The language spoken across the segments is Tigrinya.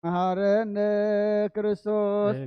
መሃረነ ክርስቶስ።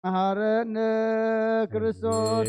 መሃረነ ክርስቶስ።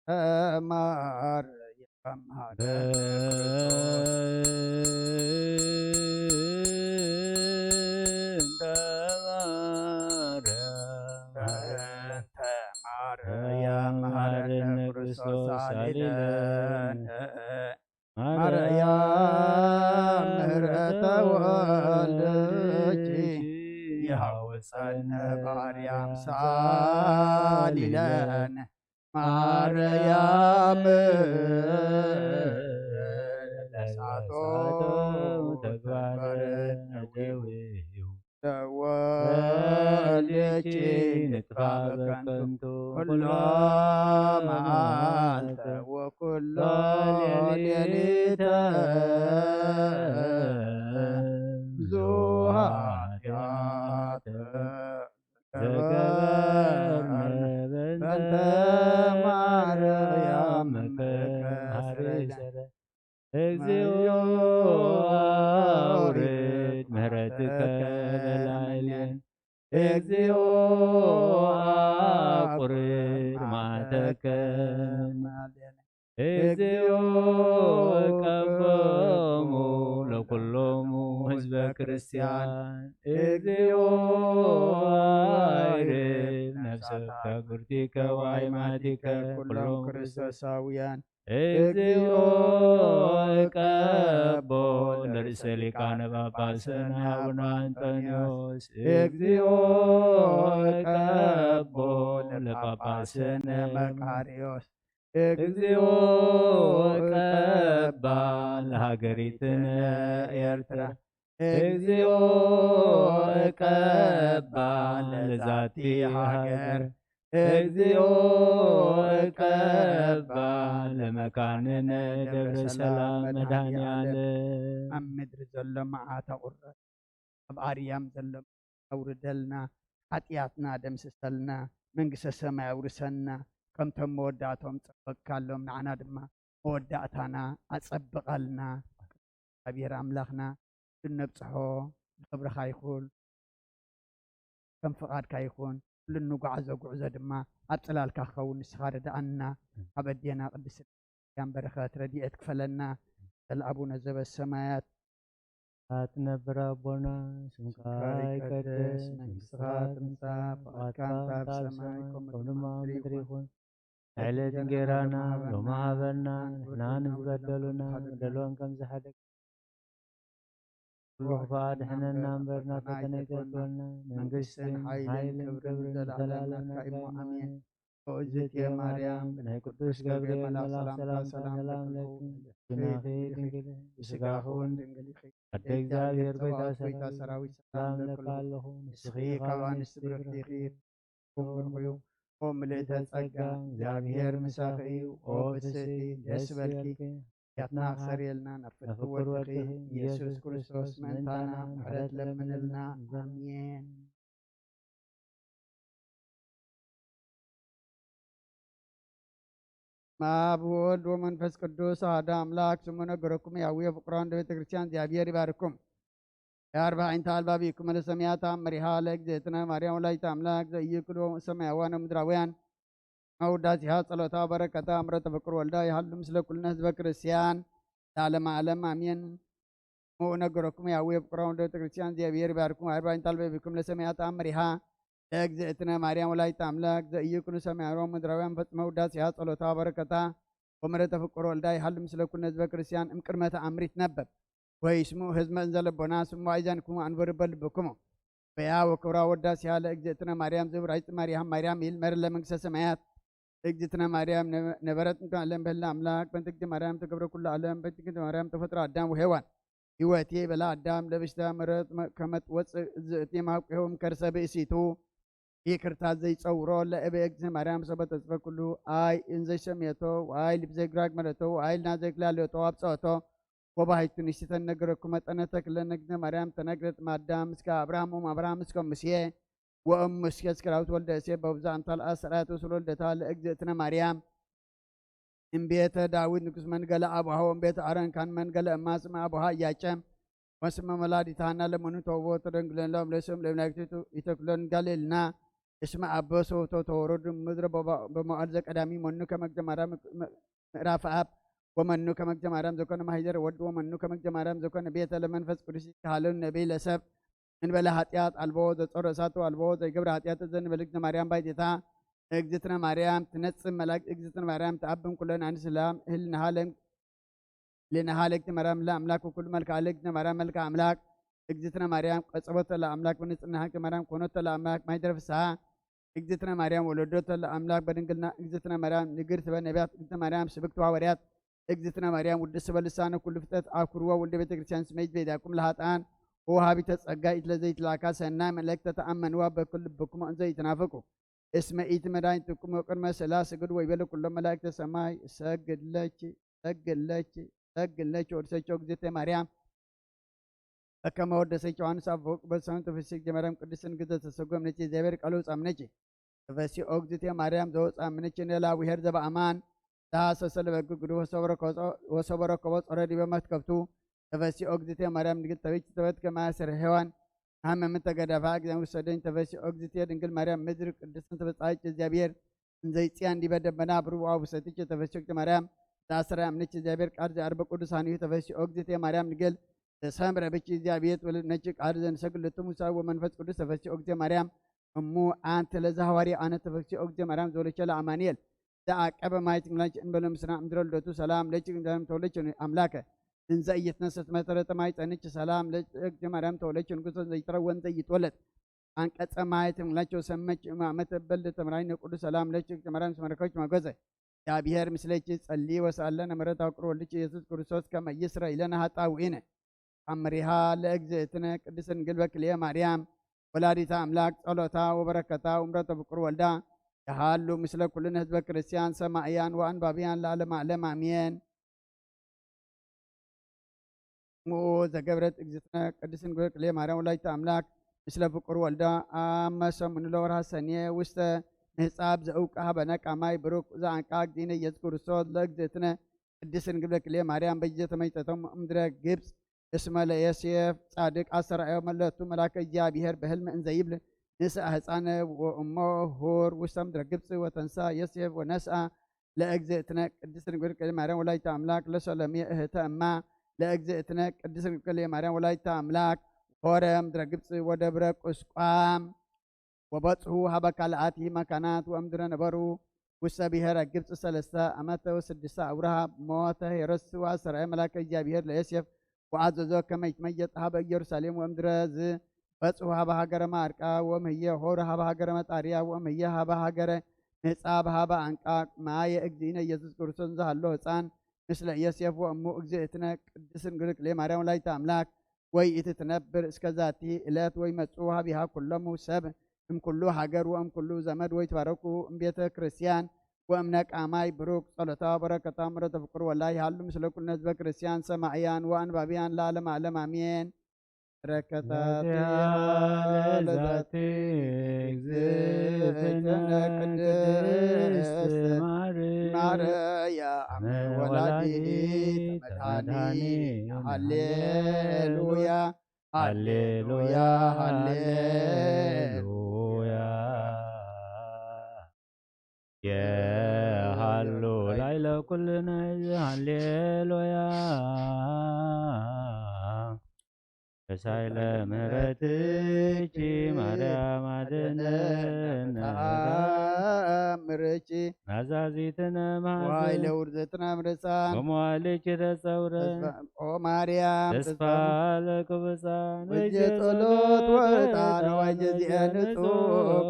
ማርያም ማርያም ሀደረ ክርስቶስ። በእንተ ማርያም ሀደረ ክርስቶስ ሳሊለነ። ማርያም ምህረተ ወልድኪ የሐውሰነ ማርያም ሳሊለነ። ማርያም ለሳቶ ተግባረ ነደዊሁ ተወልድኪ ንጥፋ በከንቱ ኩሎ መዓልተ ወኩሎ ሌሊተ ብዙ ኃጢአተ ዘገበርነ በእንተ ማርያም እግዚኦ ኣውርድ ምሕረትከ ለላዕሌን። እግዚኦ ኣቁርር መዓተከ። እግዚኦ ቀቦሙ ለኩሎሙ ህዝበ ክርስቲያን። እግዚኦ ኣይርድ ነፍሰ ክብርቲከ ወአይማቲከ ኩሎም ክርስቶሳውያን። እግዚኦ ቀቦ ለርእሰ ሊቃነ ጳጳስነ አቡነ አንጦንዮስ። እግዚኦ ቀቦ ለጳጳስነ መቃርዮስ። እግዚኦ ቀባ ለሃገሪትነ ኤርትራ። እግዚኦ ቀባ ለዛቲ ሃገር። እግዚኦ ቀባ ለመካንነ ደብረ ሰላም መድኃኔ ዓለም። ኣብ ምድሪ ዘሎ መዓት ኣቑረር፣ ኣብ ኣርያም ዘሎ ኣውርደልና፣ ሓጢኣትና ደምስሰልና፣ መንግስተ ሰማይ ኣውርሰና። ከምቶም መወዳእቶም ጸበቅካሎም፣ ንዓና ድማ መወዳእታና ኣጸብቐልና። እግዚኣብሔር ኣምላኽና፣ ኩሉ ነብጽሖ ንኽብርኻ ይኹን፣ ከም ፍቓድካ ይኹን። ኩሉ እንጓዓዞ ጉዕዞ ድማ ኣብ ጽላልካ ክኸውን ንስኻ ርድኣና። ኣብ ኣዴና ቅድስት ማርያም በረኸት ረድኤት ክፈለና። ስለ ኣቡነ ዘበሰማያት። ትነብር ኣቦና፣ ስምካ ይቀደስ፣ መንግስትኻ ትምጻእ፣ ፍቓድካ ትምጻእ፣ ኣብ ሰማይ ከምኡ ድማ ኣብ ምድሪ ይኹን። ዕለት እንጌራና ሎሚ ሃበና፣ ንሕና ንዝበደሉና በደሎም ከም ዝሓለክ ኩሉ ክፉእ ኣድሕነና እምበር፣ ናብ ፈተነ ኣይተእትወና። መንግስትን ሓይልን ክብርን ዘለዓለም ናትካ እዩ እሞ፣ ኣሜን። ኦ እግዝእትየ ማርያም፣ ብናይ ቅዱስ ገብርኤል መልኣክ ሰላምታ ሰላም ለኪ፣ ድንግል ኢኺ፣ ብስጋኺ እውን ድንግል ኢኺ። ኣደ እግዚኣብሔር፣ ጎይታ ሰራዊት፣ ሰላም ለኪ ኣለኹ። ንስኺ ካብ ኣንስቲ ብርክቲ ኢኺ፣ ክቡር እዩ። ኦ ምልእተ ጸጋ፣ እግዚኣብሔር ምሳኺ እዩ። ኦ ብስቲ፣ ደስ በልኪ። ያትና ክሰርየልና ናብ ፍቅር ወድኺ ኢየሱስ ክርስቶስ ምእንታና ምሕረት ለምንልና። ኣሜን። ኣብ ወልድ ወመንፈስ ቅዱስ ኣሐደ ኣምላክ ስሙ ነገረኩም ያዊ የፍቅሮ እንደ ቤተ ክርስቲያን እግዚኣብሔር ይባርኩም። የአርባዒንተ አልባቢኩም ለሰማያት አምሪሃ ለእግዝእትነ ማርያም ወላዲተ አምላክ ዘኢይክሉ ሰማያውያን ወምድራውያን መውዳሲሃ ጸሎታ በረከታ ምሕረተ ፍቅር ወልዳ ይሃሉ ምስለ ኩልነ ህዝበ ክርስቲያን ለዓለመ ዓለም አሜን። እሞ እነግረኩም ያዊ የፍቅሮ ወልደ ቤተ ክርስቲያን እግዚኣብሔር ይባርኩም። አርባዕን ታልበ ቢኩም ለሰማያት አምሪሃ ለእግዝእትነ ማርያም ወላዲተ አምላክ ዘኢይኩኑ ሰማያውያን ምድራውያን ፈጽመ ውዳሴሃ ጸሎታ በረከታ ወምሕረተ ፍቅር ወልዳ ይሃሉ ምስለ ኩልነ ህዝበ ክርስቲያን እምቅድመ ተአምር ይትነበብ። ወይስምዑ ህዝመ እንዘ ልቦና ስምዑ አእዛንኩም አንብሩ በልብኩም። በያ ወክብራ ወዳሴሃ ለእግዝእትነ ማርያም ዘብራይት ማርያም ማርያም ይል መር ለመንግስተ ሰማያት። እግዝእትነ ማርያም ነበ-፣ ነበረት እንተ ዓለም በህላ አምላክ በእንተ እግዝእትነ ማርያም ተገብረ ኩሉ ዓለም በእንተ እግዝእትነ ማርያም ተፈጥሮ አዳም ወሔዋን። ህይወቴ በላ አዳም ለበሽታ ምረት መ-፣ ከመት ወፅእ እግዝእትነ ማውቅሆም ከርሰ ብእሲቱ። ይቅርታ ዘይጸውሮ ለእበ እግዝእትነ ማርያም ሰበ ተጽፈ ኩሉ አይ እንዘይሰምየቶ ወአይ ልብ ዘይግራግ መለቶ ወአይ ልና ዘይክላለዮቶ አብጸኦቶ። ወባሕቱ ንስቲ ተነግረኩ መጠነ ተክለ ነግዝነ ማርያም ተነግረት ማዳም እስከ አብርሃም ኦም አብርሃም እስከ ሙሴ ወእም ሙሴ እስከ ዳዊት ወልደ እሴ በብዛ አምሳል አሰርአት ወስሎ ልደታ ለእግዝእትነ ማርያም እምቤተ ዳዊት ንጉስ መንገለ አቡሃ ወእምቤተ አሮን ካን መንገለ እማ ስመ አቡሃ እያጨም ወስመ መላዲተ ሃና ለመኑ ተውቦ ተደንግለን ሎም ለስም ለመላእክቱ ይተክለን ጋሌልና እስመ አበ ሰውቶ ተወረዱ ምድረ በመዋዕል ዘቀዳሚ መኑ ከመግዘ ማርያም ምዕራፍ አብ ወመኑ ከመግዘ ማርያም ዘኮነ ማሂደር ወልድ ወመኑ ከመግዘ ማርያም ዘኮነ ቤተ ለመንፈስ ቅዱስ ይካሃለሉ ነቢይ ለሰብ እንበለ ኃጢአት አልቦ ዘጾረ እሳቱ አልቦ ዘይገብረ ኃጢአት ዘንበለ እግዝእትነ ማርያም ባይቴታ እግዝእትነ ማርያም ትነጽም መላእክት እግዝእትነ ማርያም ተአብን ኩለን አንስላም ህልናሃለም ልንሃ ለእግዝእትነ ማርያም ለአምላክ ወኩሉ መልክዓ ለእግዝእትነ ማርያም መልክዓ አምላክ እግዝእትነ ማርያም ቀጸቦተ ለአምላክ በንጽህና እግዝእትነ ማርያም ኮኖተ ለአምላክ ማይደረ ፍስሐ እግዝእትነ ማርያም ወለዶተ ለአምላክ በድንግልና እግዝእትነ ማርያም ንግርት በነቢያት እግዝእትነ ማርያም ስብክት ሐዋርያት እግዝእትነ ማርያም ውድስት በልሳነ ኩሉ ፍጥረት አኩርዋ ወልደ ቤተ ክርስቲያን ስመይት ቤዛኩም ለሃጣን ወሃቢተ ጸጋ ኢትለዘይትላካ ሰናይ መልእክተ ተአመንዋ በኩል ልብኩም እንዘ ይትናፍቁ እስመ ኢቲ መድኃኒትኩም ወቅድመ ስላ ስግድ ወይቤለ ኩሎም መላእክተ ሰማይ ሰግድ ለኪ ሰግድ ለኪ ሰግድ ለኪ ወድሰኪ እግዝእተ ማርያም በከመ ወደሰኪ ዮሐንስ አፈወርቅ በሰንቱ ፍስሕት ማርያም ቅድስት ድንግል ዘተሰጎም ነኪ እግዚአብሔር ቃል ወፃ ምነኪ ተፈሲ ኦ እግዝእተ ማርያም ዘወፃ ምነኪ ነላ ውሄር ዘበአማን ዳሰሰ ለበግ ግዱ ወሰበረከቦ ጾረ ዲበ መትከብቱ ተፈሲኦ እግዝእትየ ማርያም ድንግል ተበች ተበት ከማሰር ሔዋን ሃመምን ተገዳፋ። እግዚአብሔር ውሰደኝ ተፈሲኦ እግዝእትየ ድንግል ማርያም ምድር ቅድስትን ተፈጻይች እግዚአብሔር እንዘይጽያን ዲበ ደመና ብሩብ አቡሰትች ተፈሲኦ እግዝእትየ ማርያም ዳስራ ምንች እግዚአብሔር ቃል ዘአርበ ቅዱሳን እዩ ተፈሲኦ እግዝእትየ ማርያም ድንግል ተሰምረ ብች እግዚአብሔር ወለነች ቃል ዘንሰግድ ለቱ ሙሳ ወመንፈስ ቅዱስ ተፈሲኦ እግዝእትየ ማርያም እሙ አንተ ለዛ ሐዋርያ አነ ተፈሲኦ እግዝእትየ ማርያም ዘወለቸ ለአማኑኤል ዘአቀበ ማየት ምላች እንበለ ምስና እምድረ ልደቱ ሰላም ለች ተወለች አምላከ እንዘ እይትነሰት መሰረተ ማይ ጸንች ሰላም ለች ማርያም ተወለች ንጉሰ ዘይትረወን ዘይትወለድ አንቀጸ ማየት ምላቸው ሰመች እማመተ በልደ ተምራኝ ቅዱስ ሰላም ለች ማርያም ስመረከች መጎዘ እግዚአብሔር ምስለች ጸሊ ወሳለነ ምሕረት አቅሮ ልጅ ኢየሱስ ክርስቶስ ከመ ይስረ ኢለነ ኃጣውኢነ አምሪሃ ለእግዝእትነ ቅድስት ድንግል በክልኤ ማርያም ወላዲተ አምላክ ጸሎታ ወበረከታ ወምረተ ፍቁር ወልዳ የሃሉ ምስለ ኩልነ ህዝበ ክርስቲያን ሰማእያን ወአንባብያን ለዓለመ ዓለም አሜን። እሙ ዘገብረት እግዝእትነ ቅድስት ድንግል በክልኤ ማርያም ወላዲተ አምላክ ምስለ ፍቁር ወልዳ አመ ሰሙኑ ለወርሃ ሰኔ ውስተ ምህጻብ ዘእውቀ ሀበነ ቃማይ ብሩክ ዘአንቃ እግዚእነ ኢየሱስ ክርስቶስ ለእግዝእትነ ቅድስት ድንግል በክልኤ ማርያም በይዘ ተመይጠቶም እምድረ ግብጽ እስመ ለዮሴፍ ጻድቅ አስተርአዮ መለቱ መልአከ እግዚአብሔር በሕልም እንዘ ይብል ንስአ ሕፃነ ወእሞ ሁር ውስተ ምድረ ግብጽ ወተንሳ ዮሴፍ ወነስአ ለእግዝእትነ ቅድስት ድንግል ማርያም ወላዲተ አምላክ ለሰሎሜ እህተ እማ ለእግዝእትነ ቅድስት ድንግል ማርያም ወላዲተ አምላክ ሆረ ምድረ ግብጽ ወደብረ ቁስቋም ወበጽሑ ሀበ ካልኣቲ መካናት ወእምድረ ነበሩ ውስተ ብሔረ ግብጽ ሰለስተ ዓመተ ወስድስተ አውራሃ ሞተ ሄሮድስ ወአስተርአየ መልአከ እግዚአብሔር ለዮሴፍ ወአዘዞ ከመ ይትመየጥ ሀበ ኢየሩሳሌም ወእምድረ ዝ በጽሑ ሀበ ሀገረ ማርቃ ወእምህየ ሆር ሀበ ሀገረ መጣርያ ወእምህየ ሀበ ሀገረ ምህጻብ ሀበ አንቃ ማየ እግዚእነ ኢየሱስ ክርስቶስ እንዘ ሀሎ ህፃን ምስለ ዮሴፍ ወእሙ እግዝእትነ ቅድስት ድንግል ክልኤ ማርያም ወላዲተ አምላክ ወይ ኢትትነብር እስከ ዛቲ እለት ወይ መጹ ሀቢሃ ኩሎሙ ሰብ እምኩሉ ሀገር ወእምኩሉ ዘመድ ወይ ትባረኩ እምቤተ ክርስቲያን ወእምነ ቃማይ ብሩክ ጸሎታ በረከታ ምረተ ፍቅር ወላ ይሃሉ ምስለ ኩልነ ህዝበ ክርስቲያን ሰማእያን ወአንባብያን ለዓለመ ዓለም አሜን። በረከታት ለዛቲ እግዝእትነ ቅድስት ማርያም ወላዲተ መድኃኒት ሃሌሉያ ሃሌሉያ ሃሌሉያ። የሃሉ ላይለ ኩልነ ሃሌሉያ። ተሳይለ ምህረትኪ ማርያም አድነነ ተአምርኪ ናዛዚትነ መሐዘን ዋይለ ውርዘትነ ምርሳን ወመዋልኪ ተጸውረ ኦ ማርያም ተስፋ ለክብፃን ወጀ ጸሎት ወዕጣን ወጀ ዚአ ንጹሕ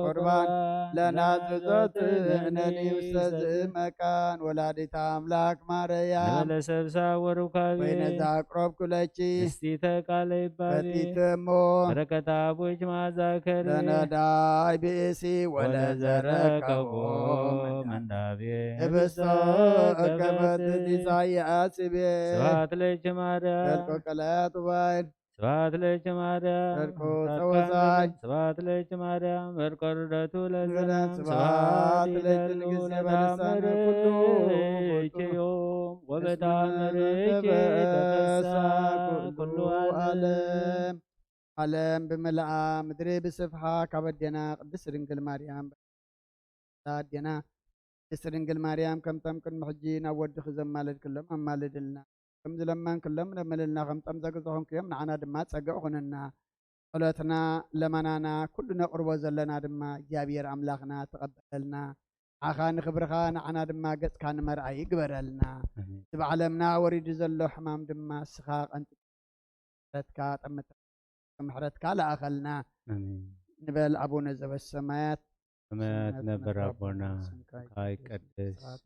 ቁርባን ለናዝዞት እነኒ ውስተ ዝእመካን ወላዲተ አምላክ ማርያም ንበለ ሰብሳ ወሩካቤ ወይነዛ አቅረብኩ ለኪ እስቲተ ቃለ ይባቤ በቲትሞ በረከታ አቦች ማዛከር ለነዳይ ብእሲ ወለዘረከቦ ወለዘረከቦ መንዳቤ ህብስተ ህብስተ ከፈት ኢሳያስ ቤ ስብሐት ለኪ ማርያም ዘልቆ ቀላያት ባይል ስብሐት ለኪ ማርያም ዘልቆ ጻድቃን ጸወሳይ ስብሐት ለኪ ማርያም ዘልቆ ርደቱ ለዘላም ስብሐት ስብሐት ለኪ ለኪ ንግሥተ ለልዑል በልሳነ ኩሉ አምርኪ ዮም ወበተአምርኪ ተፈሳ ኩሉ ዓለም ዓለም ዓለም ብምልኣ ምድሪ ብስፍሓ ካብ ኣዴና ቅድስት ድንግል ማርያም ኣዴና ቅድስት ድንግል ማርያም ከምቶም ቅድሚ ሕጂ ናብ ወድኺ ዘማለድክሎም ኣማልድልና። ከም ዝለመንክሎም ለምንልና፣ ከምቶም ዘግዘኹንክዮም ንዓና ድማ ጸግዒ ኩንና። ጸሎትና ለመናና ኩሉ ነቕርቦ ዘለና ድማ እግዚኣብሔር ኣምላኽና ተቐበለልና። ንዓኻ ንኽብርኻ ንዓና ድማ ገጽካ ንመርኣይ ይግበረልና። ኣሜን። እቲ ብዓለምና ወሪዱ ዘሎ ሕማም ድማ ንስኻ ቀንጢ ምሕረትካ ጠምታ ምሕረትካ ለኣኸልና ኣሜን። ንበል። ኣቡነ ዘበሰማያት ስምካ ይትነብር ኣቦና፣ ስምካ ስምካ ይትቀደስ፣ ይትቀደስ፣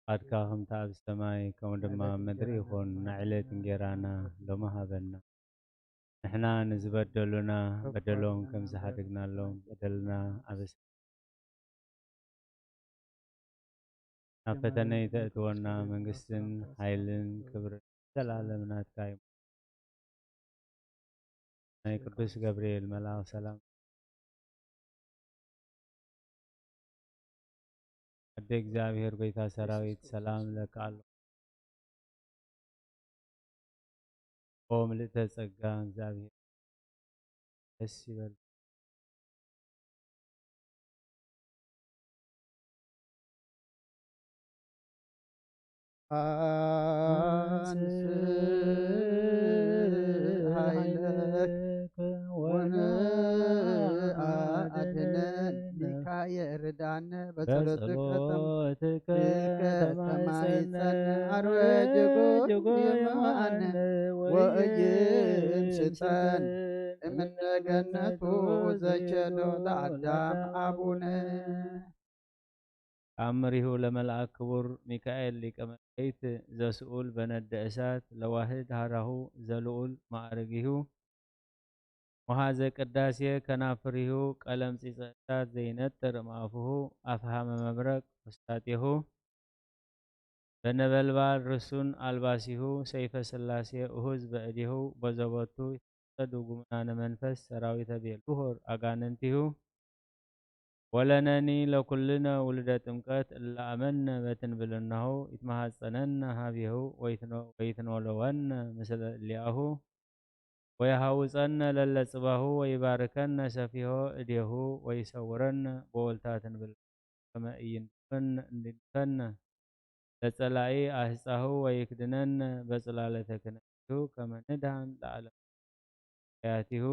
ፍቃድካ ከምቲ ኣብ ሰማይ ከምኡ ድማ ኣብ ምድሪ ይኹን። ናይ ዕለት እንጌራና ሎሚ ሃበና። ንሕና ንዝበደሉና በደሎም ከም ዝሓደግናሎም በደልና ኣበስ ናብ ፈተነ ይተእትወና፣ መንግስትን ሓይልን ክብርን ዘላለም ናትካ እዩ። ናይ ቅዱስ ገብርኤል መልኣኽ ሰላም ኣደ እግዚኣብሔር ጎይታ ሰራዊት ሰላም ለካ ኣሎ። ኦ ምልእተ ጸጋ እግዚኣብሔር ደስ ይበል። አንስ ኃይለከ ወነአድነን። ሚካኤል ርዳነ በጸሎትከ በጸሎትከ ተማይጸን። ተማይጸን። አርዌ ጅጎ ይማነ ወእይም ስጠን። እምነ ገነቱ ዘቸዶ ለአዳም አቡነ። ተአምሪሁ ለመልአክ ክቡር ሚካኤል ሊቀ መላእክት ዘስኡል በነደ እሳት ለዋህድ ሀራሁ ዘልኡል ማዕርጊሁ። መሃዘ ቅዳሴ ከናፍሪሁ ቀለም ጺጸ እሳት ዘይነጥር እምአፉሁ። አፍሃመ መብረቅ ውስጣጤሁ በነበልባል ርሱን አልባሲሁ። ሰይፈ ስላሴ እሁዝ በእዴሁ። በዘቦቱ ይትሐጸዱ ጉምናነ መንፈስ ሰራዊተ ቤልሁር አጋንንቲሁ። ወለነኒ ለኩልነ ውሉደ ጥምቀት እለ አመነ በትንብልናሁ ይትመሃጸነነ ሀቤሁ ወይትኖ-፣ ወይትኖለወነ ምስለ እሊአሁ። ወየሃውፀነ ለለ ጽባሁ ወይባርከነ ሰፊሆ እዴሁ ወይሰውረነ በወልታ ትንብል ከመ ኢይንድፈነ እንድንፈነ ለጸላኢ አህጻሁ ወይክድነነ በጽላለተ ክነፊሁ ከመ ንድሃን ለዓለም ያቲሁ።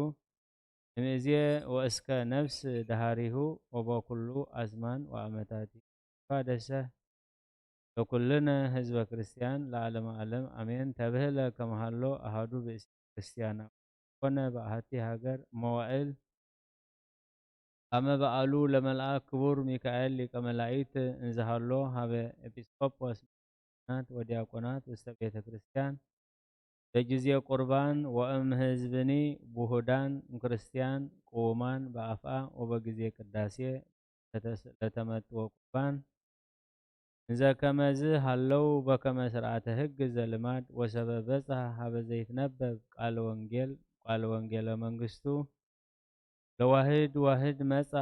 እምእዜ ወእስከ ነፍስ ደሃሪሁ ወበኩሉ አዝማን ወአመታቲሁ። ፋደሰ ለኩልነ ህዝበ ክርስቲያን ለዓለመ ዓለም አሜን። ተብህለ ከመሃሎ አሃዱ ብእሲ ክርስቲያናዊ ኮነ በአሐቲ ሃገር መዋእል አመ በዓሉ ለመልአክ ክቡር ሚካኤል ሊቀ መላእክት እንዘሃሎ ሀበ ኤጲስቆጶስ ናት ወዲያቆናት ውስተ ቤተ ክርስቲያን በጊዜ ቁርባን ወእም ህዝብኒ ብሁዳን እምክርስቲያን ቅውማን በአፍአ ወበጊዜ ቅዳሴ ለተስ-፣ ለተመጥወ ቁርባን እንዘ ከመዝ ሀለው በከመ ስርዓተ ህግ ዘልማድ ወሰበ በጽሐ ሀበ ዘይትነበብ ቃለ ወንጌል፣ ቃለ ወንጌለ መንግስቱ ለዋህድ ዋህድ መጻ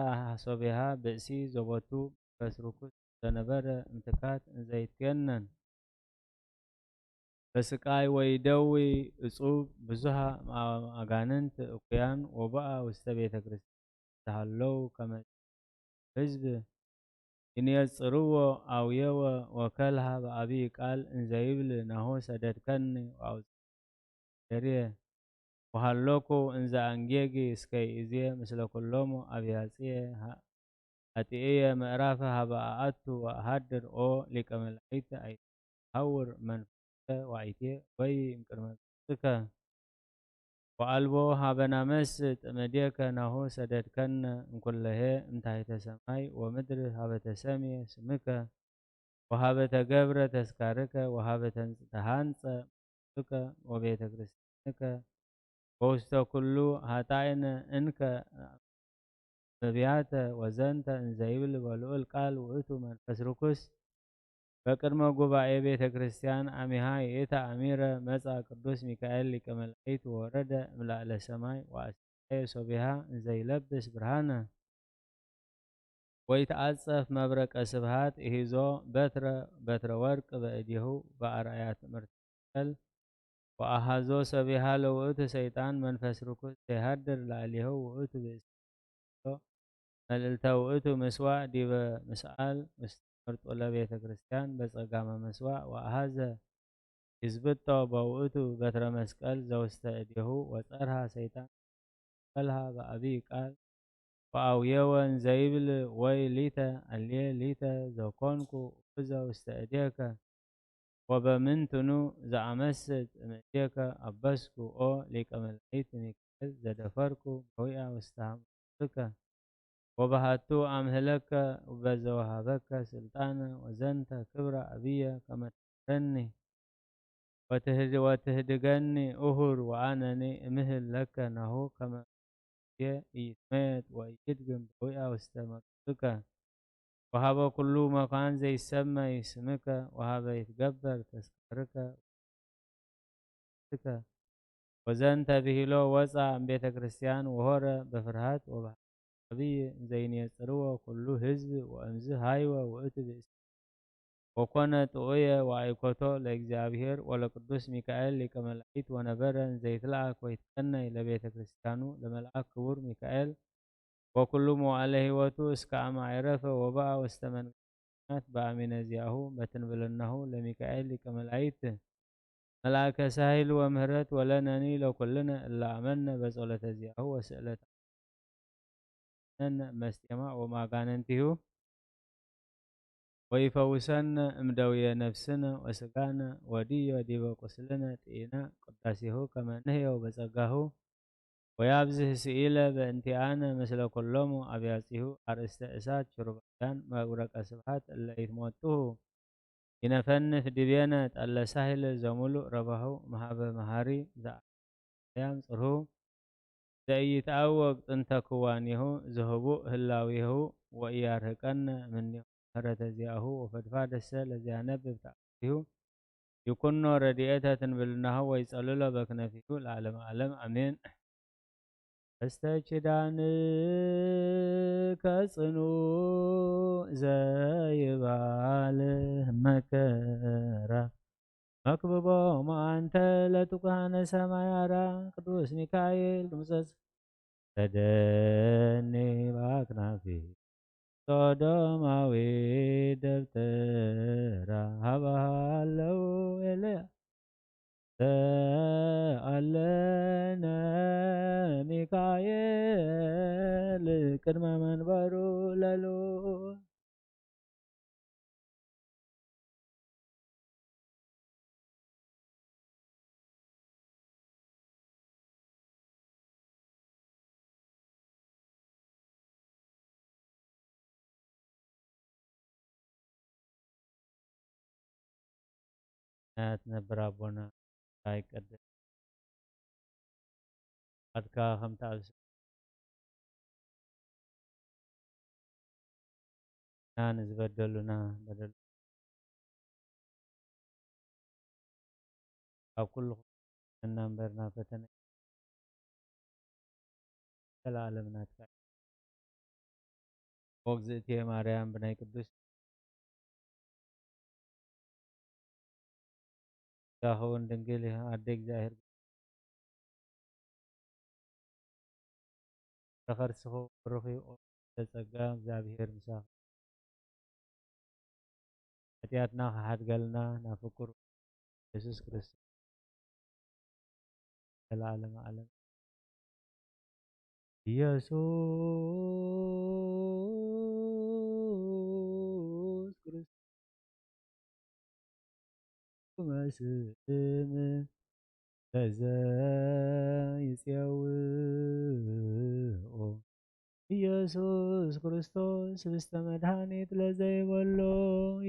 ሶቤሃ ብእሲ ዘቦቱ መንፈስ ርኩስ ዘነበረ እምትካት እንዘይትገነን በስቃይ ወይደዊ እጹብ ብዙሃ አጋንንት እኩያን ወበአ ውስተ ቤተ ክርስቲያን ዘሃለው ከመ ህዝብ ይንየጽርዎ አውየወ ወከልሃ በአብይ ቃል እንዘይብል ናሁ ሰደድከኒ ወአውፅእየ ወሃሎኩ እንዘ አንጌጊ እስከ ይእዜ ምስለ ኩሎሙ አብያጽየ ሀ-፣ ሀጥእየ ምዕራፈ ሀበ አአቱ ወአሃድር ኦ ሊቀ መላእክት አይትሃውር መንፈስከ ወአይቴ ወይ እምቅድመ ገጽከ ወአልቦ ሀበ ናመስጥ እምኔከ ናሁ ሰደድከነ እንኩለሄ እምታሕተ ሰማይ ወምድር ሀበ ተሰምየ ስምከ ወሀበ ተገብረ ተስካርከ ወሀበ ተንጽ-፣ ተሃንጸ መቅደስከ ወቤተ ክርስቲያንከ ወውስተ ኩሉ ሀጣይነ እንከ ነቢያተ ወዘንተ እንዘ ይብል በልዑል ቃል ውእቱ መንፈስ ርኩስ በቅድመ ጉባኤ ቤተ ክርስቲያን አሚሃ ይእተ አሚረ መጻ ቅዱስ ሚካኤል ሊቀ መላእክት ወወረደ እምላእለ ሰማይ ወአስተየ ሶቢሃ እንዘ ይለብስ ብርሃነ ወይትዓጸፍ መብረቀ ስብሃት ይሂዞ በትረ በትረ ወርቅ በእዴሁ በአርአያ ትምህርተ መስቀል ወአሃዞ ሰቢሃ ለውእቱ ሰይጣን መንፈስ ርኩስ ዘይሃድር ላዕሌሁ ውእቱ ብእሲ መልእልተ ውእቱ ምስዋዕ ዲበ ምስዓል ውስተ ምርጡ ለቤተ ክርስቲያን በጸጋመ ምስዋዕ ወአሃዘ ይዝብጦ በውእቱ በትረ መስቀል ዘውስተ እዴሁ ወጸርሃ ሰይጣን ከልሃ በአብይ ቃል ወአውየወ እንዘ ይብል ወይ ሊተ አልየ ሊተ ዘኮንኩ ውእዘ ውስተ እዴከ ወበምንትኑ ዘአመስጥ እምእዴከ አበስኩ ኦ ሊቀ መላእክት ሚካኤል ዘደፈርኩ በዊአ ውስተ ሐሞትከ ወበሃቱ አምህለከ በዘወሃበከ ስልጣነ ወዘንተ ክብረ አብየ ከመ ትምህረኒ ወትህድ-፣ ወትህድገኒ እሁር ወአነኒ እምህል ለከ ናሁ ከመ ኢይትመየጥ ወኢይድግም በዊአ ውስተ መቅደስከ ወሀበ ኩሉ መካን ዘይሰመይ ስምከ ወሀበ ይትገበር ተስካርከ ወዘንተ ብሂሎ ወፃ እምቤተ ክርስቲያን ወሆረ በፍርሃት ወበሀ አብይ እንዘይንየጽርዎ ኩሉ ህዝብ ወእምዝ ሃይወ ውእቱ ብእሲ ወኮነ ጥዑየ ወአይኮቶ ለእግዚአብሔር ወለቅዱስ ሚካኤል ሊቀ መላእክት ወነበረ እንዘይትለአክ ወይትቀነይ ለቤተ ክርስቲያኑ ለመልአክ ክቡር ሚካኤል ወኩሉ መዋዕለ ሕይወቱ እስከ አመ አይረፈ ወበአ ውስተ መንግስተ ሰማያት በአሚነ ዚአሁ በትንብልናሁ ለሚካኤል ሊቀ መላእክት መልአከ ሳህል ወምህረት ወለነኒ ለኩልነ እለ አመነ በጸሎተ ዚአሁ ወስእለተ ነነ እመስቴማ ወማጋነንቲሁ ወይፈውሰነ እምደውየ ነፍስነ ወስጋነ ወድዮ ዲበ ቁስልነ ጥኢነ ቅዳሴሁ ከመ ንህየው በጸጋሁ ወያብዝህ ስኢለ በእንቲአነ ምስለ ኩሎሙ አብያጺሁ አርእስተ እሳት ሽሩባውያን መብረቀ ስብሐት እለ ይትሞጥሁ ይነፈንፍ ዲቤነ ጠለ ሳህል ዘሙሉእ ረባሁ መሃበ መሃሪ ዘአያም ጽርሁ ዘኢይትአወቅ ጥንተ ክዋኔሁ ዘህቡእ ህላዌሁ ወኢያርህቀነ እምኔሁ ምህረተ ዚአሁ ወፈድፋደሰ ለዘያነብብ ተአምርቲሁ ይኩኖ ረድኤተ ትንብልናሁ ወይጸልሎ በክነፊሁ ለዓለመ ዓለም አሜን። እስተ ኪዳንከ ጽኑዕ ዘይባል መከራ መክብቦሙ አንተ ለትኩሃነ ሰማይ አራ ቅዱስ ሚካኤል ድምፀ ሰደኒ በአክናፊ ሶዶማዊ ደብተራ ሀበሃለው ኤልያስ ተአለነ ሚካኤል ቅድመ መንበሩ ለልዑል። ትነብር ኣቦና ኣይቀድስ ኣድካ ከምቲ ኣብ ንዝበደሉና በደሉ ካብ ኩሉ እና እምበርና ፈተነ ዘለዓለም ናትካ። ኦግዝእትየ ማርያም ብናይ ቅዱስ ዛኸውን ድንግል ኣደ እግዚኣብሔር ተኸርስኹ ብሩኽ እዩ። ጸጋ እግዚኣብሔር ምሳኹ። ሓጢኣትና ክሓድገልና ናብ ፍቁር የሱስ ክርስቶስ ዘለዓለመ ዓለም። ኢየሱስ ክርስቶስ መስም ለዘ ይጼውኦ ኢየሱስ ክርስቶስ ህብስተ መድኃኒት ለዘይበሎ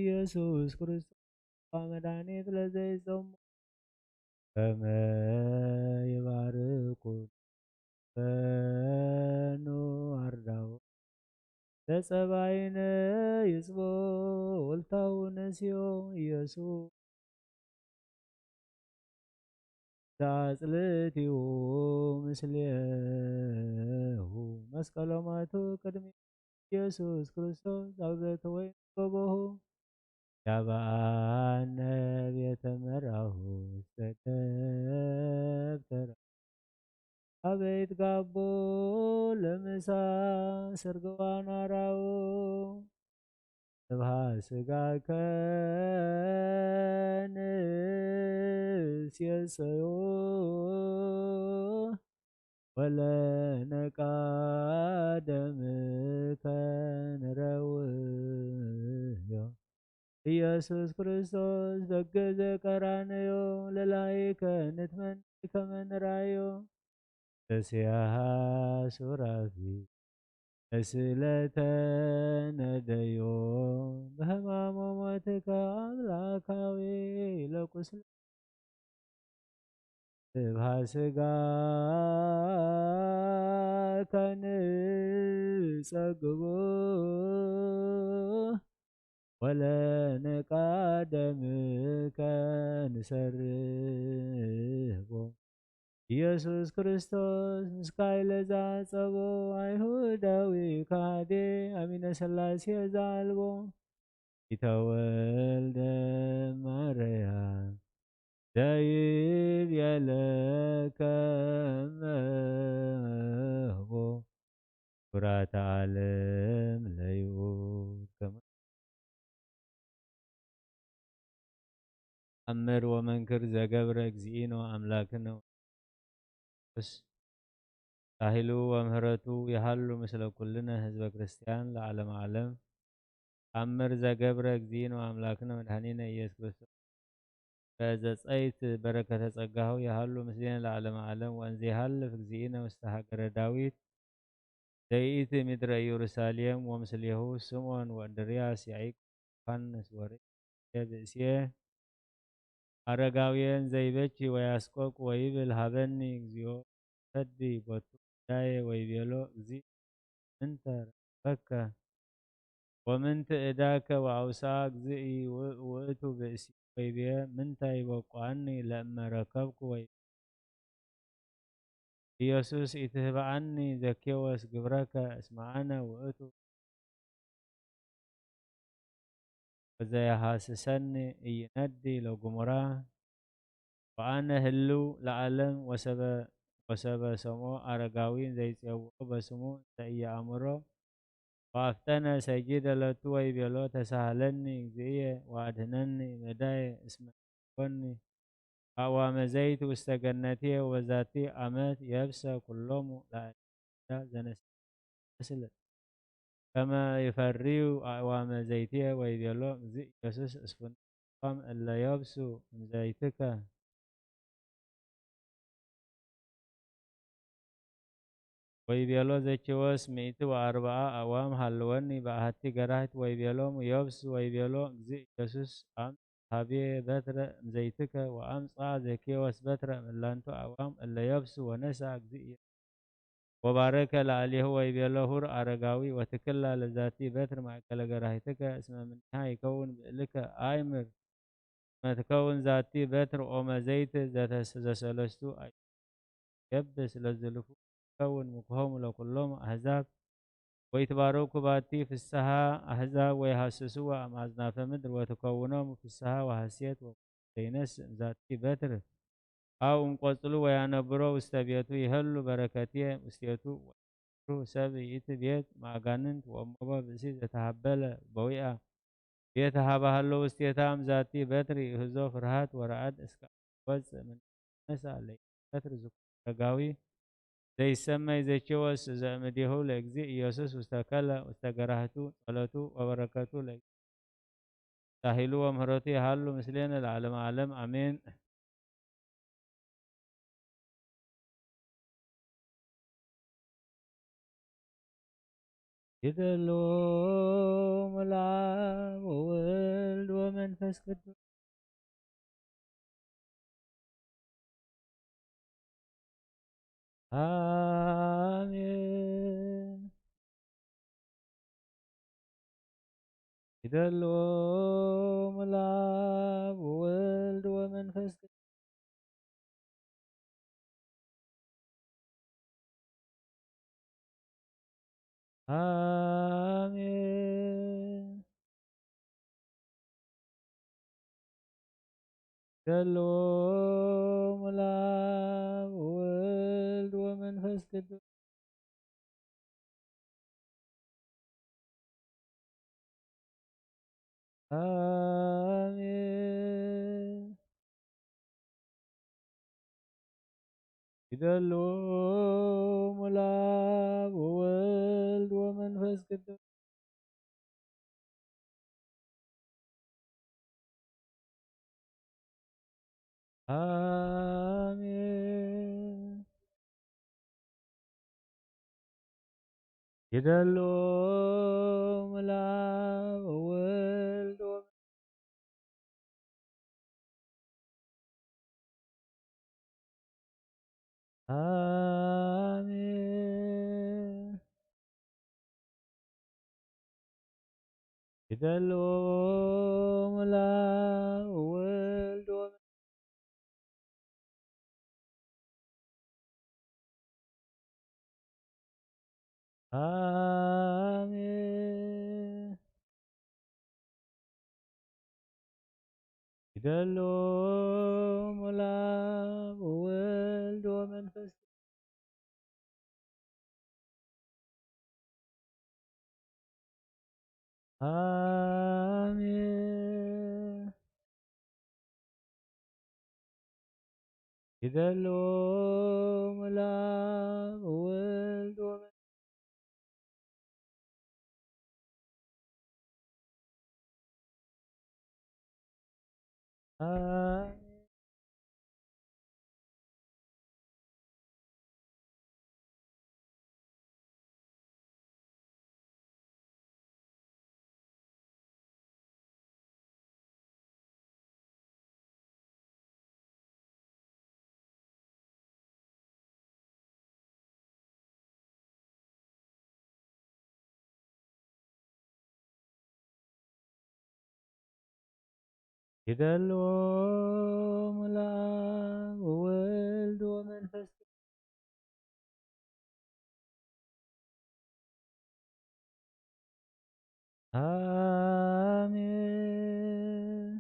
ኢየሱስ ክርስቶስ መድኃኒት ለዘይጾሞ ከመ ይባርኩ በኑ አርዳው ለጸባይነ ይጽቦ ወልታው ነስዮ ኢየሱስ ዛጽልእቲሁ ምስሌሁ መስቀሎ ማቱ ቅድሚ ኢየሱስ ክርስቶስ ኣብ ዘተወይን ገቦሁ ያብአነ ቤተ መራሁ ዝተደብተራ አበይት ጋቦ ለምሳ ስርግዋን አራው ስብሃ ስጋከ ንሴሰዮ ወለነቃ ደምከ ንረውዮ። ኢየሱስ ክርስቶስ በገዘ ቀራንዮ ለላይከ ንትመኒ ከመ ንራዮ። ተስያሃ ሱራፊ እስለተ ነደዮ በህማሞ ሞትከ አምላካዊ ለቁስለ ስብሃ ስጋ ከንጸግቦ ወለነቃ ደምከ ንሰርቦ። ኢየሱስ ክርስቶስ ምስካይ ለዛጸቦ አይሁዳዊ ከሃዴ አሚነ ሥላሴ ዘአልቦ ኢተወልደ አምር ወመንክር ዘገብረ እግዚእነ አምላክነ ወመንፈስ ሳህሉ ወምህረቱ ይሃሉ ምስለ ኩልነ ህዝበ ክርስቲያን ለዓለመ ዓለም። አምር ዘገብረ እግዚእነ አምላክነ መድኃኒነ ኢየሱስ ክርስቶስ በዘጸይት በረከተ ጸጋሁ ይሃሉ ምስሌነ ለዓለመ ዓለም። ወእንዘ ይሃልፍ እግዚእነ ውስተ ሀገረ ዳዊት ዘይእቲ ምድረ ኢየሩሳሌም ወምስሌሁ ስምዖን ወእንድርያስ ያዕቆብ ዮሐንስ ወርእየ ብእሴ አረጋውያን ዘይበኪ ወያስቆቅ ወይብል ሀበኒ እግዚኦ ፈዲ ቦቱ ዳየ ወይቤሎ እግዚእ ምንተ ረከብከ ወምንት እዳከ ወአውስአ እግዚእ ውእቱ ብእሲ ወይቤ ምንተ ይበቁአኒ ለእመ ረከብኩ ወይ ኢየሱስ ኢትህብኣኒ ዘኬዎስ ግብረከ እስመ አነ ውእቱ ወዘየሃስሰኒ ኢይነዲ ለጉሙራ ወአነ ህልው ለዓለም ወሰበ ወሰበ ሰምኦ አረጋዊ ዘይጼውኦ በስሙ እንተ ኢየአምሮ ወአፍጠነ ሰጊደ ለቱ ወይቤሎ ተሳሃለኒ እግዚእየ ወአድህነኒ እምእዳየ እስመ ኮኒ አእዋመ ዘይት ውስተ ገነትየ ወበዛቲ አመት የብሰ ኩሎሙ ለአዳ ዘነስለ ከመ ይፈርዩ አእዋመ ዘይትየ ወይቤሎ እግዚእ ኢየሱስ እስፍንቶም እለ የብሱ እምዘይትከ ወይቤሎ ዘኬዎስ ምእቲ ወአርብዓ አእዋም ሃልወኒ በአሐቲ ገራህት ወይቤሎሙ ዮብስ ወይቤሎ እግዚእ ኢየሱስ አምጽእ ሀቤ በትረ እምዘይትከ ወአምጽአ ዘኬዎስ በትረ እምላንቱ አእዋም እለ ዮብስ ወነስአ እግዚእ ኢየሱስ ወባረከ ለአሌሁ ወይቤሎ ሁር አረጋዊ ወትክላ ለዛቲ በትር ማእከለ ገራህትከ እስመ ምኒሃ ይከውን ብእልከ አእምር መትከውን ዛቲ በትር ኦመ ዘይት ዘተስ- ዘሰለስቱ አይ- የብስ ለዝልፉ ከውን ምክሆሙ ለኩሎም አሕዛብ ወይትባረኩ ባቲ ፍስሃ አሕዛብ ወይሃስስዋ አማዝናፈ ምድር ወትከውኖም ፍስሃ ወሐሴት ዘይነስ ዛቲ በትር አው እምቆጽሉ ወያነብሮ ውስተ ቤቱ ይሀሉ በረከትየ ውስቴቱ ወሩ ሰብ ይእቲ ቤት ማእጋንንት ወእሞቦ ብእሲ ዘተሃበለ በዊአ ቤት ሃባሃሎ ውስቴታ እምዛቲ በትር ይእህዞ ፍርሃት ወረዓድ እስከ ወፅእ ምን ነሳ ለይ በትር ዝኮነ አረጋዊ ዘይሰመይ ዘቼወስ ዘእምዴሁ ለእግዚእ ኢየሱስ ውስተ ከለ ውስተ ገራህቱ ጸሎቱ ወበረከቱ ለእግዚእ ሳሂሉ ወምህረቱ ይሃሉ ምስሌነ ለዓለመ ዓለም አሜን። ይደሉ ለአብ ወወልድ ወመንፈስ ቅዱስ አሜን። ይደሉ ለአብ ወወልድ ወመንፈስ ቅዱስ አሜን። ይደሉ ለአብ ወወልድ ወመንፈስ ቅዱስ አሜን። ይደሉ ለአብ ወወልድ ወመንፈስ ቅዱስ አሜን። ይደሉ ለአብ ወወልድ ወመንፈስ አሜን። ይደሉ ለአብ ወወልድ ወመንፈስ አሜን። ይደሉ ለአብ ወወልድ ወመንፈስ አሜን። ይደልዎም ለኣብ ወወልድ ወመንፈስ ኣሜን። ይደልዎም ለኣብ ወወልድ ወመንፈስ ኣሜን።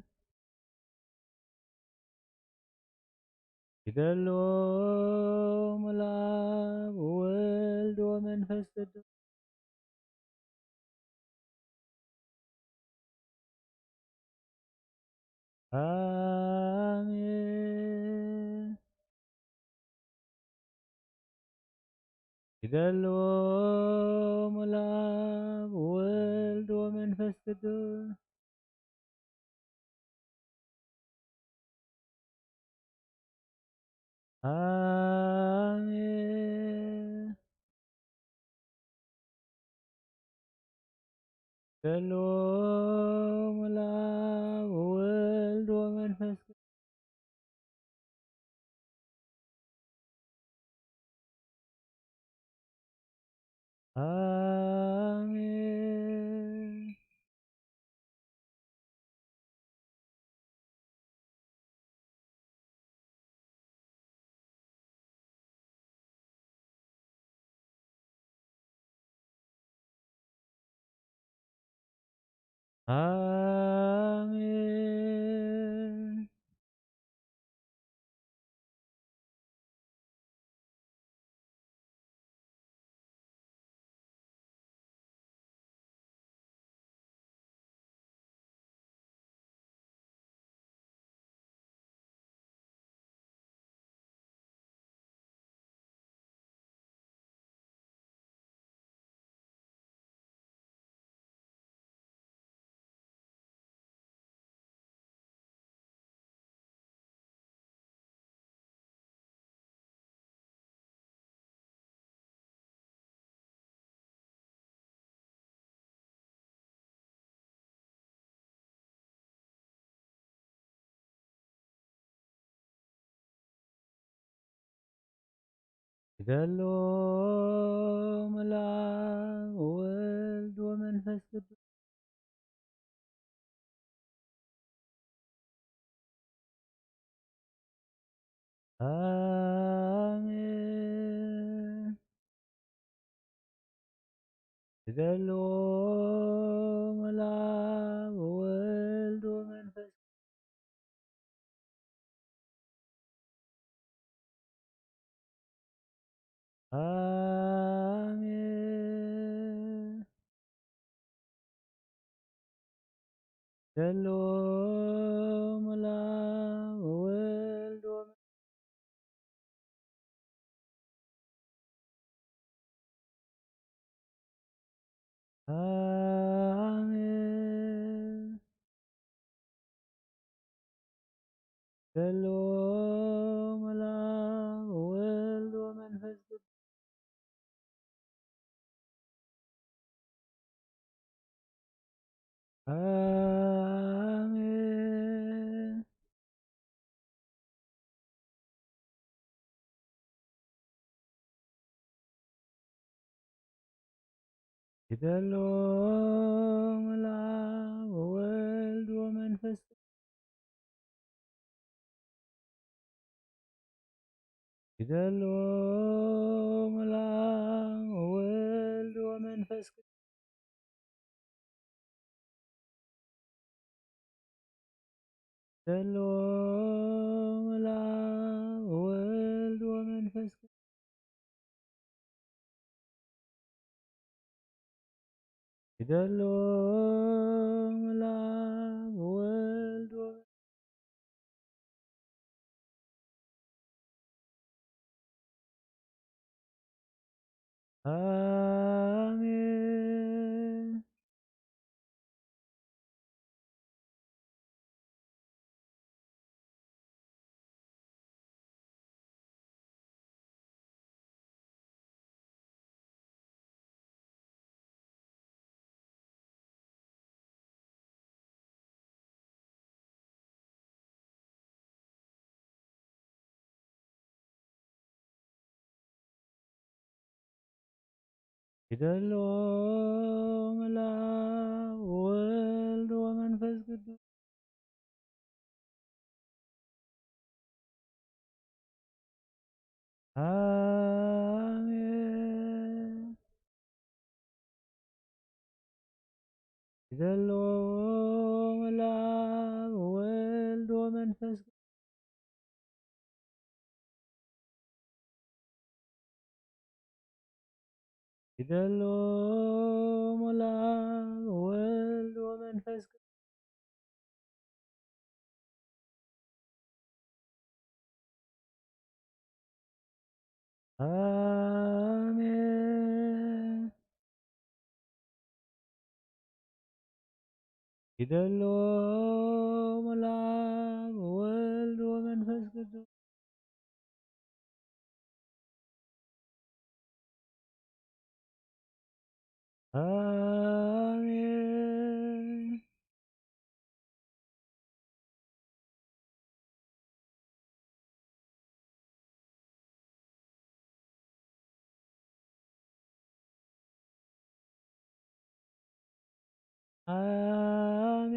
ይደልዎም ለኣብ ወወልድ ወመንፈስ ቅዱስ ኣሜን። ይደልዎም ለኣብ ወወልድ ወመንፈስ ቅዱስ ኣሜን። ይደልዎም ለኣብ ወወልድ ወመንፈስ ቅዱስ ኣሜን። ኣሜን። ይደልዎም ለኣብ ወወልድ ወመንፈስ ቅዱስ ኣሜን። ይደልዎም ለኣብ ወወልድ ወመንፈስ ኣሜን። ይደልዎም ለኣብ ወወልድ ወመንፈስ ኣሜን። ይደልዎም ለኣብ ወወልድ ወመንፈስ ቅዱስ ኣሜን። ይደልዎም ለኣብ ወወልድ ወመንፈስ ይደልዎም ለኣብ ወወልድ ወመንፈስ ቅዱስ ይደልዎም ለኣብ ወወልድ ወመንፈስ ቅዱስ ይደልዎም ለኣብ ወወልድ ወመንፈስ ፊደል ኦም ለአብ ወወልድ ወመንፈስ ቅዱስ። አሜን። ፊደል ኦም ለአብ ወወልድ ወመንፈስ ቅዱስ። ፊደል ኦም ለአብ ወወልድ ወመንፈስ ቅዱስ። አሜን። ፊደል ኦም ለአብ ወወልድ ወመንፈስ ቅዱስ። አሜን። አሜን።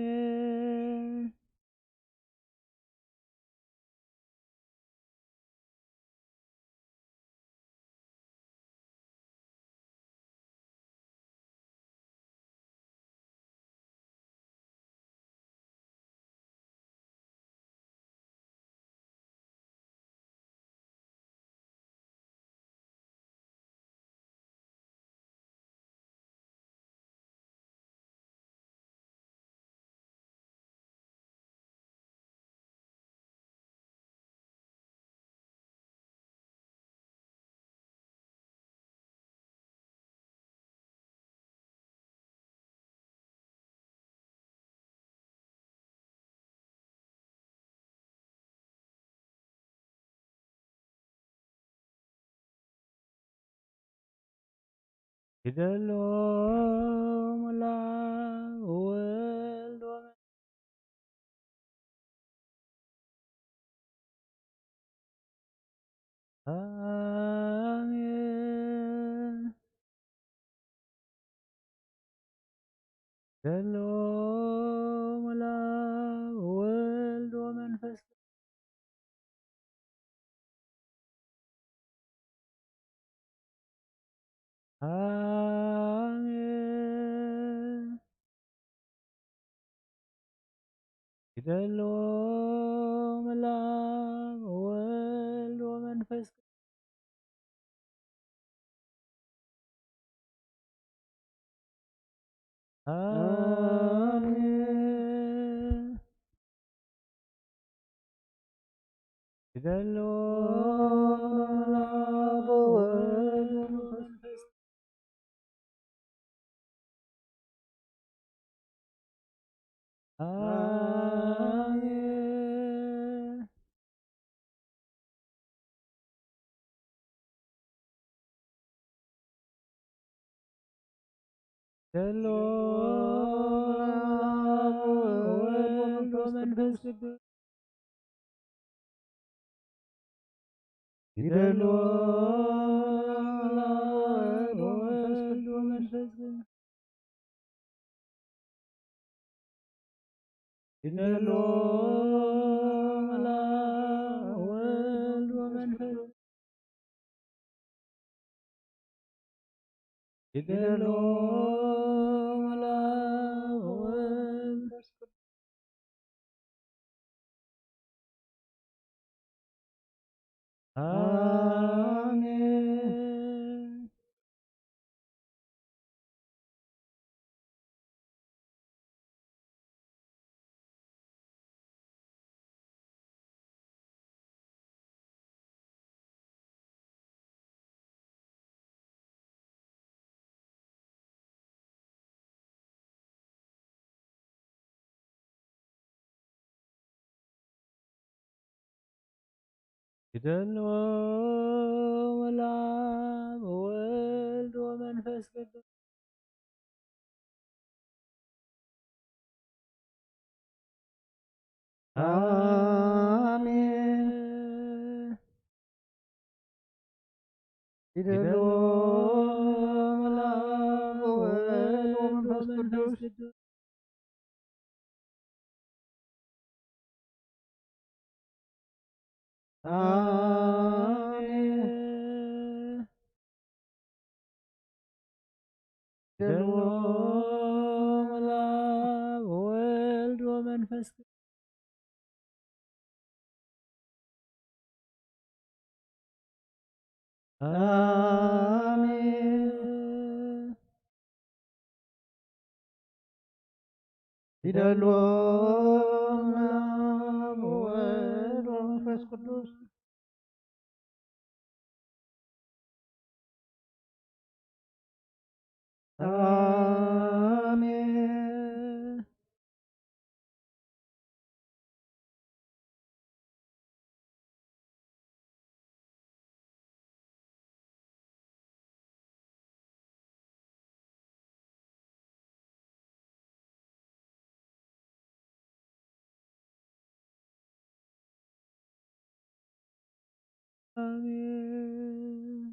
ፊደል ኦም ለአብ ወወልድ ወመንፈስ። አሜን። ፊደል ኦም ለአብ ወወልድ ወመንፈስ። አሜን። ፊደል ኦም ለአብ ወወልድ ወመንፈስ። አሜን። ፊደል ኦም ለአብ ወወልድ ወመንፈስ። አሜን። ፊደል ኦም ለአብ ወወልድ ወመንፈስ ቅዱስ። ፊደል ኦም ለአብ ወወልድ ወመንፈስ ቅዱስ። ፊደል ኦም ለአብ ወወልድ ወመንፈስ። ፊደል ኦም ለአብ ወወልድ ወመንፈስ ቅዱስ። አሜን። ፊደል ኦም ለአብ ወወልድ ወመንፈስ ቅዱስ። አሜን። ፊደል ኦም ለአብ ቅዱስ። አሜን። ደልዎ ለአብ ወወልድ ወመንፈስ ቅዱስ። አሜን። ይደልዎም ለአብ ወወልድ ወመንፈስ ቅዱስ። አሜን። አሜን።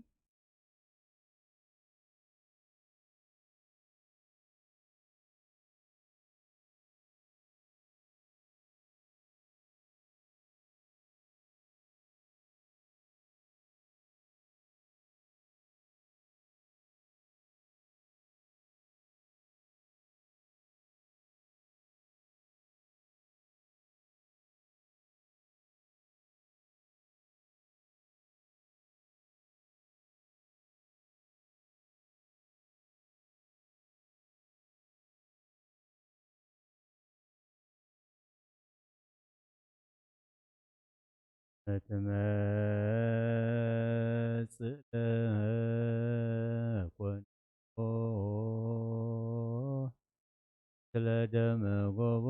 እትመጽእ ለኮንኦ ስለ ደመ ጎቦ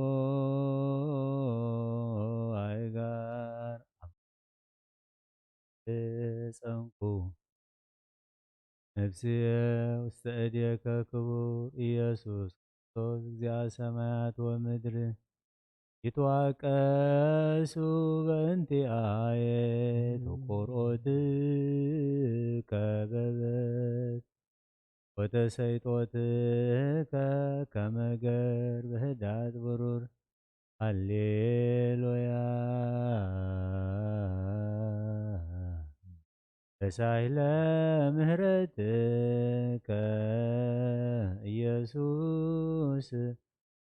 ኣይጋር ጸንኩ። ነፍስየ ውስተ እዴከ ክቡር ኢየሱስ ክርስቶስ እግዚአ ሰማያት ወምድር ይትዋቀሱ በእንቲአየ ተቆርኦትከ በበት ወተሰይጦትከ ከመ ገር በህዳት ብሩር። ሃሌሉያ። ተሳሂለ ምህረትከ ኢየሱስ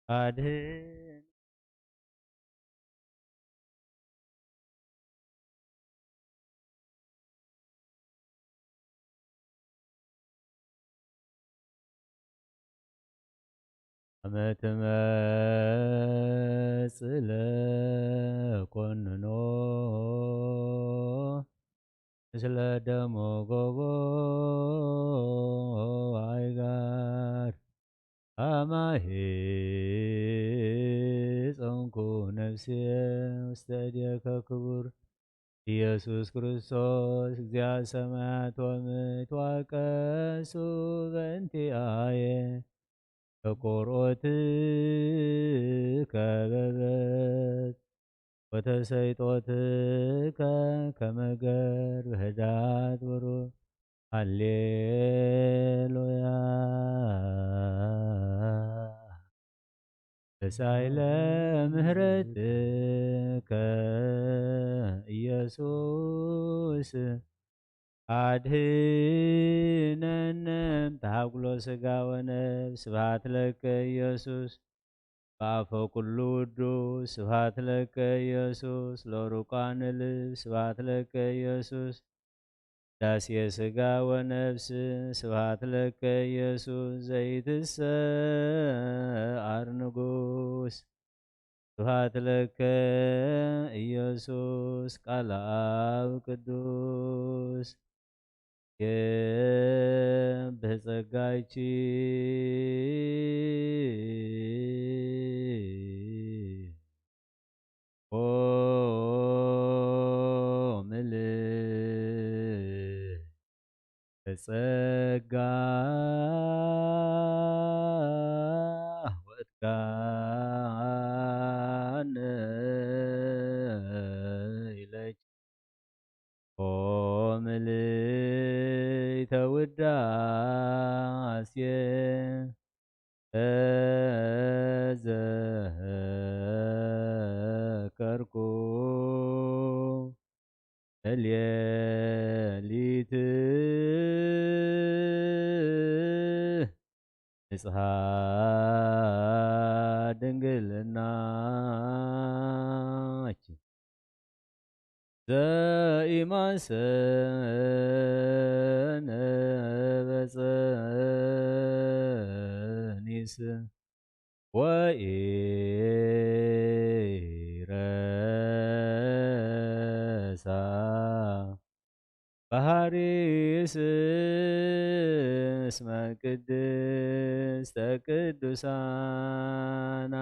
ኣድህን። አመ ትመጽእ ለኮንኖ ምስለ ደሞ ጎቦ አይጋር አማሄ ጸንኩ ነፍሴ ውስተ እዴከ ክቡር ኢየሱስ ክርስቶስ እግዚአ ሰማያት ወምድር ተዋቀሱ በእንቲአየ ተቆርኦትከ በበት ወተሰይጦትከ ከመ ገር በህዳት ብሩር። ሃሌሉያ። ተሳይለ ምህረትከ ኢየሱስ አድህነነ እምተሃጉሎ ሥጋ ወነፍስ። ስብሐት ለከ ኢየሱስ በአፈ ኩሉ ውዱስ። ስብሐት ለከ ኢየሱስ ለሩቃን ልብ። ስብሐት ለከ ኢየሱስ ዳሴ ሥጋ ወነፍስ። ስብሐት ለከ ኢየሱስ ዘይትሰዓር ንጉስ። ስብሐት ለከ ኢየሱስ ቃል አብ ቅዱስ። ብጸጋይኪ ኦ ምልዕተ ጸጋ ወትካነ ኢለኪ ኦ ምልዕተ ውዳሴ ርኩ ለሌሊት ንጽሃ ድንግልናኪ ዘኢማሰነ በጸኒስ ወኢረሳ ባህሪስ እስመ ቅድስተ ቅዱሳን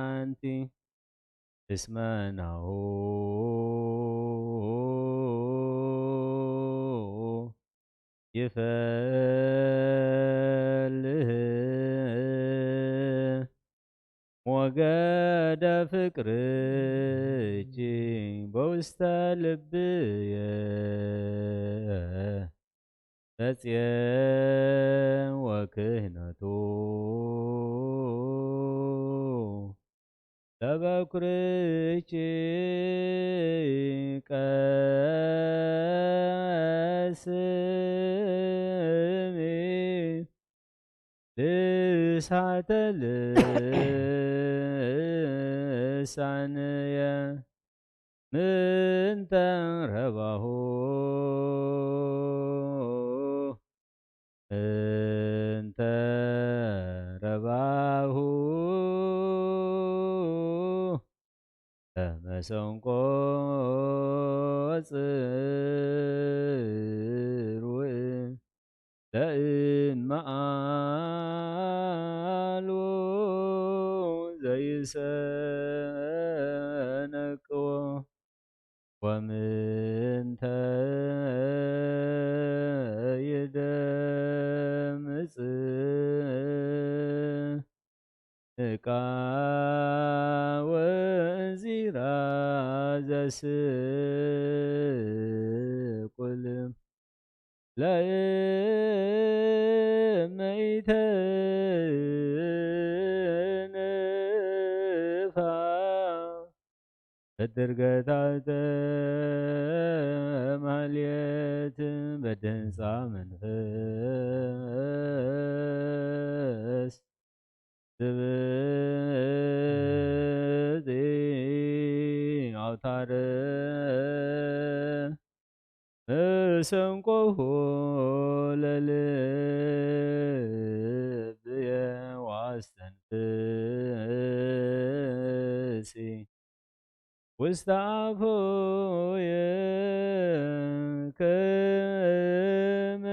ኣንቲ እስመ ናሁ ይፈልህ ሞገደ ፍቅርኪ በውስተ ልብየ በጽየ ወክህነቱ ለበኩርኪ ቀስሚ ልሳተ ልሳንየ ምንተ ረባሁ ምንተ ረባሁ ከመሰንቆ ጽርውእ ለእመ ኣልቦ ዘይሰነቅዎ ወምንተ ይደምጽ እቃ ወእንዚራ ዘስቁል ለእመ ኢተንፋ በድርገታተ ማህሌት በድህንፃ መንፈስ ስብእቲ ኣውታር መሰንቆሁ ለልብየ ዋስተንፍሲ ውስተ አፎየ ከመ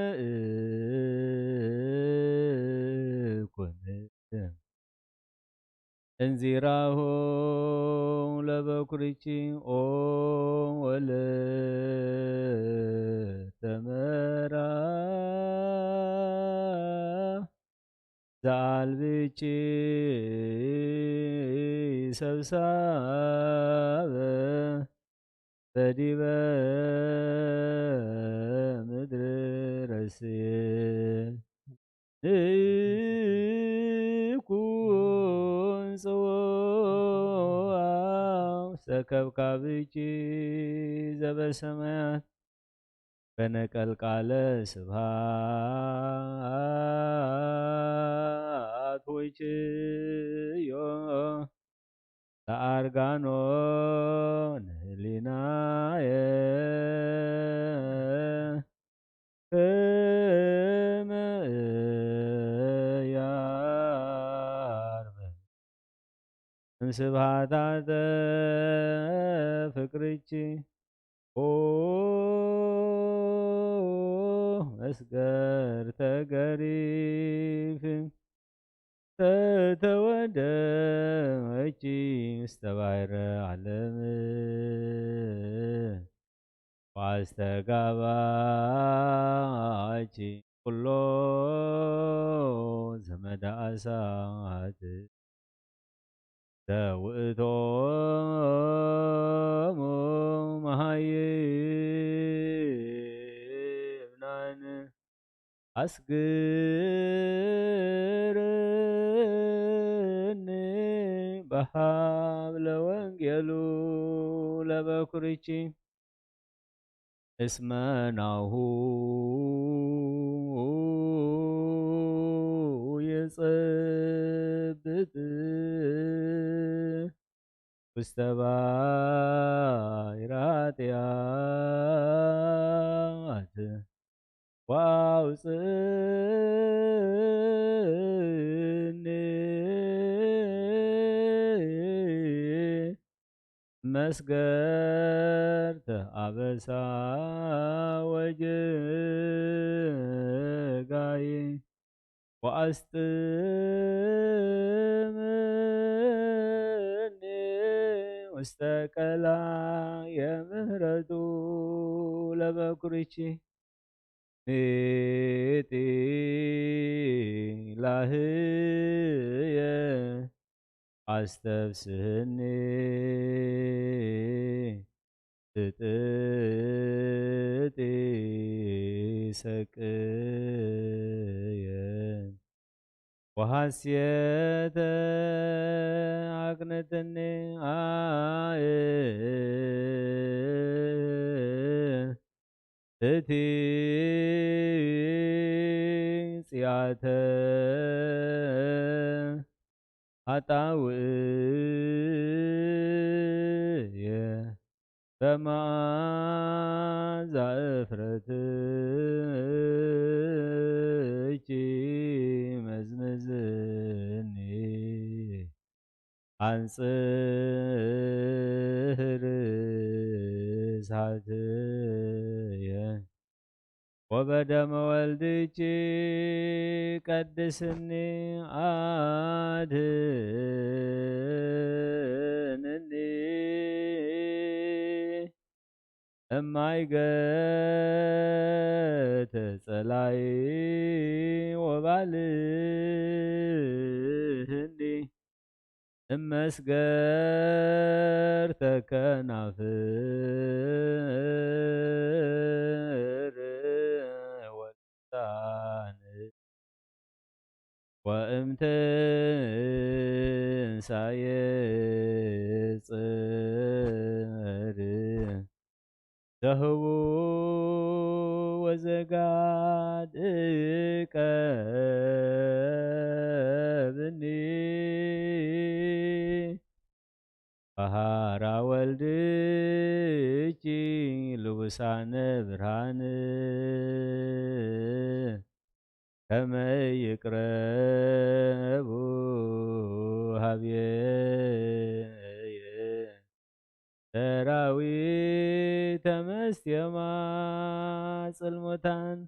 እኩን እንዚራሁ ለበኩርኪ ኦ ወለተ መራ ዘአልብኪ ሰብሳበ በዲበ ምድር ረስየ ንኩን ጽዋ ሰከብካብኪ ዘበሰማያት በነቀልቃለ ስብሃት ወይችዮ ለአርጋኖ ንህሊናየ ከመ ያርመ እምስብሃታተ ፍቅርኪ ኦ መስገርተ ገሪፍ ተተወደወኪ ውስተ ባሕረ ዓለም ወአስተጋባኪ ኩሎ ዘመደ እሳት ዘውእቶሙ መሃይምናን አስግርኒ በሃብ ለወንጌሉ ለበኩርኪ እስመ ናሁ ይጽብጥ ውስተ ባሕረ ኃጢአት ወአውፅእኒ መስገርተ አበሳ ወጌጋይ ወአስጥምኒ ውስተ ቀላ የምህረቱ ለበኩርኪ። ሚጢ ላህየ አስተብስህኒ ትጥጢ ሰቅየ ወሐሴተ አቅንትኒ አየ እቲ ጽያተ ኃጣውእየ በመዓዛ እፍረትኪ መዝምዝኒ። አንጽህ ርሳትየ ወበደመ ወልድኪ ቀድስኒ አድህንኒ። እማይገተ ጸላይ ወባልህኒ እመስገርተ ከናፍር ወልሳን ወእምትንሳኤ ጽር ዘህቡ ወዘጋድቀብኒ። ፈሃራ ወልድኪ ልቡሳነ ብርሃን ከመ ይቅረቡ ሀብየ ሰራዊተ መስቴማ ጽልሙታን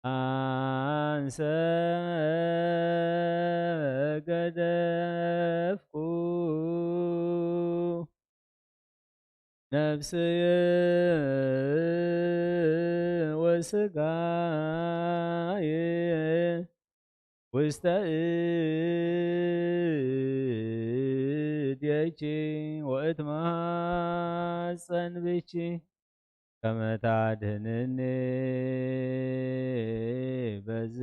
አንሰ ገደፍኩ ነፍስየ ወስጋየ ውስተ እዴኪ ወእትማጸን ብኪ ከመ ታድህንኒ በዝ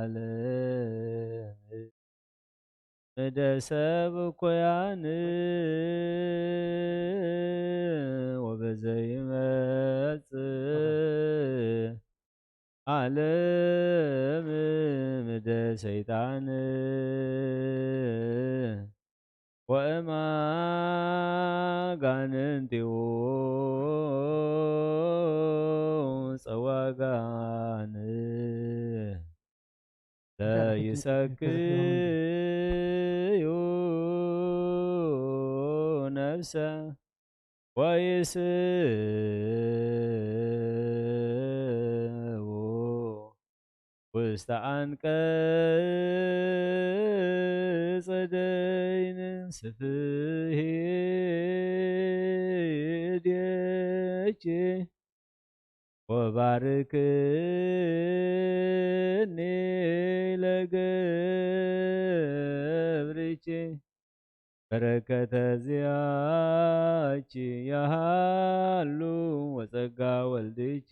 ዓለም። እደ ሰብ እኩያን ወበዘይመጽእ ዓለም እደ ሰይጣን ወእም አጋንንቲሁ ጸዋጋን ለይሰክዩ ነፍሰ ወይስው ውስተ አንቀጸ ደይን ስፍህ እዴኪ ወባርክኒ ለገብርኪ በረከተ ዚአኪ ያሃሉ ወጸጋ ወልድኪ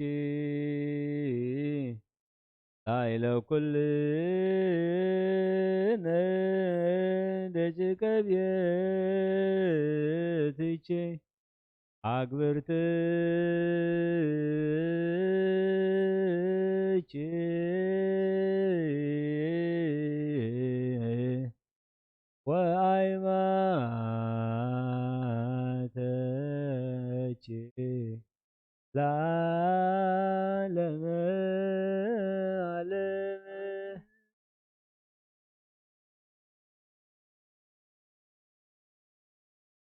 ላዕለ ኩልነ ደጅ ከቤትኪ ኣግብርትኪ ወኣይማተኪ ለዓለመ ዓለም።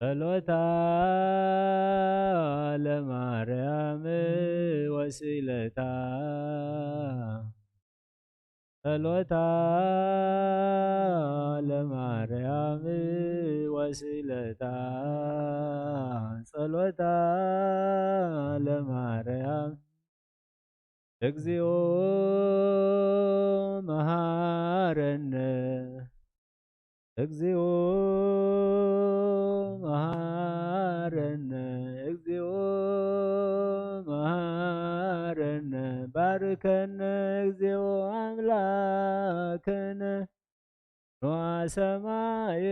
ጸሎታ ለማርያም ወስእለታ፣ ጸሎታ ለማርያም ወስእለታ፣ ጸሎታ ለማርያም። እግዚኦ መሃረነ፣ እግዚኦ መሃረነ፣ እግዚኦ መሃረነ፣ ባርከነ እግዚኦ ኣምላከነ። ንዋየ ሰማየ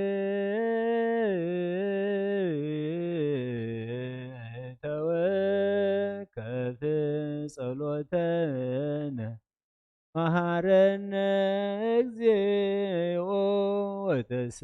ተወከፍ ጸሎተነ፣ መሃረነ እግዚኦ ወተሰሃልነ።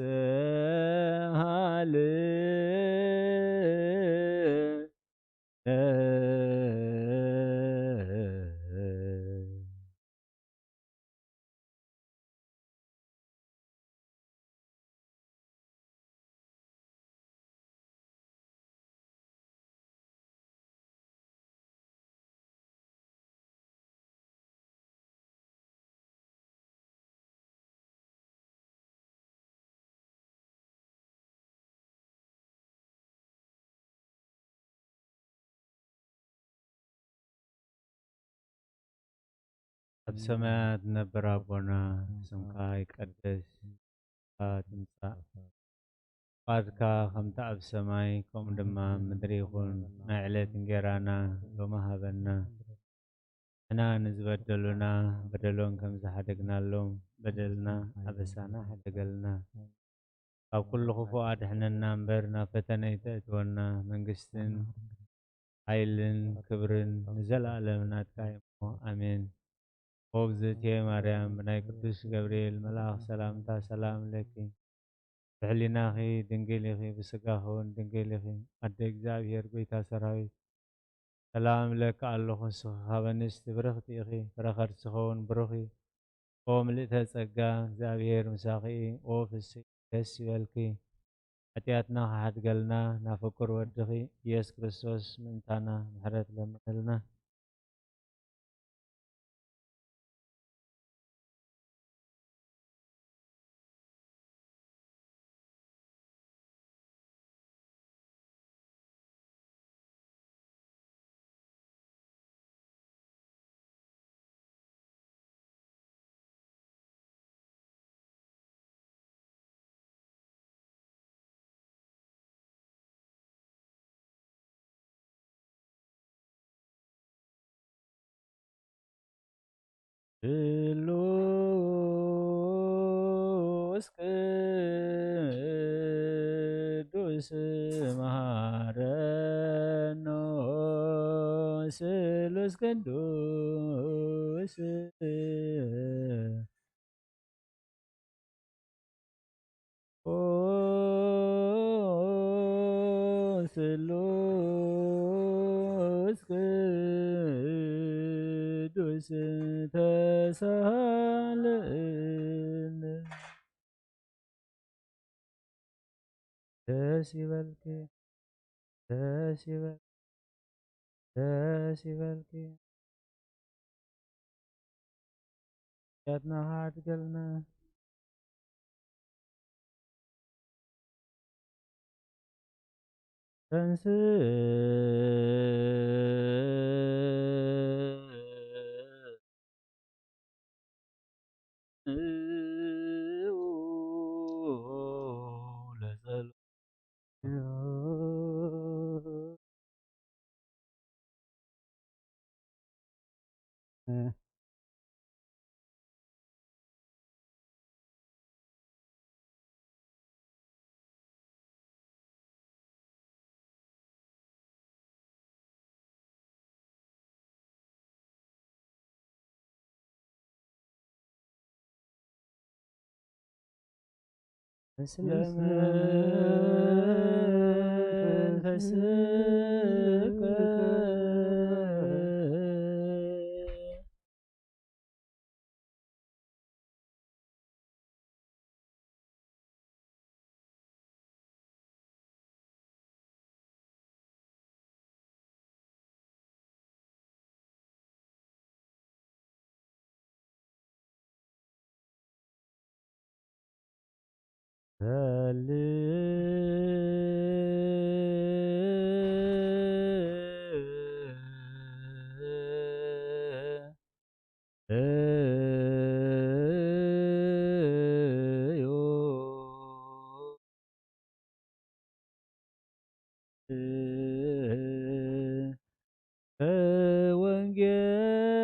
ኣብ ሰማያት ነበር ኣቦና፣ ስምካ ይቀደስ፣ ትምጻእ፣ ፍቓድካ ከምቲ ኣብ ሰማይ፣ ከምኡ ድማ ኣብ ምድሪ ይኹን። ናይ ዕለት እንጌራና ሎሚ ሃበና። ንሕና ንዝበደሉና በደሎም ከም ዝሓደግናሎም፣ በደልና ኣበሳና ሓደገልና። ካብ ኩሉ ክፉእ ኣድሕነና እምበር፣ ናብ ፈተነ ኣይተእትወና። መንግስትን ሓይልን ክብርን ንዘለኣለም ናትካ እዩ እሞ፣ ኣሜን። ኦ ብዝእትየ ማርያም፣ ብናይ ቅዱስ ገብርኤል መልኣኽ ሰላምታ ሰላም እለኪ። ብሕሊናኺ ድንግል ኢኺ፣ ብስጋኺ እውን ድንግል ኢኺ። ኣደ እግዚኣብሔር፣ ጎይታ ሰራዊት፣ ሰላም እለኪ ኣለኹ። ንስኺ ካብ ኣንስቲ ብርኽቲ ኢኺ፣ ፍረ ከርስኺ እውን ብሩኽ እዩ። ኦ ምልእተ ጸጋ፣ እግዚኣብሔር ምሳኺ እዩ። ኦ ፍስሕቲ፣ ደስ ይበልኪ። ሓጢኣትና ክሓድገልና ናብ ፍቁር ወድኺ ኢየሱስ ክርስቶስ ምእንታና ምሕረት ለምነልና። ስሉስ ቅዱስ መሃረኖ፣ ስሉስ ቅዱስ ኦ ስሉስ ቅዱስ ተሳሃለነ። ደስ ይበልኪ፣ ደስ ይበል፣ ደስ ይበልኪ። ሓጢኣትና ሓድገልና። ተንስእ ምስለ መንፈስከ።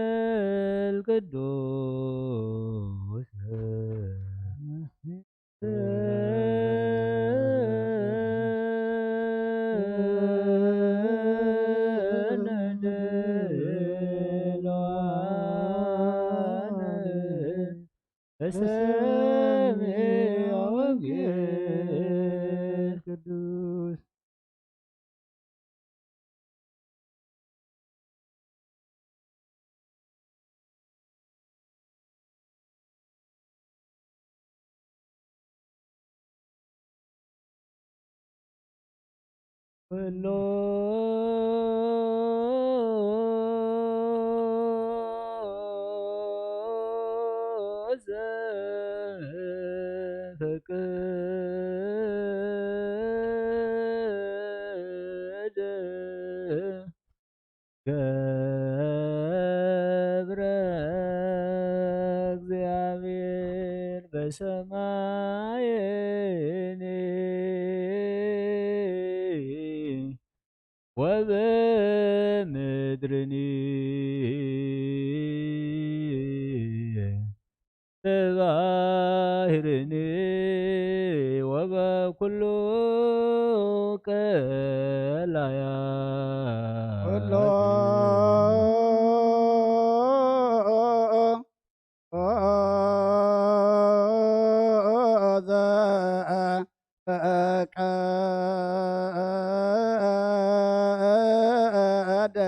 ወንጌል ቅዱስ ሰሚዐ ወንጌል ቅዱስ። ኩሎ ዘፈቅድ ገብረ እግዚአብሔር በሰማይኒ ወበምድርኒ በባሕርኒ ወበኩሉ ቀላያ ኩሎ ዘፈቀደ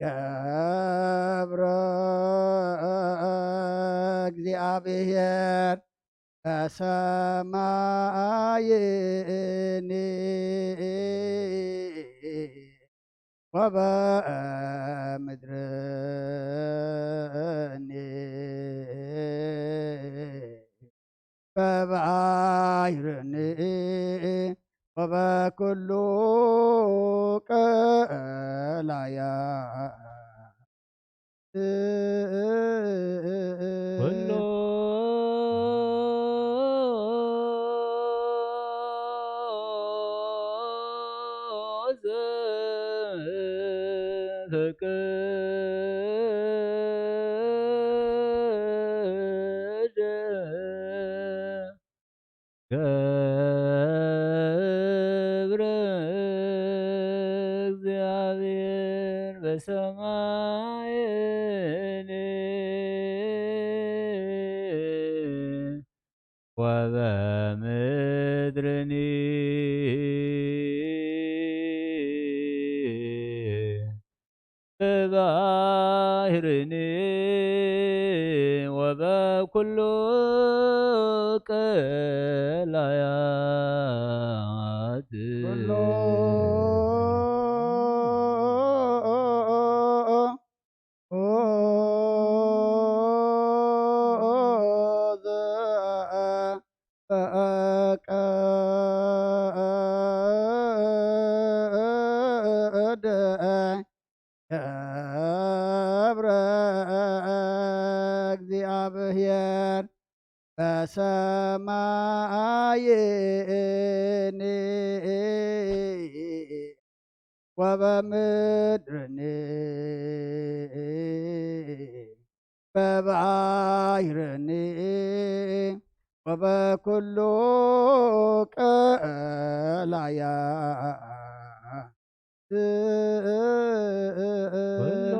ገብረ እግዚአብሔር በሰማይኒ ወበምድርኒ በባሕርኒ ወበኩሉ ቀላያ ኩሎ ዘፈቅድ ገብረ እግዚአብሔር በሰማይኒ ወበምድርኒ በባሕርኒ ወበኩሉ ቀላያት ኩሎ ዘፈቀደ ገብረ እግዚአብሔር በሰማይኒ ወበምድርኒ በባሕርኒ ወበኩሉ ቀላያ ኩሎ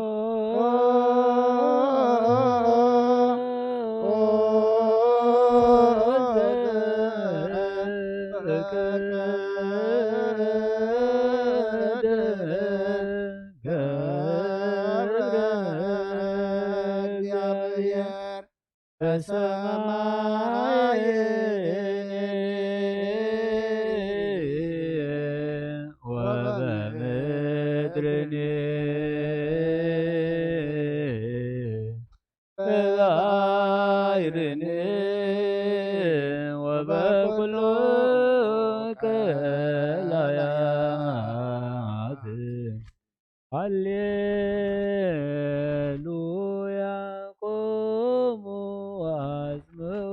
በሰማይኒ ወበምድርኒ በባሕርኒ ወበኩሉ ቀላያት። ሃሌሉያ። ቁሙ ወአስምዑ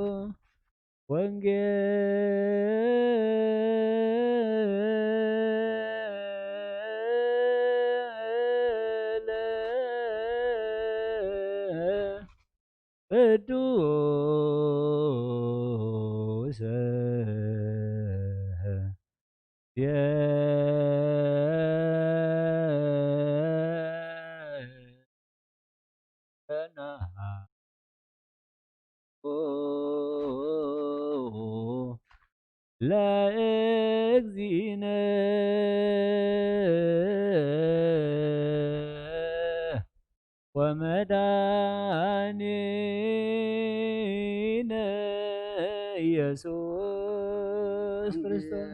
ወንጌለ ቅዱስ ዜና ለእግዚእነ ወመድኃኒነ ኢየሱስ ክርስቶስ።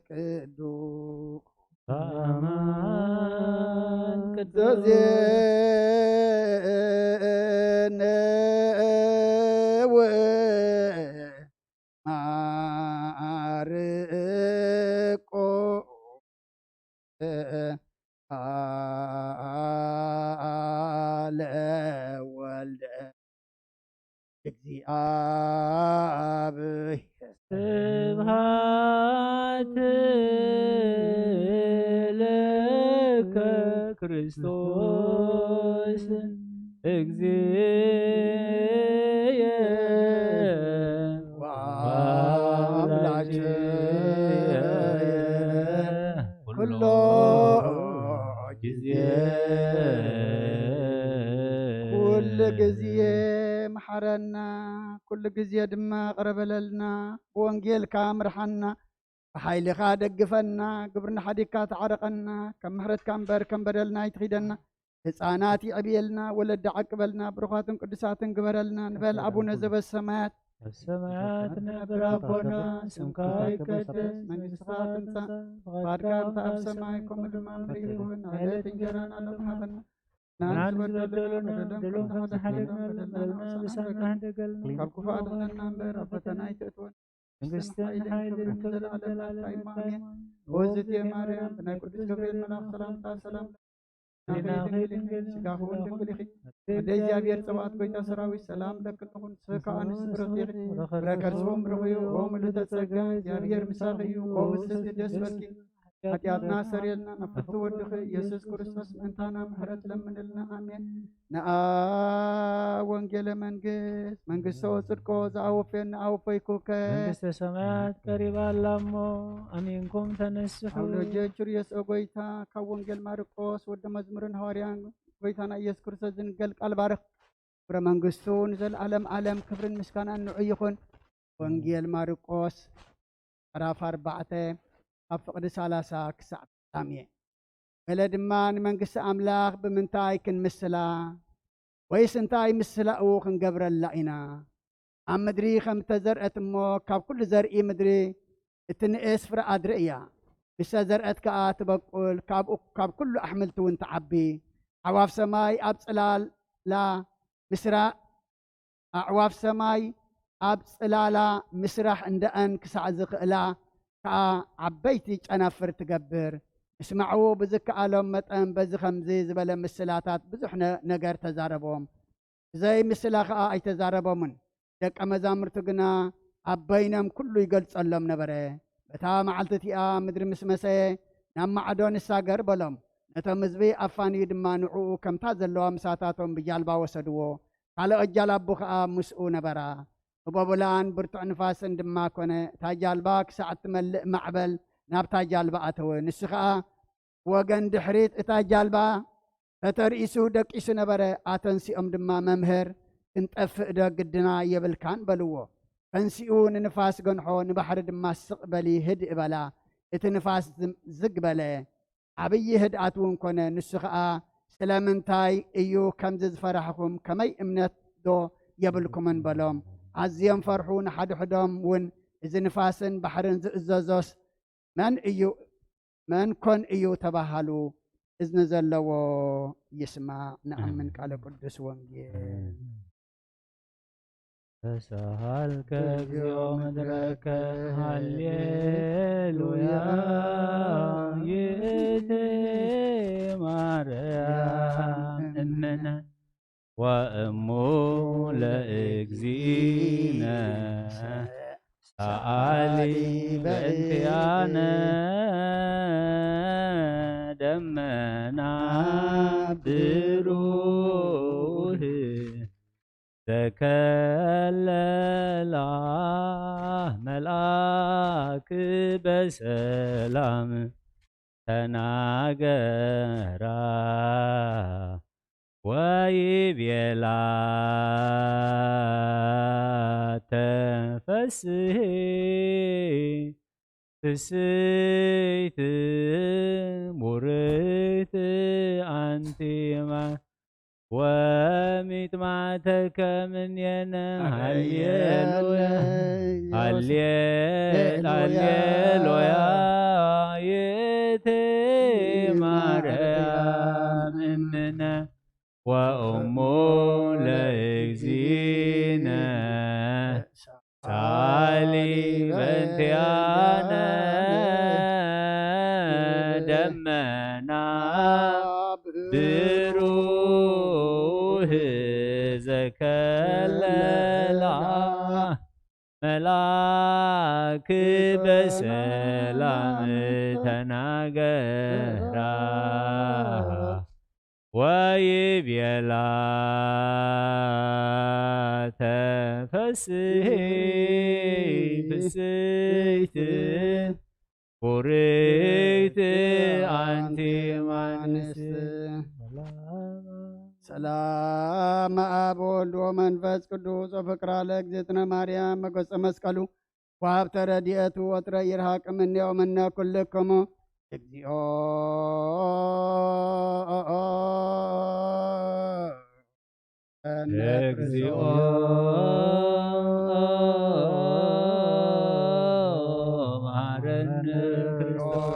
ቅዱስ አማን ቅዱስ ዘዜነወ ማርቆስ ቃለ ወልደ እግዚአብሔር። ስብሐት ለከ ክርስቶስ እግዚእየ ወአምላክየ ኩሎ ጊዜ። ኩሉ ግዜ መሓረና፣ ኩሉ ግዜ ድማ ቅረበለልና፣ ብወንጌልካ ምርሓና፣ ብሓይልኻ ደግፈና፣ ግብርና ሓዲግካ ተዓረቐና፣ ከም ምሕረትካ እምበር ከም በደልና ኣይትኺደና። ህፃናት ይዕብየልና፣ ወለዲ ዓቅበልና፣ ብሩኻትን ቅዱሳትን ግበረልና ንበል። ኣቡነ ዘበሰማያት ኣብ ሰማያት ነብር ኣቦና፣ ስምካ ይቀደስ፣ መንግስትኻ ትምጻእ፣ ፍቓድካ ከምቲ ኣብ ሰማይ ከምኡ ድማ ኣብ ምድሪ ይኹን። ዕለት እንጀራና ሎሚ ሃበና፣ ንሕና ንዝበደሉና በደሎም ከም ዝሓለፍና ንበደልና፣ ብሳና ሕደገልና፣ ካብ ክፉእ ኣድሕነና እምበር ኣብ ፈተና ኣይተእትወና። መንግስትን ሓይልን ክብርን ዘለዓለም ናትካ እዩ። ኣሜን። ኦዝቴ ማርያም፣ ብናይ ቅዱስ ገብርኤል መልኣኽ ሰላምታ ሰላም፣ ሕሊናኺ ድንግል፣ ስጋኺ እውን ድንግል ኢኺ። ኣደ እግዚኣብሔር ጸባኦት፣ ጎይታ ሰራዊት፣ ሰላም ለኪ ይኹን። ንስኺ ከኣ ንስቲ ብርኽቲ ኢኺ፣ ፍረ ከርስኺ እውን ብሩኽ እዩ። ኦ ምልዕተ ጸጋ፣ እግዚኣብሔር ምሳኺ እዩ። ኦ ብጽእቲ ደስ በልኪ፣ ሓጢኣትና ሰርየልና፣ ናብ ፍትሒ ወድኺ ኢየሱስ ክርስቶስ ምእንታና ምሕረት ለምንልና። ኣሜን። ነአ ወንጌለ መንግስት መንግስቶ ጽድቆ ዘአወፌን ነአወፈይኩከ። መንግስተ ሰማያት ቀሪባ ኣላ እሞ ኣሚንኩም ተነስሑ። ኣብ ሎጀ ቹርዮስ ኦ ጎይታ፣ ካብ ወንጌል ማርቆስ ወዲ መዝሙርን ሃዋርያን ጎይታና ኢየሱስ ክርስቶስ ዝንገል ቃል ባርኽ። ፍረ መንግስቱ ንዘለዓለም ዓለም ክብርን ምስጋናን ንዑ ይኹን። ወንጌል ማርቆስ ምዕራፍ ኣርባዕተ ካብ ፍቕዲ ሰላሳ ክሳዕ ፍጻሜ። ገለ ድማ፣ ንመንግስቲ ኣምላኽ ብምንታይ ክንምስላ? ወይስ እንታይ ምስላኡ ክንገብረላ ኢና? ኣብ ምድሪ ከም እተዘርአት እሞ፣ ካብ ኩሉ ዘርኢ ምድሪ እቲ ንእስ ፍረ ኣድሪ እያ። ምስ ተዘርአት ከኣ ትበቁል፣ ካብኡ፣ ካብ ኩሉ ኣሕምልቲ እውን ትዓቢ። ኣዕዋፍ ሰማይ ኣብ ጽላላ ምስራ-፣ ኣዕዋፍ ሰማይ ኣብ ጽላላ ምስራሕ እንደኣን ክሳዕ ዝኽእላ ከኣ ዓበይቲ ጨናፍር ትገብር። ምስማዑ ብዝከኣሎም መጠን በዚ ከምዚ ዝበለ ምስላታት ብዙሕ ነ-፣ ነገር ተዛረቦም። ብዘይ ምስላ ከኣ ኣይተዛረቦምን። ደቀ መዛሙርቱ ግና ኣብ በይኖም ኩሉ ይገልጸሎም ነበረ። በታ መዓልቲ እቲኣ ምድሪ ምስ መሰየ፣ ናብ ማዕዶ ንሳገር በሎም። ነቶም ህዝቢ ኣፋንዩ ድማ ንዕኡ ከምታ ዘለዋ ምሳታቶም ብጃልባ ወሰድዎ። ካልኦት ጃላቡ ኸኣ ምስኡ ነበራ። ህቦብላን ብርቱዕ ንፋስን ድማ ኰነ። እታ ጃልባ ክሳዕ እትመልእ ማዕበል ናብታ ጃልባ ኣተወ። ንሱ ኸኣ ብወገን ድሕሪት እታ ጃልባ ተተርኢሱ ደቂሱ ነበረ። ኣተንሲኦም ድማ፣ "መምህር፣ ክንጠፍእ ዶ ግድና የብልካን?" በልዎ። ተንሲኡ ንንፋስ ገንሖ፣ ንባሕሪ ድማ፣ "ስቕ በሊ፣ ህድእ በላ።" እቲ ንፋስ ዝም-፣ ዝግ በለ። ዓብዪ ህድኣት እውን ኮነ። ንሱ ኸኣ፣ "ስለምንታይ እዩ ከምዚ ዝፈራሕኹም? ከመይ እምነትዶ የብልኩምን?" በሎም። ኣዝዮም ፈርሑ። ንሓድሕዶም እውን፣ "እዚ ንፋስን ባሕርን ዝእዘዞስ መን እዩ? መን ኮን እዩ?" ተባሃሉ። እዝኒ ዘለዎ ይስማዕ። ንኣምን ቃለ ቅዱስ ወንጌል። ተሳሃልከ እግዚኦ ምድረከ፣ ሃሌሉያ። ይእቲ ማርያም እምነ ወእሙ ለእግዚእነ፣ ሰኣሊ በእንቲአነ ደመና ብሩህ ዘከለላ መልኣክ በሰላም ተናገራ ወይቤላ፣ ተፈስሒ ፍስሕቲ ቡርክቲ ኣንቲ እማ ወሚጥማዕተከ እምኔነ። ሃሌሉያ፣ ሃሌ-፣ ሃሌሉያ። ይእቲ ማርያም እምነ ወእሙ ለእግዚእነ፣ ሳሊ በእንቲአነ ደመና ብሩህ ዘከለላ መልኣክ በሰላም ተናገራ ወይቤላ፣ ተፈስሒ ፍስሕቲ ቡርክቲ ኣንቲ እም ኣንስት። ሰላም አብ ወወልድ ወመንፈስ ቅዱስ ወፍቅራ ለእግዝእትነ ማርያም መገጸ መስቀሉ ወሀብተ ረድኤቱ ወትረ ይርሃቅ እምኔ ወምነ ኩልክሙ። እግዚኦ እግዚኦ መሐረነ ክርስቶስ።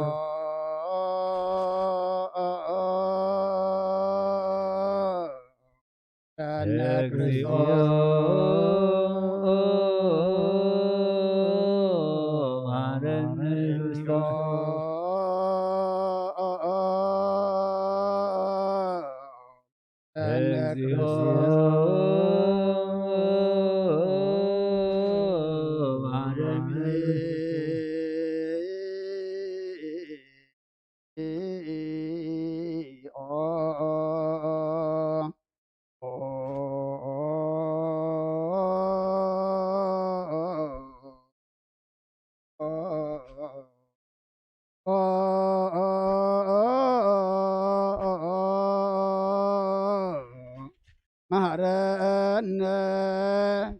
እግዚኦ መሐረነ ክርስቶስ። እግዚኦ መሐረነ። መሐረነ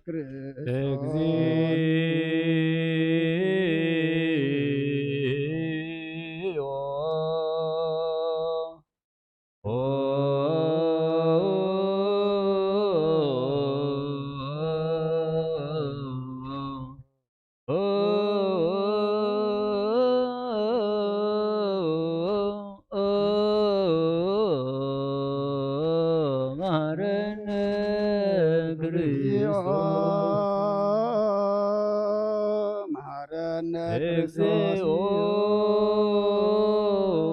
ክርስቶስ። እግዚኦ መሐረነ ክርስቶስ። መሐረነ ክርስቶስ።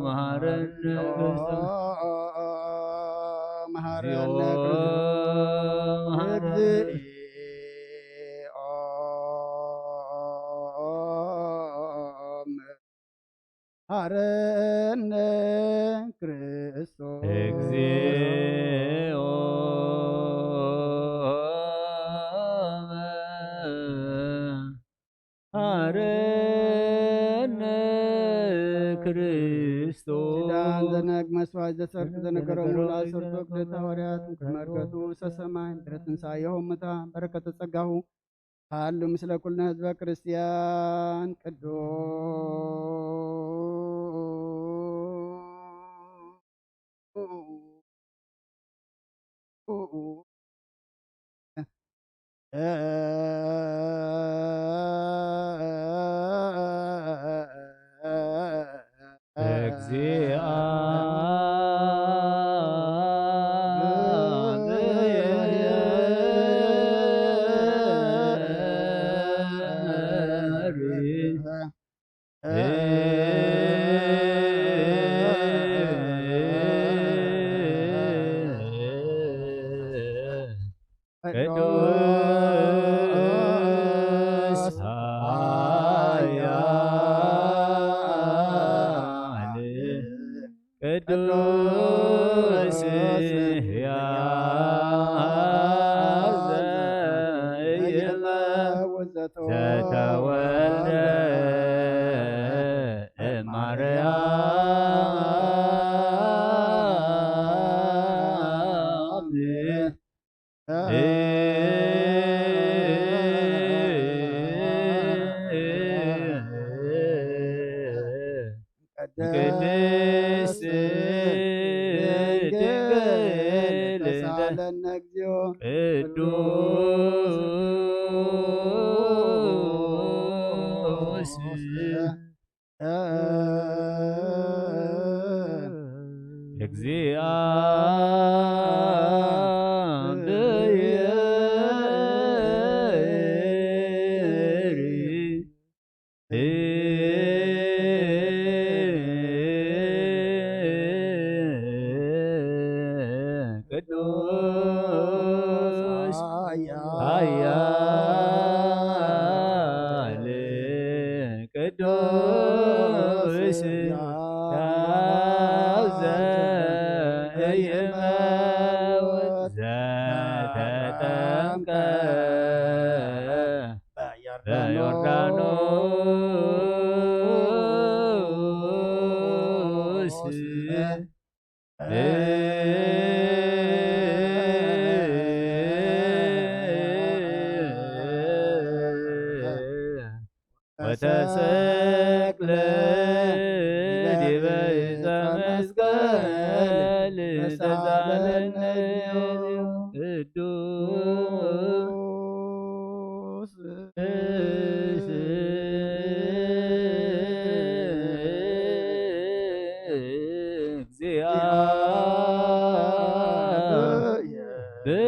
መሐረነ ክርስቶስ። መሐረነ ክርስቶስ። እግዚኦ መሐረነ ክርስቶስ። እግዚኦ መሐረነ ክርስቶስ። ኪዳን ዘነግ መስዋዕት ዘሰርክ ዘነገሮም ለዐሰርቱ ክልተ ሃዋርያት ምክትመልከቱ ሰሰማይ ምድረ ትንሳኤሆም ምታ በረከተ ጸጋሁ ሃሉ ምስለ ኩልነ ህዝበ ክርስቲያን ቅዱስ። እግዚአ ቅዱስ ኃያል ቅዱስ ሕያው ዘኢይመውት ዘተወልደ እማርያም። ቅድስት ድንግል ተሳለነ እግዚኦ። ቅዱስ እግዚአብሔር ቅዱስ ኃያል ቅዱስ ሕያው ዘኢይመውት ዘተጠምቀ በዮርዳኖስ። ወተሰቅለ ዲበ ዕፀ መስቀል ተሳለነ ቅዱስ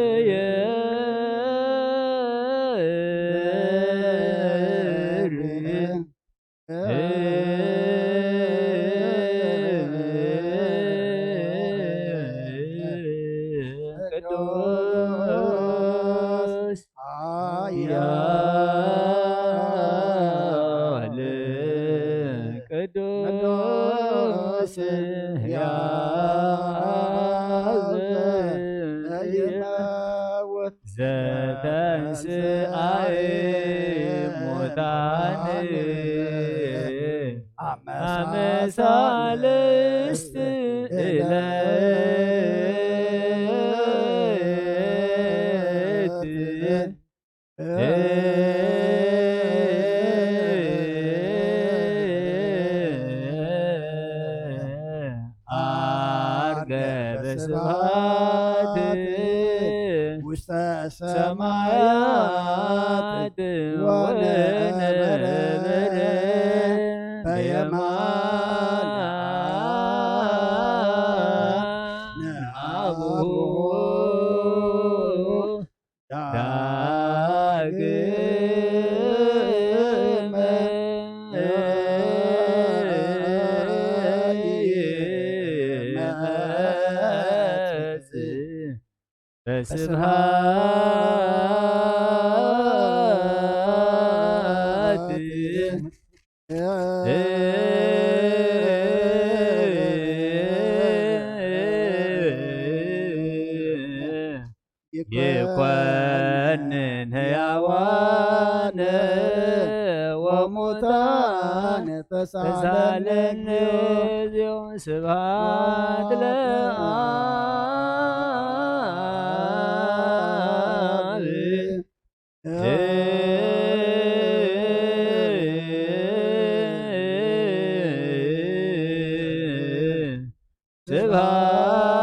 እግዚአብሔር። ቅዱስ ኃያል ቅዱስ ሕያው ዘኢይመውት ዘተንሥአ እሙታን አመ ሳልስት ዕለት። ዐርገ በስብሐት ውስተ ሰማያት ወነበረ በየማነ አቡሁ። ዳግመ ይመጽእ በስብሐት። ይኮንን ሕያዋን ወሙታን ተሳለኒ። ተሳለኒ። ስብሐት ለአብ።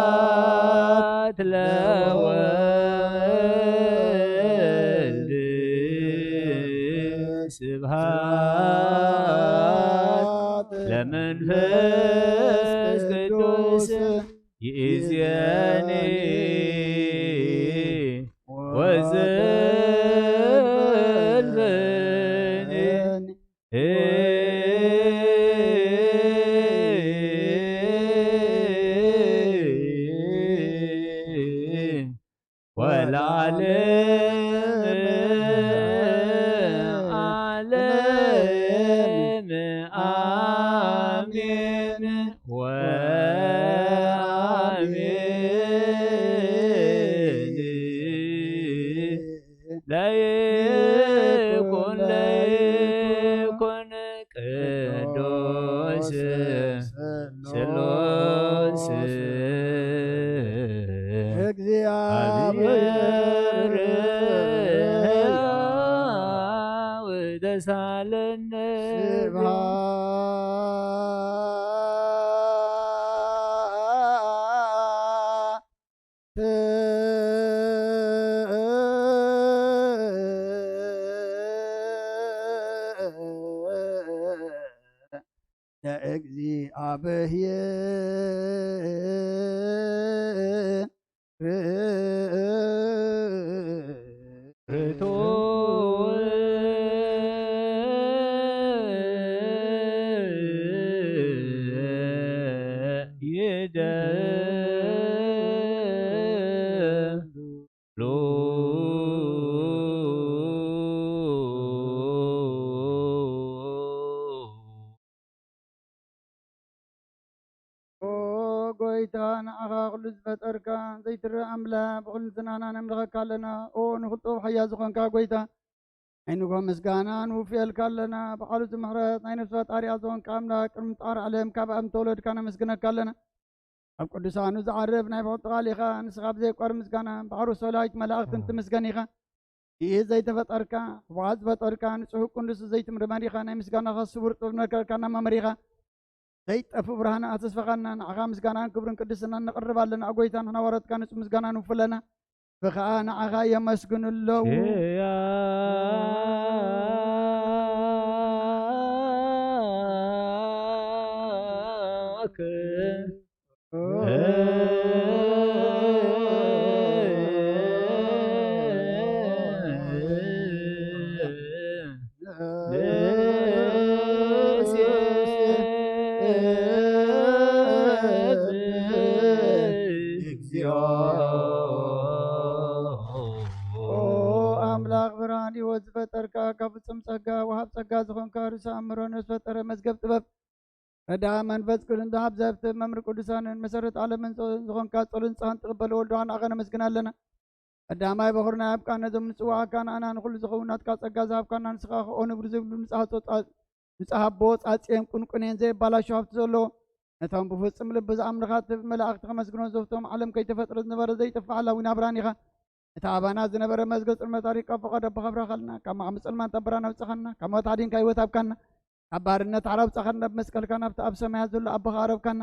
ስብሐት ለወልድ፣ ስብሐት ለመንፈስ ቅዱስ፣ ይእዜኒ ወዘልፈኒ። ወለዓለመ ዓለም አሜን ወአሜን። ለይኩን ለይኩን ቅዱስ ስሉስ እግዚአብሔር ሕያው ተሳለነ። ስብሐት ለእግዚአብሔር። ኦ ጎይታ፣ ንዓኻ ኩሉ ዝፈጠርካ ዘይትረአ ኣምላኽ፣ ብኹሉ ዝናና ነምልኸካ ኣለና። ኦ ንኹሉ ጥበብ ሓያል ዝኾንካ ጎይታ፣ ናይ ንጎ ምስጋና ንውፍየልካ ኣለና። ብዓሉ ዝምሕረት ናይ ነፍሲ ፈጣሪኣ ዝኾንካ ኣምላኽ፣ ቅድሚ ምፍጣር ዓለም ካብ ኣብ ምተወለድካ ነመስግነካ ኣለና። ኣብ ቅዱሳኑ ዝዓርፍ ናይ ብሕቲ ቃል ኢኻ። ንስኻ ብዘይቋር ምስጋና ባሕሩ ሰላይት መላእኽትን ትምስገን ኢኻ። ይህ ዘይተፈጠርካ፣ ህቡባት ዝፈጠርካ፣ ንጹህ ቅዱስ ዘይትምርመር ኢኻ። ናይ ምስጋናኻ ስውር ጥበብ ነርከልካና መመር ኢኻ። ዘይጠፍእ ብርሃን ኣተስፈኻና። ንዓኻ ምስጋናን ክብርን ቅድስናን ነቕርብ ኣለና። ኣጎይታ ንሕና ዋረትካ ንጹህ ምስጋና ንውፍለና። ብኸኣ ንዓኻ የመስግኑ ኣለዉ። ኪያክ ኣምላኽ ብርሃን ህይወት ዝፈጠርካ፣ ካብ ፍጹም ጸጋ ወሃብ ጸጋ ዝኾንካ ርእሰ ኣእምሮ ንዝፈጠረ መዝገብ ጥበብ፣ ረዳ መንፈስ ቅዱስ ዝሃብ ዘህብትብ መምህር ቅዱሳንን መሰረት ዓለምን ዝኾንካ ጸሎት ንስኻን ትቕበል ወልድ ንዓኻ ነመስግን ኣለና። ቀዳማይ በኹርና ያብቃን ነዞም ንጽዋዓካ ንኣና ንኹሉ ዝኸውን ናትካ ጸጋ ዝሃብካና ንስኻ ከኦ ንብሩ ዝብሉ ንጽሃ ጾጻ-፣ ንጽሃ ኣቦ ጻጽየን ቁንቁኔን ዘየባላሹ ሃብቲ ዘለዎ ነቶም ብፍጹም ልቢ ዝኣምንኻ ትብ መላእኽቲ ከመስግኖ ዘፍቶም ዓለም ከይተፈጥረ ዝነበረ ዘይጠፍእ ሓላዊ ናብራን ኢኻ። እቲ ኣባና ዝነበረ መዝገብ ጽልመት ኣሪካ ፍቓድ ኣቦኻ ኣብራኻልና። ካብ ማዕሚ ጽልማን ተበራን ኣውጻኻና። ካብ ሞት ኣዲንካ ህይወት ኣብካና። ካብ ባርነት ሓራ ኣውጻኻና። ብመስቀልካ ናብቲ ኣብ ሰማያት ዘሎ ኣቦኻ ኣረብካና።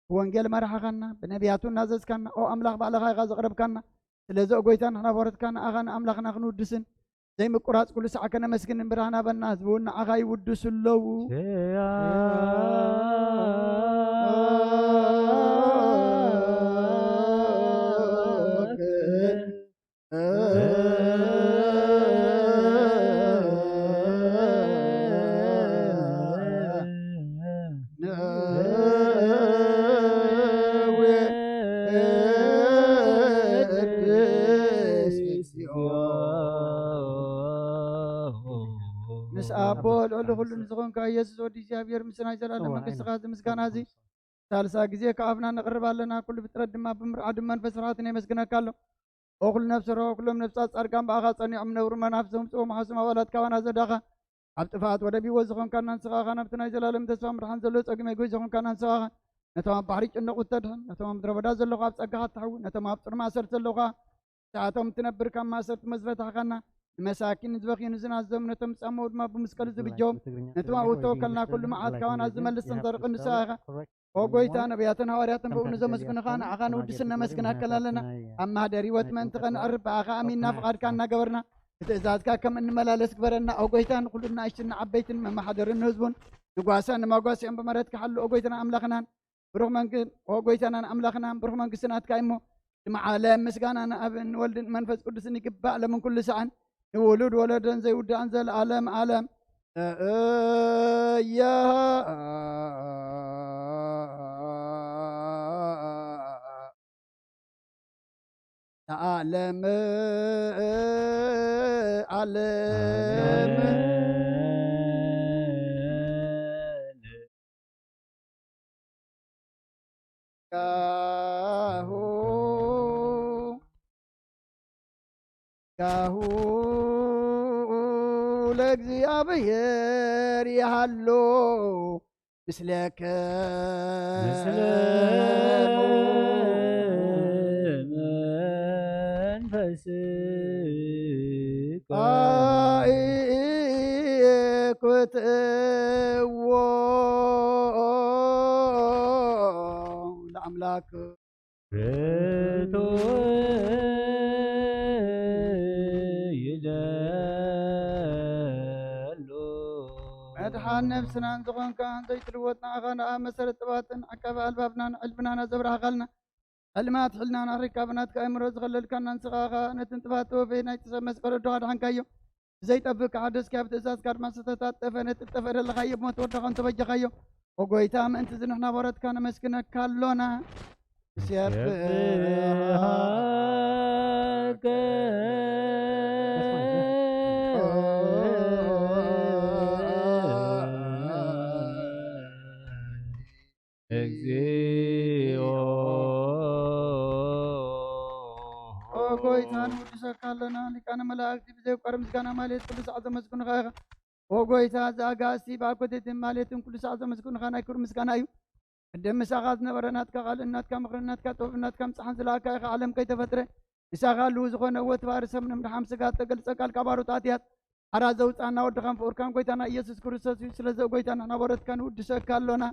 ብወንጌል መራሕኻና። ብነቢያቱ እናዘዝካና። ኦ ኣምላኽ ባዕልኻ ኢኻ ዘቕረብካና። ስለዚ ኦ ጎይታ ንሕና ባሮትካ ንኣኻ ንኣምላኽና ክንውድስን ዘይምቁራጽ ኩሉ ሳዕ ከነመስግንን ብርሃን ሃበና። ህዝቢ እውን ንኣኻ ይውድሱ ኣለዉ። ምስ ኣቦ ልዕሊ ኩሉ ንዝኾንካ ኢየሱስ ወዲ እግዚኣብሔር፣ ምስ ናይ ዘላለም መንግስትኻ እዚ ምስጋና እዚ ሳልሳ ግዜ ከኣፍና ነቕርብ ኣለና። ኩሉ ፍጥረት ድማ ብምርዓድ መንፈስ ፍርሃትን የመስግነካ ኣሎ። ኦ ኩሉ ነፍሲ ርሆ፣ ኩሎም ነፍሳት ጻድቃን ብኣኻ ጸኒዖም ነብሩ መናፍስቶም ጽዎም ሓስም ኣባላት ካባና ዘዳኻ። ኣብ ጥፍኣት ወደብ ህይወት ዝኾንካና ንስኻ ኢኻ። ናብቲ ናይ ዘላለም ተስፋ ምድሓን ዘሎ ጸጊመ ጎይ ዝኾንካና ንስኻ ኢኻ። ነቶም ኣብ ባሕሪ ጭንቕ እተድሕን፣ ነቶም ኣብ ምድረ በዳ ዘለኹ ኣብ ጸጋኻ እተሕዊ፣ ነቶም ኣብ ጽኑዕ ማእሰርቲ ዘለኹ ንሳቶም እትነብር ካብ ማእሰርቲ መዝፈታሕካና። ንመሳኪን፣ ንዝበኽዩ፣ ንዝናዘዙ፣ ነቶም ዝጻመዉ ድማ ብመስቀሉ ዝብጀዎም፣ ነቶም ኣብኡ እተወከልና ኩሉ መዓት ካባና ዝመልስ ተንጸርቂ ንስኻ ኢኻ። ኦ ጎይታ፣ ነቢያትን ሃዋርያትን ብእኡ ንዘመስግንኻ ንዓኻ ንውድስ ነመስግነካ ኣለና። ኣብ ማህደር ህይወት ምእንቲ ኸነዕርፍ ብኣኻ ኣሚንና ፍቓድካ እናገበርና ብትእዛዝካ ከም እንመላለስ ግበረና። ኦ ጎይታ፣ ንኹሉ ንኣሽቱን ንዓበይትን መማሓደርን ንህዝቡን ንጓሳን ንመጓሰኦም ብመረትካ ሓሉ። ኦ ጎይታና ኣምላኽናን ብሩኽ መንግ-፣ ኦ ጎይታናን ኣምላኽናን ብሩኽ መንግስቲ ናትካ እሞ፣ ቅድሚ ዓለም ምስጋና ንኣብን ንወልድን መንፈስ ቅዱስን ይግባእ፣ ለምን ኩሉ ሰዓን ንውሉድ ወለደን ዘይውዳእን ዘለዓለም ዓለም። እያ ንዓለም ዓለም። ካሁ ካሁ ለእግዚኣብሔር ይሃሎ ምስለከ። ምስለ መንፈስከ። ኣይ ክትእዎ ለኣምላክ። ርቱዕ ይደሉ። መድሓን ነብስናን ዝኾንካ ዘይትልወጥ ንዓኻ ንኣ መሰረት ጥባትን ዓቃቢ ኣልባብናን ዕልብናን ኣዘብራህኻልና። ጸልማት ሕልናና ሪካ ብናትካ ኣእምሮ ዝኸለልካና ንስኻ ኢኻ። ነቲ ንጥፋት ተወፈየ ናይቲ ሰብ መስቀል ወድኻ ኣድሓንካዮ። ብዘይጠፍእ ከሓደስካዮ፣ ብትእዛዝካ ድማ ዝተታጠፈ ነቲ ዝጠፍአ ደለኻዮ ብሞት ወድኻ እንተበጀኻዮ። ኦ ጎይታ፣ ምእንቲ እዚ ንሕና ባሮትካ ነመስግነካ ኣሎና። ንሴብሐካ። እግዚኦ። ኦ ጎይታ፣ ንውድሰካ ኣለና። ሊቃነ መላእክቲ ብዘይቋር ምስጋና ማለት ኩሉ ሳዕ ዘመስግኑኻ ኢኻ። ኦ ጎይታ፣ እዚ ኣጋእዝቲ ብኣኮቴትን ማሌትን ኩሉ ሳዕ ዘመስግኑኻ ናይ ክብሪ ምስጋና እዩ። ቅድም ምሳኻ ዝነበረ ናትካ ቃልን ናትካ ምኽርን ናትካ ጥበብን ናትካ ምጽሓን ዝለኣካ ኢኻ። ዓለም ከይተፈጥረ ምሳኻ ህልው ዝኾነ ወትባሪ ሰብ ንምድሓም ስጋ እተገልጸ ቃልካ ባሮት ኣትያት ሓራ ዘውጻና ወድኻን ፍቑርካን ጎይታና ኢየሱስ ክርስቶስ እዩ። ስለዚ ኦ ጎይታ ንሕና ባሮትካ ንውድሰካ ኣሎና።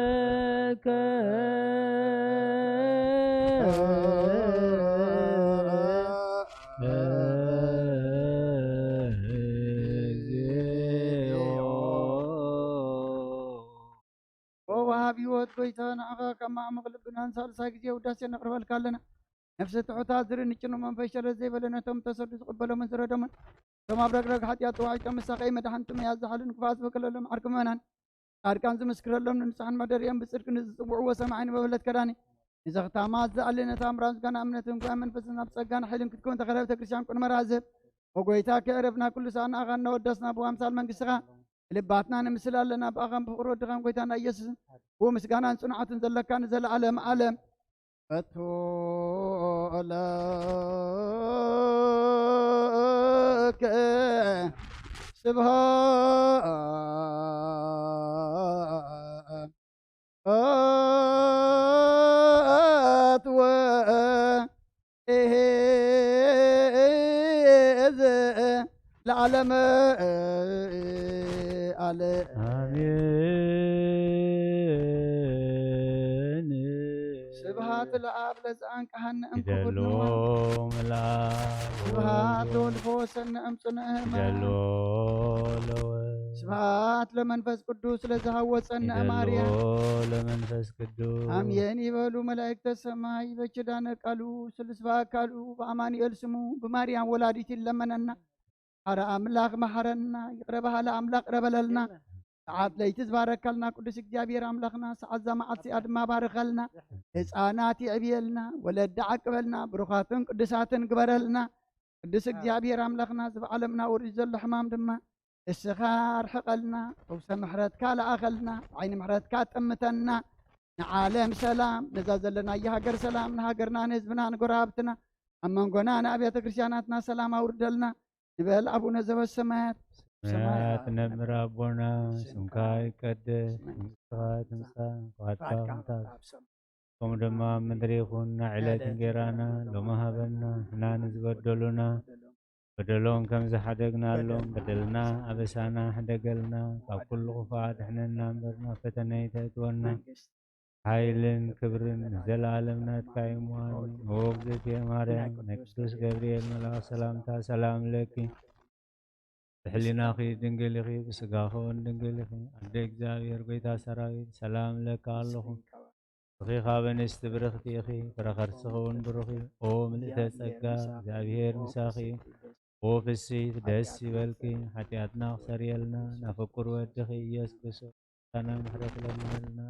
ንወድሰካ። ኦ ወሃብ ህይወት ጎይታ፣ ንዓኻ ካብ ማዕሙቕ ልብናን ሳልሳይ ግዜ ውዳሴ ነቕርበልካ ኣለና። ነፍሲ ትሑታት ዝርኢ ንጭኑ መንፈስ ሸለል ዘይበለ ነቶም ተሰዱ ዝቕበሎምን ዝረደሙን፣ እቶም ኣብ ረግረግ ሓጢኣት ተዋሒጦም ምሳኸ መድሓን ጥሙያት ዝሓልን ክፉኣት ዝበቀለሎም ዓርኪ ምእመናን፣ ጻድቃን ዝምስክረሎም ንንጹሓን መደሪኦም ብጽድቂ ንዝጽውዕዎ ሰማዒ ንመበለት ከዳኒ ንዘኽታማት ዝኣሊ ነታ እምራን ዝጋና እምነትን ጉባኤ መንፈስን ኣብ ጸጋን ሓይልን ክትከውን ተኸለ ቤተ ክርስቲያን ቁን መርሃ ዝህብ ኦ ጎይታ ከዕረፍና ኩሉ ሰዓት ንኣኻ እናወደስና ብኣምሳል መንግስትኻ ልባትና ንምስል ኣለና። ብኣኻን ብፍቕሪ ወድኻን ጎይታና ኢየሱስን ብኡ ምስጋናን ጽንዓትን ዘለካ ንዘለዓለም ዓለም። እቱ ለከ ስብሐት ወ እሄ እዝ ለዓለመ ዓለም። ኣሜን። ስብሐት ለአብ ለዘአንቀሐነ እምክፉት ይደሎ ንዋይ። መልአክ ስብሐት ለወልድ ፈወሰነ እምጽንዕ ሕማም። ይደሎ ለወልድ ስብሐት ለመንፈስ ቅዱስ ለዘሃወፀነ ይደሎ ማርያም። ለመንፈስ ቅዱስ። አሜን ይበሉ መላእክተ ሰማይ በኪዳነ ቃሉ ስሉስ በአካሉ በአማኑኤል ስሙ በማርያም ወላዲት ይለመነና። ሐረ አምላክ መሐረና፣ ይቅረ በሃለ አምላክ ቅረ በለልና። ሰዓት ለይቲ ዝባረከልና ቅዱስ እግዚኣብሔር አምላክና፣ ሰዓት እዛ መዓልቲ እዚኣ ድማ ባርከልና። ህፃናት ይዕብየልና፣ ወለዲ ዓቅበልና፣ ብሩኻትን ቅዱሳትን ግበረልና። ቅዱስ እግዚኣብሔር አምላክና፣ እዚ ብዓለምና ወሪዱ ዘሎ ሕማም ድማ እስኻ ኣርሕቐልና፣ ፈውሰ ምሕረትካ ለኣኸልና፣ ዓይኒ ምሕረትካ ጠምተና። ንዓለም ሰላም፣ ነዛ ዘለናያ ሃገር ሰላም፣ ንሃገርና፣ ንህዝብና፣ ንጎረባብትና፣ ኣብ መንጎና ንኣብያተ ክርስቲያናትና ሰላም ኣውርደልና ንበል። ኣቡነ ዘበሰማያት፣ ሰማያት ነብር ኣቦና፣ ስምካ ይቀደስ፣ መንግስትኻ ትምጻእ፣ ፍቓድካ ከምታ ከምኡ ድማ ኣብ ምድሪ ይኹን። ዕለት እንጌራና ሎሚ ሃበና፣ ንሕና ንዝበደሉና በደሎም ከም ዝሓደግናሎም በደልና ኣበሳና ሕደገልና፣ ካብ ኩሉ ክፉእ ኣድሕነና እምበር ናብ ፈተነ ኣይተእትወና። ሓይልን ክብርን ንዘለኣለም ናትካ እዩ እሞ ኣሜን። ኦ እግዝእትየ ማርያም፣ ናይ ቅዱስ ገብርኤል መልኣኽ ሰላምታ ሰላም ለኪ፣ ብሕሊናኺ ድንግል ኢኺ፣ ብስጋኺ እውን ድንግል ኢኺ። ኣደ እግዚኣብሔር፣ ጎይታ ሰራዊት፣ ሰላም እለኪ ኣለኹ። ንስኺ ካብ ኣንስቲ ብርኽቲ ኢኺ፣ ፍረ ከርስኺ እውን ብሩኽ እዩ። ኦ ምልእተ ጸጋ፣ እግዚኣብሔር ምሳኺ እዩ። ኦ ፍስሕቲ፣ ደስ ይበልኪ፣ ሓጢኣትና ክሰርየልና፣ ናብ ፍቁር ወድኺ ኢየሱስ ክርስቶስ ምሕረት ለምነልና።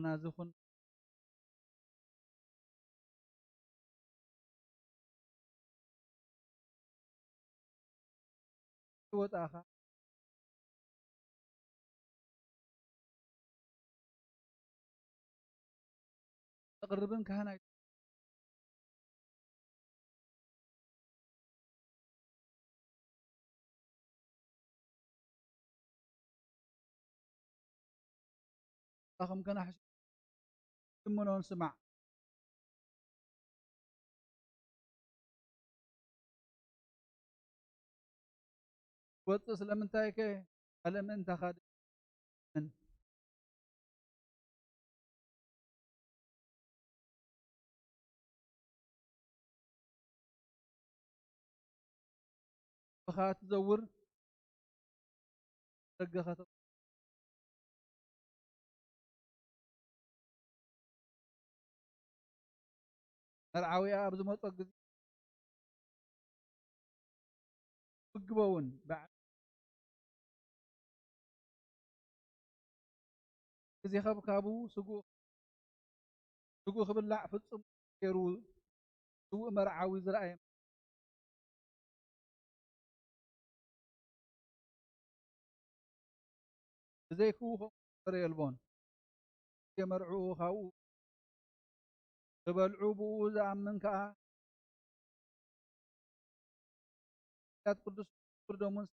ናዚ ኩን ወጻኻ ተቕርብን ካህናይ ኣኹም ከናሕሽ ትምኖን ስማዕ። ወጽእ ስለምንታይ ከ ኣለ ምእንታኻ ድ-፣ ምን ብኻ ትዘውር ደገ ከተብ-፣ መርዓዊኣ ኣብ ዝመጾ ግዜ ምግበውን በዓል ግዜ ከብካቡ ስጉ-፣ ስጉ ክብላዕ ፍጹም ገይሩ ስዉእ መርዓዊ ዝረኣየ ብዘይክዉ ከምኡ ዝገበረ የልቦን። ግዜ መርዕኡ ካብኡ ክበልዑ ብኡ ዝኣምን ከኣ ቅዱስ ፍርዶሙን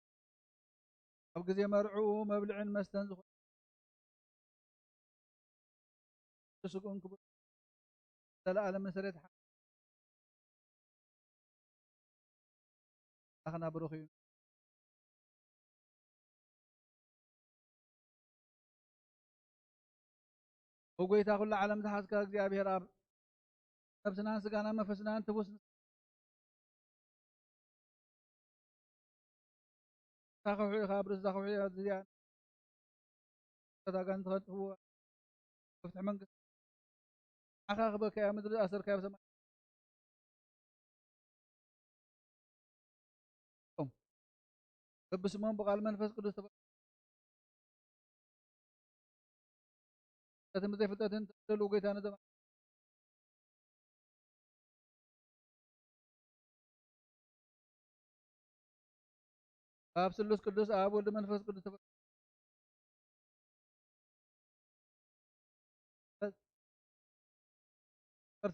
ኣብ ግዜ መርዕኡ መብልዕን መስተን ዝኾነ ስግኡን ክቡር ዘለኣለም ንስሬት ሓ-፣ ኣኽና ብሩኽ እዩ። ኦ ጎይታ ኩሉ ዓለም ዝሓዝካ እግዚኣብሔር ኣብ ነብስናን ስጋናን መንፈስናን ትቡስ ታኸውሒ ካብ ርእስታ ከውሒ እዚኣ ኣጋንንቲ ከጥፍዎ ክፍትሕ መንግስቲ ዓኻ ክበካ እያ ምድሪ ኣሰርካ ኣብ ሰማይ በብስሞም ብቓል መንፈስ ቅዱስ ተፈ-፣ ፍልጠትን ብዘይፍልጠትን ተደልዉ ጎይታ ነዘማ ኣብ ስሉስ ቅዱስ ኣብ ወልድ መንፈስ ቅዱስ ተፈ-፣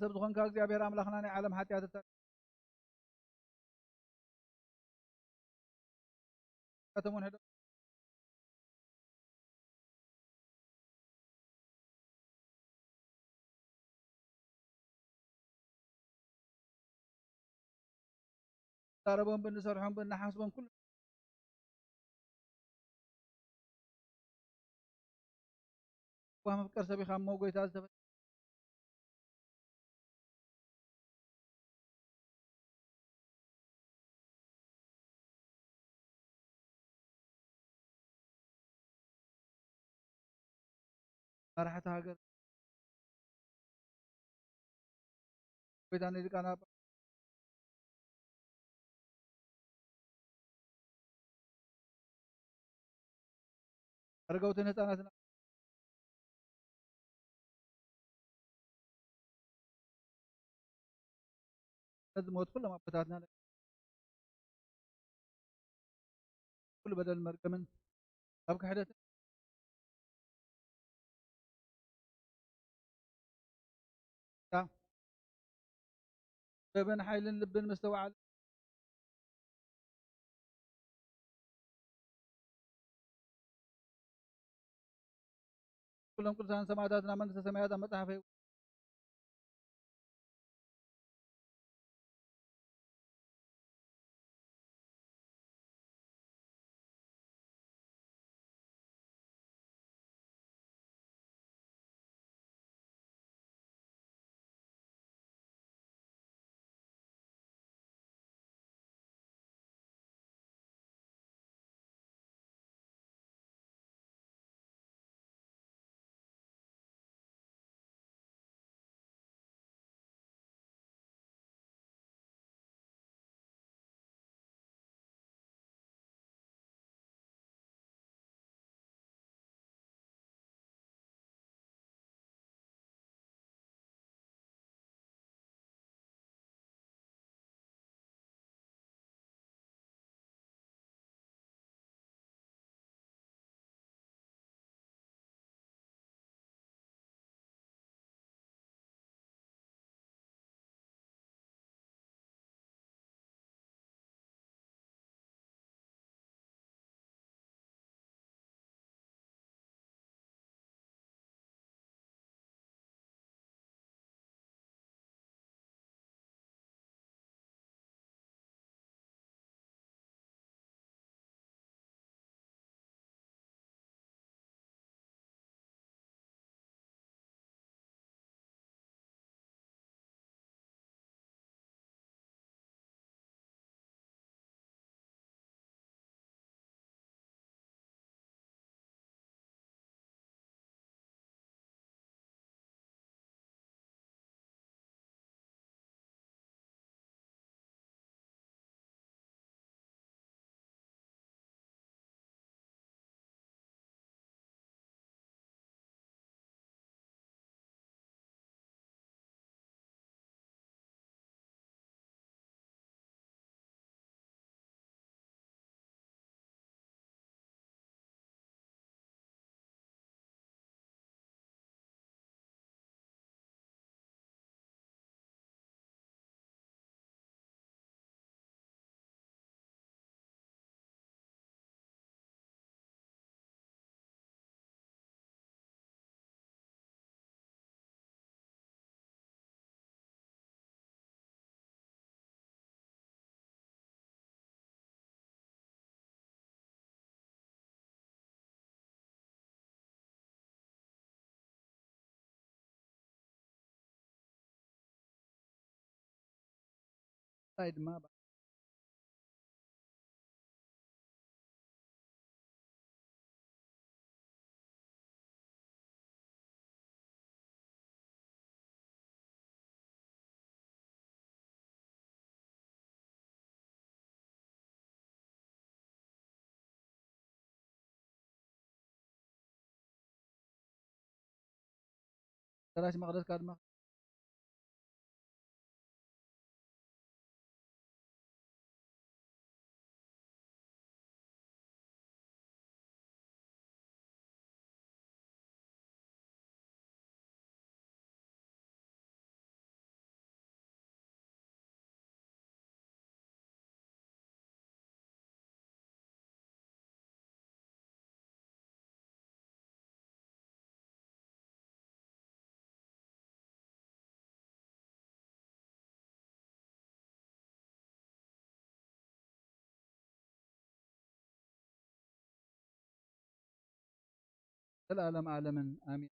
ሰብ ዝኾንካ እግዚኣብሔር ኣምላኽና ናይ ዓለም ሓጢኣት እታ-፣ እቶም ወንሕዶ ዛረቦም ብንሰርሖም ብንሓስቦም ኩሉ ዋ መፍቀር ሰብ ኢኻ እሞ ጎይታ ዝተፈ-፣ መራሕቲ ሃገር ጎይታ ንሊቃነ ጳ-፣ ኣረጋውትን ህፃናትን ዝሞት ኩሎም ኣቦታትና ኩሉ በደል መርገምን ካብ ክሕደት ጥበብን ሓይልን ልብን ምስተውዓል ኩሎም ቅዱሳን ሰማዕታትና መንግስተ ሰማያት ኣብ መጽሓፈ ብፍላይ ድማ ሰላሲ መቕደስካ ድማ ዘላለም ዓለምን ኣሜን።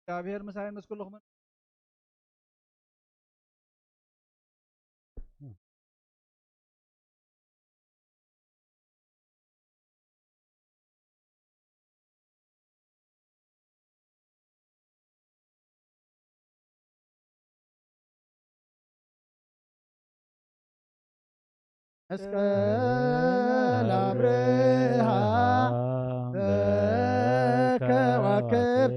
እግዚኣብሔር ምሳይ ምስ ኩልኹምን። መስቀል አብርሃ በከዋክብት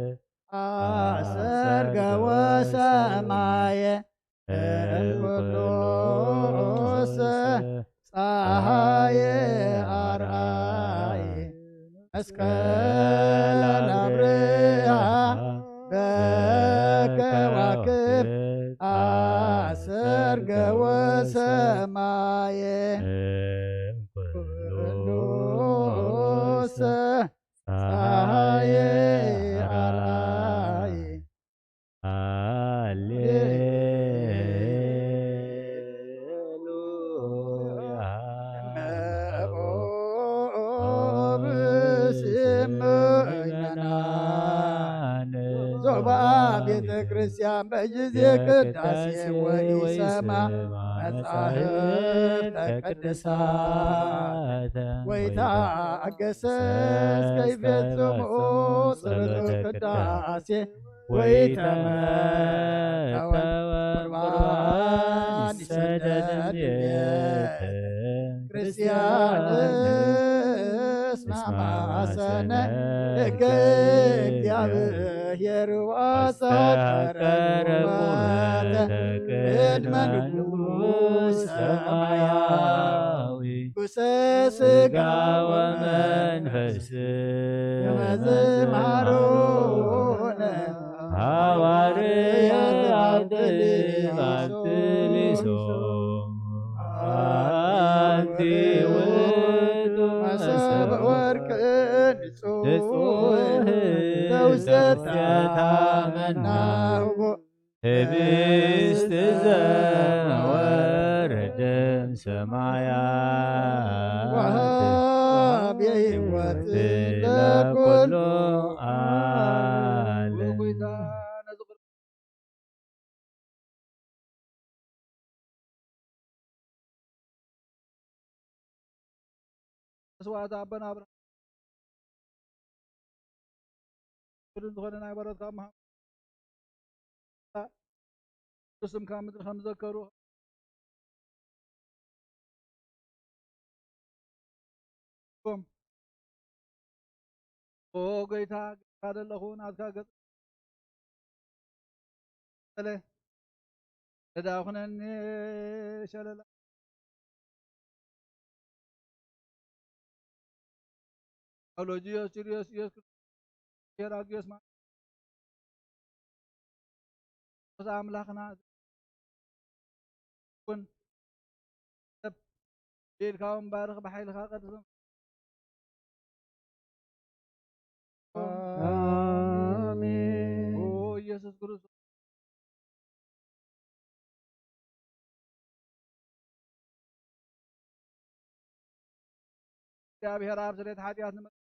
አሰርገ ወሰማየ እምኩሉሰ ፀሐየ አርአየ። መስቀል አብርሃ በከዋክብት አሰርገ ወሰማየ እምኩሉሰ ፀሐየ አርአየ። ሃሌሉያ። እመ ኦብስ ምእመናን ዞባ ቤተ ክርስቲያን በጊዜ ቅዳሴ ወኢሰማ መጻሕፍተ ቅድሳት ወይታ አገሰስ ከይፈጽሙ ጸሎተ ቅዳሴ ወይተመተወ ቁርባን ይሰደድ ቤተ ክርስቲያን እስመ ማሰነ ሕገ እግዚአብሔር ወአስተሐቀረ ቁመተ ቅድመ ንጉሥ ሰማያዊ። ንጉሠ ሥጋ ወመንፈስ ከመ ዝመሃሩነ ሐዋርያት አብጥሊሶም። አንቲ ውእቱ መሶበ ወርቅ ንጹሕ ዘውስቴታ መናሁ ህብስት ዘወረደ እምሰማያት ወሃቤ ሕይወት ለኩሉ ዓለም። መስዋዕቲ ኣቦና ኣብርሃም ክቡርን ዝኾነ ናይ በረትካ መሃ-፣ ስምካ ምድሪ ከም ዘከሩ ኩም። ኦ ጎይታ፣ ጌታ ዘለኹ ናትካ ገጽ ተለ ለዳ ኩነኒ ሸለላ። ጳውሎስ ጂዮስ ጂዮስ ኢየሱስ ክርስቶስ ሄራጊዮስ ማ-፣ ኣምላኽና ኩን ሰብ ኢልካ እውን ባርኽ፣ ብሓይልኻ ቀድሶም። ኣሜን። ኦ ኢየሱስ ክርስቶስ። እግዚኣብሔር ኣብ ስርየት ሓጢኣት ንመ-፣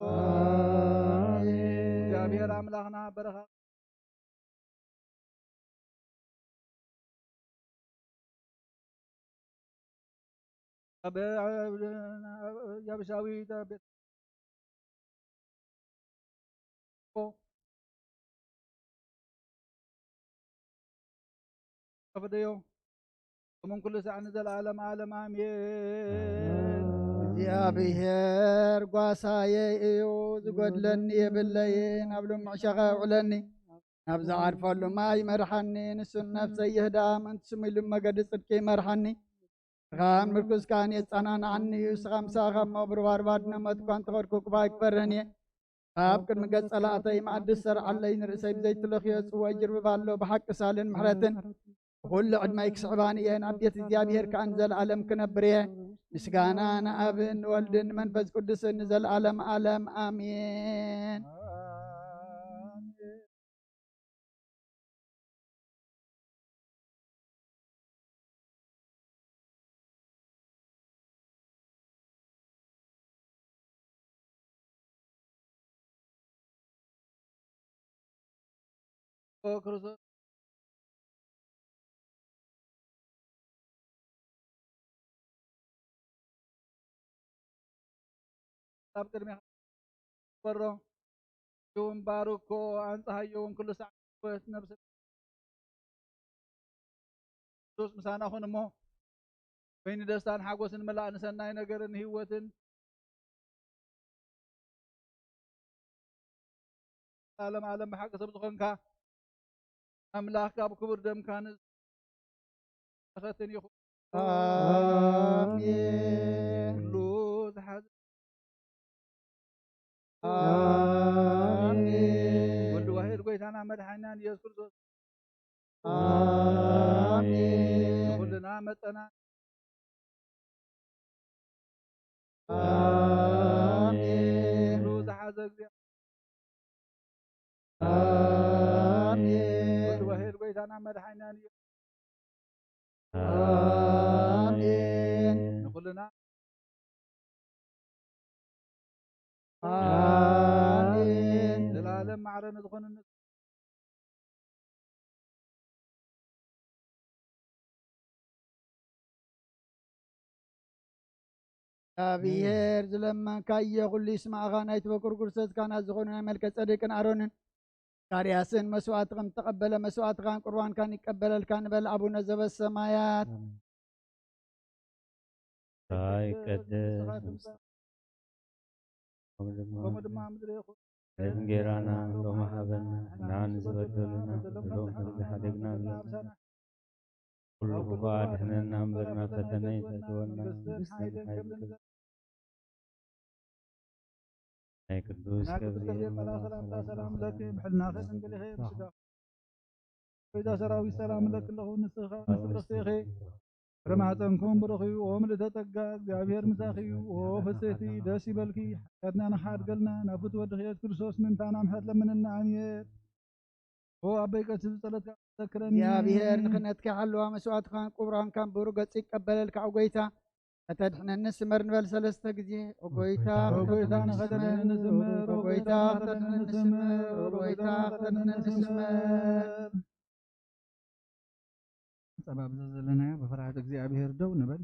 ኣሜን። እግዚኣብሔር ኣምላኽና በረኻ ኣብ ያብሻዊ ቤት ፈደዮ እሙን ኩሉ ሳዕ ንዘለዓለም ዓለም ኣሜን። እግዚኣብሔር ጓሳየ እዩ፣ ዝጎድለኒ የብለይን። ኣብ ልሙዕ ሸኻ ኣውዕለኒ፣ ናብ ዝዓርፈሉ ማይ ይመርሓኒ። ንሱን ነፍሰይ ይህድኣ፣ ምእንቲ ስሙ ኢሉ መገዲ ጽድቂ ይመርሓኒ። ብርሃን ምርኩስካን የጸናንዓኒ እዩ። ንስኻ ምሳኻ እሞ ብሩባርባ ድነ ሞት እኳ እንተኸድኩ፣ ክፉእ ኣይክፈርን እየ። ኣብ ቅድሚ ገጽ ጸላእተይ መኣዲ ዝሰርዓለይ፣ ንርእሰይ ብዘይትለኽዮ ጽዋይ ጅርብብ ኣሎ። ብሓቂ ሳልን ምሕረትን ብኹሉ ዕድመይ ክስዕባኒ እየ። ናብ ቤት እግዚኣብሔር ከኣ ንዘለኣለም ክነብር እየ። ምስጋና ንኣብን ንወልድን ንመንፈስ ቅዱስን ንዘለኣለም ዓለም ኣሜን። ኦ ክርስቶስ ኣብ ቅድሚኻ በሮ እውን ባርኮ፣ ኣንጽሃዮ እውን ኩሉ ሰዓት ነብስ ክርስቶስ ምሳና ኩን እሞ፣ ወይኒ ደስታን ሓጎስን መላእ ንሰናይ ነገርን ህይወትን ዓለም ዓለም ብሓቂ ሰብ ዝኾንካ ኣምላኽ ካብ ክቡር ደምካ ንዝኸትን ይኹን። ኣሜን። ኩሉ ዝሓዘ ኣሜን። ወልድ ዋሕድ ጎይታና መድሓኒናን ኢየሱስ ክርስቶስ ኣሜን። ንኹልና መጠና ኣሜን። ኩሉ ዝሓዘ እግዚኣብሔር ኣሜን። ወልድ ዋሕድ ጎይታና መድሓኒናን ኢየሱስ ኣሜን። ንኹልና ኣሜን። ዘላለም ማዕረ ንዝኾነ ንሱ እግዚኣብሔር ዝለመንካዮ ኩሉ ይስማዕኻ። ናይቲ በኩር ጉርሰት ካህናት ዝኾኑ ናይ መልከ ጸዴቅን ኣሮንን ዛካርያስን መስዋዕቲ ከም ተቐበለ መስዋዕትኻን ቁርባንካን ይቀበለልካ ንበል። ኣቡነ ዘበሰማያት ኣሜን። ይቀደስ ስምካ። ከምኡ ድማ ከምኡ ድማ ምድሪ ይኹን። ዕለት እንጌራና ሎሚ ሃበና፣ ንዓና ዝበደሉና በደሎም ከም ዝሓደግና፣ ኩሉ ክፉእ ኣድሕነና እምበር ናብ ፈተነ ኣይተእትወና፣ መንግስትን ሓይልን ክብርን ናይ ቅዱስ ናይ ቅዱስ ገብርኤል ገብርኤል መልኣክ ሰላምታ ሰላም ለኪ፣ ብሕልናኺ ድንግል ኢኺ፣ ብስጋኺ ጎይታ ሰራዊት ሰላም ለኪ ኣለኹ፣ ንስኺ ከኣ ንስብርኽቲ ኢኺ፣ ፍረ ማሕፀንኩም ብሩኽ እዩ፣ ኦ ምልእተ ጸጋ፣ እግዚኣብሔር ምሳኺ እዩ፣ ኦ ፍስሕቲ ደስ ይበልኪ፣ ሓጢኣትና ንሓድገልና፣ ናብ ፍትወ ወድኺ ኢየሱስ ክርስቶስ ምእንታና ምሕረት ለምንልና፣ ኣሜን። ኦ ኣበይ ቀትሪ ብጸሎትካ ዘክረኒ። እግዚኣብሔር ንክነትካ ሓለዋ መስዋዕትካን ቁርባንካን ብሩህ ገጽ ይቀበለልካ፣ ኦ ጎይታ። ከተድሕነኒ ስመር ንበል ሰለስተ ግዜ። ኦ ጎይታ፣ ኦ ጎይታ፣ ከተድሕነኒ ንኸተድሕነኒ ስመር። ስመር፣ ኦ ጎይታ፣ ከተድሕነኒ ስመር። ኦ ጎይታ፣ ከተድሕነኒ ስመር። ጸባብ ዘለናዮ ብፍርሃት እግዚኣብሔር ደው ንበል።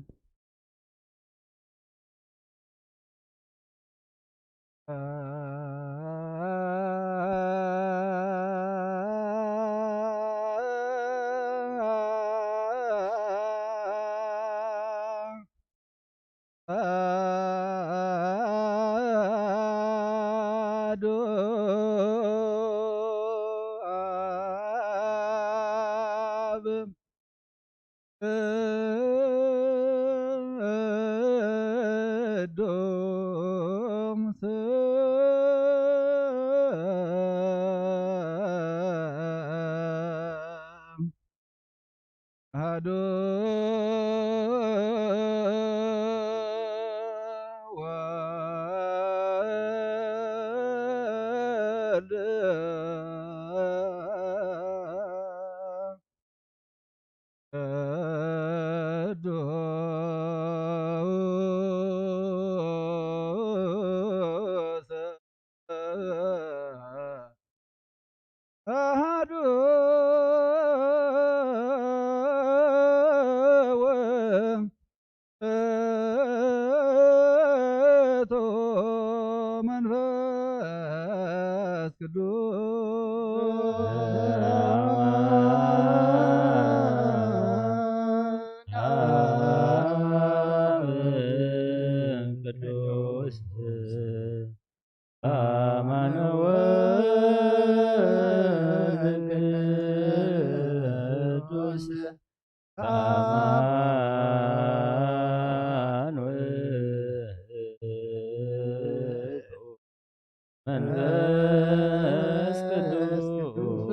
ኣዶ ኣብ ኣዶ ወልድ ቅዱስ ኣሃዱ ውእቱ መንፈስ ቅዱስ። ቅዱስ አማኑኤል ቅዱስ አማኑኤል መንፈስ ቅዱስ።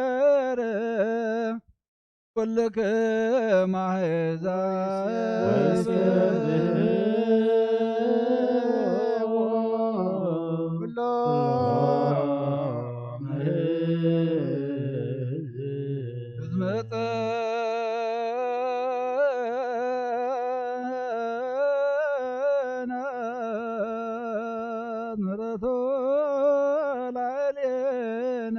ለእግዚአብሔር ኩልክም አሕዛብ ወይስብሕዎ ኩሎም ህዝብ። ምሕረቱ ላዕሌነ።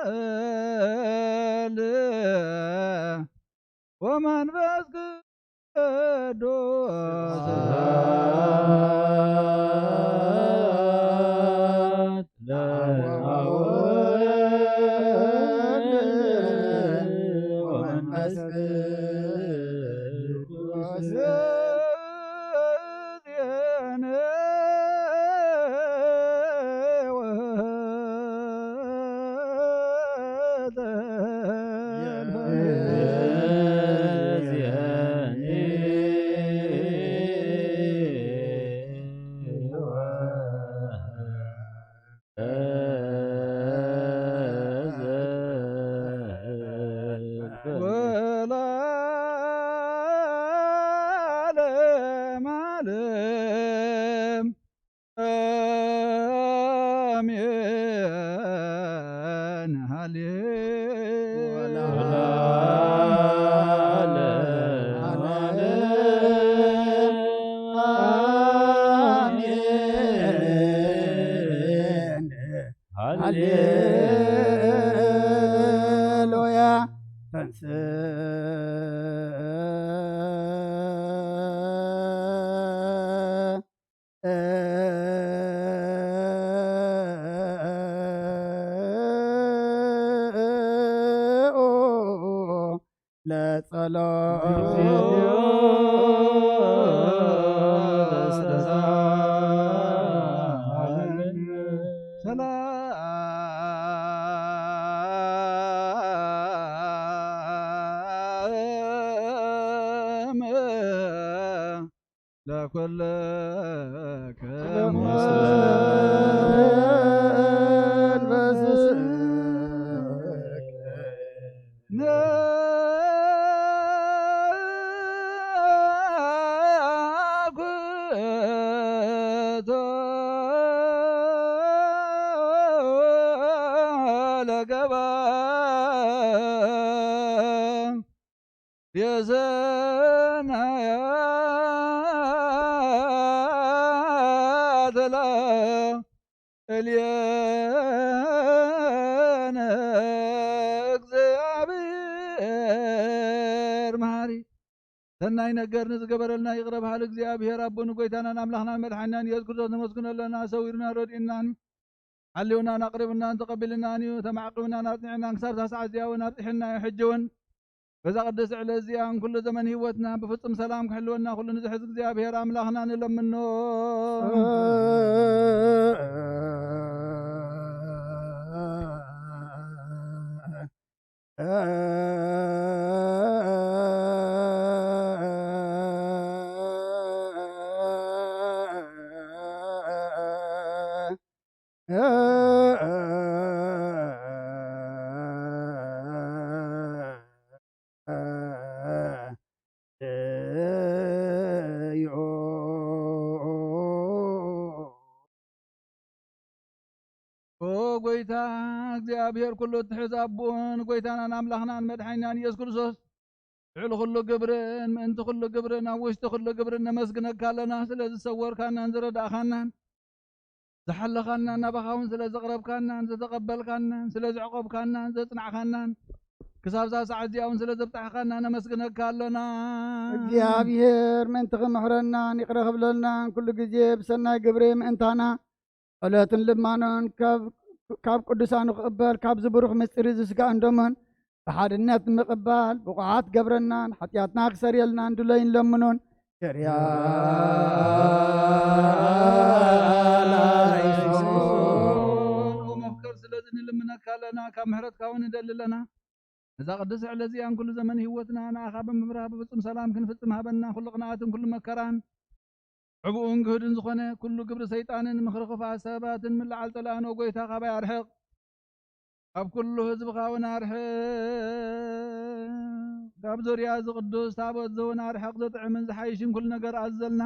ወልድ ወመንፈስ ቅዱስ ወለዓለመ ዓለም። አሜን። ሃሌ አሜን። ሃሌሉያ። ተንሥእ ለጸሎት። ሰላም ለኩልክሙ። ነኩቶ ለገባ የሰናያትላ እልየነ። እግዚኣብሔር መሃሪ ሰናይ ነገር ንዝገበረልና ይቕረ በሃሊ እግዚኣብሔር ኣቦን ጎይታናን ኣምላኽናን መድሓኒናን ኢየሱስ ክርስቶስ ነመስግኖ ኣለና። ሰዊሩና ረድኡናን ሓልዩናን ኣቕሪቡናን ተቐቢሉናን እዩ። ተማዕቂቡናን ኣጽኒዕናን ክሳብ እዛ ሰዓት እዚኣ እውን ኣብጺሑና እዩ። ሕጂ እውን በዛ ቅድስቲ ዕለት እዚኣ ንኩሉ ዘመን ህይወትና ብፍጹም ሰላም ክሕልወና ኩሉ ንዝሕዝ እግዚኣብሔር ኣምላኽና ንለምኖ። ኦ ጎይታ እግዚኣብሔር ኩሉ እትሕዝ ኣቦን ጎይታናን ኣምላኽናን መድሓኒናን ኢየሱስ ክርስቶስ፣ ልዕሊ ኩሉ ግብርን ምእንቲ ኩሉ ግብርን ኣብ ውሽጢ ኩሉ ግብርን ነመስግነካ ኣለና፣ ስለ ዝሰወርካናን ዝረዳእኻናን ዝሓለኻናን፣ ናባኻ እውን ስለ ዘቕረብካናን ዝተቐበልካናን ስለ ዘዕቆብካናን ዘጽናዕካናን ክሳብ እዛ ሰዓት እዚኣ እውን ስለ ዘብጻሕካና ነመስግነካ ኣለና። እግዚኣብሔር ምእንቲ ክምሕረናን ይቕረ ክብለልናን ኩሉ ግዜ ብሰናይ ግብሪ ምእንታና ጸሎትን ልማኖን ካብ፣ ካብ ቅዱሳኑ ክቕበል ካብዚ ብሩኽ ምስጢር እዚ ስጋኡን ደሙን ብሓድነት ንምቕባል ብቑዓት ገብረናን ሓጢኣትና ክሰርየልናን ድለዩን ለምኑን። ቸርያ ላይሶ። መፍቀር ስለዚ ንልምነካ ኣለና፣ ካብ ምሕረትካ እውን ንደሊ ኣለና። እዛ ቅድስቲ ዕለት እዚኣን ኩሉ ዘመን ህይወትና ንኣኻ ብምብራህ ብፍጹም ሰላም ክንፍጽም ሃበና። ኩሉ ቅንኣትን ኩሉ መከራን ዕቡኡን ግህድን ዝኾነ ኩሉ ግብሪ ሰይጣንን ምኽሪ ክፍኣት ሰባትን ምልዓል ጸላእን፣ ኦ ጎይታ፣ ካባይ ኣርሕቕ። ካብ ኩሉ ህዝብኻ እውን ኣርሕቕ። ካብ ዙርያ እዚ ቅዱስ ታቦት እዚ እውን ኣርሕቕ። ዘጥዕምን ዝሓይሽን ኩሉ ነገር ኣዝዘልና።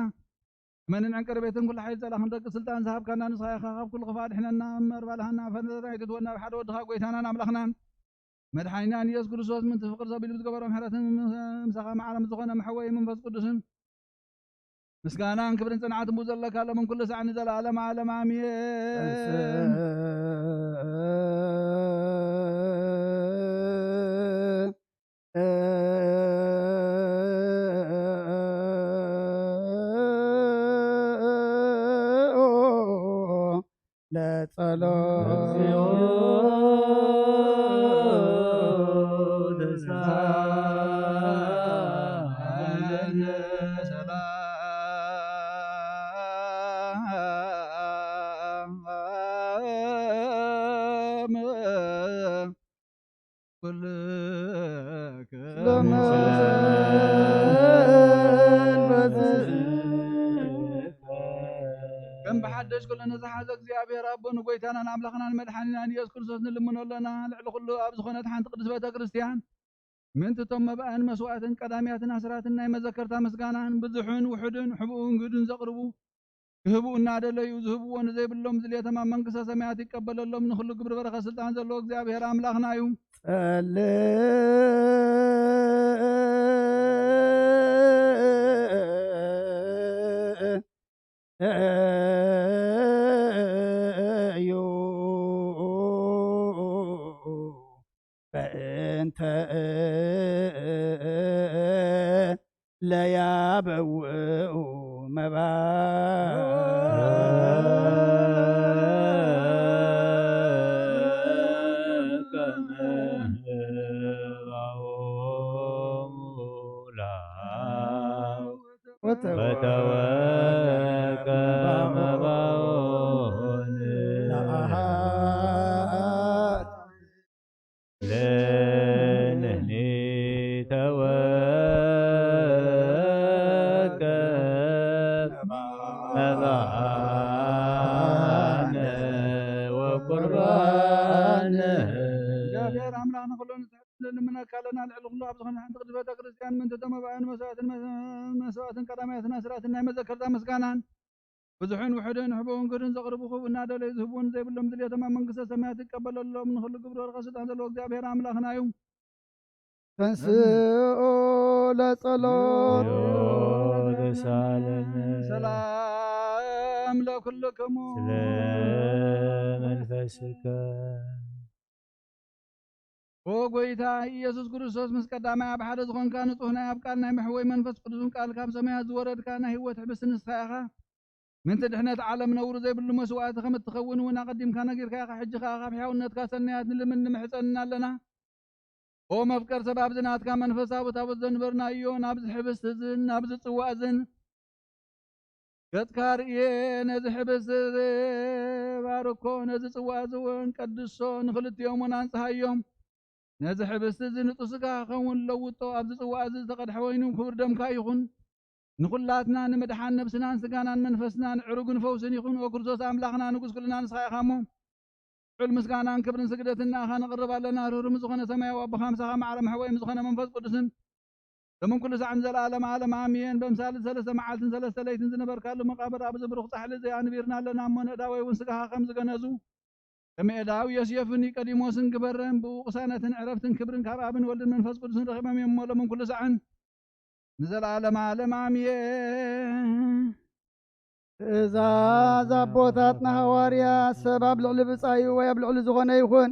መንን ዕንቅርቤትን ኩሉ ሓይሊ ጸላ ክንደቂ ስልጣን ዝሃብካና ንስኻ ኢኻ። ካብ ኩሉ ክፋእ ኣድሕነና እምበር፣ ባልሃና ፈተና ኣይትእትወና። ብሓደ ወድኻ ጎይታናን ኣምላኽናን መድሓኒናን ኢየሱስ ክርስቶስ ምእንቲ ፍቕሪ ዘቢሉ ብዝገበሮ ምሕረትን ምሳኻ መዓረም ዝኾነ መሐወይ መንፈስ ቅዱስን ምስጋናን ክብርን ጽንዓትን ብኡ ዘለካ ሎምን ኩሉ ሳዕ ንዘለኣለም ዓለም ኣሜን። ለጸሎት እግዚኦ ሰላም ኩልከ ለመንፈስ ከም ብሓደሽ ኩሉ ንዝሓዘ እግዚኣብሔር ኣቦ ንጎይታናን ኣምላኽናን መድሓኒናን ኢየሱስ ክርስቶስ ንልምኖ ኣለና። ልዕሊ ኩሉ ኣብ ዝኾነት ሓንቲ ቅድስት ቤተ ክርስቲያን ምእንቲ እቶም መባእን መስዋእትን ቀዳሚያትን ኣስራትን ናይ መዘከርታ ምስጋናን ብዙሑን ውሑድን ሕቡኡን ግዱን ዘቕርቡ ክህቡ እናደለዩ ዝህብዎ ንዘይብሎም ዝልየቶም ኣብ መንግስተ ሰማያት ይቀበለሎም። ንኹሉ ግብሪ በረኸት ስልጣን ዘለዎ እግዚኣብሔር ኣምላኽና እዩ። ጸልእ እዩ በእንተ ለያበውኡ መባ ወተወከ መባኦን ለንህኒ ተወከ መባነ ወቁርባነ እግዚኣብሔር ኣምላኽ ንኹሎም ንልምነካ ኣለና። ልዕሊ ኩሉ ኣብ ዝኾነ ሓንቲ ቅድስት ቤተ ክርስቲያን ምእንቲ እቶም መባእን መስዋእትን መ- መስዋእትን ቀዳማያትን ኣስራትን ናይ መዘከርታ ምስጋናን ብዙሕን ውሑድን ሕቡእን ግዱን ዘቕርቡ ክህቡ እናደለዩ ዝህብውን ዘይብሎም ድልየቶም ኣብ መንግስተ ሰማያት ይቀበለሎም። ንኹሉ ግብሪ ወርኸ ስልጣን ዘለዎ እግዚኣብሔር ኣምላኽና እዩ። ተንስኡ ለጸሎት ተሳለመ ሰላም ለኩልክሙ ስለ መንፈስከ ኦ ጎይታ ኢየሱስ ክርስቶስ ምስ ቀዳማይ ኣብ ሓደ ዝኾንካ ንጹህ ናይ ኣብ ቃል ናይ መሕወይ መንፈስ ቅዱስን ቃል ካብ ሰማያት ዝወረድካ ናይ ህይወት ሕብስቲ ንስኻ ኢኻ። ምእንቲ ድሕነት ዓለም ነውሪ ዘይብሉ መስዋእቲ ከም እትኸውን እውን ኣቐዲምካ ነጊርካ ኢኻ። ሕጂ ከኣ ካብ ሕያውነትካ ሰናያት ንልምን ንምሕጸንን ኣለና። ኦ መፍቀር ሰብ ኣብዚ ናትካ መንፈሳዊ ታቦት ዘንበርናዮ ናብዚ ሕብስቲ እዝን ናብዚ ጽዋእ እዝን ገጽካ ርእየ ነዚ ሕብስቲ ባርኮ ነዚ ጽዋእ እዚ እውን ቀድሶ ንኽልቲኦም እውን ኣንጽሃዮም። ነዚ ሕብስቲ እዚ ንጹህ ስጋ ክኸውን ለውጦ ኣብዚ ጽዋእ እዚ ዝተቐድሐ ወይኑ ክቡር ደምካ ይኹን። ንኹላትና ንምድሓን ነብስናን ስጋናን መንፈስናን ዕሩግን ፈውስን ይኹን። ኦ ክርስቶስ ኣምላኽና ንጉስ ኩልና ንስኻ ኢኻ እሞ ልዑል ምስጋናን ክብርን ስግደትን ንኣኻ ነቕርብ ኣለና። ርህሩም ዝኾነ ሰማያዊ ኣቦኻ ምሳኻ ማዕረ መሕወይም ዝኾነ መንፈስ ቅዱስን ሎምን ኩሉ ሳዕን ዘለዓለም ዓለም ኣሜን። በምሳሌ ሰለስተ መዓልትን ሰለስተ ለይትን ዝነበርካሉ መቃብር ኣብዚ ብሩኽ ጻሕሊ እዚ ኣንቢርና ኣለና እሞ ንእዳወይ እውን ስጋኻ ከም ዝገነዙ ከመ ኤዳው ዮሴፍን ኒቆዲሞስን ግበረን ብኡ ቅሳነትን ዕረፍትን ክብርን ካብ ኣብን ወልድን መንፈስ ቅዱስን ረኺቦም እዮም እሞ ሎምን ኩሉ ሳዕን ንዘለዓለም ዓለም ኣሜን። ትእዛዝ ኣቦታትና ሃዋርያ ሰብ ኣብ ልዕሊ ብጻዩ ወይ ኣብ ልዕሊ ዝኾነ ይኹን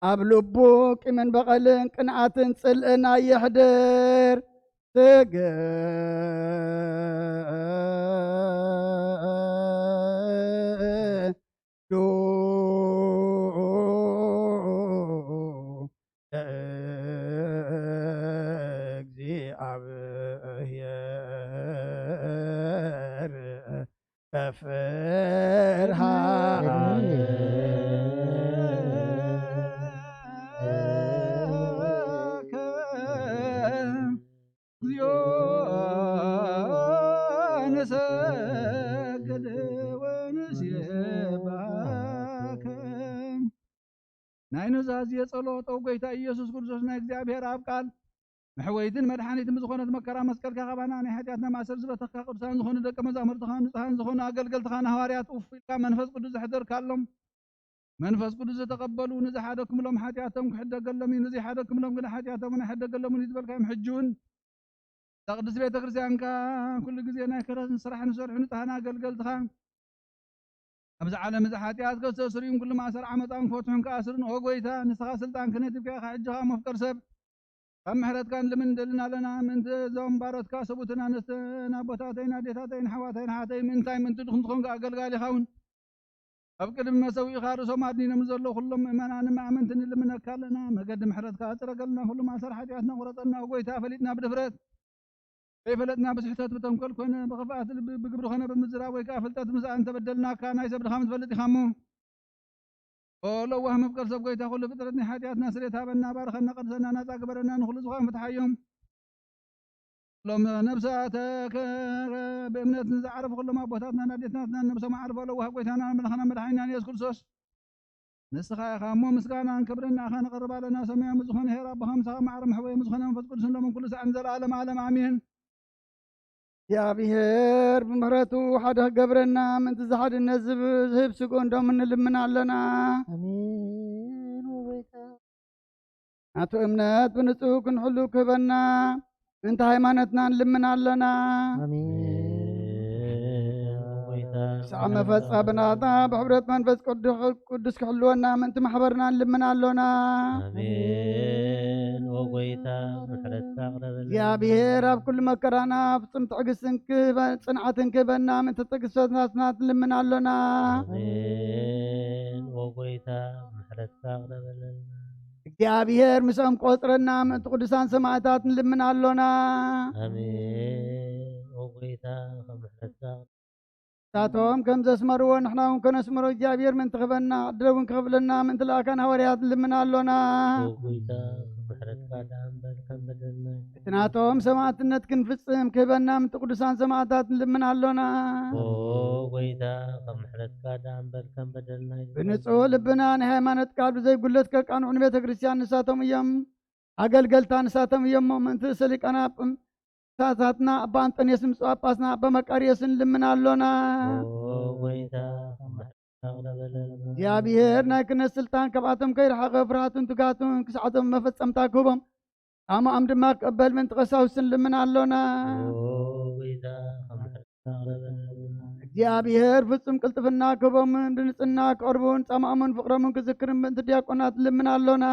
ኣብ ልቡ ቂምን በቐልን ቅንዓትን ጽልእን ኣየሕድር። ትግህ ዱ ለእግዚኣብሔር በፍርሃት እግዚኦ ንሰግድ ወንሴባከ። ናይ ኑዛዜ ጸሎት። ኦ ጎይታ ኢየሱስ ክርስቶስ ናይ እግዚኣብሔር ኣብ ቃል መሕወይትን መድሓኒትን ብዝኾነት መከራ መስቀልካ ካባና ናይ ሓጢኣትና ማእሰር ዝበተኽካ ቅዱሳን ዝኾኑ ደቀ መዛሙርትኻን ንጹሃን ዝኾኑ ኣገልገልትኻን ሃዋርያት ኡፍ ኢልካ መንፈስ ቅዱስ ዘሕደርካሎም መንፈስ ቅዱስ ዝተቐበሉ ንዝሓደክምሎም ሓጢኣቶም ክሕደገሎም እዩ፣ ንዘይሓደክምሎም ግን ሓጢኣቶም ኣይሕደገሎምን እዩ ዝበልካዮም። ሕጂ እውን እዛ ቅድስት ቤተ ክርስቲያንካ ኩሉ ግዜ ናይ ክህረትን ስራሕን ዝሰርሑ ንጹሃን ኣገልገልትኻ ኣብዚ ዓለም እዚ ሓጢኣት ከስተስርዩን ኩሉ ማእሰር ዓመፃን ክፈትሑን ክኣስሩን ኦ ጎይታ ንስኻ ስልጣን ክህነትካ ኢኻ። ሕጂ ኸዓ መፍቀር ሰብ ካብ ምሕረትካ ንልምን ንደልን ኣለና። ምእንቲ እዞም ባሮትካ ሰብኡትን ኣነስትን ኣቦታተይን ኣዴታተይን ኣሕዋተይን ኣሓተይ ምእንታይ ምእንቲ ድኹም ዝኾንካ ኣገልጋሊኻ እውን ኣብ ቅድሚ መሰዊእኻ ርእሶም ኣድኒኖም ዘለዉ ኩሎም ምእመናን ኣመንቲ ንልምነካ ኣለና። መገዲ ምሕረትካ ጽረገልና፣ ኩሉ ማእሰር ሓጢኣትና ቁረጸልና። ጎይታ፣ ፈሊጥና ብድፍረት ከይፈለጥና ብስሕተት ብተንኮል ኮነ ብኽፍኣት ልቢ ብግብሪ ኮነ ብምዝራብ ወይ ከኣ ፍልጠት ምስኣ እንተበደልናካ ናይ ሰብ ድኻም ትፈልጥ ኢኻ እሞ። ኦ ለዋህ መፍቀር ሰብ ጎይታ፣ ኩሉ ፍጥረት ናይ ሓጢኣትና ስርየት ሃበና፣ ባርኸና፣ ቀድሰና፣ ናጻ ግበረና፣ ንኹሉ ዝኾን ፍትሓዮም። ሎም ነብሳተ ከ-፣ ብእምነት ንዝዓረፉ ኩሎም ኣቦታትናን ኣዴታትናን ነብሶም ዓርፎ ለዋህ ጎይታና ኣምላኽና መድሓኒናን የሱስ ክርስቶስ። ንስኻ ኢኻ እሞ ምስጋናን ክብርን ንኣኻ ነቕርብ ኣለና። ሰማያዊ ዝኾነ ኄር ኣቦኻ ምሳኻ ማዕረ መሕወየ ዝኾነ መንፈስ ቅዱስን ሎምን ኩሉ ሰዓን ዘለዓለም ዓለም ኣሜን። እግዚኣብሔር ብምሕረቱ ሓደ ክገብረና ምእንቲ ዝሓድነት ዝብ-፣ ዝህብ ስግኡን ደሙን ንልምን ኣለና። ኣሜን። ወወይታ ናቱ እምነት ብንጹህ ክንሕሉ ክህበና ምእንቲ ሃይማኖትና ንልምን ኣለና። ኣሜን። ወወይታ ክሳዕ መፈጻ ብናታ ብሕብረት መንፈስ ቅዱስ ቅዱስ ክሕልወና ምእንቲ ማሕበርና ንልምን ኣሎና። ኣሜን። ወጎይታ ምሕረትካ ኣቕረበልና። እግዚኣብሔር ኣብ ኩሉ መከራና ፍጹም ትዕግስትን ክበ-፣ ጽንዓትን ክህበና ምእንቲ ትዕግስቲ ፈተናትና ንልምን ኣሎና። ኣሜን። ወጎይታ ምሕረትካ ኣቕረበልና። እግዚኣብሔር ምስኦም ቆጽረና ምእንቲ ቅዱሳን ሰማዕታት ንልምን ኣሎና። ኣሜን። ወጎይታ ምሕረትካ ንሳቶም ከም ዘስመርዎ ንሕና እውን ከነስምሮ እግዚኣብሔር ምእንቲ ክህበና ዕድል እውን ክኸፍለና ምእንቲ ልኣካን ሃዋርያት ንልምን ኣሎና። ኦ ጎይታ፣ ምሕረትካ ደኣ እምበር ከም በደልና። እቲ ናቶም ሰማዕትነት ክንፍጽም ክህበና ምእንቲ ቅዱሳን ሰማዕታት ንልምን ኣሎና። ኦ ጎይታ፣ ከም ምሕረትካ ደኣ እምበር ከም በደልና ኣይኮነን። ብንጹህ ልብና ናይ ሃይማኖት ቃል ብዘይጉለት ከቃንዑ ንቤተ ክርስቲያን ንሳቶም እዮም ኣገልገልታ፣ ንሳቶም እዮም እሞ ምእንቲ ርእሰ ሊቃነ ጳጳሳትና ኣባ ኣንጠንዮስን ብፁዕ ጳጳስና ኣባ መቃርዮስን ንልምን ኣሎና። ኦ ጎይታ፣ ኣቕረበለና። እግዚኣብሔር ናይ ክህነት ስልጣን ካብኣቶም ከይረሓቐ ፍርሃቱን ትግሃቱን ክስዓቶም መፈጸምታ ክህቦም፣ ጻማኦም ድማ ክቕበል ምእንቲ ቀሳውስቲ ንልምን ኣሎና። ኦ ጎይታ፣ ካብ ምሕረትካ ኣቕረበለና። እግዚኣብሔር ፍጹም ቅልጥፍና ክህቦምን ብንጽህና ክቐርቡን ጻማኦምን ፍቕሮምን ክዝክርን ምእንቲ ዲያቆናት ንልምን ኣሎና።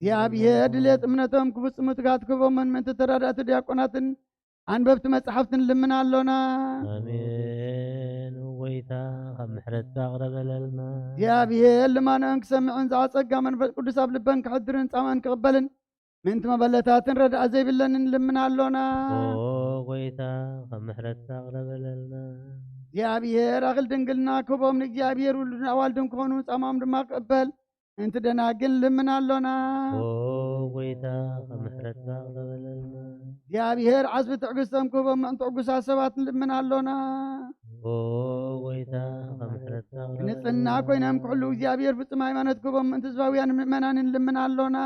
እግዚኣብሔር ድሌት እምነቶም ክፍጽሙ ትግሃት ክህቦምን ምእንቲ ተረዳእቲ ዲያቆናትን ኣንበብቲ መጻሕፍትን ንልምን ኣሎና። ኣሜን። ጎይታ፣ ካብ ምሕረትካ ኣቕረበለልና። እግዚኣብሔር ልማኖአን ክሰምዕን ዝኣጸጋ መንፈስ ቅዱስ ኣብ ልበን ክሕድርን ጻምኣን ክቕበልን ምእንቲ መበለታትን ረድኣት ዘይብለንን ንልምን ኣሎና። ኦ ጎይታ፣ ካብ ምሕረትካ ኣቕረበለልና። እግዚኣብሔር ኣኽል ድንግልና ክህቦም ንእግዚኣብሔር ውሉድን ኣዋልድን ክኾኑ ጻማኦም ድማ ክቕበል ምእንቲ ደናግል ንልምን ኣሎና። ኦ ጎይታ፣ ካብ ምሕረትካ ኣቕረበለልና። እግዚኣብሔር ዓስቢ ትዕግስቶም ክህቦም ምእንቲ ዕጉሳት ሰባት ንልምን ኣሎና። ኦ ጎይታ፣ ካብ ምሕረትካ ኣቕረበለልና። ንጽህና ኮይኖም ክሕሉ እግዚኣብሔር ፍጹም ሃይማኖት ክህቦም ምእንቲ ህዝባውያን ምእመናን ንልምን ኣሎና።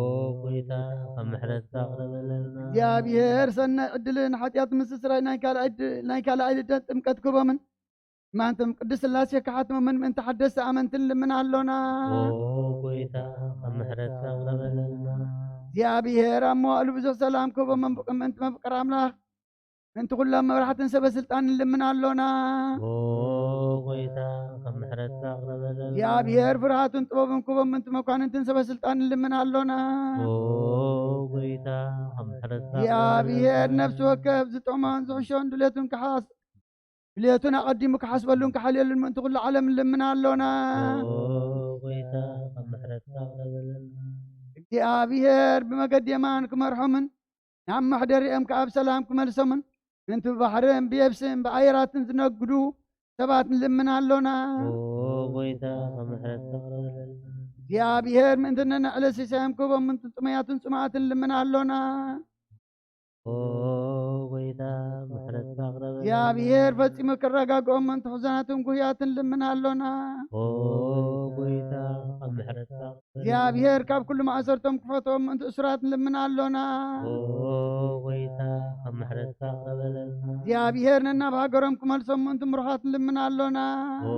ኦ ጎይታ፣ ካብ ምሕረትካ ኣቕረበለልና። እግዚኣብሔር ሰናይ ዕድልን ሓጢኣት ምስስራይ ናይ ካልኣይ ድ-፣ ናይ ካልኣይ ልደት ጥምቀት ክህቦምን ማንቶም ቅድስት ሥላሴ ክሓትሞምን ምእንቲ ሓደስቲ ኣመንትን ንልምን ኣሎና። ኦ ጎይታ፣ ካብ ምሕረትካ ኣቕረበለልና። እግዚኣብሔር ኣብ መዋእሉ ብዙሕ ሰላም ክህቦም ምእንቲ መፍቀር ኣምላኽ ምእንቲ ኩሎም መራሕትን ሰበ ስልጣን ንልምን ኣሎና። ኦ ጎይታ፣ ካብ ምሕረትካ ኣቕረበለልና። እግዚኣብሔር ፍርሃቱን ጥበቡን ክህቦም ምእንቲ መኳንንትን ሰበ ስልጣን ንልምን ኣሎና። ኦ ጎይታ፣ ካብ ምሕረትካ እግዚኣብሔር ኣቕረበለልና። ነፍሲ ወከፍ ዝጥዕሞን ዝሕሾን ድሌቱን ክሓስ-፣ ድሌቱን ኣቐዲሙ ክሓስበሉን ክሓልየሉን ምእንቲ ኩሉ ዓለም ንልምን ኣሎና። ኦ ጎይታ፣ ካብ ምሕረትካ ኣቕረበለልና። እግዚኣብሔር ብመገዲ የማን ክመርሖምን ናብ መሕደሪኦም ከኣ ብሰላም ክመልሶምን ምእንቲ ብባሕርን ብየብስን ብኣየራትን ዝነግዱ ሰባት ንልምን ኣሎና። ኦ ጎይታ፣ ካብ ምሕረትካ ኣቕረበለልና። እግዚኣብሔር ምእንቲ ነንዕለት ሲሳዮም ክህቦም ምእንቲ ጥሙያትን ጽሙኣትን ንልምን ኣሎና። ኦ ጎይታ፣ ምሕረትካ ኣቕረበለልና። እግዚኣብሔር ፈጺሙ ክረጋግኦም ምእንቲ ሕዙናትን ጉህያትን ንልምን ኣሎና። ኦ ጎይታ፣ ካብ ምሕረትካ ኣቕረበለልና። እግዚኣብሔር ካብ ኩሉ ማእሰርቶም ክፈትዎም ምእንቲ እሱራት ንልምን ኣሎና። ኦ ጎይታ፣ ካብ ምሕረትካ ኣቕረበለልና። እግዚኣብሔር ነናብ ሃገሮም ክመልሶም ምእንቲ ምሩኻት ንልምን ኣሎና። ኦ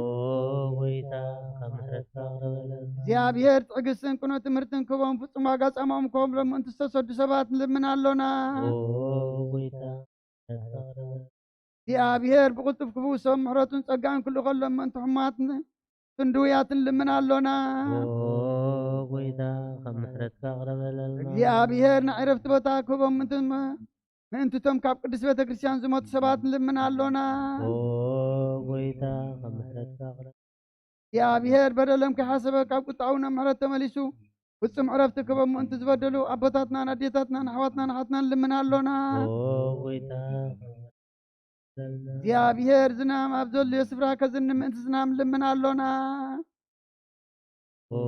ጎይታ፣ ካብ ምሕረትካ ኣቕረበለልና። እግዚኣብሔር ትዕግስትን ቅኑዕ ትምህርትን ክህቦም ፍጹም ዋጋ ጻማኦም ክህቦም ምእንቲ ዝተሰዱ ሰባት ንልምን ኣሎና። ኦ ጎይታ፣ ምሕረትካ ኣቕረበለልና። እግዚኣብሔር ብቕልጡፍ ክፍውሶም ምሕረቱን ጸጋን ክልእኸሎም ምእንቲ ሕሙማትን ድውያትን ንልምን ኣሎና። ኦ ጎይታ፣ ካብ ምሕረትካ ኣቕረበለልና። እግዚኣብሔር ናይ ዕረፍቲ ቦታ ክህቦም ምእንቲ፣ ምእንቲ እቶም ካብ ቅድስት ቤተ ክርስቲያን ዝሞቱ ሰባት ንልምን ኣሎና። ኦ ጎይታ፣ ካብ ምሕረትካ ኣቕርብ። እግዚኣብሔር በደሎም ከይሓሰበ ካብ ቁጣኡ ናብ ምሕረት ተመሊሱ ፍጹም ዕረፍቲ ክህቦም ምእንቲ ዝበደሉ ኣቦታትናን ኣዴታትናን ኣሕዋትናን ኣሓትናን ልምን ኣሎና። ኦ ጎይታ፣ ካብ ምሕረትካ ኣቕርበልና። እግዚኣብሔር ዝናም ኣብ ዘድልዮ ስፍራ ከዝንም ምእንቲ ዝናም ልምን ኣሎና። ኦ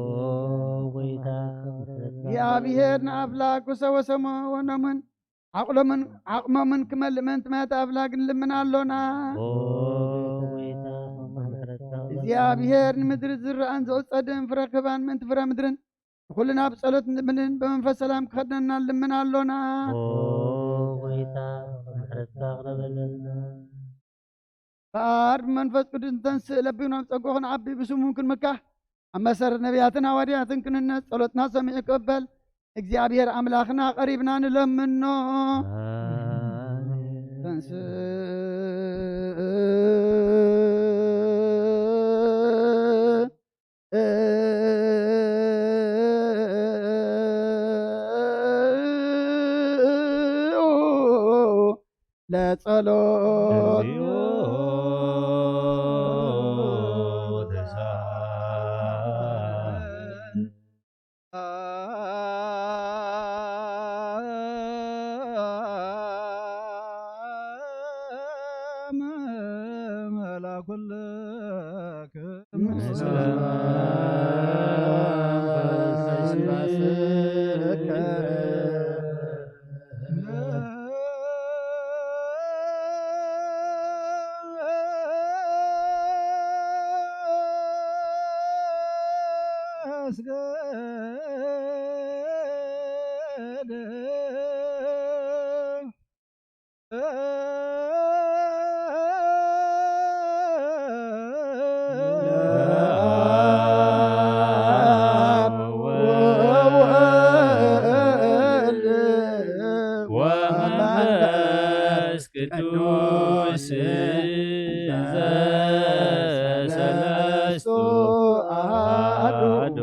ጎይታ፣ ካብ ምሕረትካ እግዚኣብሔር ንኣፍላግ ክሰወሰሞ ወኖምን ዓቕሎምን ዓቕሞምን ክመልእ ምእንቲ ምሕረት ኣፍላግ ንልምን ኣሎና። ኦ ጎይታ፣ ካብ ምሕረትካ እግዚኣብሔር ንምድሪ ዝረኣን ዝዕጸድን ፍረ ክህባን ምእንቲ ፍረ ምድርን ንኹልና ብጸሎት ንልምንን ብመንፈስ ሰላም ክኸድነና ንልምን ኣሎና። ኦ ጎይታ፣ ካብ ምሕረትካ ኣቕርበልና። ከኣ ብመንፈስ ቅዱስ ንተንስእ ለቢብና ብጸጋኡ ክንዓቢ ብስሙ እውን ክንምካሕ ኣብ መሰረት ነቢያትን ሃዋርያትን ክንህነጽ ጸሎትና ሰሚዑ ክቕበል እግዚኣብሔር ኣምላኽና ቀሪብና ንለምኖ። ኣሜን። ተንስእ ለጸሎት። እግዚኦ ተሳል። ወመንፈስ ቅዱስ ዘሰለስቱ ኣሐዱ።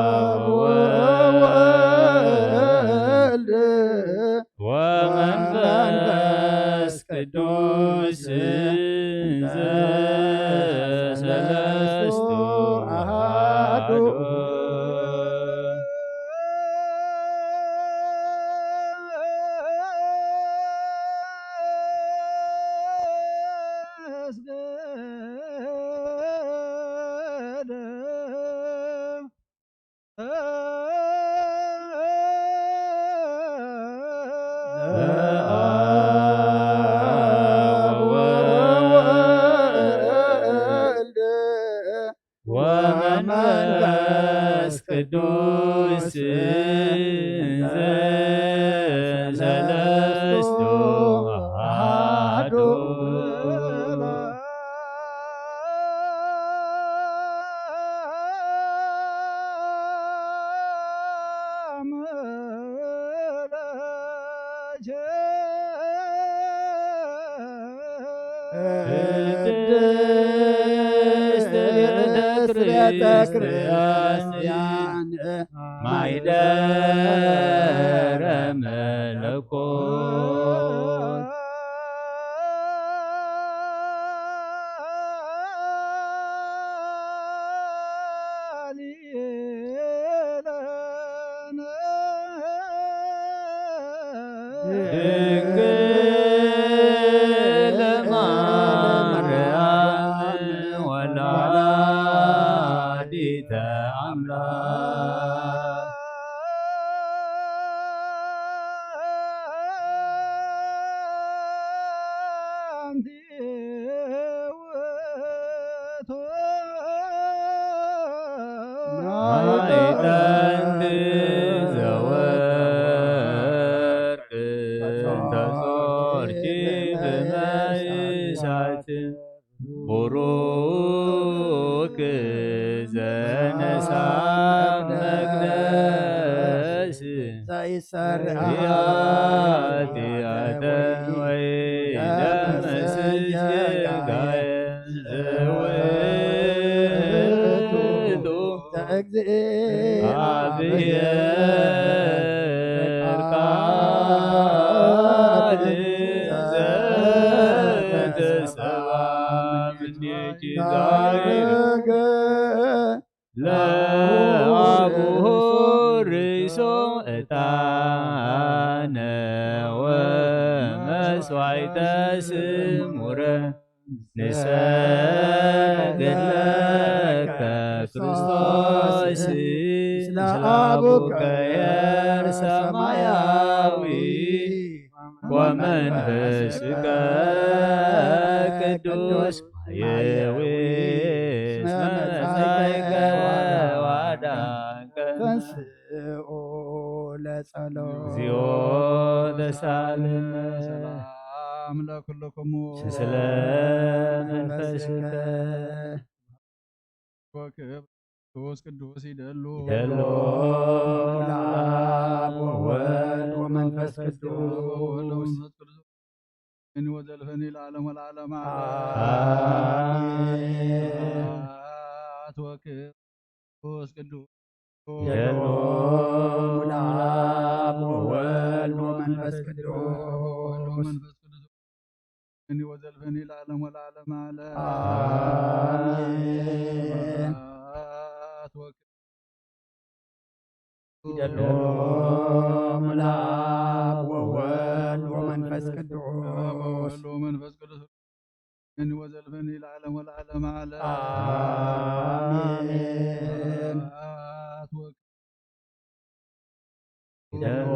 ወወልድ ወመንፈስ ቅዱስ ዘሰለስቱ ኣሐዱ። ወመንፈስ ቅዱስ ዘሰለስቱ ኣሐዱ። ቅድስት ቤተ ክርስቲያን ማይደረ መለኮት። ድንግል ማርያም ወላዲተ ኣምላክ። ማዕጠንት ዘወርቅ ተጾርኪ ብመይ እሳት ቡሩክ ዘነሳ መቅደስ ይሰርዓ ኃጢአተ ወይ ደመ ሥጋየ ዘውእቱ እግዚአብሔር ቃል ዘተሰብአ እምኔኪ ዛሬ ለአቡሁ ርእሶ ዕጣነ ወመስዋዕተ ስሙረ ንሰግድ ለከ ክርስቶስ ምስለ አቡከ ኄር ሰማያዊ ወመንፈስከ ቅዱስ የዊ እስመ መጻእከ ወአዳንከ። ተንሥኡ ለጸሎት። እግዚኦ ተሳለነ። ሰላም ለኩልክሙ። ስለ መንፈስከ። ወክብር ቅዱስ ቅዱስ ይደሉ። ይደሉ ለአብ ወወልድ ወመንፈስ ቅዱስ። ወወልድ ወመንፈስ ቅዱስ። እኒ ወዘልፈኒ ለዓለም ወለዓለም ዓለም። አሜን። አት ወክብር ቅዱስ ቅዱስ። ይደሉ ለአብ ወወልድ ወመንፈስ ቅዱስ። ወወልድ ወመንፈስ ቅዱስ። እኒ ወዘልፈኒ ለዓለም ወለዓለም ዓለም። አሜን። አት ወክብር ይደሉ ለአብ ወወልድ ወመንፈስ ቅዱስ። ወወልድ ወመንፈስ ቅዱስ። እኒ ወዘልፈኒ ለዓለም ወለዓለም ዓለም። አሜን። አት ወክብር ይደሉ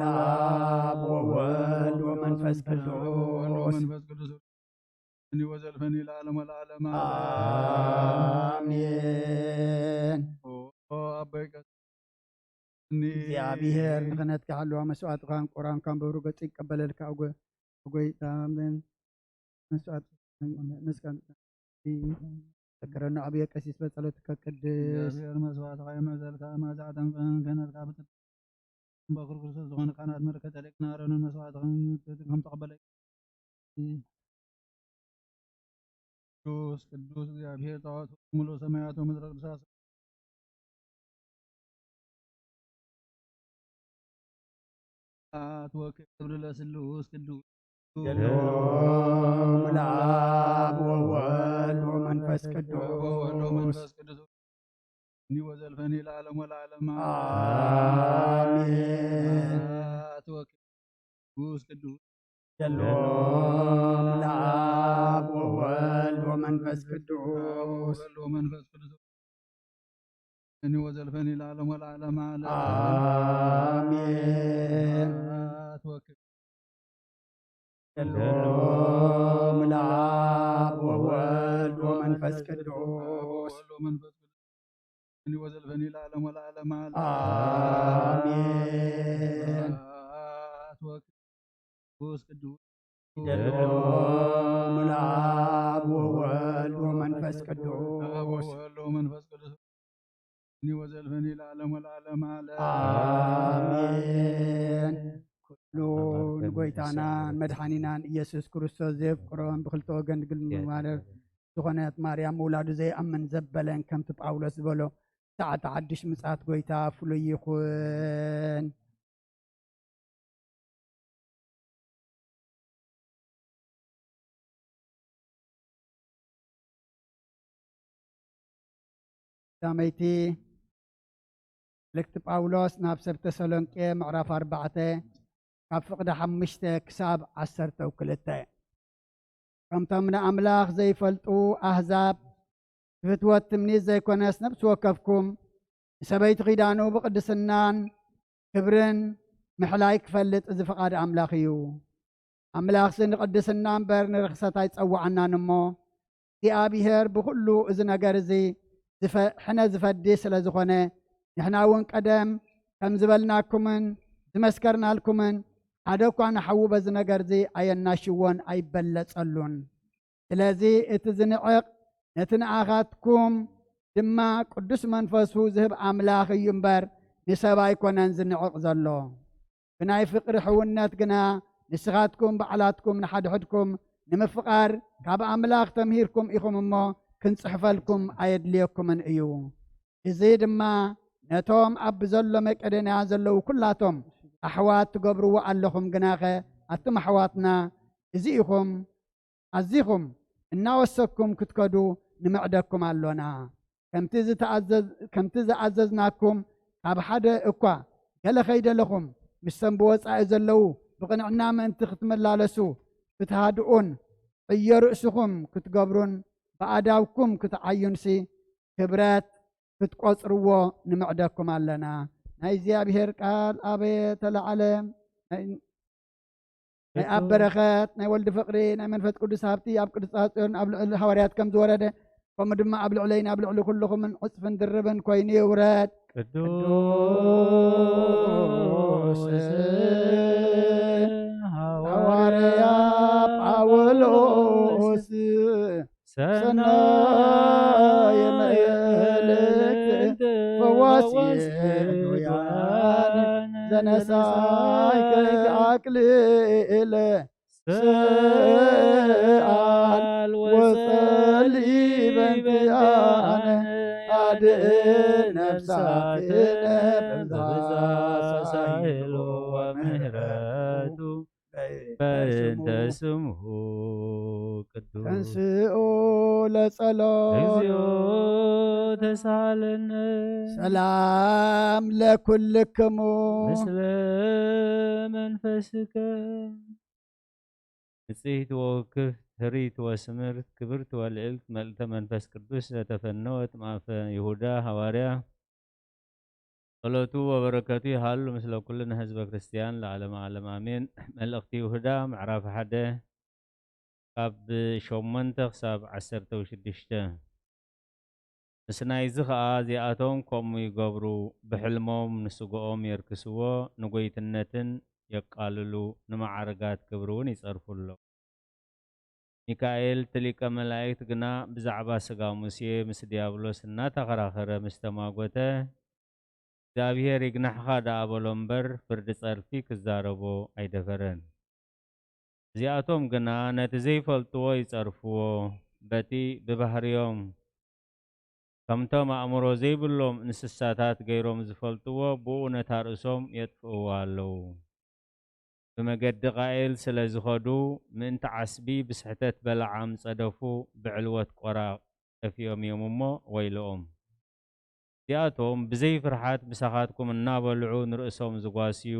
ለአብ ወወልድ ወመንፈስ ቅዱስ። ወመንፈስ ቅዱስ። እኒ ወዘልፈኒ ለዓለም ወለዓለም ዓለም። አሜን። ኦ፣ ኦ፣ አቦይ ቀ-፣ እኒ እግዚአብሔር ንክህነትካ ሓለዋ መስዋዕትኻን ቁርባንካን በብሩህ ገጹ ይቀበለልካ። እጎ-፣ እጎይታ፣ ኣሜን። መስዋዕት መስቀል ዘክረና አብየ ቀሲስ በጸሎትከ ቅድስት። እግዚኣብሔር መስዋዕትኻ ይምሕጸልካ፣ መዛዕተን ክህነትካ ብጽድቅ በኩር ክርስቶስ ዝኾነ ካህናት መለከት ሊቅና ኣሮንን መስዋዕትኽን ከም ተቐበለ። ቅዱስ ቅዱስ እግዚኣብሔር ጸባኦት ሙሉ ሰማያት ወምድረ ቅዱሳት። አት ወክብር ለስሉስ ቅዱስ። ይደሉ ለአብ ወወልድ ወመንፈስ ቅዱስ። ወወልድ ወመንፈስ ቅዱስ። እኒ ወዘልፈኒ ለዓለም ወለዓለም። አሜን። አት ወክብር ቅዱስ ቅዱስ። ይደሉ ለአብ ወወልድ ወመንፈስ ቅዱስ። ወወልድ ወመንፈስ ቅዱስ። እኒ ወዘልፈኒ ለዓለም ወለዓለም ዓለም። አሜን። አት ወክብር ይደሉ ለአብ ወወልድ ወመንፈስ ቅዱስ። ወወልድ ወመንፈስ ቅዱስ። እኒ ወዘልፈኒ ለዓለም ወለዓለም ዓለም። አሜን። አት ወክብር ቅዱስ ቅዱስ። ይደሉ ለአብ ወወልድ ወመንፈስ ቅዱስ። ወወልድ ወመንፈስ ቅዱስ። እኒ ወዘልፈኒ ለዓለም ወለዓለም ዓለም። አሜን። ኩሉ ንጎይታናን መድሓኒናን ኢየሱስ ክርስቶስ ዘየፍቅሮን ብክልተ ወገን ድንግል ማርያም ዝኾነት ማርያም ምውላዱ ዘይኣምን ዘበለን ከምቲ ጳውሎስ ዝበሎ ሰዓት ሓድሽ ምጽኣት ጎይታ ፍሉይ ይኹን። ቀዳመይቲ መልእክቲ ጳውሎስ ናብ ሰብ ተሰሎንቄ ምዕራፍ ኣርባዕተ ካብ ፍቕዲ ሓሙሽተ ክሳብ ዓሰርተ ክልተ። ከምቶም ንኣምላኽ ዘይፈልጡ ኣህዛብ ብፍትወት ትምኒት ዘይኮነስ ነፍሲ ወከፍኩም ንሰበይቲ ኺዳኑ ብቕድስናን ክብርን ምሕላይ ክፈልጥ እዚ ፍቓድ ኣምላኽ እዩ። ኣምላኽሲ ንቕድስና እምበር ንርኽሰት ኣይጸውዓናን እሞ፣ እግዚኣብሔር ብኹሉ እዚ ነገር እዚ ዝፈ-፣ ሕነ ዝፈዲ ስለ ዝኾነ፣ ንሕና እውን ቀደም ከም ዝበልናኩምን ዝመስከርናልኩምን፣ ሓደ እኳ ንሓዉ በዚ ነገር እዚ ኣየናሽዎን ኣይበለጸሉን። ስለዚ እቲ ዝንዕቕ ነቲ ንኣኻትኩም ድማ ቅዱስ መንፈሱ ዝህብ ኣምላኽ እዩ እምበር፣ ንሰብ ኣይኮነን ዝንዕቕ ዘሎ። ብናይ ፍቕሪ ሕውነት ግና ንስኻትኩም ባዕላትኩም ንሓድሕድኩም ንምፍቓር ካብ ኣምላኽ ተምሂርኩም ኢኹም እሞ፣ ክንጽሕፈልኩም ኣየድልየኩምን እዩ። እዚ ድማ ነቶም ኣብ ዘሎ መቄዶንያ ዘለዉ ኩላቶም ኣሕዋት ትገብርዎ ኣለኹም። ግናኸ ኣቱም ኣሕዋትና፣ እዚ ኢኹም ኣዚኹም እናወሰኩም ክትከዱ ንምዕደኩም ኣሎና። ከምቲ ዝተኣዘዝ-፣ ከምቲ ዝኣዘዝናኩም ካብ ሓደ እኳ ገለ ከይደለኹም፣ ምስቶም ብወጻኢ ዘለዉ ብቕንዕና ምእንቲ ክትመላለሱ፣ ክትሃድኡን ዕዮ ርእስኹም ክትገብሩን ብኣእዳውኩም ክትዓዩንሲ ክብረት ክትቆጽርዎ ንምዕደኩም ኣለና። ናይ እግዚኣብሔር ቃል ኣበየ ተለዓለ። ናይ ናይ ኣብ በረኸት፣ ናይ ወልድ ፍቕሪ፣ ናይ መንፈስ ቅዱስ ሃብቲ ኣብ ቅዱስ ጽዮን ኣብ ልዕሊ ሃዋርያት ከም ዝወረደ፣ ከምኡ ድማ ኣብ ልዕለይን ኣብ ልዕሊ ኩልኹምን ዕጽፍን ድርብን ኮይኑ ይውረድ። ቅዱስ ሃዋርያ ጳውሎስ ሰናየ መልእክት ፈዋሲ ሕሩያን ዘነሳይከ ኣክሊለ ሰኣል ወጸሊ በንቲኣነ ኣድን ነፍሳትነ በብዛ ሳይሉ ወምህረቱ በእንተ ስምሁ ቅዱስ ተንስኡ ለጸሎት። እግዚኦ ተሳለነ። ሰላም ለኩልክሙ። ምስለ መንፈስከ። ንጽሕቲ ወውክፍት፣ ህርይቲ ወስምርት፣ ክብርቲ ወልዕልት፣ መልእልተ መንፈስ ቅዱስ ዘተፈነወት ማፈ ይሁዳ ሃዋርያ፣ ጸሎቱ ወበረከቱ ይሃሉ ምስለ ኩልነ ህዝበ ክርስትያን ለዓለመ ዓለም ኣሜን። መልእኽቲ ይሁዳ ምዕራፍ ሓደ ካብ ሸሞንተ ክሳብ ዓሰርተ ሽዱሽተ። ምስ ናይዚ ኸኣ እዚኣቶም ከምኡ ይገብሩ፣ ብሕልሞም ንስግኦም የርክስዎ፣ ንጎይትነትን የቃልሉ፣ ንመዓርጋት ክብሪ እውን ይጸርፉ ኣለዉ። ሚካኤል እቲ ሊቀ መላእክት ግና ብዛዕባ ስጋ ሙሴ ምስ ዲያብሎስ እናተኸራኸረ ምስ ተማጎተ፣ እግዚኣብሔር ይግናሕኻ ደኣ በሎ እምበር፣ ፍርዲ ጸርፊ ክዛረቦ ኣይደፈረን። እዚኣቶም ግና ነቲ ዘይፈልጥዎ ይጸርፍዎ፣ በቲ ብባህርዮም ከምቶም ኣእምሮ ዘይብሎም እንስሳታት ገይሮም ዝፈልጥዎ፣ ብኡ ነታ ርእሶም የጥፍእዋ ኣለዉ። ብመገዲ ቃኤል ስለ ዝኸዱ፣ ምእንቲ ዓስቢ ብስሕተት በለዓም ጸደፉ፣ ብዕልወት ቆራ ጠፊኦም እዮም እሞ ወይልኦም። እዚኣቶም ብዘይ ፍርሓት ምሳኻትኩም እናበልዑ ንርእሶም ዝጓስዩ፣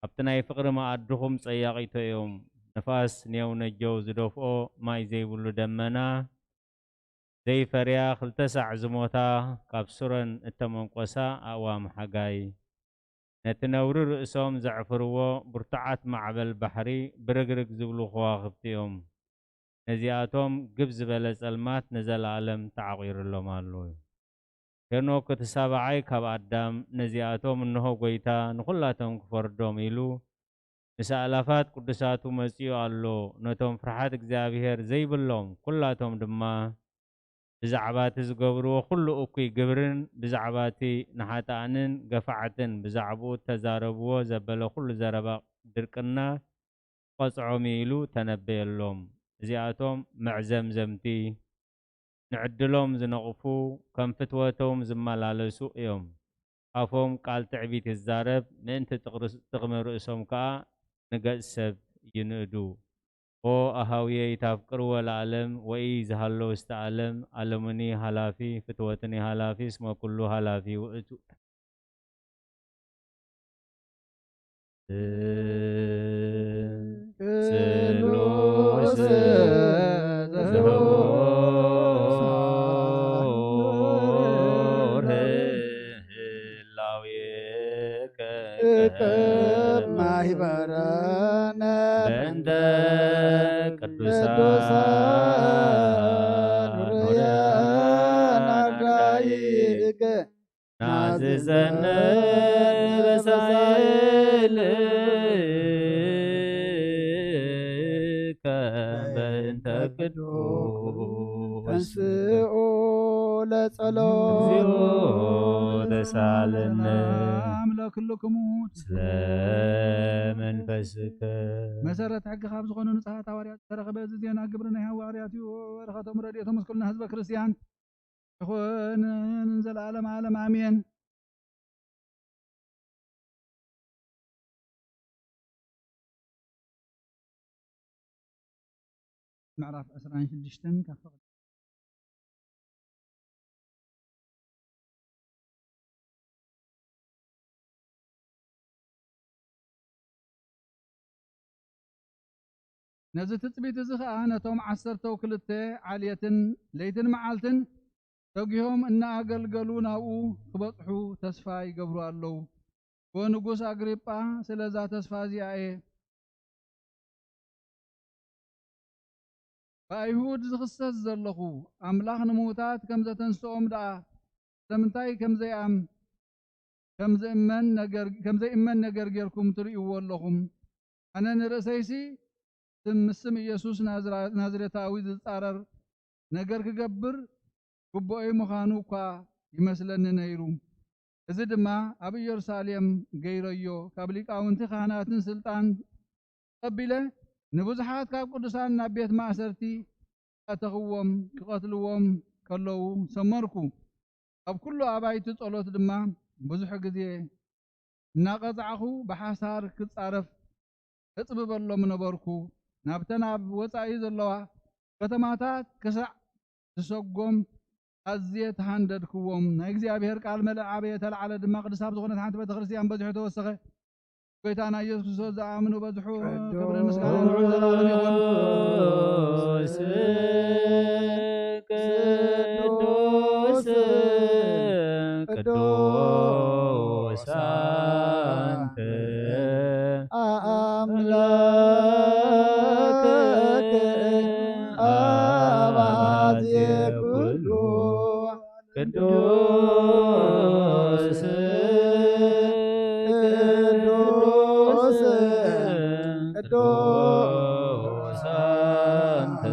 ኣብቲ ናይ ፍቕሪ መኣድኹም ጸያቒቶ እዮም። ነፋስ ኔው ነጀው ዝደፍኦ ማይ ዘይብሉ ደመና፣ ዘይፈርያ ክልተ ሳዕ ዝሞታ፣ ካብ ሱረን እተመንቆሳ ኣእዋም ሓጋይ፣ ነቲ ነውሪ ርእሶም ዘዕፍርዎ ብርቱዓት ማዕበል ባሕሪ ብርግርግ ዝብሉ ከዋኽብቲ እዮም። ነዚኣቶም ግብ ዝበለ ጸልማት ንዘለኣለም ተዓቒሩሎም ኣሎ። ሄኖክ እቲ ሳብዓይ ካብ ኣዳም፣ ነዚኣቶም እንሆ ጐይታ ንኹላቶም ክፈርዶም ኢሉ ምስ ኣእላፋት ቅዱሳቱ መጺኡ ኣሎ። ነቶም ፍርሓት እግዚኣብሔር ዘይብሎም ኩላቶም ድማ ብዛዕባ እቲ ዝገብርዎ ኩሉ እኩይ ግብርን ብዛዕባ እቲ ንሓጥኣንን ገፋዕትን ብዛዕባኡ እተዛረብዎ ዘበለ ኩሉ ዘረባ ድርቅና ክቐጽዖም እዩ ኢሉ ተነበየሎም። እዚኣቶም መዕዘምዘምቲ፣ ንዕድሎም ዝነቕፉ፣ ከም ፍትወቶም ዝመላለሱ እዮም። ኣፎም ቃል ትዕቢት ይዛረብ፣ ምእንቲ ጥቕሪ-፣ ጥቕሚ ርእሶም ከኣ ንገጽ ሰብ ይንእዱ። ኦ ኣሃውየይ ታፍቅርዎ ለዓለም ወኢ ዝሃሎ ውስተ ዓለም፣ ዓለሙኒ ሃላፊ፣ ፍትወትኒ ሃላፊ፣ እስመ ኩሉ ሃላፊ ውእቱ። ስሉስ ዘውር ህላዌከ ማሂበረነ በእንተ ቅዱሳን ቅዱሳን ሆርያን አርዳኢከ ናዝዘነ በሳይልከ በእንተ ቅዱስ ተንስኡ ለጸሎት። እግዚኦ ተሳለነ። ሰላም ለክልክሙ። ስለ መንፈስከ። መሰረት ሕጊ ካብ ዝኾኑ ንጹሓት ሃዋርያት ዝተረኸበ እዚ ዜና ግብሪ ናይ ሃዋርያት እዩ። በረኸቶም ረድኤቶም ምስ ኩልና ህዝበ ክርስቲያን ይኹን ንዘለዓለም ዓለም ኣሜን። ምዕራፍ ዕስራን ሽዱሽተን ካብ ፍቕዲ። ነዚ ትጽቢት እዚ ኸኣ ነቶም ዓሰርተው ክልተ ዓልየትን ለይትን መዓልትን ተጊሆም እናኣገልገሉ ናብኡ ክበጽሑ ተስፋ ይገብሩ ኣለዉ። ዎ ንጉስ ኣግሪጳ፣ ስለ እዛ ተስፋ እዚኣ እየ ብኣይሁድ ዝኽሰስ ዘለኹ። ኣምላኽ ንምዉታት ከም ዘተንስኦም ደኣ ስለምንታይ ከም ዘይኣም-፣ ከም ዝእመን ነገር፣ ከም ዘይእመን ነገር ጌርኩም ትርእይዎ ኣለኹም? ኣነ ንርእሰይሲ ስም፣ ምስ ስም ኢየሱስ ናዝራ-፣ ናዝሬታዊ ዝጻረር ነገር ክገብር ግቡኦይ ምዃኑ እኳ ይመስለኒ ነይሩ። እዚ ድማ ኣብ ኢየሩሳሌም ገይረዮ፣ ካብ ሊቃውንቲ ካህናትን ስልጣን ተቐቢለ፣ ንብዙሓት ካብ ቅዱሳን ናብ ቤት ማእሰርቲ ኣተኽዎም፣ ክቐትልዎም ከለዉ ሰመርኩ። ኣብ ኩሉ ኣባይቲ ጸሎት ድማ ብዙሕ ግዜ እናቐጻዕኹ ብሓሳር ክጻረፍ እጽብበሎም ነበርኩ። ናብተን ኣብ ወጻኢ ዘለዋ ከተማታት ክሳዕ ዝሰጎም ኣዝየ ተሃንደድክዎም። ናይ እግዚኣብሔር ቃል መለ ዓበየ፣ ተለዓለ ድማ፣ ቅድስት ኣብ ዝኾነት ሓንቲ ቤተ ክርስቲያን በዚሑ ተወሰኸ። ጎይታና ኢየሱስ ክርስቶስ ዝኣምኑ በዝሑ። ክብርን ምስጋናን ንዑ ዘላለም ይኹን። ቅዱስ፣ ቅዱስ፣ ቅዱስ ኣንተ ኣምላክ ኣባዜ ኩሉ። ቅዱስ፣ ቅዱስ፣ ቅዱስ ኣንተ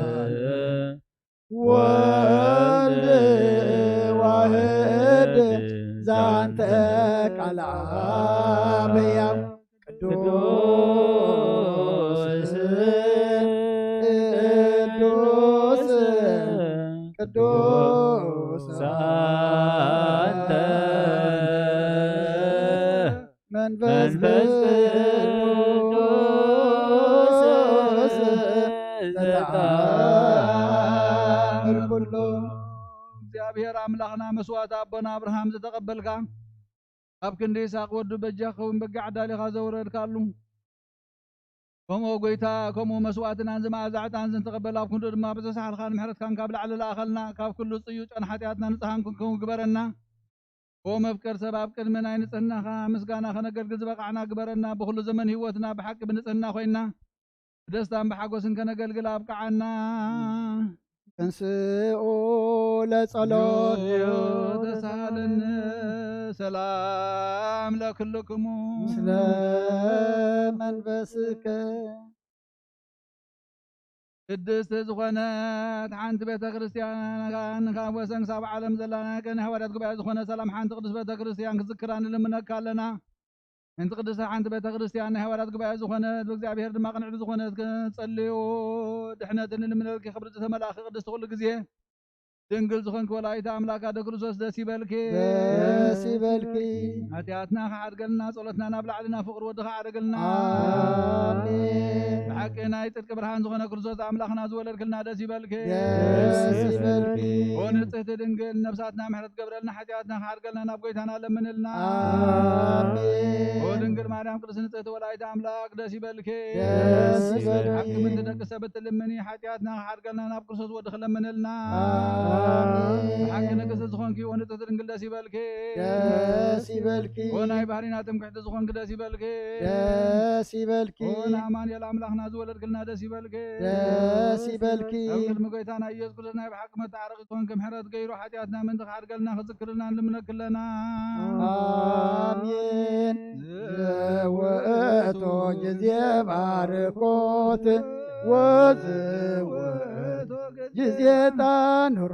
ወልድ ዋህድ ዛንተ ቃል ኣብ ሕያው ቅዱስ፣ ቅዱስ፣ ቅዱስ ኣንተ መንፈስ ቅዱስ ዘተኣምር ኩሉ። እግዚኣብሔር ኣምላኽና መስዋዕቲ ኣቦና ኣብርሃም ዝተቐበልካ፣ ኣብ ክንዲ ይስሐቅ ወዱ በጃ ክኸውን በጊዕ ኣዳሊኻ ዘውረድካሉ፣ ከምኡ ጎይታ፣ ከምኡ መስዋዕቲ ናንዚ መኣዛ ዕጣን ዝንተቐበል፣ ኣብ ክንዱ ድማ ብዝተሳሕልካ ንምሕረትካን ካብ ላዕሊ ለኣኸልና፣ ካብ ኩሉ ጽዩጫን ሓጢኣትና ንጽሃን ክንከውን ግበረና። ኦ መፍቀር ሰብ፣ ኣብ ቅድሚ ናይ ንጽህናኻ ምስጋና ከነገልግል ዝበቓዕና ግበረና። ብኹሉ ዘመን ህይወትና ብሓቂ ብንጽህና ኮይና፣ ብደስታን ብሓጎስን ከነገልግል ኣብቅዓና። ተንስኡ ለጸሎት። ተሳለነ። ሰላም ለክልክሙ። ምስለ መንፈስከ። ቅድስቲ ዝኾነት ሓንቲ ቤተ ክርስቲያን ካብ ወሰን ክሳብ ዓለም ዘላ ናይ ቅድመ ሃዋርያት ጉባኤ ዝኾነ ሰላም ሓንቲ ቅድስት ቤተ ክርስቲያን ክዝክራ ንልምነካ ኣለና። እንቲ ቅድስቲ ሓንቲ ቤተ ክርስቲያን ናይ ሃዋርያት ጉባኤ ዝኾነት፣ ብእግዚኣብሔር ድማ ቅንዕቲ ዝኾነት ክጸልዩ ድሕነትን ንልምነልኪ። ክብርቲ ዝተመላእኪ ቅድስቲ ኩሉ ግዜ ድንግል ዝኾንኪ ወላዲተ ኣምላክ ኣደ ክርስቶስ ደስ ይበልኪ። ደስ ይበልኪ። ሓጢኣትና ክሓድገልና፣ ጸሎትና ናብ ላዕሊ ናብ ፍቕሪ ወድኻ ዓደገልና። ኣሜን። ብሓቂ ናይ ጽድቂ ብርሃን ዝኾነ ክርስቶስ ኣምላኽና ዝወለድክልና ደስ ይበልኪ። ደስ ይበልኪ። ኦ ንጽህቲ ድንግል፣ ነብሳትና ምሕረት ገብረልና፣ ሓጢኣትና ክሓድገልና ናብ ጎይታና ለምንልና። ኣሜን። ኦ ድንግል ማርያም ቅድስት ንጽህቲ ወላዲተ ኣምላክ ደስ ይበልኪ። ደስ ይበልኪ። ሓቂ ምንቲ ደቂ ሰብ እትልምኒ፣ ሓጢኣትና ክሓድገልና ናብ ክርስቶስ ወዲ ክለምንልና። ኣሜን። ብሓቂ ንግስቲ ዝኾንኪ ኦ ንጽህቲ ድንግል ደስ ይበልኪ። ደስ ይበልኪ። ኦ ናይ ባህሪና ትምክሕቲ ዝኾንኪ ደስ ይበልኪ። ደስ ይበልኪ። ኦ ንኣማኑኤል ኣምላኽና ዝወለድክልና ደስ ይበልኪ። ደስ ይበልኪ። ኣብ ቅድሚ ጎይታና ኢየሱስ ክርስቶስ ናይ ብሓቂ መተዓረቂ ዝኾንኪ፣ ምሕረት ገይሩ ሓጢኣትና ምእንቲ ክሓድገልና ክዝክርልና ንልምነኪ ኣለና። ኣሜን። ዝውእቱ ጊዜ ባርኮት ወዝውእቱ ጊዜ ጣንሮ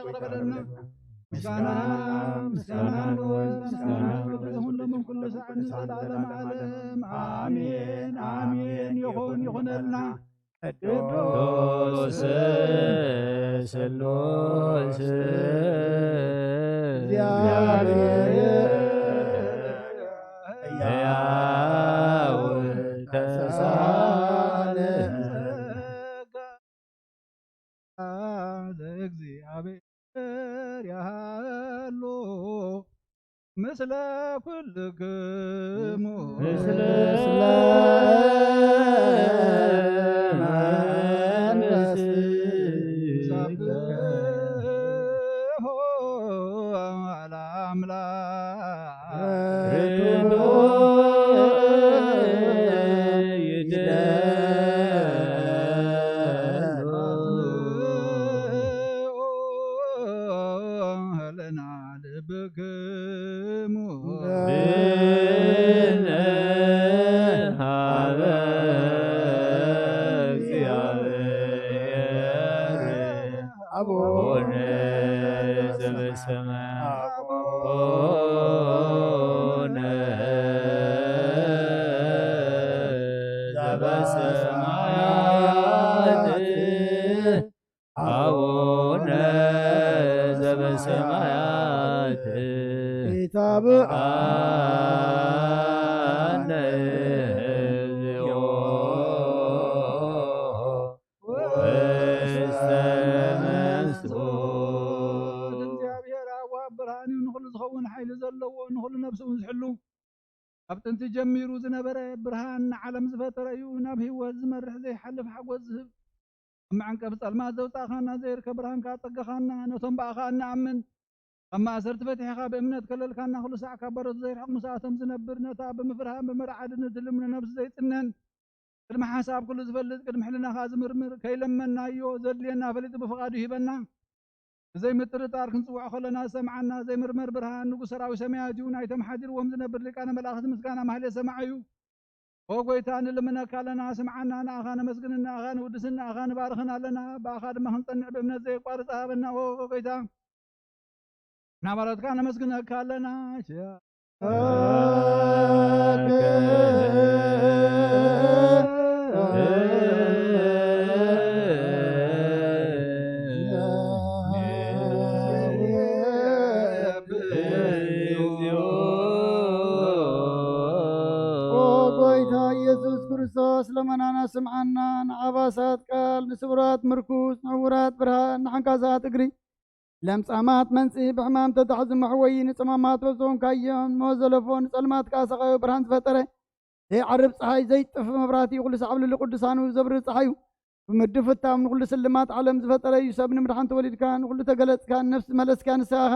የቕርበልና። ምስጋና ምስጋና ንወዝ ምስጋና ክብሪ ዝኹን ሎምን ኩሉ ሰዓት ንዘለዓለም ዓለም ኣሜን ኣሜን። ይኹን ይኹነልና። ቅዱስ ስሉስ እግዚኣብሔር ያሃሉ ምስለ ኩልክሙ ምስለ ሰብሖ ለአምላክ ለና ልብክሙ ሀበ እግዚአብሔር አቡነ ዘበሰማያት አቡነ ዘበሰማያት አቡነ ዘበሰማያት ኢታብአነ እግዚኦ ውስተ መንግስቱ። እግዚኣብሔር ኣብ ብርሃን እዩ፣ ንኹሉ ዝኸውን ሓይሊ ዘለዎ፣ ንኹሉ ነፍሲ እውን ዝሕሉ፣ ካብ ጥንቲ ጀሚሩ ዝነበረ ብርሃን፣ ንዓለም ዝፈጠረ እዩ። ናብ ህይወት ዝመርሕ ዘይሓልፍ ሓጎስ ዝህብ፣ ኣብ መዐንቀፊ ጸልማት ዘውጻእኻና፣ ዘይርከብ ብርሃን ከኣ ኣጸገኻና። ነቶም ብኣኻ እንኣምን፣ ካብ ማእሰርቲ ፈቲሕኻ ብእምነት ከለልካና፣ ኩሉ ሳዕ ካብ በረቱ ዘይርሕቕ ምስኣቶም ዝነብር፣ ነታ ብምፍርሃን ብምርዓድን እትልምኖ ነብሲ ዘይጽነን፣ ቅድሚ ሓሳብ ኩሉ ዝፈልጥ፣ ቅድሚ ሕልናኻ ዝምርምር፣ ከይለመናዮ ዘድልየና ፈሊጡ ብፍቓዱ ይህበና። ብዘይ ምጥርጣር ክንጽውዖ ከለና ዝሰምዓና ዘይምርመር ብርሃን ንጉስ ሰራዊት ሰማያት እዩ። ናይቶም ሓዲርዎም ዝነብር ሊቃነ መላእኽቲ ምስጋና ማህሌት ሰማዕ እዩ። ኦ ጎይታ ንልምነካ ኣለና፣ ስምዓና፣ ንኣኻ ነመስግንን ንኣኻ ንውድስን ንኣኻ ንባርኽን ኣለና። ብኣኻ ድማ ክንጸንዕ ብእምነት ዘየቋርጽ ሃበና። ኦ ጎይታ ናባረትካ ነመስግነካ ኣለና። ኦ ጎይታ ኢየሱስ ክርስቶስ ለመናና ስምዓና። ንዓባሳት ቃል፣ ንስውራት ምርኩስ፣ ንዕውራት ብርሃን፣ ንሓንካሳት እግሪ፣ ለምጻማት መንጽሂ፣ ብሕማም ተታሕዙ መሕወዪ፣ ንጸማማት ወዘንካዮም ሞት ዘለፎ፣ ንጸልማት ከኣ ሰቓዮ ብርሃን ዝፈጠረ፣ ዘይዓርብ ጸሓይ፣ ዘይጥፍ መብራህቲ፣ ኩሉ ሳዕ ኣብ ልዕሊ ቅዱሳኑ ዘብርህ ጸሓይ እዩ። ብምድፍታም ንኹሉ ስልማት ዓለም ዝፈጠረ እዩ። ሰብ ንምድሓን ተወሊድካ፣ ንኹሉ ተገለጽካ፣ ንነፍሲ መለስካ ንስኻ ኢኻ።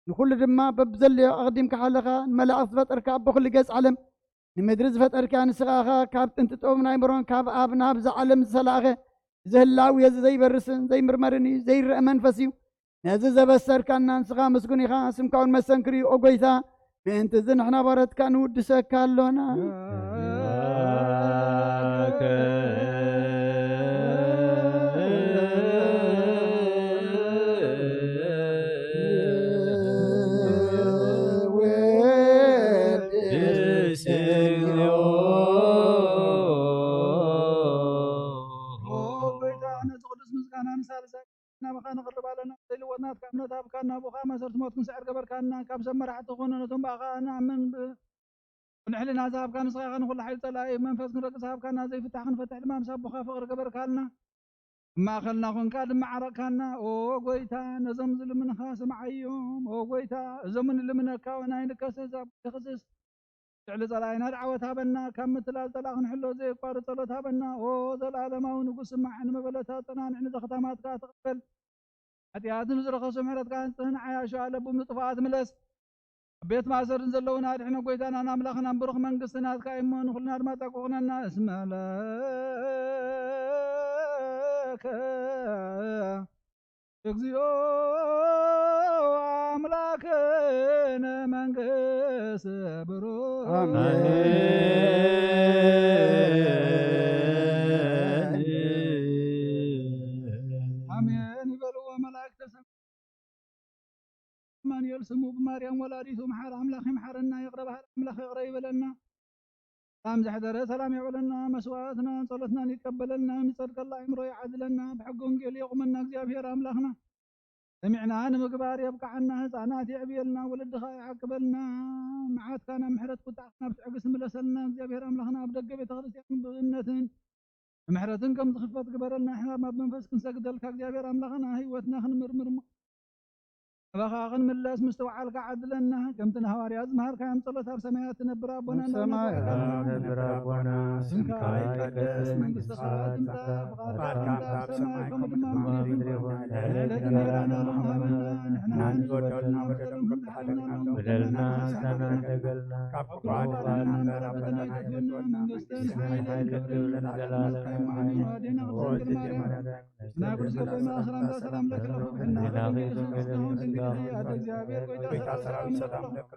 ንኹሉ ድማ በብዘለዮ ኣቕዲምካ ሓለኻ፣ ንመላእኽቲ ዝፈጠርካ ኣቦ ኩሉ ገጽ ዓለም፣ ንምድሪ ዝፈጠርካ ንስኻ ኢኻ። ካብ ጥንቲ ጥበብን ኣእምሮን ካብ ኣብ ናብዛ ዓለም ዝተላእኸ፣ እዚ ህላዌ እዚ ዘይበርስን ዘይምርመርን እዩ፣ ዘይረአ መንፈስ እዩ። ነዚ ዘበሰርካና ንስኻ ምስጉን ኢኻ፣ ስምካ እውን መሰንክር እዩ። ኦ ጎይታ፣ ምእንቲ እዚ ንሕና ባሮትካ ንውድሰካ ኣሎና። ኦ ጎይታ፣ ነዚ ቅዱስ ምስጋና ንሳልሳይ ናባኻ ንቕርብ ኣለና። ዘይልወጥ ናትካ እምነት ሃብካና፣ ብኻ ማእሰርቲ ሞት ክንስዕር ገበርካና። ካብ ሰብ መራሕቲ ዝኾኑ ነቶም ብኣኻ ንኣምን ብ-፣ ንሕልና ዝሃብካ ንስኻ ኢኻ። ንኹሉ ሓይሊ ጸላኢ መንፈስ ክንረግጽ ሃብካና። ዘይፍታሕ ክንፈትሕ ድማ ምስ ኣቦኻ ፍቕሪ ገበርካልና። ኣብ ማእከልና ኾንካ ድማ ዓረቕካና። ኦ ጎይታ፣ ነዞም ዝልምንኻ ስምዓዮም። ኦ ጎይታ፣ እዞም ንልምነካ እውን ኣይንከስስ፣ ኣብ ክስስ ልዕሊ ጸላኢና ደዓወት ሃበና፣ ካብ ምትላል ጸላኢ ክንሕሎ ዘየቋርጽ ጸሎት ሃበና። ኦ ዘልኣለማዊ ንጉስ፣ ስማዕ፣ ንመበለታት ጸናንዕ፣ ንዘኽታማት ከኣ ተቐበል። ሓጢኣት ንዝረኸሱ ምሕረትካ ኣንጽህ፣ ንዓያሹ ኣለቡም ንጥፉኣት ምለስ። ኣብ ቤት ማእሰርን ዘለዉን ኣድሕኖ። ጎይታናን ኣምላኽናን ብሩኽ መንግስቲ ናትካ እሞ፣ ንኹልና ድማ ጻድቃን ኩነና። እስመ ለከ እግዚኦ ኣምላክነ መንግስት ብሩክ። ኣሜን። ኣሜን ይበልዎ መላእክተ ሰማይ። ኣማኑኤል ስሙ ብማርያም ወላዲቱ መሓር ኣምላኽ ይምሓረና፣ ይቕረ በሃል ኣምላኽ ይቕረ ይበለና። ሰላም ዘሕደረ ሰላም የውዕለና፣ መስዋዕትና ጸሎትናን ይቀበለልና፣ ንጸድቀላ ኣእምሮ ይዓድለና፣ ብሕጊ ወንጌል የቑመና እግዚኣብሔር ኣምላኽና። ሰሚዕና ንምግባር የብቅዓና፣ ህፃናት የዕብየልና፣ ወለድኻ ይዓቅበልና፣ መዓትካ ናብ ምሕረት፣ ቁጣዕካ ናብ ትዕግስቲ ምለሰልና። እግዚኣብሔር ኣምላኽና ኣብ ደገ ቤተ ክርስቲያን ብእምነትን ብምሕረትን ከም ዝኽፈት ግበረልና። ሕራም ኣብ መንፈስ ክንሰግደልካ እግዚኣብሔር ኣምላኽና ህይወትና ክንምርምር እሞ ናባኻ ክንምለስ ምስትውዓልካ ዓድለና። ከምቲ ንሃዋርያት ዝመሃርካዮም ጸሎት ኣብ ሰማያት ትነብር ኣቦና ኣብ ሰማያት ትነብር ኣቦና፣ ስምካ ይቀደስ፣ መንግስትኻ ትምጻእ፣ ፍቓድካ ትኹን ኣብ ሰማይ ከምኡ ድማ ኣብ ምድሪ ይኹን። ዕለት እንጀራና ሎሚ ሃበና፣ ንሕና ንበደልና በደሎም ከምቲ ሓደግናሎም በደልና ንሕና ንበደልና ካብ ክፉእ ኣድሕነና እምበር ኣብ ፈተና ኣይተእትወና፣ መንግስትን ሓይልን ክብርን ንዘለዓለሙ ኣሜን። ኣዴና ቅድስት ድንግል ማርያም፣ ናይ ቅዱስ ገብርኤል መልኣክ ሰላምታ ሰላም ለኪ፣ ርሑብ ሕና ጸጋ እግዚአብሔር ጎይታ ሰራዊት ሰላም ለኪ።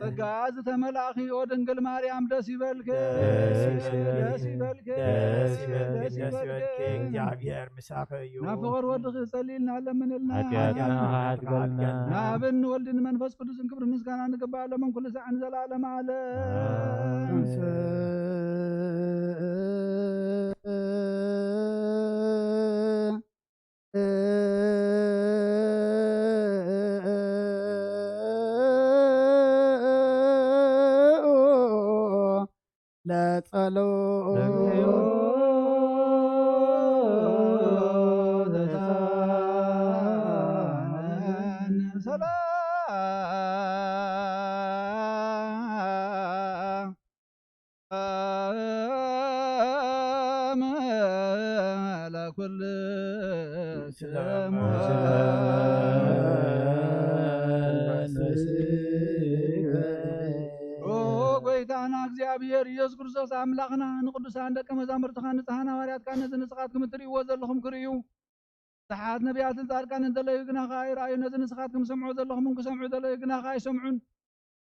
ጸጋ ዝተመላእኺ ኦ ድንግል ማርያም ደስ ይበልኪ፣ ደስ ይበልኪ፣ ደስ ይበልኪ፣ ደስ ይበልኪ፣ ደስ ይበልኪ። እግዚኣብሔር ምሳኺ እዩ። ናብ ፍቕር ወድኺ ጸልይልና ለምንልና። ሓጢኣትና ሓጢኣትና ሓትገልና። ንኣብን ንወልድን ንመንፈስ ቅዱስን ክብሪ ምስጋና ንግባእ ሎምን ኩሉ ሳዕን ዘላለም ዓለም። ለጸሎት ሰላም ለኩልክሙ። ኦ ጎይታና እግዚኣብሔር ኢየሱስ ክርስቶስ ኣምላኽና፣ ንቅዱሳን ደቀ መዛሙርትኻ ንጽሓን ሃዋርያትካ ነዚ ንስኻትኩም እትርእይዎ ዘለኹም ክርእዩ፣ ብዙሓት ነቢያትን ጻድቃንን ዘለዩ ግናኻ ኣይረኣዩ። ነዚ ንስኻትኩም ዝሰምዑ ዘለኹም ክሰምዑ ዘለዩ ግናኻ ኣይሰምዑን።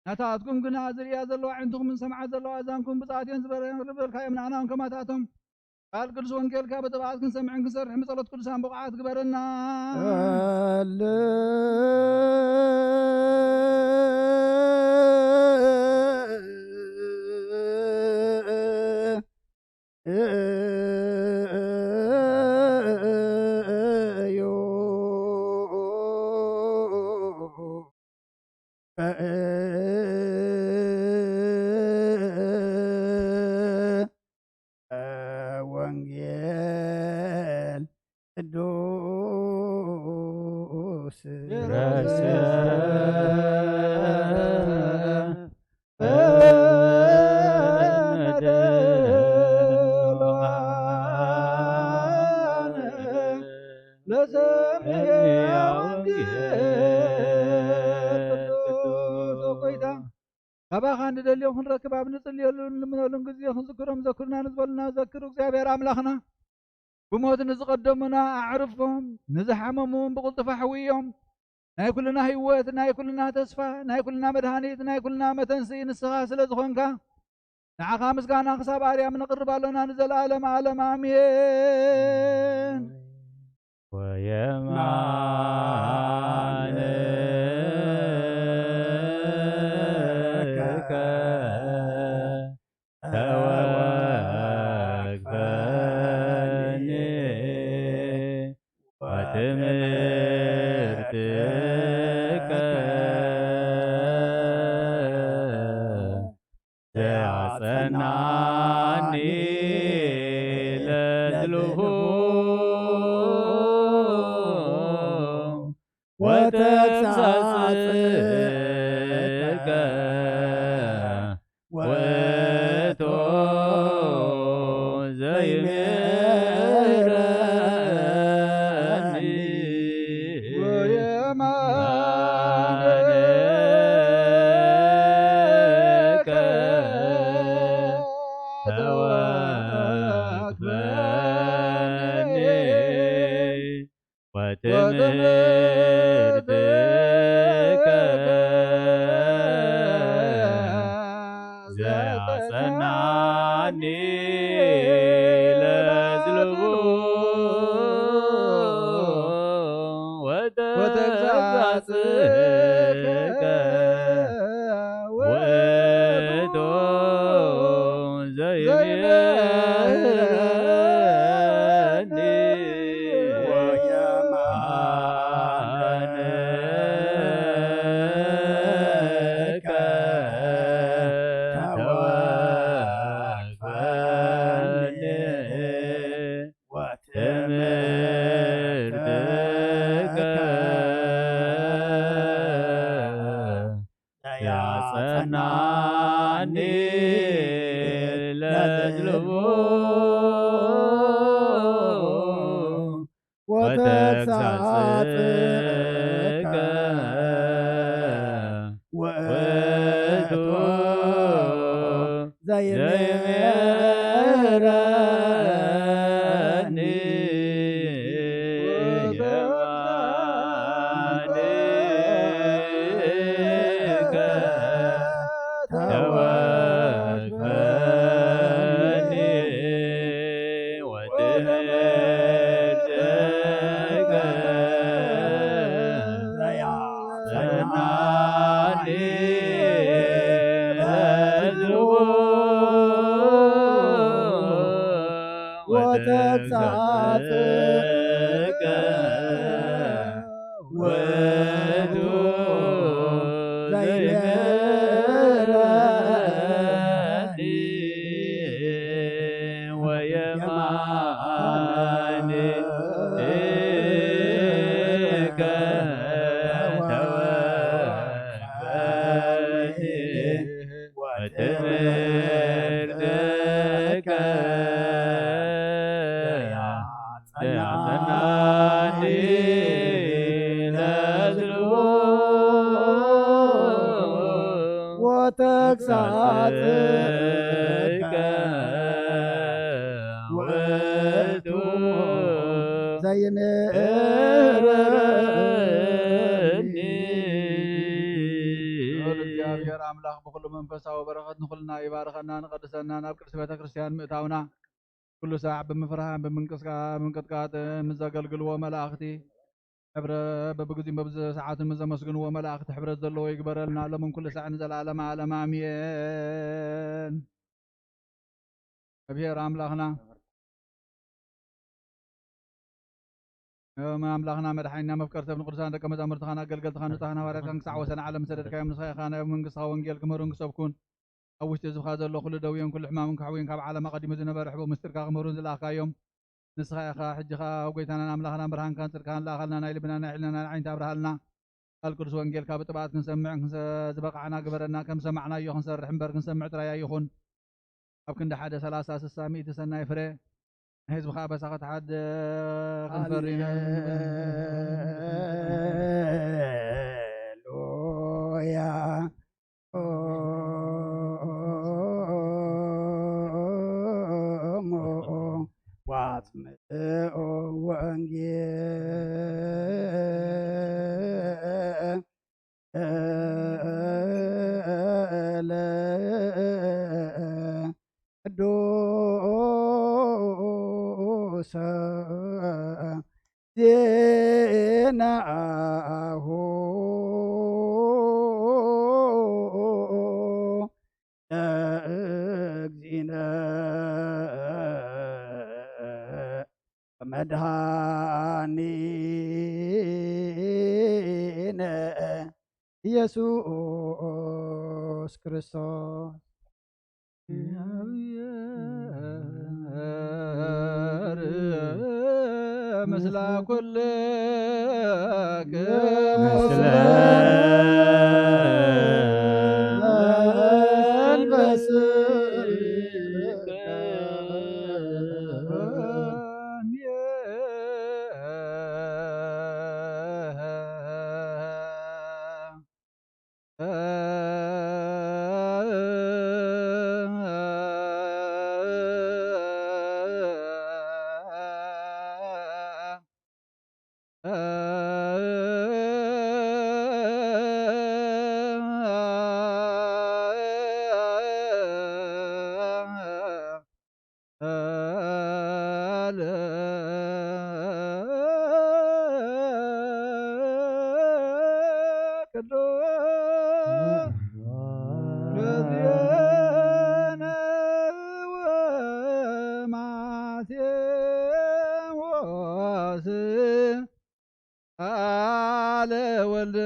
ናታትኩም ግና ዝርእያ ዘለዋ ኣዒንትኹምን ዝሰምዓ ዘለዋ ኣእዛንኩም ብፅኣት እየን ዝበልካዮም ንኣና እውን ከማታቶም ቃል ቅዱስ ወንጌልካ ብጥብዓት ክንሰምዕን ክንሰርሕን ብጸሎት ቅዱሳን ብቑዓት ግበረና። ወንጌል ቅዱስ ረሰ ለሰምዐ ወንጌል ቅዱስ። ኦ ጎይታ፣ ካባኻ ንደልዮ ክንረክብ ኣብ ንጽልየሉን ንልምነሉን ግዜ ክንዝክሮም ዘክሩና ንዝበሉና ዘክሩ እግዚኣብሔር ኣምላኽና። ብሞት ንዝቐደሙና ኣዕርፎም፣ ንዝሓመሙ እውን ብቕልጡፍ ኣሕውዮም። ናይ ኩልና ህይወት፣ ናይ ኩልና ተስፋ፣ ናይ ኩልና መድሃኒት፣ ናይ ኩልና መተንስኢ ንስኻ ስለ ዝኾንካ፣ ንዓኻ ምስጋና ክሳብ ኣርያም ነቕርብ ኣሎና ንዘለኣለም ዓለም ኣሜን። ወየማንከ ተወክፈኒ ወትምህርትከ ዘያጸናኒ ለልቡ ወተግሳጽከ ውእቱ ዘይምህረኒ ወየማንከ ተወክፈኒ ወትምህርትከ ዘያጸናኒ ወተግሳጽከ ውእቱ ዘይምህረኒ የማንከ ተወክፈኒ ወትምህርትከ ያጸናኒ ለዝቡ ወተግሳጽከ ውእቱ ዘይምህረኒ ወየማንከ ተወክፈኒ ወትምህርትከ ያጸናኒ ለዝሉ ወተግሳጽከ ውእቱ ዘይምህረኒ። ልዑል እግዚኣብሔር ኣምላኽ ብኹሉ መንፈሳዊ በረኸት ንኹልና ይባርኸና፣ ንቐድሰና፣ ናብ ቅድስቲ ቤተ ክርስቲያን ምእታውና፣ ኩሉ ሳዕ ብምፍርሃን ብምንቅስቃ-፣ ብምንቅጥቃጥ ምስ ዘገልግልዎ መላእኽቲ ሕብረ-፣ በብግዚኡን በብሰዓቱን ምስ ዘመስግንዎ መላእኽቲ ሕብረት ዘለዎ ይግበረልና፣ ሎምን ኩሉ ሳዕ ንዘለዓለመ ዓለም ኣሜን። እግዚኣብሔር ኣምላኽና፣ ዮም ኣምላኽና መድሓኒና መፍቀር ሰብ ንቅዱሳን ደቀ መዛሙርትኻን ኣገልገልትኻን ንጹሓን ሃዋርያትካን ክሳዕ ወሰን ዓለም ሰደድካዮም፣ ንስኻ ኢኻ ናይ መንግስትኻ ወንጌል ክምህሩን ክሰብኩን ኣብ ውሽጢ ህዝብኻ ዘሎ ኩሉ ደውዮን ኩሉ ሕማምን ክሕውዮን ካብ ዓለም ኣቐዲሙ ዝነበረ ሕቡእ ምስጢርካ ክምህሩን ዝለኣኽካዮም። ንስኻ ኢኻ። ሕጂ ኸኣ ኣብ ጎይታናን ኣምላኽናን ብርሃንካን ጽድቅካን ለኣኸልና፣ ናይ ልብና ናይ ሕልናና ዓይንቲ ኣብርሃልና። ቃል ቅዱስ ወንጌልካ ብጥብዓት ክንሰምዕ ክንሰ-፣ ዝበቓዕና ግበረና። ከም ሰማዕናዮ ክንሰርሕ እምበር ክንሰምዕ ጥራይ ኣይኹን። ኣብ ክንዲ ሓደ ሰላሳ ስሳ ሚእቲ ሰናይ ፍረ ንህዝብኻ በሳኸ ተሓደ ክንፈሪ ኢና። ሃሌሉያ። ኦሙ ዋጽምኦ ወንጌል እለ ቅዱሰ ዜናሁ ለእግዚእነ መድኃኒነ ኢየሱስ ክርስቶስ። እግዚአብሔር ምስለ ኩልክሙ። ምስለ መንፈስከ። ቃለ ወልድ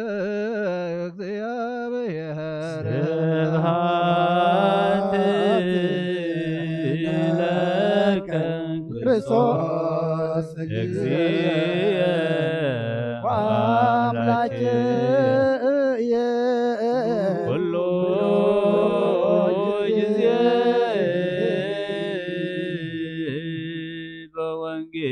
እግዚአብሔር። ስብሐት ለከ ክርስቶስ እግዚእ ወአምላክየ። ኩሉ ጊዜ በወንጌል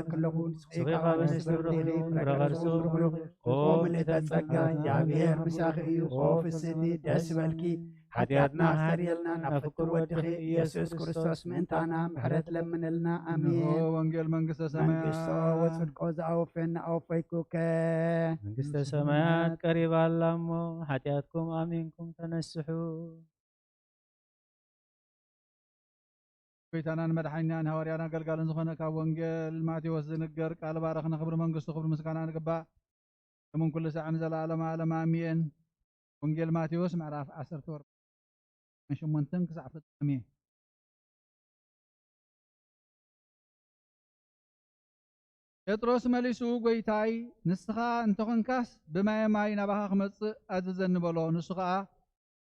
እምለኪ ኣለኹ፣ ንስኺ ካብ ኣንስቲ ብርኽቲ ኢኺ፣ ፍረ ከርስኺ እውን ብሩኽ እዩ። ኦ ምልእተ ጸጋ፣ እግዚኣብሔር ምሳኺ እዩ። ኦ ፍስሕቲ፣ ደስ ይበልኪ፣ ሓጢኣትና ኣስተሰርየልና፣ ናብ ፍቁር ወድኺ ኢየሱስ ክርስቶስ ምእንታና ምሕረት ለምንልና። ኣሜን። እንሆ ወንጌል መንግስተ ሰማያት። መንግስቶ ወጽድቆ ዝኣወፈና ኣወፈይኩከ። መንግስተ ሰማያት ቀሪባ ኣላ እሞ፣ ሓጢኣትኩም ኣሚንኩም ተነስሑ። ጎይታናን መድሓኒናን ሃዋርያን ኣገልጋልን ዝኾነ ካብ ወንጌል ማቴዎስ ዝንገር ቃል ባረኽና። ክብሪ መንግስቱ፣ ክብሪ ምስጋና ንግባእ። ሎምን ኩሉ ሳዕን ንዘለኣለመ ዓለም ኣሜን። ወንጌል ማቴዎስ ምዕራፍ ዓሰርተ ወር ሸሞንተን ክሳዕ ፍጻሜ። ጴጥሮስ መሊሱ፣ "ጐይታይ፣ ንስኻ እንተኾንካስ ብማየ ማይ ናባኻ ክመጽእ ኣዝዘኒ" በሎ። ንሱ ኸኣ፣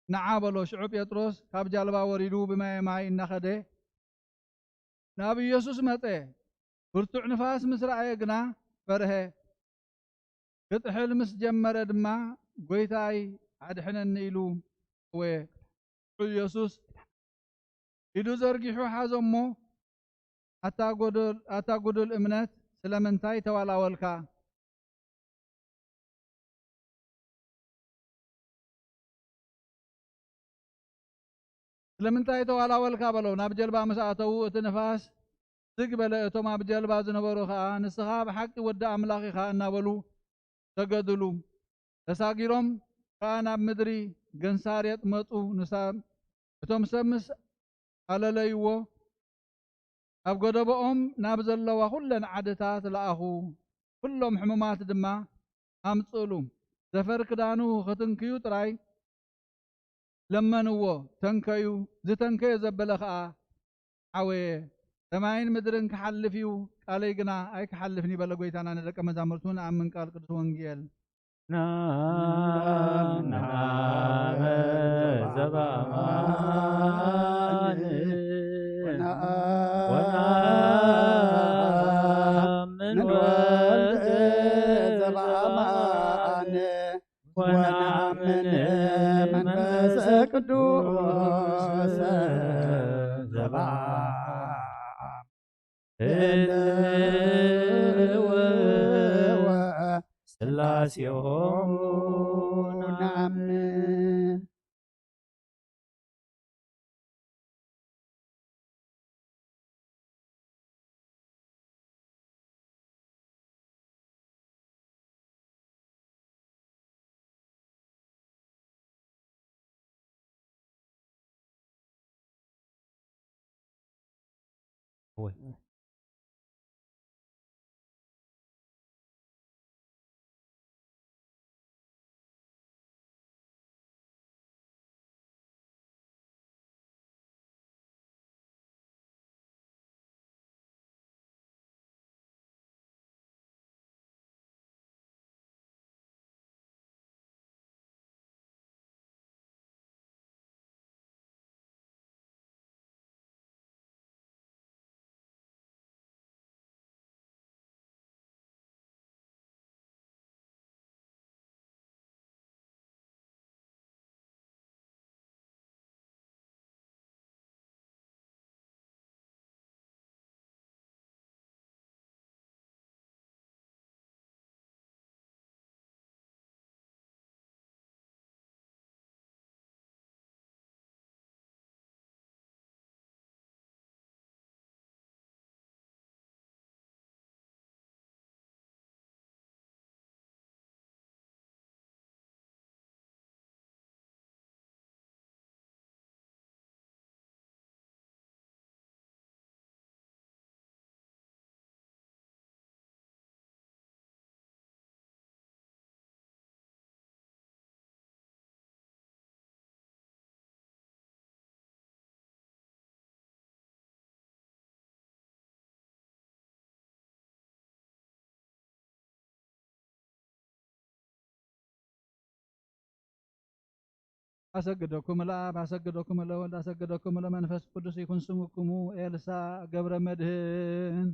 "ንዓ" በሎ። ሽዑ ጴጥሮስ ካብ ጃልባ ወሪዱ ብማየ ማይ እናኸደ ናብ ኢየሱስ መጸ። ብርቱዕ ንፋስ ምስ ረኣየ ግና ፈርሀ። ክጥሕል ምስ ጀመረ ድማ፣ "ጐይታይ፣ ኣድሕነኒ" ኢሉ ጨወየ። ሽዑ ኢየሱስ ኢዱ ዘርጊሑ ሓዞ እሞ፣ "ኣታ ጐደል-፣ ኣታ ጐደል እምነት፣ ስለምንታይ ተዋላወልካ?" "ስለምንታይ ተዋላወልካ?" በሎ። ናብ ጀልባ ምስ ኣተዉ፣ እቲ ንፋስ ዝግ በለ። እቶም ኣብ ጀልባ ዝነበሩ ኸኣ፣ "ንስኻ ብሓቂ ወዲ ኣምላኽ ኢኻ" እናበሉ ሰገዱሉ። ተሳጊሮም ከኣ ናብ ምድሪ ገንሳሬጥ መጹ። ንሳ-፣ እቶም ሰብ ምስ ኣለለይዎ፣ ኣብ ጎደቦኦም ናብ ዘለዋ ኩለን ዓድታት ለኣኹ። ኩሎም ሕሙማት ድማ ኣምጽእሉ። ዘፈር ክዳኑ ክትንክዩ ጥራይ ለመንዎ። ተንከዩ። ዝተንከየ ዘበለ ኸኣ ዓወየ። ሰማይን ምድርን ክሓልፍ እዩ፣ ቃለይ ግና ኣይክሓልፍን እዩ በለ ጐይታና ንደቀ መዛሙርቱ። ንኣምን ቃል ቅዱስ ወንጌል። ንኣምን ኣበ ዘበኣማን ወነኣምን ወልድ ዘበኣማን ወነኣምን መንፈስ ቅዱስ ዘበኣማን ህልው ስላሴሆሙ ነኣምን። ኣሰግደኩም ለኣብ፣ ኣሰግደኩም ለወልድ፣ ኣሰግደኩም ለመንፈስ ቅዱስ ይኩን ስምኩሙ። ኤልሳ ገብረ መድህን።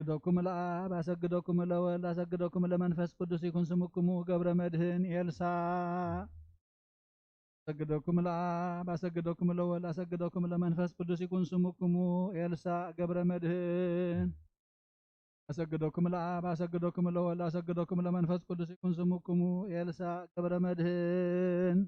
ኣሰግደኩም ለኣብ፣ ኣሰግደኩም ለወልድ፣ ኣሰግደኩም ለመንፈስ ቅዱስ ይኩን ስምኩሙ። ገብረ መድህን ኤልሳ። ኣሰግደኩም ለኣብ፣ ኣሰግደኩም ለወልድ፣ ኣሰግደኩም ለመንፈስ ቅዱስ ይኩን ስምኩሙ። ኤልሳ ገብረ መድህን። ኣሰግደኩም ለኣብ፣ ኣሰግደኩም ለወልድ፣ ኣሰግደኩም ለመንፈስ ቅዱስ ይኩን ስምኩሙ። ኤልሳ ገብረ መድህን።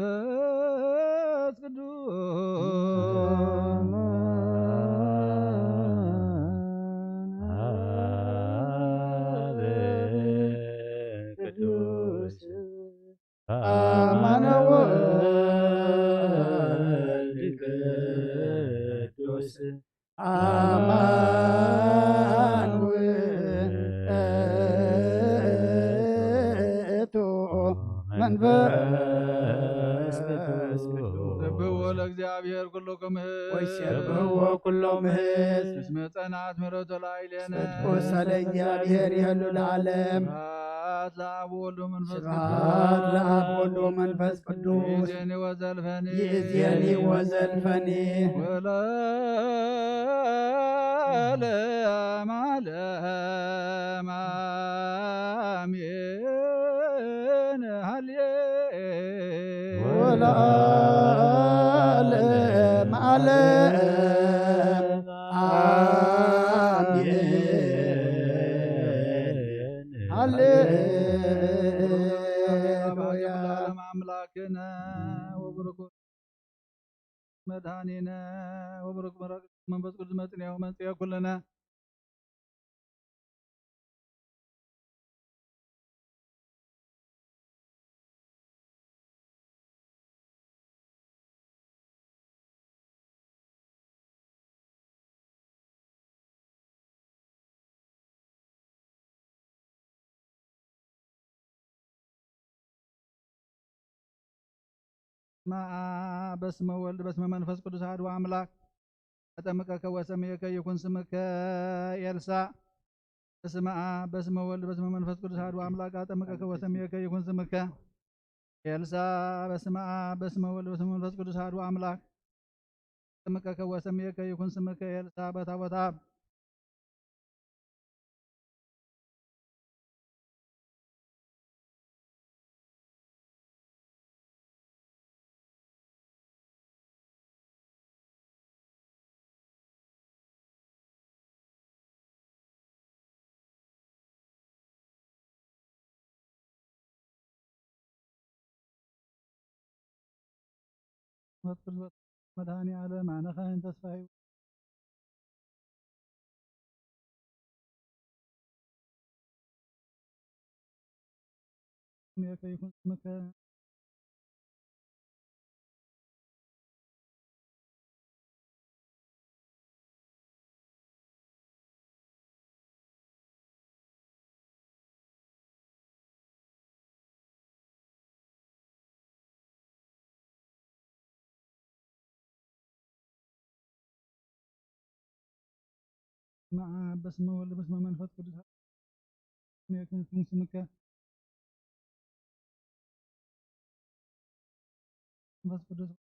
መንፈስ ቅዱስ። ቅዱስ አማነ ወልድ ቅዱስ አማን ውእቱ መንፈስ ቅዱስ። ስብሕዎ ለእግዚኣብሔር ኩሉ ክምህር። ወይሴብሕዎ ኩሎም ህዝብ። እስመ ጸንዓት ምሕረቱ ላዕሌነ። ጽድቁ ሰለ እግዚአብሔር ይህሉ ለዓለም። ስብሐት ለአብ ወወልድ ወመንፈስ ቅዱስ። ስብሐት ለአብ ወወልድ ወመንፈስ ቅዱስ። ይእዜኒ ወዘልፈኒ። ይእዜኒ ወዘልፈኒ። ወለዓለመ ዓለም አሜን። ሃሌ ወለዓለመ ዓለም አሜን። ሃሌሉያ። አምላክነ ወብሩክ መድኃኒነ ወብሩክ መንፈስ ቅዱስ መጽንኤ ወመንጽኤ ኩልነ። በስመ አብ በስመ ወልድ በስመ መንፈስ ቅዱስ አሐዱ አምላክ። አጠምቀከ ወሰምየከ ይኩን ስምከ። ኤልሳ። በስመ አብ በስመ ወልድ በስመ መንፈስ ቅዱስ አሐዱ አምላክ። አጠምቀከ ወሰምየከ ይኩን ስምከ። ኤልሳ። በስመ አብ በስመ ወልድ በስመ መንፈስ ቅዱስ አሐዱ አምላክ። አጠምቀከ ወሰምየከ ይኩን ስምከ። ኤልሳ። በታቦተ አብ። መድኃኔ ዓለም ኣነ ካህን ተስፋ ይኩን ስምከ። በስመ አብ በስመ ወልድ በስመ መንፈስ ቅዱስ። ስምከ። መንፈስ ቅዱስ።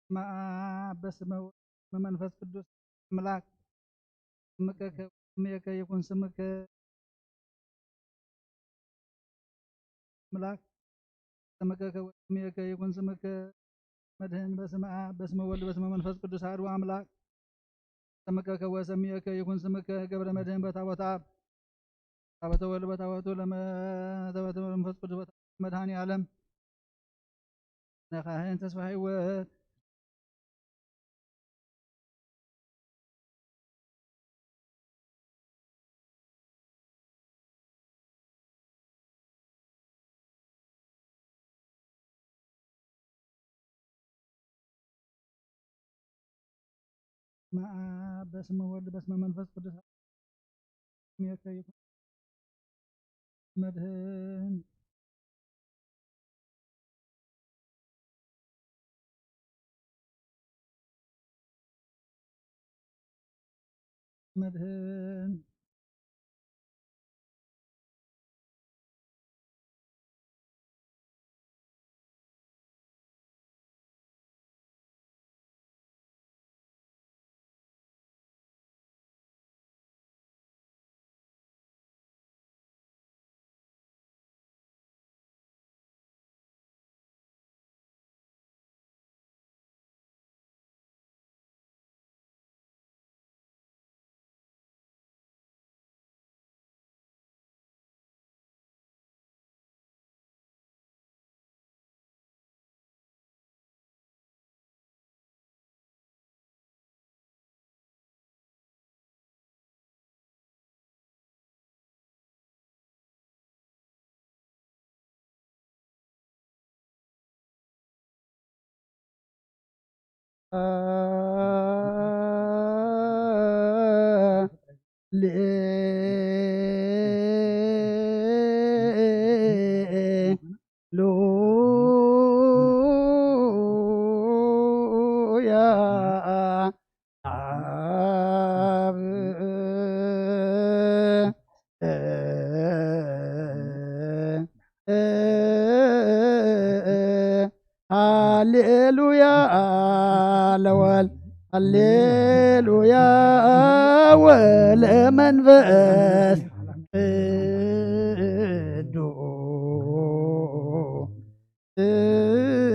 በስመ አብ በስመ ወወልድ በስመ መንፈስ ቅዱስ አምላክ። ስምከ ከ-፣ ስምከ ይኩን ስምከ አምላክ። ስምከ ከ-፣ ስምከ ይኩን ስምከ መድህን። በስመ አብ በስመ ወልድ በስመ መንፈስ ቅዱስ አሐዱ አምላክ። ስምከ ከ-፣ ወሰምየከ ይኩን ስምከ ገብረ መድህን በታቦተ አብ። ታቦተ ወልድ በታቦቱ ለመ-፣ ታቦተ መንፈስ ቅዱስ በታቦተ መድኃኔ ዓለም። ነካህን ተስፋ ህይወት። በስመ አብ በስመ ወልድ በስመ መንፈስ ቅዱስ ስምየከ ይኩን መድህን። መድህን። ሃሌሉያ። አብ ሃሌሉያ ለወልድ ሃሌሉያ ወለመንፈስ ቅዱስ።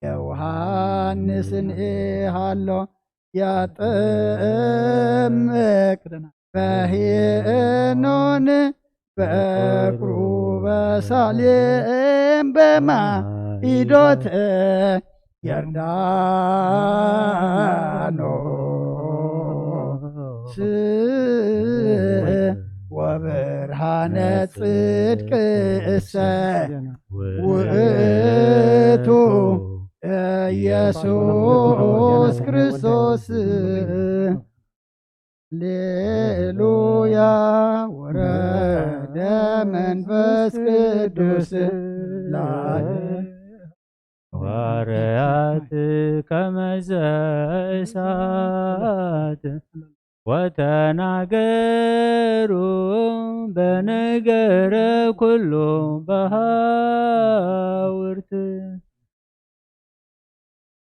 ዮሐንስን ሃሎ ያጠምቅ በሄኖን በእግሩ በሳሌም በማይዶት ዮርዳኖስ ወብርሃነ ጽድቅሰ ውእቱ ኢየሱስ ክርስቶስ። ሃሌሉያ ወረደ መንፈስ ቅዱስ ላለ ሃዋርያት ከመዘ እሳት ወተናገሩ በነገረ ኩሉ በሃውርት።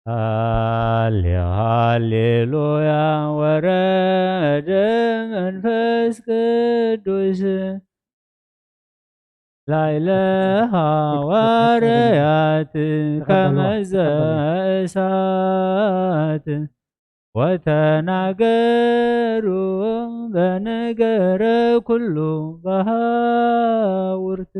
ሃሌ ሃሌሉያ ወረደ መንፈስ ቅዱስ ላይለ ሃዋርያት ከመዘ እሳት ወተናገሩ በነገረ ኩሉ በሃውርት።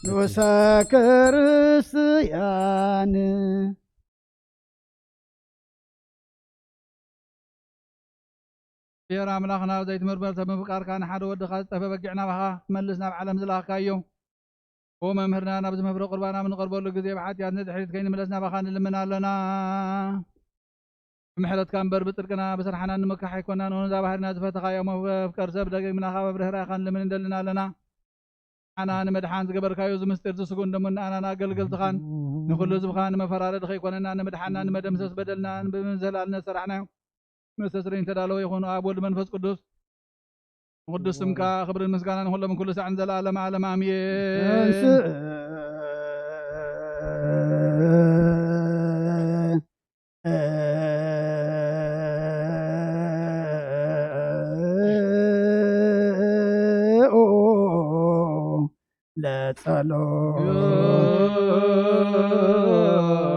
ንኡሰ ክርስቲያን። እግዚኣብሔር ኣምላኽና፣ ዘይትምርመር ሰብ ምፍቃርካ፣ ንሓደ ወድኻ ዝጠፍአ በጊዕ ናባኻ ክትመልስ ናብ ዓለም ዝለኣኽካዮ፣ ኦ መምህርና፣ ናብዚ መፍረ ቁርባን ኣብ ንቐርበሉ ግዜ፣ ብሓጢኣት ንድሕሪት ከይንምለስ ናባኻ ንልምን ኣለና። ብምሕረትካ እምበር ብጽድቅና ብስራሕና ንምካሕ ኣይኮናን። ነዛ ባህርና ዝፈተኻዮ መፍቀር ሰብ ደጊምና ካብ ኣብ ርህራኻ ንልምን እንደልን ኣለና። ንዓና ንምድሓን ዝገበርካዮ እዚ ምስጢር፣ እዚ ስጉን ደሙን ንኣናን ኣገልገልትኻን ንኹሉ ህዝብኻ ንመፈራረዲ ከይኮነና፣ ንምድሓንና፣ ንመደምሰስ በደልና፣ ብምዝህላል ንሰራሕናዮ መስተስረይ ተዳለወ ይኹን። ኣብ ወልድ መንፈስ ቅዱስ ንቅዱስ ስምካ ክብርን ምስጋናን ንኹሎም ኩሉ ሳዕን ዘለዓለም ዓለም ኣሜን።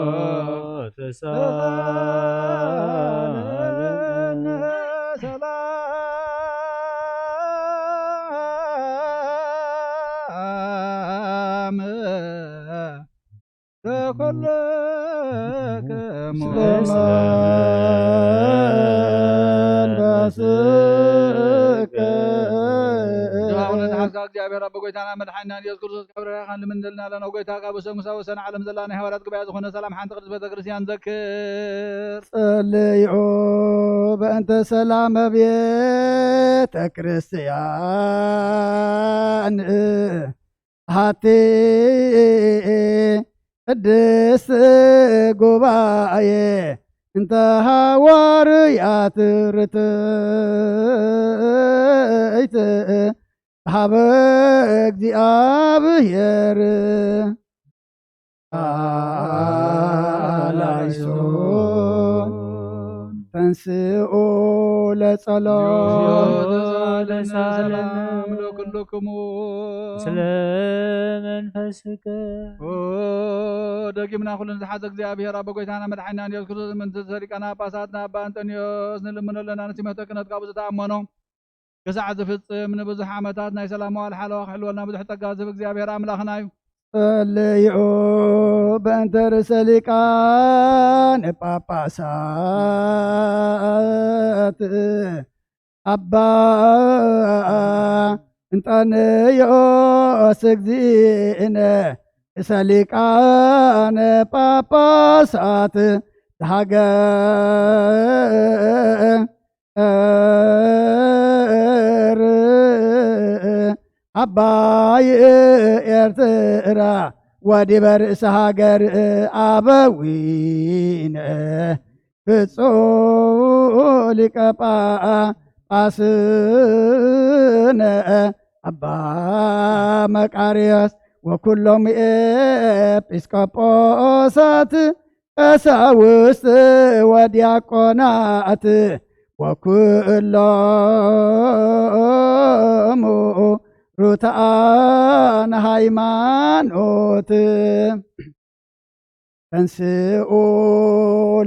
ለጸሎት ተሳለነ ሰላም ለኩልክሙ ስለ መንፈስከ። ድኻ ኩነታት ሓንሳብ እግዚኣብሔር ኣቦ ጎይታና መድሓኒና ኢየሱስ ክርስቶስ ካብ ርሕራኻ ንልምን ዘለና ኣለና። ጎይታ ካብ ወሰን ክሳብ ወሰን ዓለም ዘላ ናይ ሃዋርያት ጉባኤ ዝኾነ ሰላም ሓንቲ ቅድስት ቤተ ክርስቲያን ዘክር። ጸልዩ በእንተ ሰላም ቤተ ክርስቲያን ሃቲ ቅድስት ጉባኤ እንተ ሃዋርያት ርትዕት ሃበ እግዚኣብሔር ኣላይሶ ተንስኡ ለጸሎት ለሳለም ለኩልክሙ ስለ መንፈስከ። ኦ፣ ደጊምና ኩሉ ንዝሓዘ እግዚኣብሔር ኣቦ ጎይታና መድሓኒና ኢየሱስ ክርስቶስ፣ ምእንቲ ርእሰ ሊቃነ ጳጳሳትና ኣባ እንጠንዮስ ንልምኖ ኣለና። ንሲመተ ክህነት ካብኡ ዝተኣመኖ ክሳዕ ዝፍጽም ንብዙሕ ዓመታት ናይ ሰላም መዋል ሓለዋ ክሕልወልና ብዙሕ ጸጋ ዝህብ እግዚኣብሔር ኣምላኽና እዩ። ጸልዩ በእንተ ርእሰ ሊቃነ ጳጳሳት ኣባ እንጠንዮስ እግዚእነ ርእሰ ሊቃነ ጳጳሳት ሃገር ዓባይ ኤርትራ ወዲበ ርእሰ ሃገር ኣበዊነ ብፁዕ ሊቀ ጳጳስነ ኣባ መቃርዮስ ወኩሎም ኤጲስቆጶሳት ቀሳውስት ወዲያቆናት ወኩሎሙ ሩታን ሃይማኖት ተንስኡ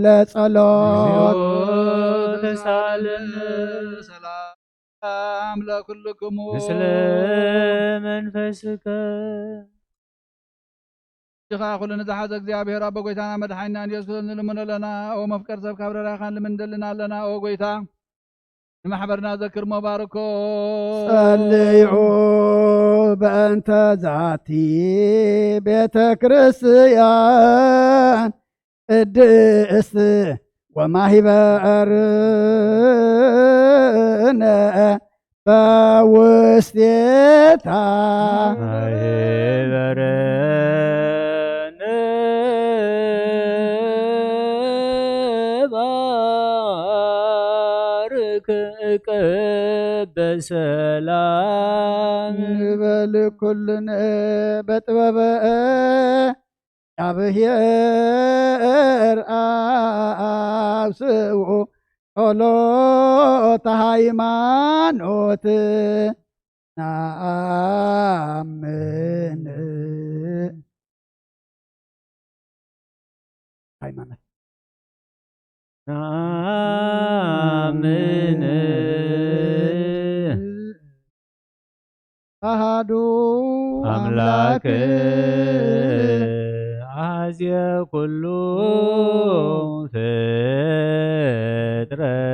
ለጸሎት ተሳለ ሰላም ለኩልክሙ ምስለ መንፈስከ። እጅኻ ኩሉ ንዝሓዘ እግዚኣብሔር ኣቦ ጎይታና መድሓኒና ኢየሱስ ክርስቶስ ንልምኖ ኣለና። ኦ መፍቀር ሰብ ካብ ረራኻ ንልምን ደልና ኣለና። ኦ ጎይታ ንማሕበርና ዘክር መባርኮ። ጸልዩ በእንተ ዛቲ ቤተ ክርስቲያን ቅድስት ወማሂበርነ በውስቴታ ማሂበርነ ባርክ እቀበ ሰላም ንበል ኩልነ በጥበበ እግዚኣብሔር ኣብ ስውኡ ጸሎተ ሃይማኖት ንኣምን። ሃይማኖት ንኣምን። ኣሃዱ ኣምላክ ኣምላክ ኣዝየ ኩሉ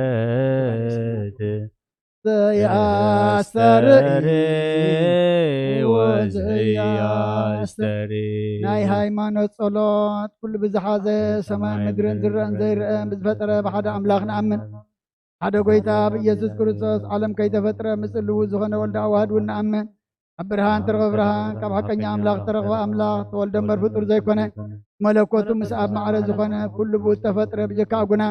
ፍጥረት ዘያስተርኢ ወዘያስተርኢ። ናይ ሃይማኖት ጸሎት። ኩሉ ብዝሓዘ ሰማይ ምድርን ዝረአን ዘይረአን ብዝፈጠረ ብሓደ ኣምላኽ ንኣምን። ሓደ ጎይታ ብኢየሱስ ክርስቶስ ዓለም ከይተፈጥረ ምስሉ ዝኾነ ወልደ ኣዋህድ እውን ንኣምን። ኣብ ብርሃን ተረኸበ ብርሃን፣ ካብ ሓቀኛ ኣምላኽ ተረኽበ ኣምላኽ፣ ተወልደ እምበር ፍጡር ዘይኮነ፣ መለኮቱ ምስ ኣብ ማዕረ ዝኾነ፣ ኩሉ ብኡ ዝተፈጥረ ብጀካ ኣጉና፣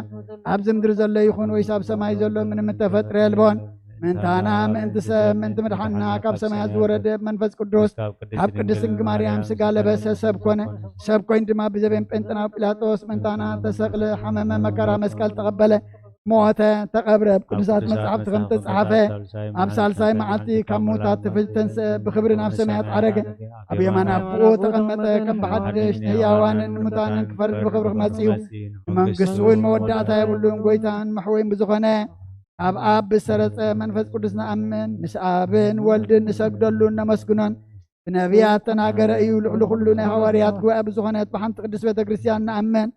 ኣብዚ ምድሪ ዘሎ ይኹን ወይስ ኣብ ሰማይ ዘሎ ምንም እተፈጥረ የልቦን። ምእንታና፣ ምእንቲ ሰብ፣ ምእንቲ ምድሓንና፣ ካብ ሰማያት ዝወረደ መንፈስ ቅዱስ፣ ካብ ቅድስቲ ድንግል ማርያም ስጋ ለበሰ፣ ሰብ ኮነ። ሰብ ኮይኑ ድማ ብዘበን ጴንጠናዊ ጲላጦስ ምእንታና ተሰቕለ፣ ሓመመ፣ መከራ መስቀል ተቐበለ፣ ሞተ፣ ተቐብረ። ኣብ ቅዱሳት መጻሕፍቲ ከም ተጻሕፈ፣ ኣብ ሳልሳይ መዓልቲ ካብ ምዉታት ተፈ-፣ ተንስአ፣ ብኽብሪ ናብ ሰማያት ዓረገ፣ ኣብ የማን ኣቦኡ ተቐመጠ። ከም ብሓድሽ ንህያዋንን ንሙታንን ክፈርድ ብኽብሪ ክመጽእ እዩ። ንመንግስቱ እውን መወዳእታ የብሉን። ጎይታን መሕወይን ብዝኾነ ኣብ ኣብ ብዝሰረጸ መንፈስ ቅዱስ ንኣምን። ምስ ኣብን ወልድን ንሰግደሉን ነመስግኖን። ብነቢያት ተናገረ እዩ። ልዕሊ ኩሉ ናይ ሃዋርያት ጉባኤ ብዝኾነት ብሓንቲ ቅድስት ቤተ ክርስቲያን ንኣምን።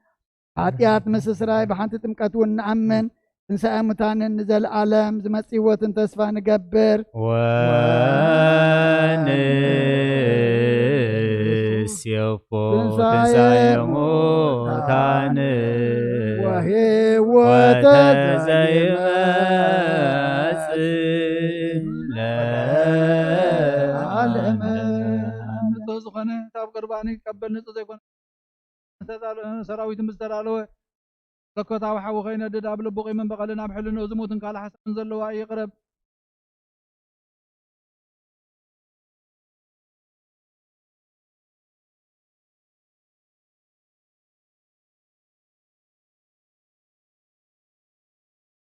ሓጢኣት ምስስራይ ብሓንቲ ጥምቀት እውን ንኣምን። ትንሳኤ ሙታንን ንዘለኣለም ዝመጽእ ህይወትን ተስፋ ንገብር። ወንሴፎ ትንሳኤ ትንሳኤ ሙታን ሙታን ወህይወተ ወተ ዘይመጽእ ዘይመጽእ ለዓለም። ንጹህ ዝኾነ ካብ ቁርባን ይቀበል፣ ንጹህ ዘይኮነ ዝተዳለወ ሰራዊትን ብዝተዳለወ መለኮታዊ ሓዊ ከይነድድ ኣብ ልቡ ቂምን በቐልን ኣብ ሕልንኡ ዝሙትን ካልእ ሓሳብን ዘለዋ ይቕረብ።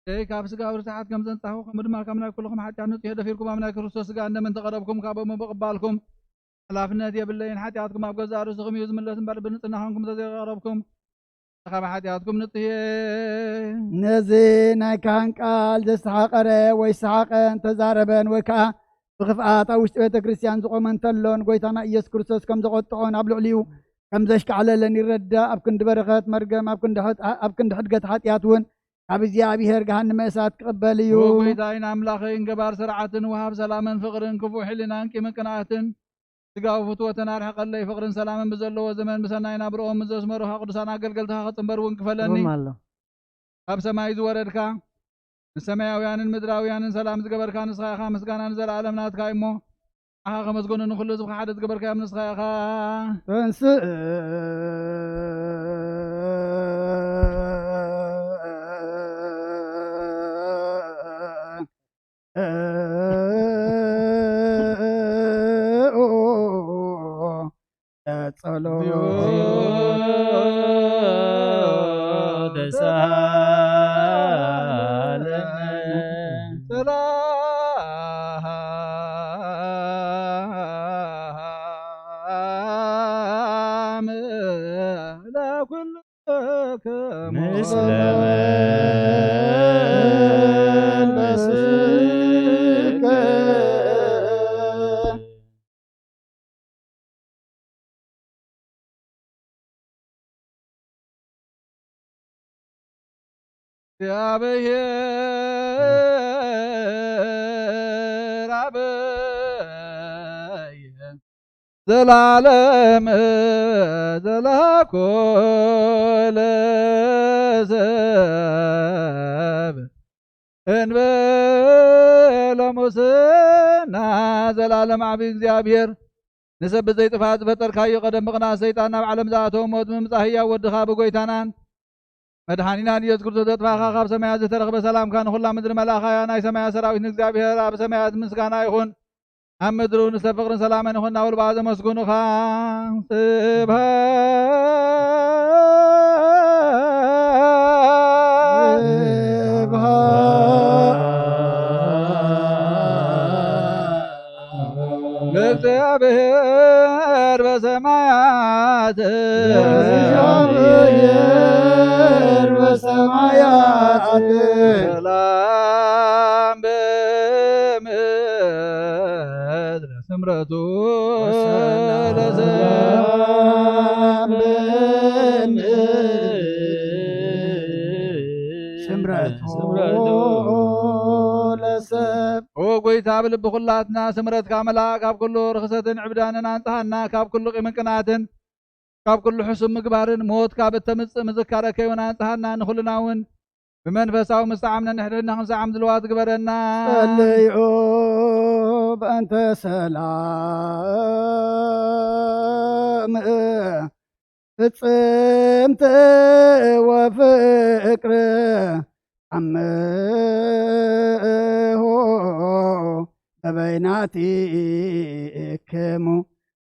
ደይ ካብ ስጋዊ ርስሓት ከም ዘንጻኹ፣ ከምኡ ድማ ካብ ናይ ኩልኹም ሓጢኣት ንጹሕ ደፊርኩም ኣብ ናይ ክርስቶስ ስጋን ደምን ተቐረብኩም፣ ካብኡ ብምቕባልኩም ሓላፍነት የብለይን። ሓጢኣትኩም ኣብ ገዛእ ርእስኹም እዩ ዝምለስ እምበር፣ ብንጽህና ኮንኩም እንተዘይቀረብኩም፣ ካብ ሓጢኣትኩም ንጹሕ እየ። ነዚ ናይ ካህን ቃል ዘስተሓቐረ ወይ ዝተሓቐ እንተዛረበን ወይ ከኣ ብኽፍኣት ኣብ ውሽጢ ቤተ ክርስቲያን ዝቖመ እንተሎን፣ ጎይታና ኢየሱስ ክርስቶስ ከም ዘቖጥዖን ኣብ ልዕሊኡ ከም ዘሽካዕለለን ይረዳእ። ኣብ ክንዲ በረኸት መርገም፣ ኣብ ክንዲ ሕጥ-፣ ኣብ ክንዲ ሕድገት ሓጢኣት እውን ካብ እግዚኣብሔር ገሃንመ እሳት ክቕበል እዩ። ኦ ጎይታይን ኣምላኸይን፣ ገባር ስርዓትን ወሃብ ሰላምን ፍቕርን፣ ክፉእ ሕልናን ቂምን ቅንኣትን፣ ስጋዊ ፍትወተን ኣርሕቐለይ። ፍቕርን ሰላምን ብዘለዎ ዘመን ብሰናይ ናብርኦም ምስ ዘስመሩኻ ቅዱሳን ኣገልገልትኻ ክጽንበር እውን ክፈለኒ። እውም ኣሎ። ካብ ሰማይ ዝወረድካ፣ ንሰማያውያንን ምድራውያንን ሰላም ዝገበርካ ንስኻ ኢኻ። ምስጋና ንዘለኣለም ናትካ እዩ እሞ፣ ንዓኻ ከመስገኑ ንኹሉ ህዝብኻ ሓደ ዝገበርካዮም ንስኻ ኢኻ። ተንስእ ጸሎት። ሰላም ለኩልክሙ። ምስለ መንፈስከ። እግዚአብሔር አበየ ዘላለም ዘላኮ ለሰብ እንበለ ሙስና። ዘላለም ዓቢ እግዚኣብሔር፣ ንሰብ ብዘይጥፋእ ዝፈጠርካዮ፣ ቀደም ብቕንኣት ሰይጣን ናብ ዓለም ዝኣተወ፣ ሞት ብምምጻእ ህያው ወድኻ ብጎይታናን መድሓኒናን ኢየሱስ ክርስቶስ ዘጥፋእኻ፣ ካብ ሰማያት ዝተረኽበ ሰላምካ ንኹላ ምድሪ መላእኻያ። ናይ ሰማያት ሰራዊት ንእግዚኣብሔር ኣብ ሰማያት ምስጋና ይኹን፣ ኣብ ምድሪ እውን ንሰብ ፍቕርን ሰላምን ይኹን እናበሉ ብኣ ዘመስግኑኻ። ስብሐት ለእግዚኣብሔር በሰማያት። ለእግዚኣብሔር በሰማያት። ሰላም በምድር ስምረቱ ወሰላም ለሰብ ስምረቱ ስምረቱ ለሰብ ኦ ጎይታ ብልቢ ኩላትና ስምረትካ መላእ ካብ ኩሉ ርኽሰትን ዕብዳንን ኣንጽሃና ካብ ኩሉ ቂምን ቅናትን ካብ ኩሉ ሕሱም ምግባርን ሞት ካብ እተምጽእ ምዝካረ ከይውን ኣንጽሃና ንኹልና እውን ብመንፈሳዊ ምስተዓምነ ንሕድሕድና ክንሰዓም ድልዋት ግበረና። ጸልዩ በእንተ ሰላም ፍጽምቲ ወፍቅር ኣምሆ በበይናቲክሙ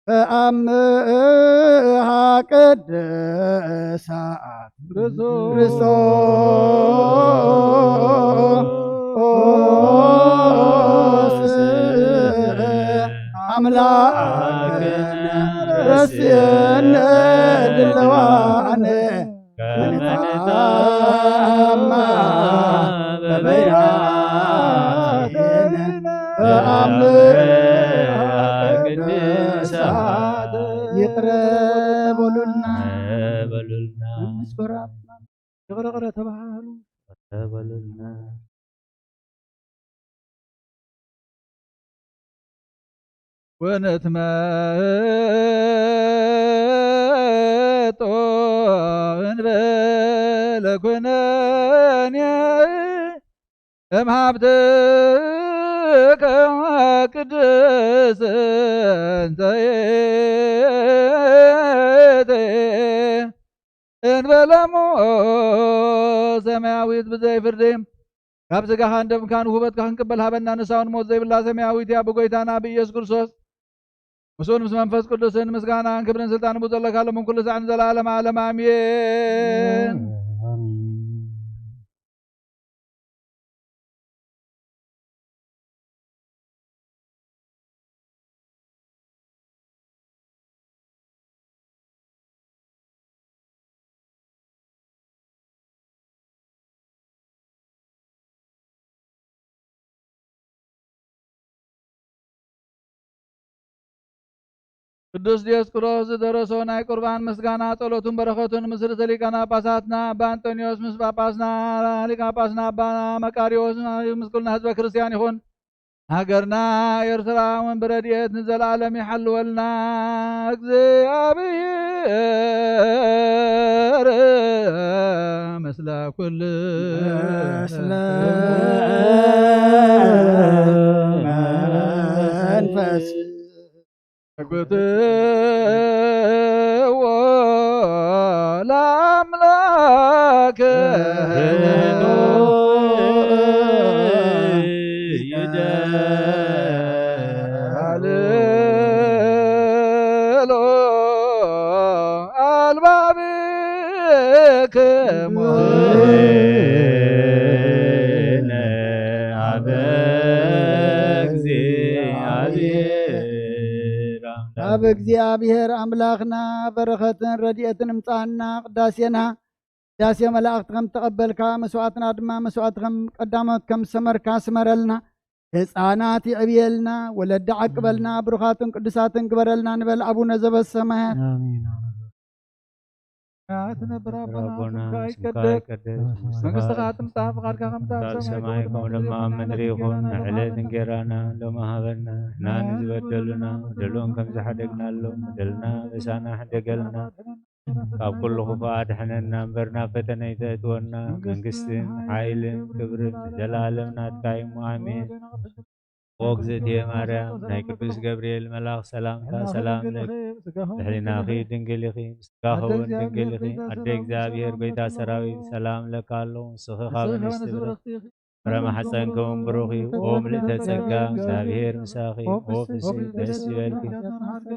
በአምሃ ቅድሳት ክርስቶስ አምላክነ ረስየነ ድለዋነ ከመ ንትአማ በበይናቲነ በአምሃ ቅድሳት ይቅረ በሉልና። በሉልና ምስኮራ ይቅረ ቅረ ተባሃሉ። በሉልና። ወነትመጦ እንበለ ኩነኔ እምሃብትከ ቅድስት እንተ እንበለሞ ሰማያዊት ብዘይ ፍርዲ ካብ ስጋኻን ደምካን ውህበትካ ክንቅበል ሃበና። ንሳውን ሞት ዘይብላ ሰማያዊት እያ። ብጎይታና ብኢየሱስ ክርስቶስ ምስኡን ምስ መንፈስ ቅዱስን ምስጋናን ክብርን ስልጣን ብኡ ዘለካ ሎምን ኩሉ ሳዕ ንዘለዓለም ዓለም ኣሜን። ቅዱስ ዲዮስቆሮስ ዝደረሶ ናይ ቁርባን ምስጋና ጸሎቱን በረኸቱን ምስ ርእሰ ሊቃነ ጳጳሳትና ኣባ ኣንጦንዮስ ምስ ጳጳስና ሊቀ ጳጳስና ኣባ መቃሪዎስ ምስ ኩልና ህዝበ ክርስቲያን ይኹን። ሃገርና ኤርትራ እውን ብረድኤት ንዘለዓለም ይሓልወልና። እግዚኣብሔር ምስለ ኩል ምስለ መንፈስ ግትዎ ለአምላክ ይደልሎ አልባብክሙ አበ እግዚኣብሔር ካብ እግዚኣብሔር ኣምላኽና በረኸትን ረድኤትን እምጻና። ቅዳሴና ቅዳሴ መላእኽቲ ከም ተቐበልካ መስዋዕትና ድማ መስዋዕቲ ከም ቀዳሞት ከም ዝሰመርካ ስመረልና። ህፃናት ይዕብየልና፣ ወለዲ ዓቅበልና፣ ብሩኻትን ቅዱሳትን ግበረልና ንበል። ኣቡነ ዘበሰማያት ኣሜን። ትነብር ኣቦና ኣቦና ስምካ ስምካ ይቀደስ ይቀደስ መንግስትኻ ትምጻእ ፍቓድካ ከምታ ኣብ ኣብ ሰማይ ሰማይ ከም ከምኡ ድማ ኣብ ምድሪ ይኹን። ዕለት እንጌራና ሎሚ ሃበና። እና ንዝበደሉና በደሎም ከም ዝሓደግናሎም በደልና በሳና ሕደገልና። ካብ ኩሉ ክፉእ ኣድሕነና እምበር ናብ ፈተነ ይተእትወና። መንግስትን ሓይልን ክብርን ንዘለኣለም ናትካ እዩ። ኣሜን። ኦ እግዝእትየ ማርያም ናይ ቅዱስ ገብርኤል መልኣኽ ሰላምታ ሰላም ለኪ። ብሕሊናኺ ድንግል ኢኺ፣ ምስጋኺ እውን ድንግል ኢኺ። ኣደ እግዚኣብሔር ጎይታ ሰራዊት ሰላም ለካ ኣለዉ። ንስኺ ካብ ኣንስቲ ብርኽቲ ፍረ ማሕፀንኪ እውን ብሩኽ እዩ። ኦ ምልእተ ጸጋ እግዚኣብሔር ምሳኺ። ኦ ፍስሕቲ ደስ ይበልኪ።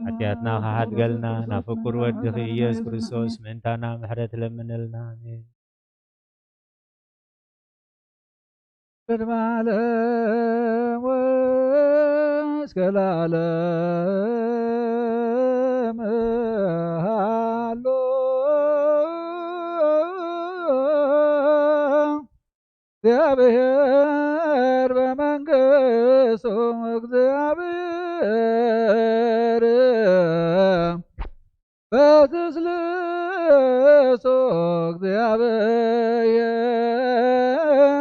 ሓጢኣትና ክሓድገልና ናብ ፍቁር ወድኺ ኢየሱስ ክርስቶስ ምእንታና ምሕረት ለምንልና። ኣሜን። ቅድመ ዓለም ወእስከ ለዓለም ሃሎ እግዚአብሔር በመንግስቱ እግዚአብሔር በትስልሶ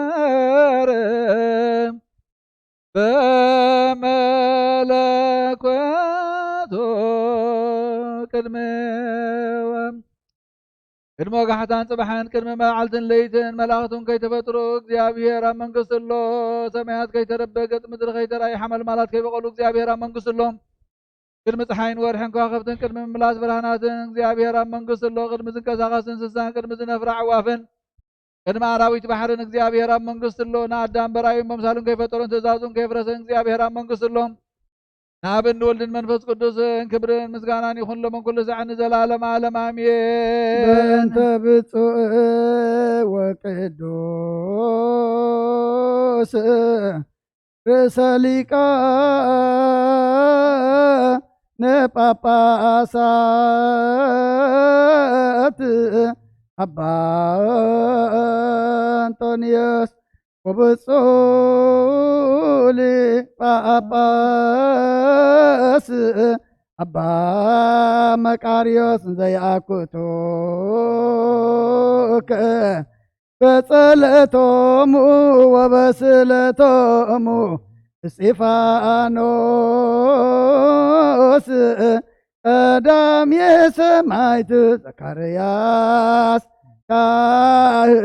እግዚኣብሔር በመለኮቱ ቅድሚ ቅድሚ ወጋሕታን ጽባሕን ቅድሚ መዓልትን ለይትን መላእኽቱን ከይተፈጥሩ እግዚኣብሔር ኣብ መንግስቱ ኣሎ። ሰማያት ከይተረበ ገጽ ምድሪ ከይተራእየ ሓመልማላት ከይበቐሉ እግዚኣብሔር ኣብ መንግስቱ ኣሎ። ቅድሚ ጸሓይን ወርሕን ከዋኽብትን ቅድሚ ምምላስ ብርሃናትን እግዚኣብሔር ኣብ መንግስቱ ኣሎ። ቅድሚ ዝንቀሳቐስ እንስሳን ቅድሚ ዝነፍራ ኣዕዋፍን ቅድሚ ኣራዊት ባሕርን እግዚኣብሔር ኣብ መንግስቱ ኣሎ። ንኣዳም በራዩን በምሳሉን ከይፈጠሮን ትእዛዙን ከየፍረሰን እግዚኣብሔር ኣብ መንግስቱ ኣሎ። ንኣብን ንወልድን መንፈስ ቅዱስን ክብርን ምስጋናን ይኹን ሎምን ኩሉ ሳዕ ንዘላለም ዓለም ኣሜን። በእንተ ብፁዕ ወቅዱስ ርእሰ ሊቃነ ጳጳሳት ኣባ እንጦንዮስ ወብፁዕ ሊቀ ጳጳስ ኣባ መቃርዮስ ዘይኣኩቱከ በጸለቶሙ ወበስለቶሙ እስጢፋኖስ ቀዳሜ ሰማዕት ዘካርያስ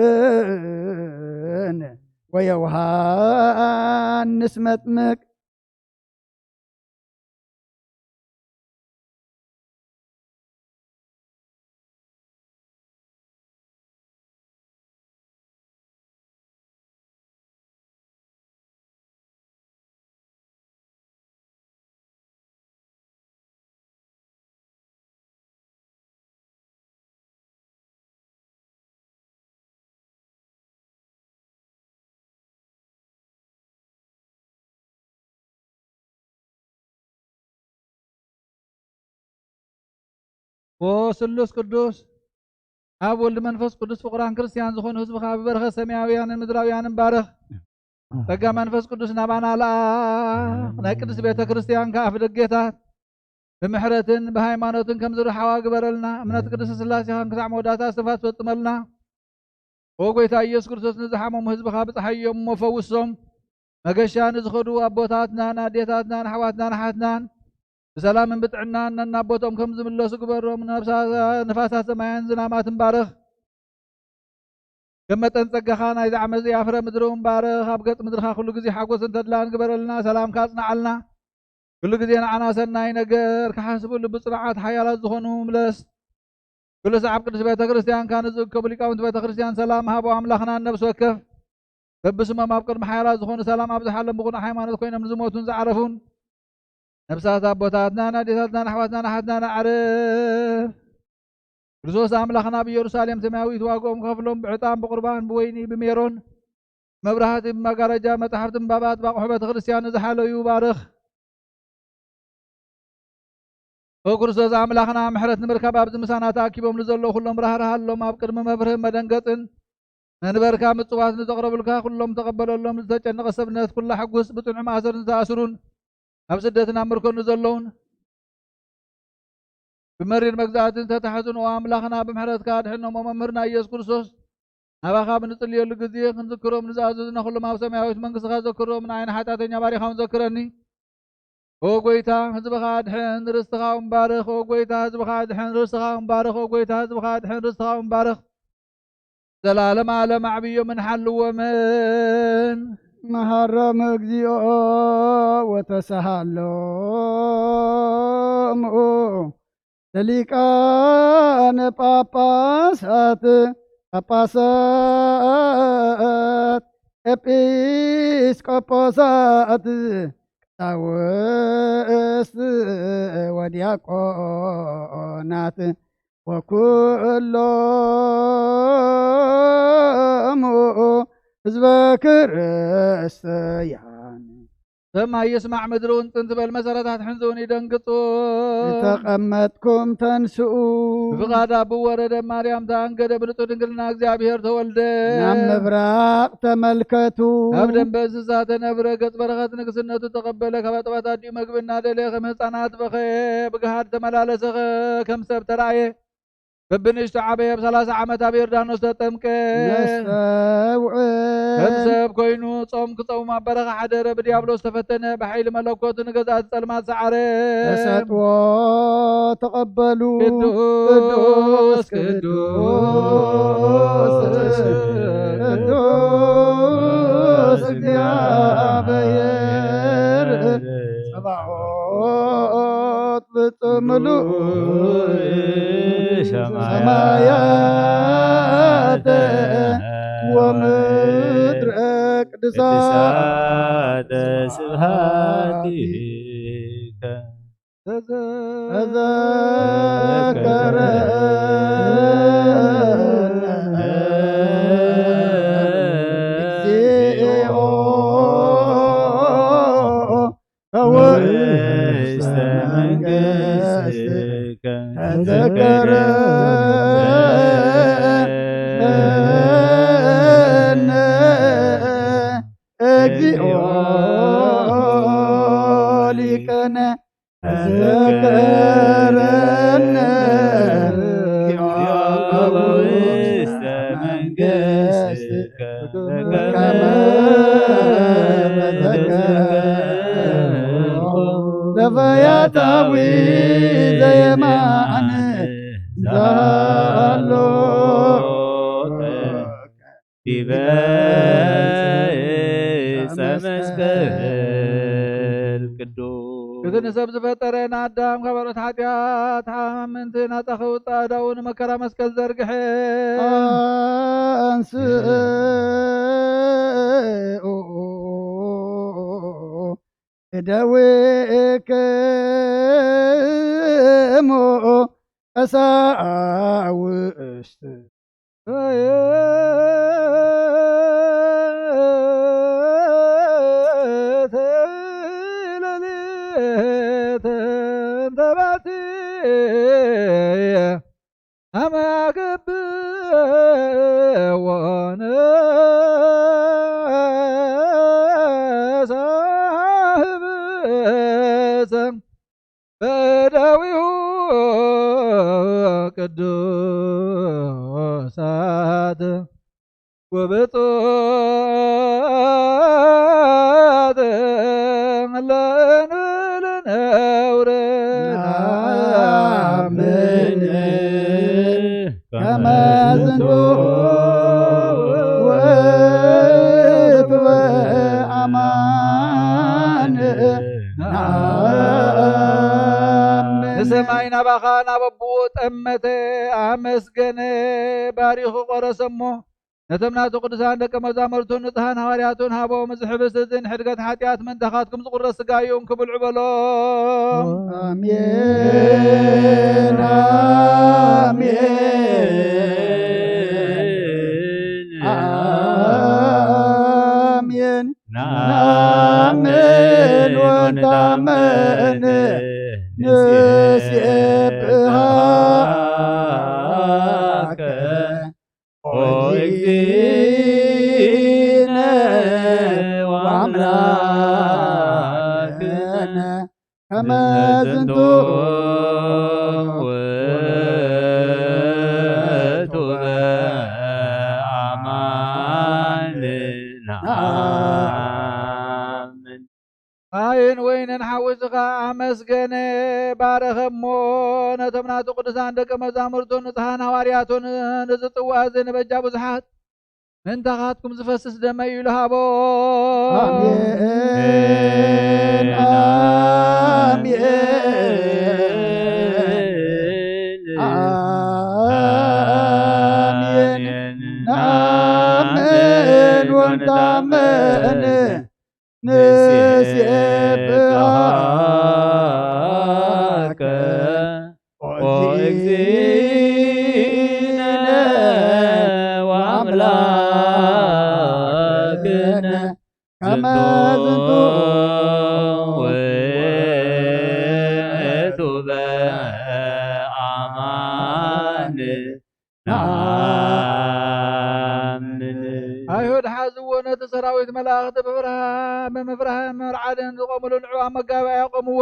ካህን ወዮሃንስ መጥምቅ። ኦ ስሉስ ቅዱስ፣ ኣብ ወልድ መንፈስ ቅዱስ ፍቑራን ክርስትያን ዝኾኑ ህዝብኻ ብበረኸት ሰማያውያንን ምድራውያንን ባርኽ። ጸጋ መንፈስ ቅዱስ ናባና ለኣኽ። ናይ ቅድስት ቤተ ክርስትያን ከኣ ኣፍ ደጌታት ብምሕረትን ብሃይማኖትን ከም ዝርሓዋ ግበረልና። እምነት ቅድስት ስላሴኻን ክሳዕ መወዳእታ እስትንፋስ ፈጽመልና። ኦ ጎይታ ኢየሱስ ክርስቶስ፣ ንዝሓመሙ ህዝብኻ ብጽሓዮም እሞ ፈውሶም። መገሻ ንዝኸዱ ኣቦታትናን ኣዴታትናን ኣሕዋትናን ኣሓትናን ብሰላምን ብጥዕናን ነናቦቶም ከም ዝምለሱ ግበሮም። ነፍሳ-፣ ንፋሳት ሰማያን ዝናማትን ባርኽ። ከም መጠን ጸጋኻ ናይዚ ዓመት እዚ ኣፍረ ምድሪ እውን ባርኽ። ኣብ ገጽ ምድርኻ ኩሉ ግዜ ሓጎስን ተድላን ግበረልና። ሰላምካ ኣጽንዓልና። ኩሉ ግዜ ንዓና ሰናይ ነገር ክሓስቡ ልቢ ጽኑዓት ሓያላት ዝኾኑ ምለስ። ኩሉ ሰዓብ ቅድስት ቤተ ክርስቲያንካ ንዝእከቡ ሊቃውንቲ ቤተ ክርስቲያን ሰላም ሃቦ። ኣምላኽና ነብሲ ወከፍ በብስሞም ኣብ ቅድሚ ሓያላት ዝኾኑ ሰላም ኣብዝሓሎም። ብቕኑዕ ሃይማኖት ኮይኖም ንዝሞቱን ዝዓረፉን ነብሳት ኣቦታትናን ኣዴታትናን ኣሕዋትናን ኣሓትናን ኣዕርፍ። ክርስቶስ ኣምላኽና ኣብ ኢየሩሳሌም ሰማያዊት ዋግኦም ከፍሎም ብዕጣን ብቁርባን ብወይኒ ብሜሮን መብራህቲ ብመጋረጃ መጻሕፍቲ ምንባባት ባቑሑ ቤተ ክርስቲያን ንዝሓለዩ ባርኽ። ኦ ክርስቶስ ኣምላኽና፣ ምሕረት ንምርካብ ኣብዚ ምሳና ተኣኪቦም ንዘለዉ ኩሎም ራህርሃሎም። ኣብ ቅድሚ መፍርህን መደንገጽን መንበርካ ምጽዋት ንዘቕረቡልካ ኩሎም ተቐበለሎም። ዝተጨነቐ ሰብነት ኩላ ሕጉስ፣ ብጽኑዕ ማእሰር ዝተኣስሩን ኣብ ስደትን ኣብ ምርኮን ንዘለዉን ብመሪር መግዛእትን ዝተታሕዙን፣ ኦ ኣምላኽና፣ ብምሕረትካ ኣድሕኖም። ኦ መምህርና ኢየሱስ ክርስቶስ፣ ናባኻ ብንጽልየሉ ግዜ ክንዝክሮም ንዝኣዘዙና ኩሎም ኣብ ሰማያዊት መንግስትኻ ዘክሮም። ንዓይ ንሓጢኣተኛ ባሪኻ እውን ዘክረኒ። ኦ ጎይታ፣ ህዝብኻ ኣድሕን፣ ርስትኻ እውን ባርኽ። ኦ ጎይታ፣ ህዝብኻ ኣድሕን፣ ርስትኻ እውን ባርኽ። ኦ ጎይታ፣ ህዝብኻ ኣድሕን፣ ርስትኻ እውን ባርኽ። ዘላለም ዓለም ኣዕብዮምን ሓልዎምን። መሃሮም እግዚኦ ወተሳሃሎም ለሊቃነ ጳጳሳት፣ ጳጳሳት፣ ኤጲስቆጶሳት፣ ቀሳውስት ወዲያቆናት ወኩሎሙ ህዝበ ክርስቲያን። ሰማይ ይስማዕ፣ ምድሪ እውን ጽን ትበል፣ መሰረታት ሕንዚ እውን ይደንግጹ። ዝተቐመጥኩም ተንስኡ። ብፍቓድ ኣቡ ወረደ ማርያም ተኣንገደ፣ ብንጹህ ድንግልና እግዚኣብሔር ተወልደ። ናብ ምብራቕ ተመልከቱ። ኣብ ደንበ እንስሳ ተነብረ፣ ገጽ በረኸት ንግስነቱ ተቐበለ። ካብ ኣጥባት ኣዲኡ መግቢ እናደለየ ከም ህፃናት በኸየ። ብግሃድ ተመላለሰ፣ ከ-፣ ከም ሰብ ተራእየ። በብንእሽቱ ዓበየ፣ ኣብ ሰላሳ ዓመት ኣብ ዮርዳኖስ ተጠምቀ። ነስተውዕል። ከም ሰብ ኮይኑ ጾም ክጸውም ኣብ በረኻ ሓደረ። ብዲያብሎስ ተፈተነ፣ ብሓይሊ መለኮቱ ንገዛእቲ ጸልማት ሰዓረ። ተሰጥዎ ተቐበሉ። ቅዱስ ቅዱስ ቅዱስ እግዚኣብሔር ጸባኦት ብጽምሉ ሰማያተ ወምድረ ቅዱሳት ቅዱሳተ ስብሐቲከ ተዘከረ እግዚኦ ከውስተ መንግሥትከ ተዘከረነ እግዚኦ ሊቀነ ተዘከረነ እግዚኦ ውስተ መንግሥትከ ከመ ተዘከርኩ ለፈያታዊ ዘየማን ዛሎ ዲበ ዕፀ መስቀል ቅዱስ። እቲ ንሰብ ዝፈጠረ ንኣዳም ካብ ኣርዑት ሓጢኣት ሓምንቲ ናፃ ከውፅእ ኣእዳዉ ንመከራ መስቀል ዘርግሐ። ኣንስኡ እደዊክሙ ቀሳውስት። በደዊሁ ቅዱሳት ወብፁዓት ለእንብል ነውር ናምን ከመ ዝንቱ ውእቱ አማን ንሰማይ ናባኻ ናብ ኣቦኡ ጠመተ፣ ኣመስገነ፣ ባሪኹ ቆረሰ እሞ ነቶም ናቱ ቅዱሳን ደቀ መዛሙርቱን ንጹሓን ሃዋርያቱን ሃቦም። እዚ ሕብስቲ እዚ ንሕድገት ሓጢኣት ምእንታኻትኩም ዝቑረስ ሥጋይ እዩ፣ እንኪ ብልዑ በሎም። ኣሜን፣ ኣሜን፣ ኣሜን። ንኣምን ወንታመን ንሴብሃከ ኦ እግዚእነ ወአምላክነ ከመ ዝንቱ ውእቱ በአማን ንኣምን። ማይን ወይንን ሓዊስኻ ኣመስገነ፣ ባረኸ እሞ ነቶም ናቱ ቅዱሳን ደቀ መዛሙርቱን ንጹሓን ሃዋርያቱን፣ እዚ ጽዋ እዚ ንበጃ ብዙሓት ምእንታኻትኩም ዝፈስስ ደመይ እዩ ኢሉ ሃቦም። ኣሜን፣ ኣሜን፣ ኣሜን። ንኣምን ወንታመን ንሴብሃከ ኦ እግዚእነ ወአምላክነ ከመ ዝንቱ ንኣምን። ኣይሁድ ሓዝዎ፣ ነቲ ሰራዊት መላእኽቲ ብፍርሃ-፣ ብምፍራህን ምርዓድን ዝቖሙሉ ንዕኡ ኣብ መጋባእያ ኣቆምዎ።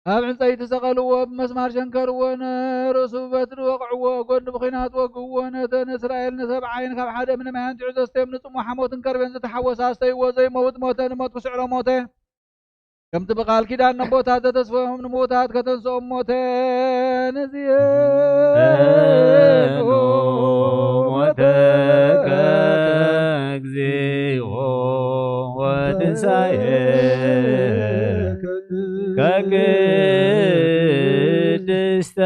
ኣብ ዕንጸይቲ ሰቐልዎ፣ ብመስማር ሸንከርዎ፣ ንርእሱ ብበትሪ ወቕዕዎ፣ ጎድኑ ብኲናት ወግእዎ። ነተን እስራኤል ንሰብዓይን ካብ ሓደ እምኒ ማይ ኣንቲዑ ዘስተዮም፣ ንጽምዋ ሓሞትን ከርቤን ዝተሓወሰ ኣስተይዎ፣ ዘይመውት ሞተ፣ ንሞት ክስዕሮ ሞተ። ከምቲ ብቓል ኪዳን ነቦታት ዘተስፈዮም፣ ንምዉታት ከተንስኦም ሞተ። ነዚ ኖ ሞተከ እግዚኦ ወትንሳኤከ ቅድስተ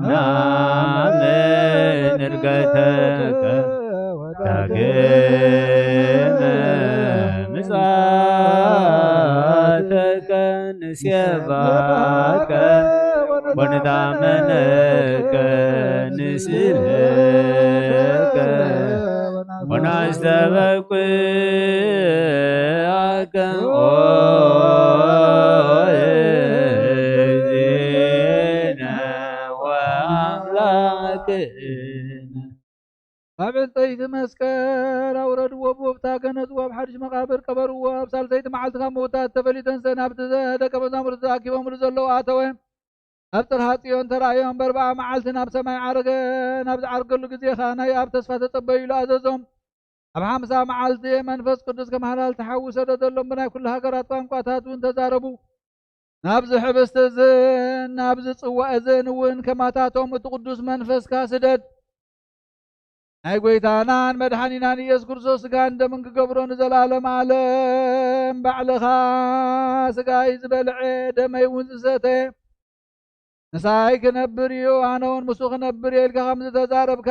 ናምን እርገተከ ዳግመ ምጽኣተከ ንሴባከ ወንታመነከ ንስእለከ ወናስተበቅዓከ ኦ እግዚእነ ወአምላክነ። ካብ ዕንጸይቲ መስቀል ኣውረድዎ፣ ብወፍታ ገነዝዎ፣ ኣብ ሓድሽ መቓብር ቀበርዎ። ኣብ ሳልሰይቲ መዓልቲ ካብ ምዉታት ተፈልዩ ተንስአ፣ ናብቲ ደቀ መዛሙርቲ ተኣኪቦምሉ ዘለዉ ኣተወ። ኣብ ጽርሃ ጽዮን ተራእዮም፣ በርብዓ መዓልቲ ናብ ሰማይ ዓረገ። ናብ ዝዓርገሉ ግዜ ኸኣ ናይ ኣብ ተስፋ ተጸበዩ ኢሉ ኣዘዞም። ኣብ ሓምሳ መዓልቲ መንፈስ ቅዱስ ከም ሃላልቲ ሓዊ ሰደደሎም፣ ብናይ ኩሉ ሃገራት ቋንቋታት እውን ተዛረቡ። ናብዚ ሕብስቲ እዝን ናብዚ ጽዋ እዝን እውን ከማታቶም እቲ ቅዱስ መንፈስካ ስደድ። ናይ ጐይታናን መድሓኒናን ኢየሱስ ክርስቶስ ስጋን ደምን ክገብሮ ንዘለኣለም ዓለም ባዕልኻ ስጋይ ዝበልዐ ደመይ እውን ዝሰተ ምሳይ ክነብር እዩ፣ ኣነ እውን ምስኡ ክነብር እየ ኢልካ ከም ዝተዛረብካ።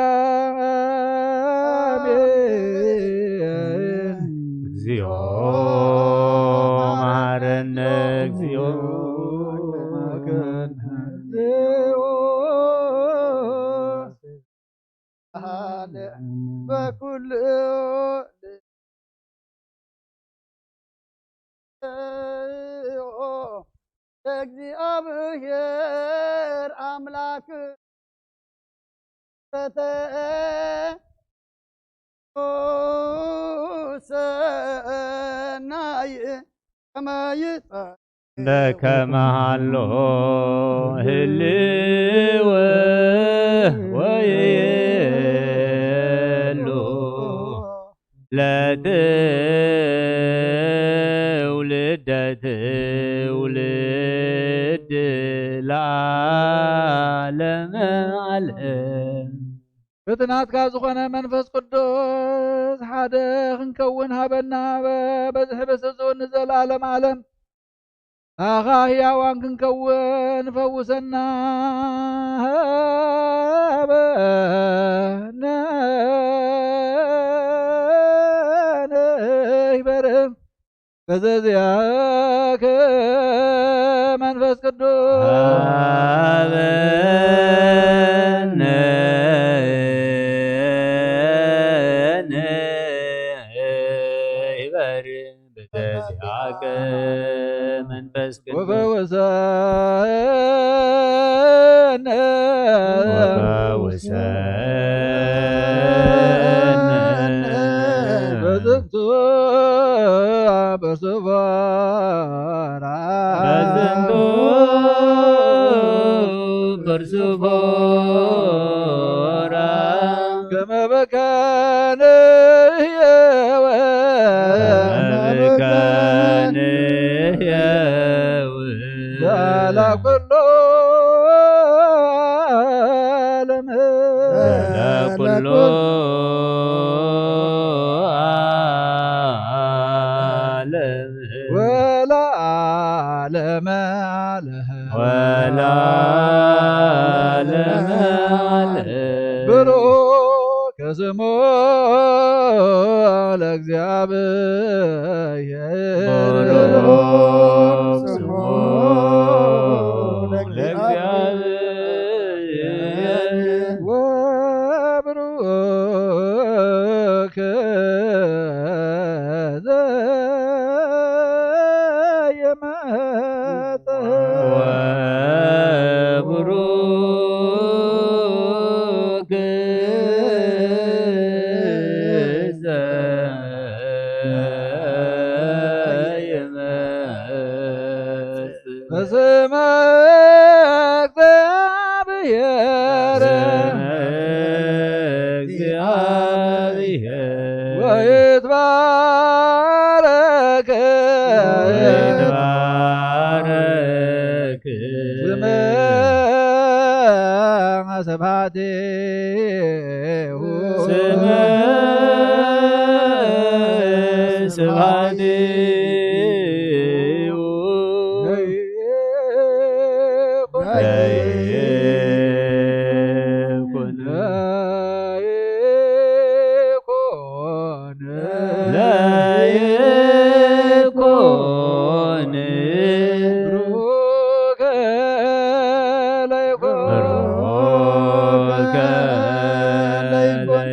ኣሜን። እግዚኦ መሐረነ፣ እግዚኦ መሐረነ፣ እግዚኦ። በኩሉ ለእግዚኣብሔር ኣምላክ ረተ ሰናይ ከመ ይጸ በከመ ሀሎ ህልው ወይሉ ለትውልደ ትውልድ ለዓለመ ዓለም። እቲ ናትካ ዝኾነ መንፈስ ቅዱስ ሓደ ክንከውን ሃበና፣ በ-፣ በዚ ሕብስቲ እውን ንዘለዓለም ዓለም ኣኻ ህያዋን ክንከውን ፈውሰና፣ ሃበና ንበርም። በዘዚኣከ መንፈስ ቅዱስ ሃበነ ይበርም። በዘዚኣከ መንፈስ ቅዱስ ወፈወሰነ ወፈወሰነ በዝንቱ በርሱ ፎራ በዝንቱ በርሱ ፎራ ከመ በካነ ህየወ ከመ በካነ ህየወ ዛላ ኩሎ ዓለም ዛላ ኩሎ ዓለም ወለዓለመ ዓለም ወለዓለመ ዓለም ብሩክ ስሙ ለእግዚኣብሔር ብሩክ ስሙ ለእግዚኣብሔር ወብሩክ ዘየመጽእ ወብሩክ ስብሐቲሁ ስመ ስብሐቲሁ ለይኩን ለይኩን ለይኩን ብሩከ ለይኩን ብሩከ ለይኩን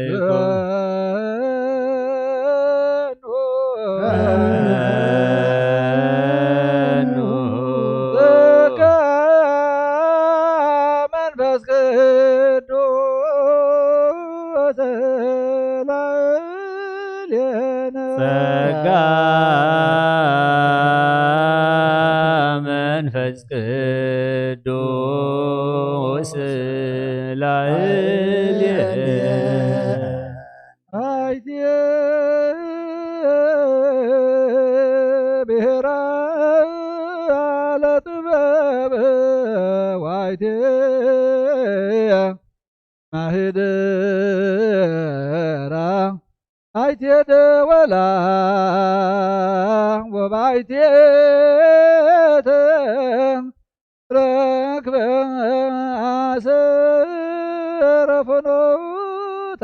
ለይኩን ጸጋ መንፈስ ቅዱስ ላዕሌነ። ጸጋ መንፈስ ቅዱስ ላዕሌነ። አይቴ ብሔራ ለጥበብ ዋይቴ ማህደራ አይቴ ደወላ ወባይቴ ተረክበ አሰረ ፍኖታ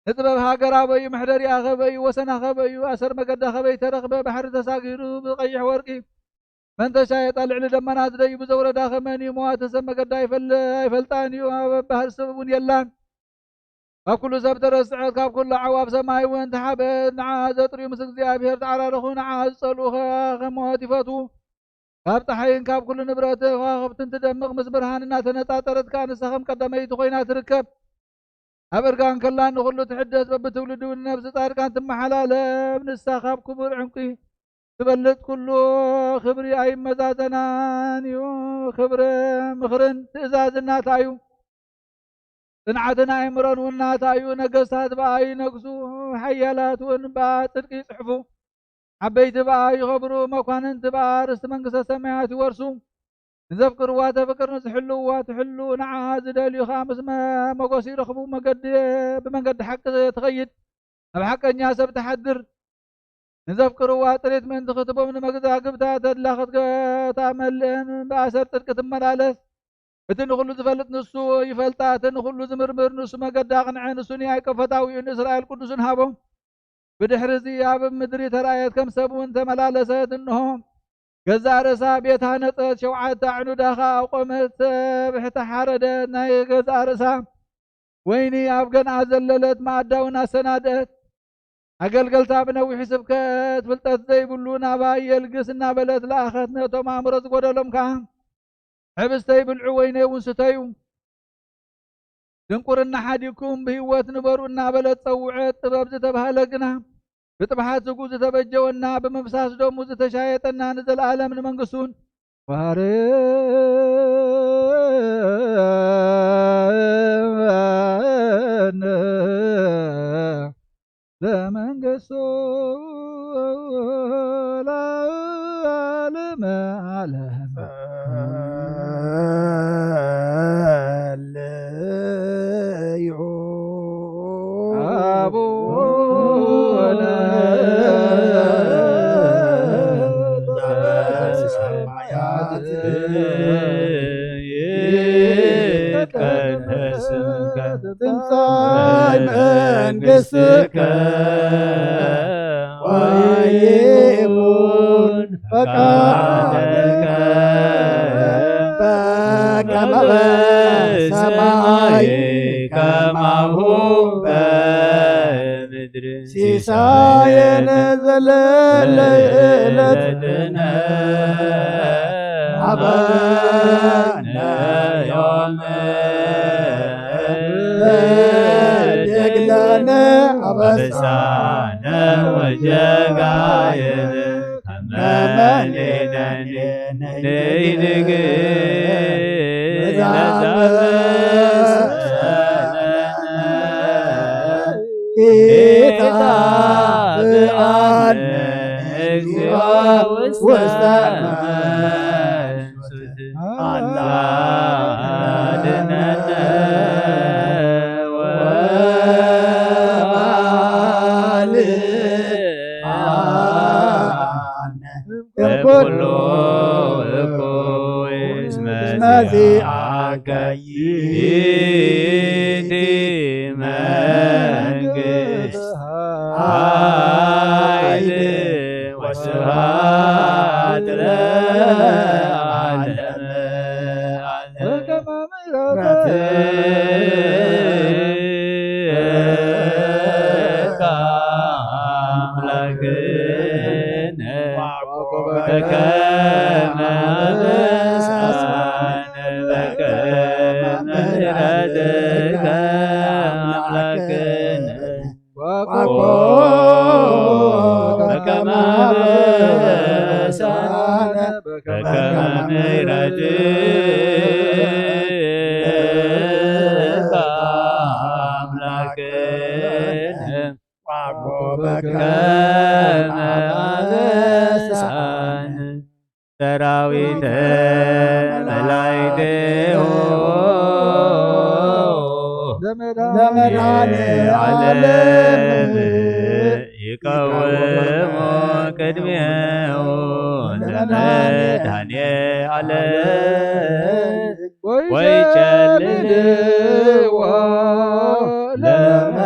ንጥበብ ሃገር ኣበዩ ምሕደሪኣ ከበዩ ወሰና ከበዩ ኣሰር መገዳ ከበይ ተረኽበ ባሕሪ ተሳጊሩ ብቐይሕ ወርቂ መንተሻ የጣ ልዕሊ ደመና ዝደዩ ብዘውረዳ ከመን እዩ መዋቲ ሰብ መገዳ ኣይፈል- ኣይፈልጣን እዩ ኣብ ባህር ሰብ እውን የላን ካብ ኩሉ ሰብ ተረስዐት ካብ ኩሉ ዓዋፍ ሰማይ እውን ተሓበት ንዓ ዘጥርዩ ምስ እግዚኣብሔር ተዓራረኹ ንዓ ዝጸልኡ ከ- ከመወት ይፈትዉ ካብ ፀሓይን ካብ ኩሉ ንብረት ከዋኽብትን ትደምቕ ምስ ብርሃን እናተነጻጸረት ከኣ ንሳ ከም ቀዳመይቲ ኮይና ትርከብ ኣብ እርጋን ከላ ንኹሉ ትሕደስ በብትውልዲ እውን ነብሲ ጻድቃን ትመሓላለፍ ንሳ ካብ ክቡር ዕንቂ ትበልጥ ኩሉ ክብሪ ኣይመዛዘናን እዩ ክብሪ ምኽርን ትእዛዝን ናታ እዩ ጽንዓትን ኣእምሮን እውን ናታ እዩ ነገስታት ብኣ ይነግሱ ሓያላት እውን ብኣ ጽድቂ ይጽሕፉ ዓበይቲ ብኣ ይኸብሩ መኳንንቲ ብኣ ርስቲ መንግስተ ሰማያት ይወርሱ ንዘፍቅርዋ ተፍቅር ንዝሕልውዋ ትሕሉ ንዓ ዝደልዩ ከዓ ምስ መ- መጎስ ይረኽቡ መገዲ ብመንገዲ ሓቂ ትኸይድ ኣብ ሓቀኛ ሰብ ትሓድር ንዘፍቅርዋ ጥሪት ምእንቲ ክትቦም ንመግዛግብታ ተድላ ክትገታ መልእን ብኣሰር ጽድቂ ትመላለስ እቲ ንኹሉ ዝፈልጥ ንሱ ይፈልጣ እቲ ንኹሉ ዝምርምር ንሱ መገዲ ኣቕንዐ ንሱ ንያዕቆብ ፈታዊኡ ንእስራኤል ቅዱስን ሃቦም ብድሕሪ እዚ ኣብ ምድሪ ተራእየት ከም ሰብ እውን ተመላለሰት እንሆ ገዛእ ርእሳ ቤት ሃነጸት ሸውዓተ ኣዕኑዳ ኸኣ ኣቆመት ሰብ ተሓረደት ናይ ገዛእ ርእሳ ወይኒ ኣብ ገንኣ ዘለለት መኣዳ እውን ኣሰናደት ኣገልገልታ ብነዊሕ ስብከት ፍልጠት ዘይብሉ ናባይ የልግስ እናበለት ለኣኸት ነቶም ኣእምሮ ዝጎደሎም ከኣ ሕብስተይ ብልዑ ወይነይ እውን ስተዩ ድንቁርና ሓዲግኩም ብህይወት ንበሩ እናበለት ጸውዐት ጥበብ ዝተባህለ ግና ብጥብሓት ዝጉ ዝተበጀወና ብምፍሳስ ደሙ ዝተሻየጠና ንዘለኣለም ንመንግስቱን ወሃርነ ለመንግስቱ ለዓለመ ዓለም ጸልዩ አቡነ ዘበሰማያት ይትቀደስ ስምከ ትምጻእ መንግስትከ ወይኩን ፈቃድከ በከመ በሰማይ ከማሁ በምድር ሲሳየነ ዘለለ ዕለትነ ሀበነ ዮም ወህድግ ለነ አበሳነ ወጌጋየነ ከመ ንሕነኒ ንግር ለዘአበሰ ኢታብአነ እግዚኦ ውስተ መንሱት አላ አድነነ ይእቲ መንግስት ኃይል ወስብሐት ለዓለመ ዓለም። ሰራዊተ መላእክቲሁ ለመድኃኔ ዓለም ይቀውሙ ቅድሜሁ ለመድኃኔ ዓለም ወይጨልልዎ ለመድኃኔ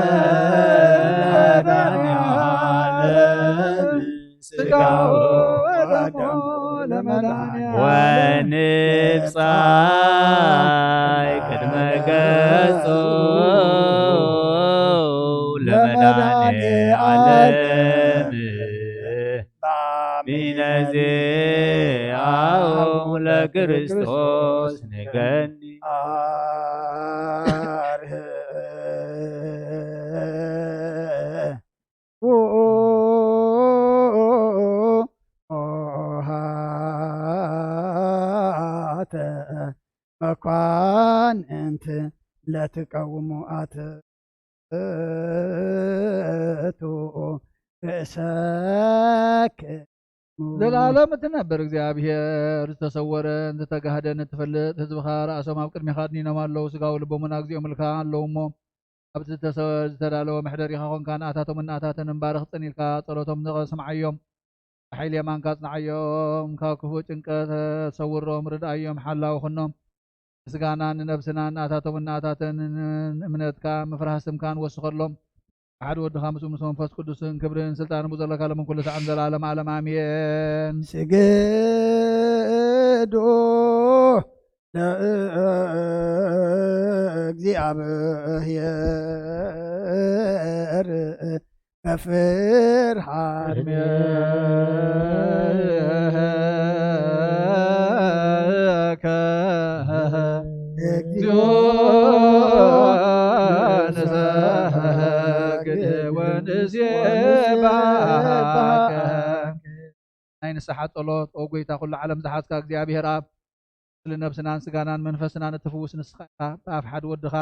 ዓለም ስጋሁ ወደሙ ለመድኃኔ ዓለም ወንብጻይ ቅድመ ገጹ ለመድኃኔ ዓለም ሚነዚአሁ ለክርስቶስ ንገኒ አርህዉ ኆኃተ መኳንንት ለትቀውሙ አትቱ ርእሰክሙ። ዘላለም እትነብር እግዚኣብሔር፣ ዝተሰወረን ዝተጋህደን እትፈልጥ ህዝብኻ ርኣሶም ኣብ ቅድሜኻ ኣድኒኖም ኣለዉ። ስጋዊ ልቦም እውን ኣግዚኦምልካ ኣለዉ እሞ፣ ኣብቲ ዝተሰ-፣ ዝተዳለወ መሕደሪኻ ኾንካ ንኣታቶምን ንኣታተንን ባርኽ፣ ጽን ኢልካ ጸሎቶም ንቐ-፣ ስምዓዮም። ብሓይሊ የማንካ ኣጽንዓዮም፣ ካብ ክፉእ ጭንቀት ሰውሮም፣ ርድኣዮም፣ ሓላዊ ኹኖም። ንስጋናን ንነብስናን ንኣታቶምን ንኣታተንን እምነትካ ምፍራህ ስምካን ወስኸሎም። ብሓደ ወድኻ ምስኡ ምስ መንፈስ ቅዱስን ክብርን ስልጣንን ብዘለካ ሎምን ኩሉ ሰዓትን ዘላለም ዓለም ኣሜን። ስግዱ ለእግዚኣብሔር በፍርሃት ቅድሜከ እግዚኦ ንሰግድ ወንሴባከ። ናይ ንስሓ ጸሎት። ኦ ጎይታ፣ ኩሉ ዓለም ዝሓዝካ እግዚኣብሔር ኣብ፣ ስለ ነብስናን ስጋናን መንፈስናን እትፍውስ ንስኻ ኢኻ። ብኣፍ ሓደ ወድኻ፣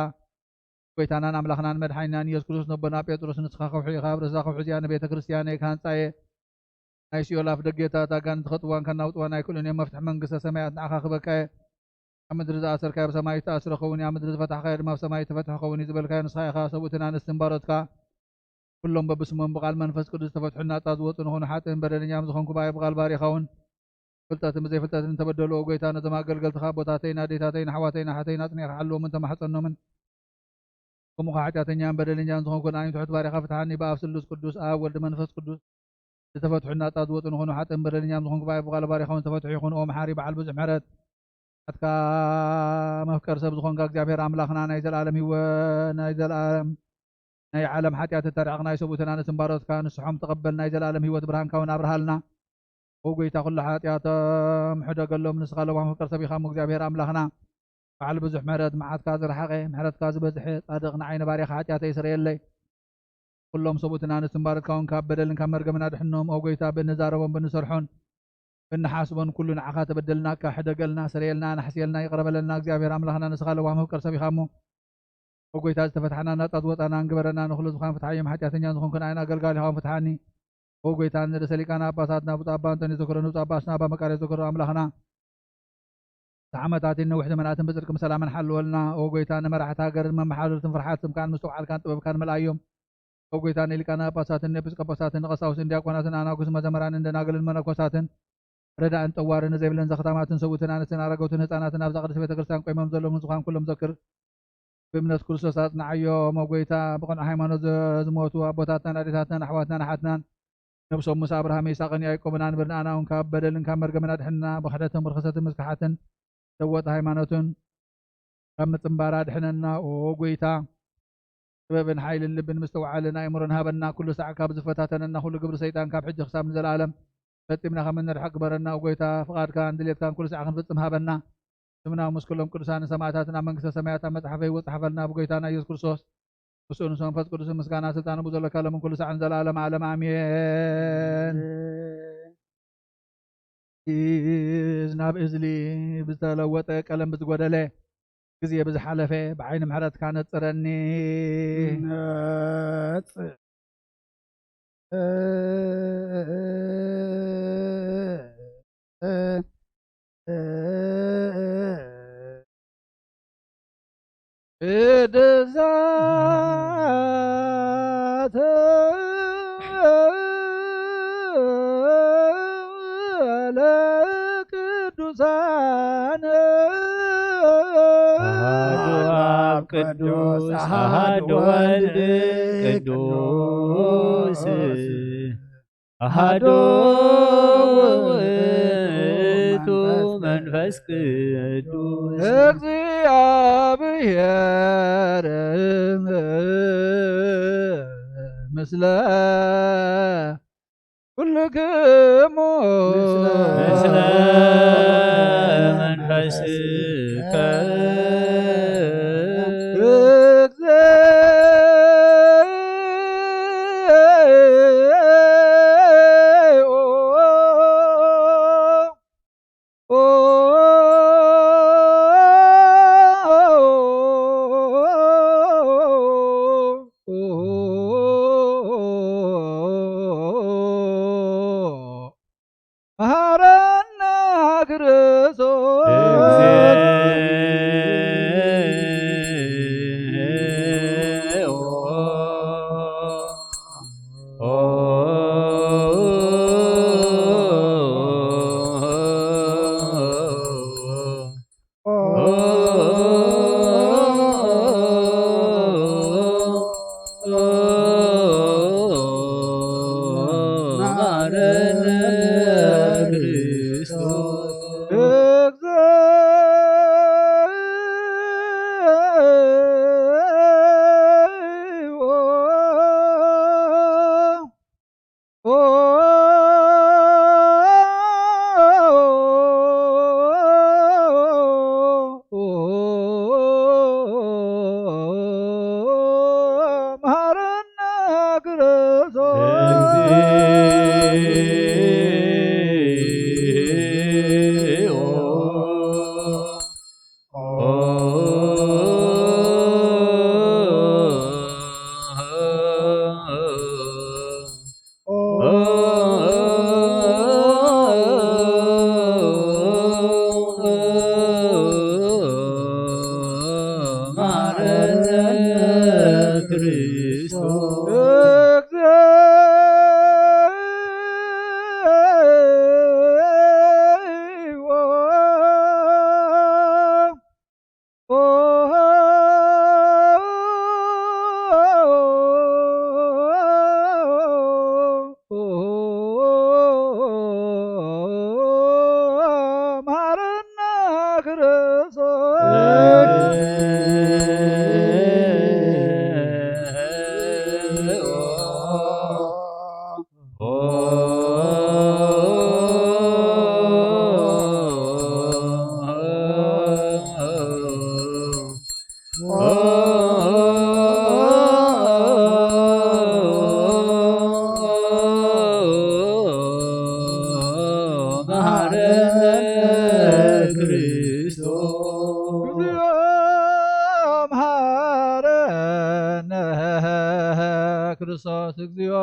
ጎይታናን ኣምላኽናን መድሓኒናን ኢየሱስ ክርስቶስ፣ ነቦና ጴጥሮስ፣ ንስኻ ከውሒ ኢኻ፣ ኣብ ርእሳ ከውሒ እዚኣ ንቤተ ክርስቲያነይ ክሃንጻ እየ። ናይ ሲኦል ኣፍ ደጌታት ኣጋንንቲ ከጥዋን ከናውጥዋን ኣይክእሉን እዮም። መፍትሒ መንግስተ ሰማያት ንዓኻ ክበካ እየ። ኣብ ምድሪ ዝኣሰርካዮ ብሰማይ ዝተኣስረ ክኸውን እዩ፣ ኣብ ምድሪ ዝፈታሕካዮ ድማ ኣብ ሰማይ ዝተፈትሐ ክኸውን እዩ ዝበልካዮ ንስኻ ኢኻ። ሰብኡትን ኣንስትን ባሮትካ ኩሎም በብስሞም ብቓል መንፈስ ቅዱስ ዝተፈትሑ ናጻ ዝወጹ ንኾኑ፣ ሓጥእን በደለኛን ዝኾንኩ ብኣይ ብቓል ባሪኻ እውን ፍልጠትን ብዘይፍልጠትን እንተበደሉ፣ ኦ ጎይታ፣ ነዞም ኣገልገልትኻ ኣቦታተይን ኣዴታተይን ኣሕዋተይን ኣሓተይን ኣጽኒዕካ ሓልዎምን ተማሕጸኖምን። ከምኡ ኸኣ ሓጢኣተኛን በደለኛን ዝኾንኩ ንኣይን ትሑት ባሪኻ ፍትሓኒ። ብኣብ ስሉስ ቅዱስ፣ ኣብ ወልድ መንፈስ ቅዱስ ዝተፈትሑ ናጻ ዝወጹ ንኾኑ፣ ሓጥእን በደለኛን ዝኾንኩ ብኣይ ብቓል ባሪኻ እውን ዝተፈትሑ ይኹኑ። ኦ መሓሪ በዓል ብዙሕ ምሕረት፣ ናትካ መፍቀር ሰብ ዝኾንካ እግዚኣብሔር ኣምላኽና፣ ናይ ዘለኣለም ህይወት፣ ናይ ዘለኣለም ናይ ዓለም ሓጢኣት እተርሕቕ ናይ ሰብኡትን ኣንስትን ባሮትካ ንስሖም ተቐበል። ናይ ዘለኣለም ህይወት ብርሃንካ እውን ኣብርሃልና። ኦ ጎይታ፣ ኩሉ ሓጢኣቶም ሕደገሎም። ንስኻ ለዋህ መፍቀር ሰብ ኢኻ እሞ እግዚኣብሔር ኣምላኽና፣ በዓል ብዙሕ ምሕረት፣ መዓትካ ዝረሓቐ፣ ምሕረትካ ዝበዝሐ፣ ጻድቕ፣ ንዓይ ንባርያኻ ሓጢኣተይ ስረየለይ። ኩሎም ሰብኡትን ኣንስትን ባሮትካ እውን ካብ በደልን ካብ መርገምን ኣድሕኖም። ኦ ጎይታ፣ ብእንዛረቦን ብእንሰርሖን ብእንሓስቦን ኩሉ ንዓኻ ተበደልናካ፣ ሕደገልና፣ ስረየልና፣ ኣናሕስየልና፣ ይቕረ በለልና። እግዚኣብሔር ኣምላኽና፣ ንስኻ ለዋህ መፍቀር ሰብ ኢኻ እሞ፣ ኦ ጎይታ፣ ዝተፈትሓና ናጻ ዝወጻና ንግበረና። ንኹሉ ዝኻን ፍትሓዮም፣ ሓጢኣተኛን ዝኾንኩ ንኣይን ኣገልጋሊኻውን ፍትሓኒ። ኦ ጎይታ፣ ንርእሰ ሊቃነ ጳጳሳትና ብፁዕ ኣባ እንጦንዮስ ዘክሮ፣ ንብፁዕ ኣባ ስና ኣባ መቃርዮስ ዘክሮ ኣምላኽና፣ ዓመታትን ነዊሕ ዘመናትን ብጽድቂ ብሰላምን ሓልወልና። ኦ ጎይታ፣ ንመራሕቲ ሃገርን መመሓደርትን ፍርሓት ስምካን ምስትውዓልካን ጥበብካን መልኣዮም። ኦ ጎይታ፣ ንሊቃነ ጳጳሳትን ንኤጲስቆጶሳትን ንቀሳውስትን ዲያቆናትን ኣናጉስ መዘምራንን ደናግልን መነኮሳትን ረዳእን ጠዋርን ዘይብለን ዘኽታማትን ሰብኡትን ኣንስትን ኣረገውትን ህፃናትን ኣብዛ ቅድስት ቤተ ክርስቲያን ቆይሞም ዘለዉ ንዝዃን ኩሎም ዘክር። ብእምነት ክርስቶስ ኣጽንዓዮም። ኦ ጎይታ፣ ብቕኑዕ ሃይማኖት ዘ-፣ ዝሞቱ ኣቦታትናን ኣዴታትናን ኣሕዋትናን ኣሓትናን ነብሶም ምስ ኣብርሃም፣ ይስሐቅን ያዕቆብን ኣንብር፣ ንኣና እውን ካብ በደልን ካብ መርገምን ኣድሕንና፣ ብኽሕደትን ብርኽሰትን ምስክሓትን ለወጠ ሃይማኖትን ካብ ምጽንባር ኣድሕነና። ኦ ጎይታ፣ ጥበብን ሓይልን ልብን ምስትውዓልን ኣእምሮን ሃበና። ኩሉ ሳዕ ካብ ዝፈታተነና ኩሉ ግብሪ ሰይጣን ካብ ሕጂ ክሳብ ንዘለኣለም ፈጺምና ከም እንርሕቕ ግበረና። ኦ ጎይታ፣ ፍቓድካን ድሌትካን ኩሉ ሳዕ ክንፍጽም ሃበና። ስምና ምስ ኩሎም ቅዱሳን ሰማዕታትን ኣብ መንግስተ ሰማያት ኣብ መጽሓፈ ህይወት ጸሓፈልና። ብጎይታና ኢየሱስ ክርስቶስ፣ ምስኡ፣ ምስ መንፈስ ቅዱስን ምስጋና ስልጣን ብኡ ዘለካ ሎምን ኩሉ ሳዕን ዘላለም ዓለም ኣሜን። ኢዝ ናብ እዝሊ ብዝተለወጠ ቀለም ብዝጎደለ ግዜ ብዝሓለፈ ብዓይኒ ምሕረትካ ነጽረኒ። ነጽ-፣ ቅዱሳት ለቅዱሳን አሐዱ አብ ቅዱስ አሐዱ ወልድ ቅዱስ አሐዱ ውእቱ መንፈስ ቅዱስ እግዚአብሔር ምስለ ኩልክሙ ምስለ መንፈስከ መሐረነ ክርስቶስ መሐረነ ክርስቶስ። ክርስቶስ እግዚኦ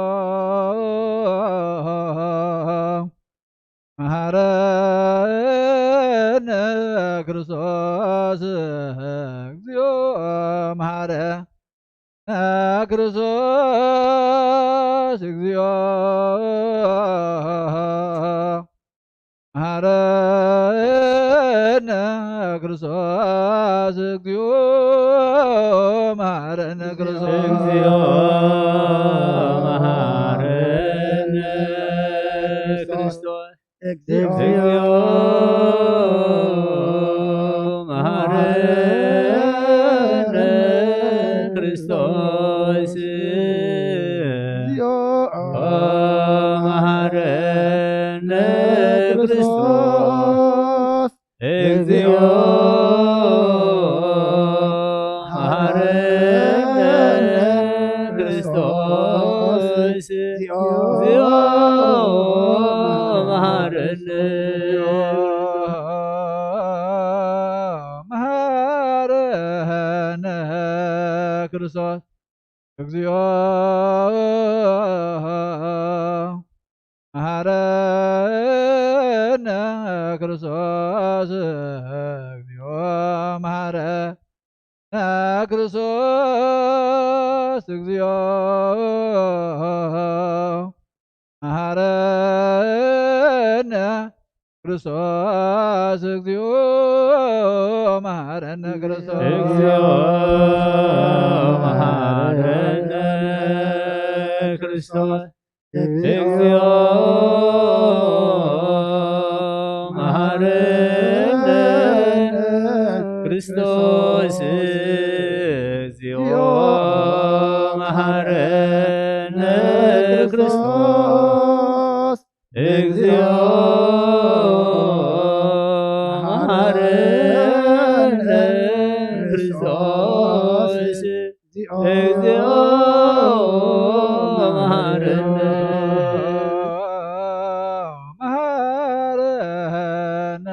መሐረነ ክርስቶስ እግዚኦ መሐረነ ክርስቶስ እግዚኦ መሐረነ ክርስቶስ። እግዚኦ መሐረነ ክርስቶስ። እግዚኦ መሐረነ ክርስቶስ። እግዚኦ መሐረነ ክርስቶስ። እግዚኦ መሐረነ ክርስቶስ። እግዚኦ መሐረነ። መሐረነ ክርስቶስ። እግዚኦ መሐረነ ክርስቶስ። እግዚኦ መሐረነ ክርስቶስ። እግዚኦ መሐረነ ክርስቶስ። እግዚኦ መሐረነ ክርስቶስ። እግዚኦ መሐረነ ክርስቶስ። እግዚኦ መሐረነ ክርስቶስ። እግዚኦ መሐረነ ክርስቶስ። እግዚኦ መሐረነ ክርስቶስ። እግዚኦ መሐረነ። መሐረነ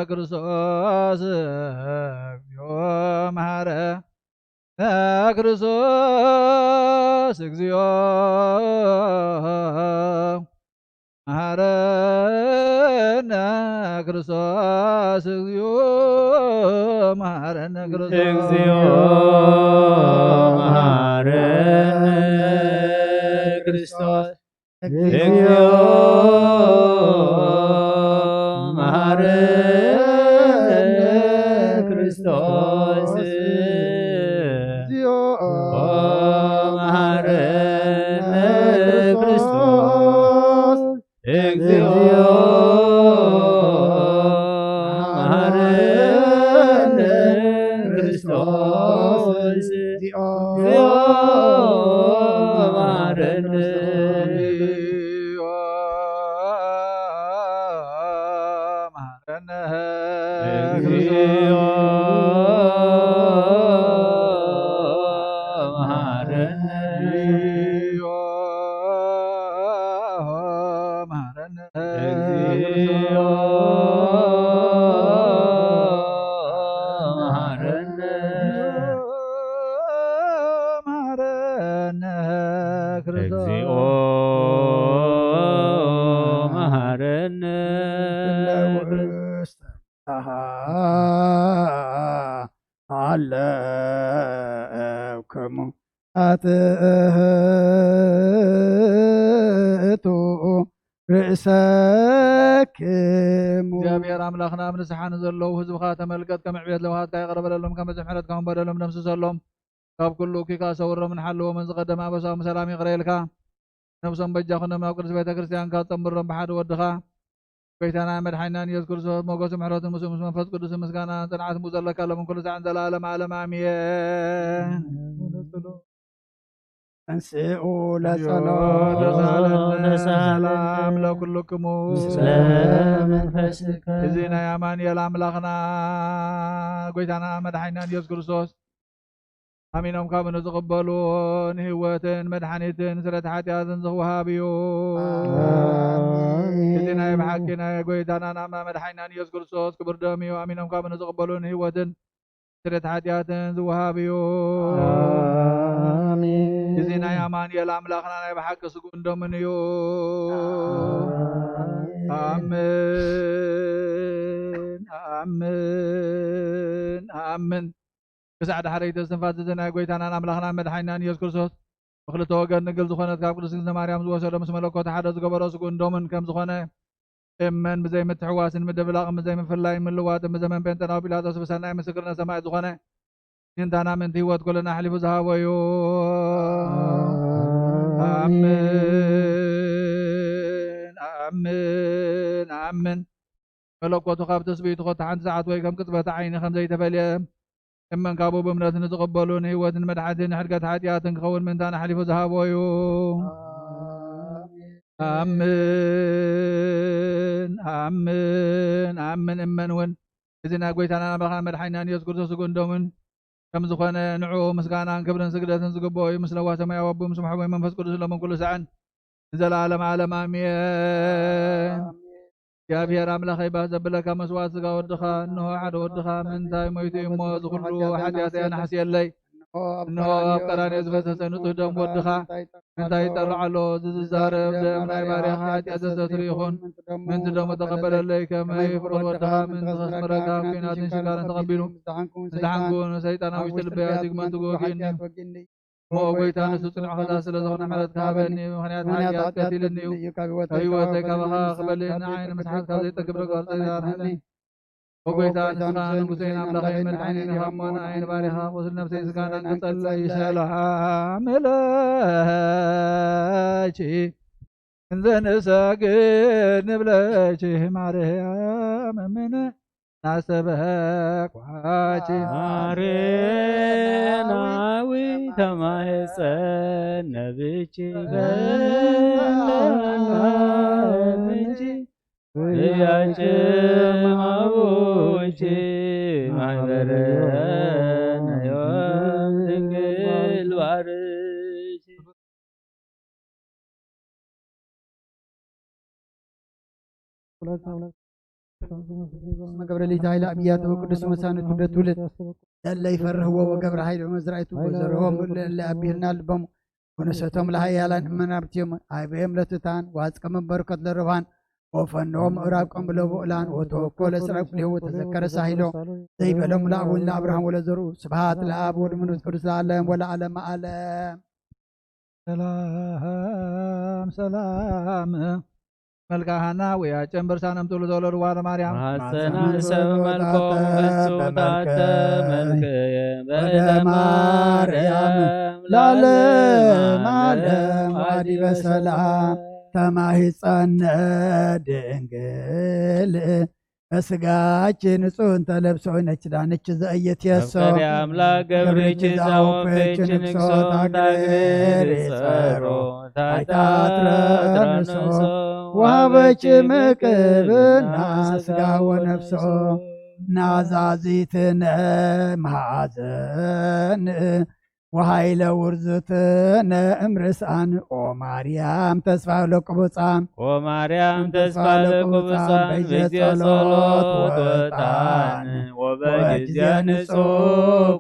ክርስቶስ። እግዚኦ መሐረነ ክርስቶስ። እግዚኦ መሐረነ ክርስቶስ። እግዚኦ መሐረነ ክርስቶስ። እግዚኦ መሐረነ ክርስቶስ። እግዚኦ መሐረነ ክርስቶስ። እግዚኦ መሐረነ ክርስቶስ። እግዚኦ መሐረነ ክርስቶስ። እግዚኦ መሐረነ ክርስቶስ። እግዚኦ መሐረነ። መሐረነ። እግዚኦ መሐረነ። እግዚኦ መሐረነ። እግዚኦ መሐረነ። መሐረነ ክርስቶስ። እግዚኦ መሐረነ። እለ ውእስተ ፍስሓ ሃለውክሙ አትእህቱ ርእሰክሙ። እግዚኣብሔር ኣምላኽና፣ ኣብ ንስሓ ንዘለዉ ህዝብኻ ተመልከት፣ ከም ዕብየት ለውሃትካ ይቕረ በለሎም፣ ከም ብዝሒ ምሕረትካ እውን በደሎም ደምስሰሎም። ካብ ኩሉ እኩይ ከኣ ሰውሮምን ሓልዎምን። ዝቐደመ ኣበሳኦም ብሰላም ይቕረ ኢልካ፣ ነብሶም በጃ ኩኖም ናብ ቅድስት ቤተ ክርስቲያንካ ጸንብሮም ብሓደ ወድኻ። ጎይታና መድሓኒናን ኢየሱስ ክርስቶስ፣ ሞገስን ምሕረትን ምስኡ ምስ መንፈስ ቅዱስን ምስጋናን ጽንዓትን ምስኡ ዘለካ ሎምን ኩሉ ሳዕን ዘለዓለም ዓለም ኣሜን። ተንስኡ ለጸሎት ተሳለነ። ሰላም ለኩልክሙ። ምስለ መንፈስከ። እዚ ናይ ኣማኑኤል ኣምላኽና ጎይታና መድሓኒናን ኢየሱስ ክርስቶስ ኣሚኖም ካብ ንዝቕበሉ ንህይወትን መድሓኒትን ስርየት ሓጢኣትን ዝወሃብ እዩ። ኣሜን። እዚ ናይ ብሓቂ ናይ ጎይታናን ኣማ መድሓኒናን ኢየሱስ ክርስቶስ ክቡር ደም እዩ። ኣሚኖም ካብ ንዝቕበሉ ንህይወትን ስርየት ሓጢኣትን ዝወሃብ እዩ። ኣሜን። እዚ ናይ ኣማኑኤል ኣምላኽና ናይ ብሓቂ ስግኡን ደሙን እዩ። ኣሜን። ኣሜን። ኣሜን። ኣሜን። ክሳዕ ዳሕረይቲ እስትንፋስ እዚ ናይ ጎይታናን ኣምላኽናን መድሓኒናን ኢየሱስ ክርስቶስ ብኽልተ ወገን ድንግል ዝኾነት ካብ ቅድስት እግዝእትነ ማርያም ዝወሰዶ ምስ መለኮት ሓደ ዝገበሮ ስግኡን ደሙን ከም ዝኾነ እመን። ብዘይ ምትሕዋስን ምድብላቕን ብዘይ ምፍላይን ምልዋጥን ብዘመን ጴንጠናዊ ጲላጦስ ብሰናይ ምስክርነት ሰማዕት ዝኾነ ምእንታና ምእንቲ ህይወት ኩልና ኣሕሊፉ ዝሃቦ እዩ። ኣሜን፣ ኣሜን፣ ኣሜን። መለኮቱ ካብ ትስብእቱ ኮታ ሓንቲ ሰዓት ወይ ከም ቅጽበት ዓይኒ ከም ዘይተፈልየ እመን። ካብኡ ብእምነት ንዝቕበሉ ንህይወትን መድሓትን ንሕድገት ሓጢኣትን ክኸውን ምእንታና ኣሕሊፉ ዝሃቦ እዩ። ኣሜን፣ ኣሜን፣ ኣሜን። እመን እውን እዚ ናይ ጎይታናን ኣምላኽናን መድሓኒናን ኢየሱስ ክርስቶስ ስግኡን ደሙን ከም ዝኾነ ንዕኡ ምስጋናን ክብርን ስግደትን ዝግብኦ እዩ። ምስ ለዋህ ሰማያዊ ኣቦ ምስ ምሕቦይ መንፈስ ቅዱስ ሎምን ኩሉ ሳዕን ንዘለዓለም ዓለም ኣሜን። ኣሜን። እግዚኣብሔር ኣምላኸይ ባህ ዘብለካ መስዋዕት ስጋ ወድኻ፣ እንሆ ሓደ ወድኻ ምእንታይ ሞይቱ እዩ እሞ፣ እዚ ኩሉ ሓጢኣተይ ኣናሕስየለይ። እንሆ ኣብ ቀራንዮ ዝፈሰሰ ንጹህ ደም ወድኻ ምእንታይ ይጠርዕ ኣሎ? እዚ ዝዛረብ ደም ናይ ባርያኻ ሓጢኣት ዘስተስሪ ይኹን። ምእንቲ ደሙ ተቐበለለይ፣ ከመይ ፍቑር ወድኻ ምእንቲ ከስምረካ ኣብ ኲናትን ሽጋርን ተቐቢሉ ዝደሓንኩ ንሰይጣን ኣብ ውሽጢ ልበይ ኣትዩ ግመንቱ ወጊእኒ። እሞ ጎይታ ንሱ ጽኑዕ ኸሳሲ ስለ ዝኾነ ምሕረት ክሃበኒ፣ ምኽንያት ምኽንያት ሓጢኣት ሓጢኣት ቀቲልኒ እዩ። ቀቲልኒ እዩ፣ ካብ ህይወት ካብ ህይወት ካባኻ ክበልየኒ፣ ዓይኒ ምስሓት ካብ ዘይጠግብ ረግባር ጸይታ ኣድሕነኒ። ኦ ጎይታ፣ ንስኻ ንጉሰይን ኣምላኸይን መድሓኒን ኢኻ እሞ፣ ንዓይ ንባርያኻ ቁስል ነፍሰይን ስጋናን ክጸልእ እዩ። ሰላም እለኪ እንዘ ንሰግድ ንብለኪ ማርያም እምነ ናስተበኳኪ። ማርያም ተማህፀን ነብኪ በለኪ ያጭም አቡኪ ማህበረ ነዮም ድንግል ባርኪ። መገብረ ሊት ኃይለ አብያተ ወቅዱስ መሳነ ትውልደ ትውልድ ለለ ይፈርህዎ ወገብረ ኃይለ መዝራእቱ ወዘርሆም ለለ አቢህልና ልቦም ወነሰቶም ለኃያላን እመናብትዮም አይበዮም ለትታን ዋጽቀ መበርከት ለረብሃን ወፈንዎ ምዕራብ ቀንብሎ ብኡላን ወተወኮ ለስራብ ክልኤው ወተዘከረ ሳሂሎ ዘይበሎም ለአቡን ለአብርሃም ወለዘርኡ ስብሃት ለአብ ወልድ መንፈስ ቅዱስ ለዓለም ወለዓለመ ዓለም። ሰላም ሰላም መልካ ሃና ወያ ጨንበርሳን ኣምጥሉ ተወለዱ ዋለ ማርያም ማህፀና ሰብ መልኮም ፍጹምታተ መልክየ በእደ ማርያም ለዓለመ ዓለም ዓዲ በሰላም ተማሂፀነ ድንግል በስጋች ንጹህ እንተ ለብሶ ነች ዳነች ዘእየት የሶ መፍቀሪ አምላክ ገብርች ዛወፈች ንግሶ ታግሬ ጸሮ ታይታትረ ንሶ ወሃበች ምቅብና ስጋ ወነፍሶ ናዛዚትነ መሐዘን ወኃይለ ውርዙትነ እምርስኣን ኦ ማርያም ተስፋ ለቅቡፃን ኦ ማርያም ተስፋ ለቅቡፃን በይዜ ጸሎት ወጣን ወበጊዜ ንጹህ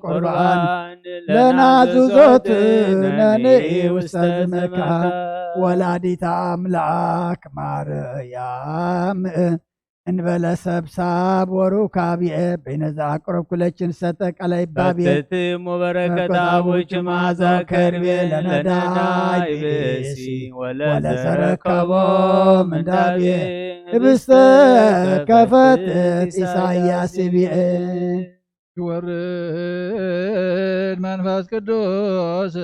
ቁርባን ለናዝዞትነ ውስተ ዝመካን ወላዲተ አምላክ ማርያም እንበለ ሰብሳብ ወሩካብኤ በይነዛ አቅረብኩለችን ሰጠ ቀላይ ባብኤ ፈትቲ እሞ በረከት አቡች መዓዛ ከርቤ ለነዳይ ብእሲ ወለዘረከቦ ምንዳቤ ህብስተ ከፈትት ኢሳያስ ብኤ ይወርድ መንፈስ ቅዱስ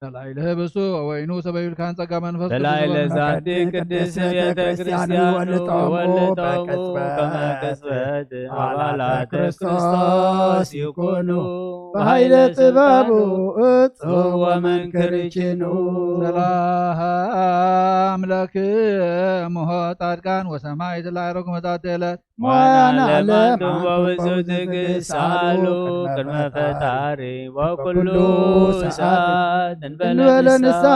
ተላዕለ ህብስቱ ወወይኑ ሰበዩልካን ጸጋ መንፈስ ቅዱስ ተላዕለ ይወርድ። ዛቲ ቅድስት ቤተ ክርስቲያን ወልጠሙ በቅጽበት አባላት ክርስቶስ ይኩኑ በኃይለ ጥበቡ እጹብ ወመንክር ይችኑ። ሰላም ለክሙ ጻድቃን ወሰማዕት ላዕረጉ መዛቴ ዕለት ሞያና ለማንዱ በብዙ ትግስት አሉ ቅድመ ፈጣሪ በኩሉ ሰዓት እንበለ ንስሐ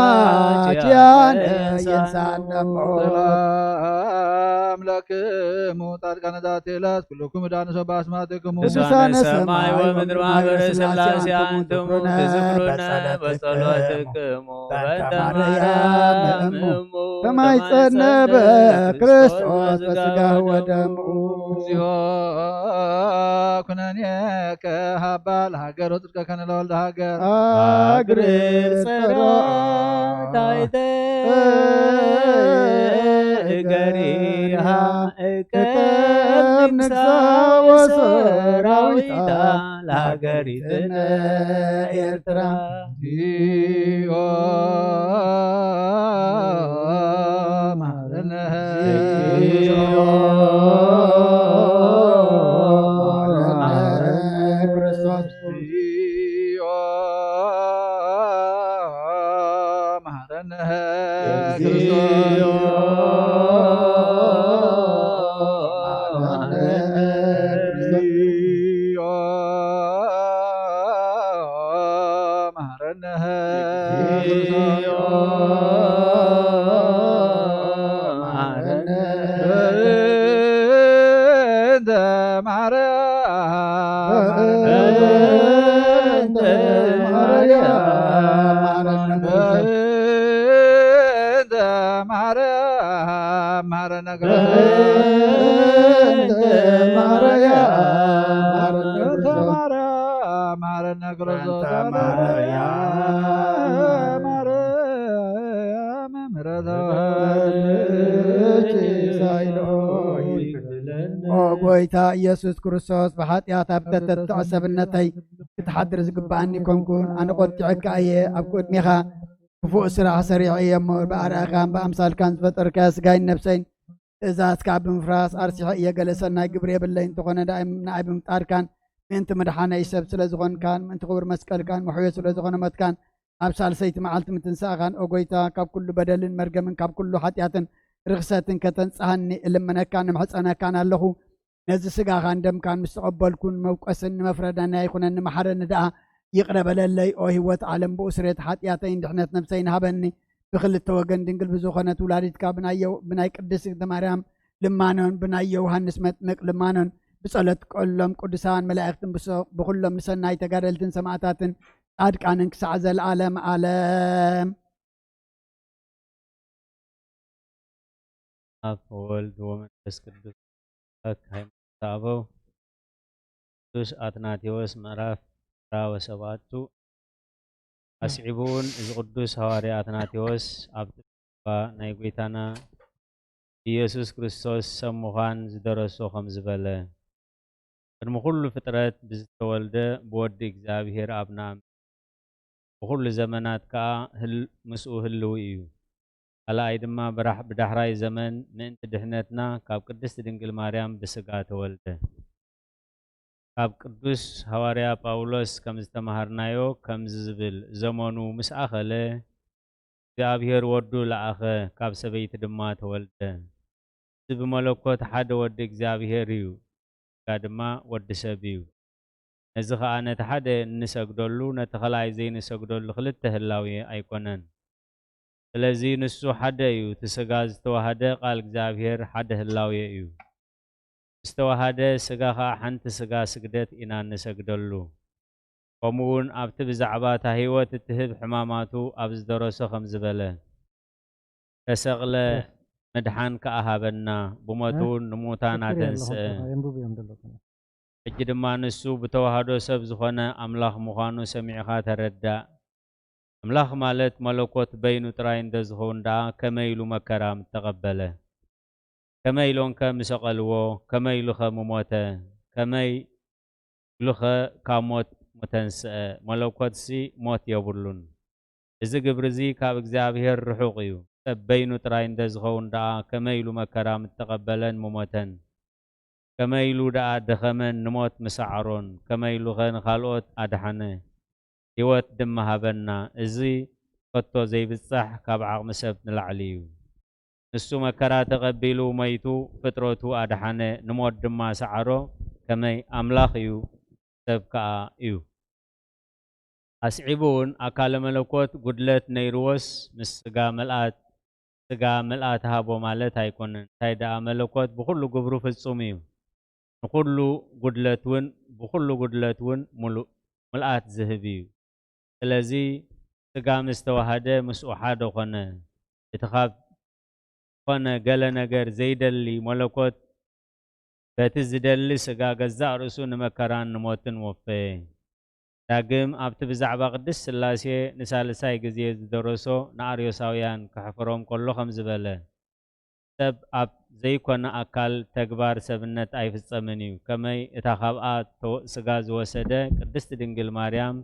ኪያነ ይንሳነሞ። ሰላም ለክሙ ጻድቃነ ዛቲ ዕለት ኩልኩም ዳንሶ በአስማትክሙ ቅዱሳነ ሰማይ ወምድር ማህበረ ሥላሴ አንትሙ ትዝክሩነ በጸሎትክሙ በእንተ ማርያም እሙ ተማይጸነ በክርስቶስ በስጋ ወደሙ። እግዚኦ ኩነኔከ ሃባ ለሃገር ወጽድቀከ ለወልደ ሃገር። አግርር ጸሮታይተ እገሪሃ እከብ ንግሳ ወሰራዊታ ለሃገሪትነ ኤርትራ። እግዚኦ መሐረነ። እግዚኦ መሐረነ ክርስቶስ። እግዚኦ መሐረነ። መሐረነ። እግዚኦ መሐረነ። እግዚኦ መሐረነ። እግዚኦ መሐረነ። በእንተ ማርያም። በእንተ ማርያም። በእንተ ማርያም። መሐረነ። በእንተ ማርያም። በእንተ ማርያም። መሐረነ። ክርስቶስ። በእንተ ማርያም። ማርያም ምሕረተ ሳይሎ ይበለነ። ኦ ጎይታ ኢየሱስ ክርስቶስ፣ ብሓጢኣት ኣብ ተተትዖ ሰብነተይ ክትሓድር ዝግብኣኒ ኮንኩን። ኣነ ቆጢዐካ እየ፣ ኣብ ቅድሜኻ ክፉእ ስራሕ ሰሪዐ እየ እሞ፣ ብኣርኣያኻን ብኣምሳልካን ዝፈጠርካዮ ስጋይን ነብሰይን ትእዛዝካ ብምፍራስ ኣርሲሐ እየ። ገለ ሰናይ ግብሪ የብለይ፣ እንተኾነ ዳእም ንኣይ ብምጣርካን ምእንቲ ምድሓነይ ሰብ ስለ ዝኾንካን ምእንቲ ክቡር መስቀልካን መሕዮ ስለ ዝኾነ ሞትካን ኣብ ሳልሰይቲ መዓልቲ ምትንሳእኻን፣ ኦ ጎይታ፣ ካብ ኩሉ በደልን መርገምን ካብ ኩሉ ሓጢኣትን ርኽሰትን ከተንጽሃኒ እልምነካን እምሕጸነካን ኣለኹ። ነዚ ስጋኻን ደምካን ምስ ተቐበልኩ፣ ንመውቀስን ንመፍረድን ኣይኹነኒ፣ መሓረኒ ደኣ፣ ይቕረ በለለይ። ኦ ህይወት ዓለም፣ ብኡ ስርየት ሓጢኣተይን ድሕነት ነብሰይን ሃበኒ። ብክልተ ወገን ድንግል ብዝኾነት ውላዲትካ ብናይ የው-፣ ብናይ ቅድስት ማርያም ልማኖን ብናይ ዮሃንስ መጥምቅ ልማኖን ብጸሎት ቀሎም ቅዱሳን መላእክትን ብሶ-፣ ብኹሎም ንሰናይ ተጋደልትን ሰማዕታትን ጻድቃንን ክሳዕ ዘለዓለም ዓለም። ኣብ ወልድ ወመንፈስ ቅዱስ ሃይማኖት ኣበው ቅዱስ ኣትናቴዎስ ምዕራፍ ዕስራ ወሰብዓቱ። ኣስዒቡ እውን እዚ ቅዱስ ሃዋርያ ኣትናቴዎስ ኣብቲ ብዛዕባ ናይ ጐይታና ኢየሱስ ክርስቶስ ሰብ ምዃን ዝደረሶ ከምዚ በለ። ቅድሚ ኹሉ ፍጥረት ብዝተወልደ ብወዲ እግዚኣብሔር ኣብ ንኣምን። ብኹሉ ዘመናት ከኣ ህል-፣ ምስኡ ህልው እዩ። ካልኣይ ድማ ብራሕ-፣ ብዳሕራይ ዘመን ምእንቲ ድሕነትና ካብ ቅድስቲ ድንግል ማርያም ብስጋ ተወልደ። ካብ ቅዱስ ሃዋርያ ጳውሎስ ከም ዝተማሃርናዮ ከምዚ ዝብል፣ ዘመኑ ምስ ኣኸለ እግዚኣብሔር ወዱ ለኣኸ፣ ካብ ሰበይቲ ድማ ተወልደ። እዚ ብመለኮት ሓደ ወዲ እግዚኣብሔር እዩ፣ ስጋ ድማ ወዲ ሰብ እዩ። ነዚ ኸኣ ነቲ ሓደ እንሰግደሉ፣ ነቲ ኸልኣይ ዘይንሰግደሉ ክልተ ህላዌ ኣይኮነን። ስለዚ ንሱ ሓደ እዩ፣ እቲ ስጋ ዝተዋህደ ቃል እግዚኣብሔር ሓደ ህላዌ እዩ። ዝተዋሃደ ስጋ ኸኣ ሓንቲ ስጋ ስግደት ኢና እንሰግደሉ። ከምኡ እውን ኣብቲ ብዛዕባ እታ ህይወት እትህብ ሕማማቱ ኣብ ዝደረሶ ከም ዝበለ፣ ተሰቕለ፣ ምድሓን ከኣ ሃበና፣ ብሞቱ እውን ንሙታን ኣተንስአ። ሕጂ ድማ ንሱ ብተዋህዶ ሰብ ዝኾነ ኣምላኽ ምዃኑ ሰሚዕኻ ተረዳእ። ኣምላኽ ማለት መለኮት በይኑ ጥራይ እንተ ዝኸውን ደኣ ከመይ ኢሉ መከራ ምተቐበለ? ከመይ ኢሎምከ ምሰቐልዎ? ከመይ ኢሉኸ ምሞተ? ከመይ ኢሉኸ ካብ ሞት ምተንስአ? መለኮትሲ ሞት የብሉን። እዚ ግብሪ እዚ ካብ እግዚኣብሔር ርሑቕ እዩ። ሰብ በይኑ ጥራይ እንተ ዝኸውን ደኣ ከመይ ኢሉ መከራ ምተቐበለን ምሞተን? ከመይ ኢሉ ደኣ ደኸመን ንሞት ምሰዓሮን? ከመይ ኢሉኸ ንኻልኦት ኣድሓነ? ህይወት ድማ ሃበና። እዚ ከቶ ዘይብጻሕ ካብ ዓቕሚ ሰብ ንላዕሊ እዩ። ንሱ መከራ ተቐቢሉ ሞይቱ ፍጥረቱ ኣድሓነ፣ ንሞት ድማ ሰዓሮ። ከመይ ኣምላኽ እዩ፣ ሰብ ከኣ እዩ። ኣስዒቡ እውን ኣካለ መለኮት ጉድለት ነይርዎስ ምስ ስጋ ምልኣት፣ ስጋ ምልኣት ሃቦ ማለት ኣይኮነን። እንታይ ደኣ መለኮት ብኹሉ ግብሩ ፍጹም እዩ። ንኹሉ ጉድለት እውን፣ ብኹሉ ጉድለት እውን ሙሉእ ምልኣት ዝህብ እዩ። ስለዚ ስጋ ምስ ተዋሃደ ምስኡ ሓደ ኮነ። እቲ ካብ ዝኾነ ገለ ነገር ዘይደሊ መለኮት በቲ ዝደሊ ስጋ ገዛእ ርእሱ ንመከራን ንሞትን ወፈየ። ዳግም ኣብቲ ብዛዕባ ቅድስት ስላሴ ንሳልሳይ ግዜ ዝደረሶ ንኣርዮሳውያን ከሕፍሮም ከሎ ከምዚ በለ፣ ሰብ ኣብ ዘይኮነ ኣካል ተግባር ሰብነት ኣይፍጸምን እዩ። ከመይ እታ ካብኣ ተወ-፣ ስጋ ዝወሰደ ቅድስት ድንግል ማርያም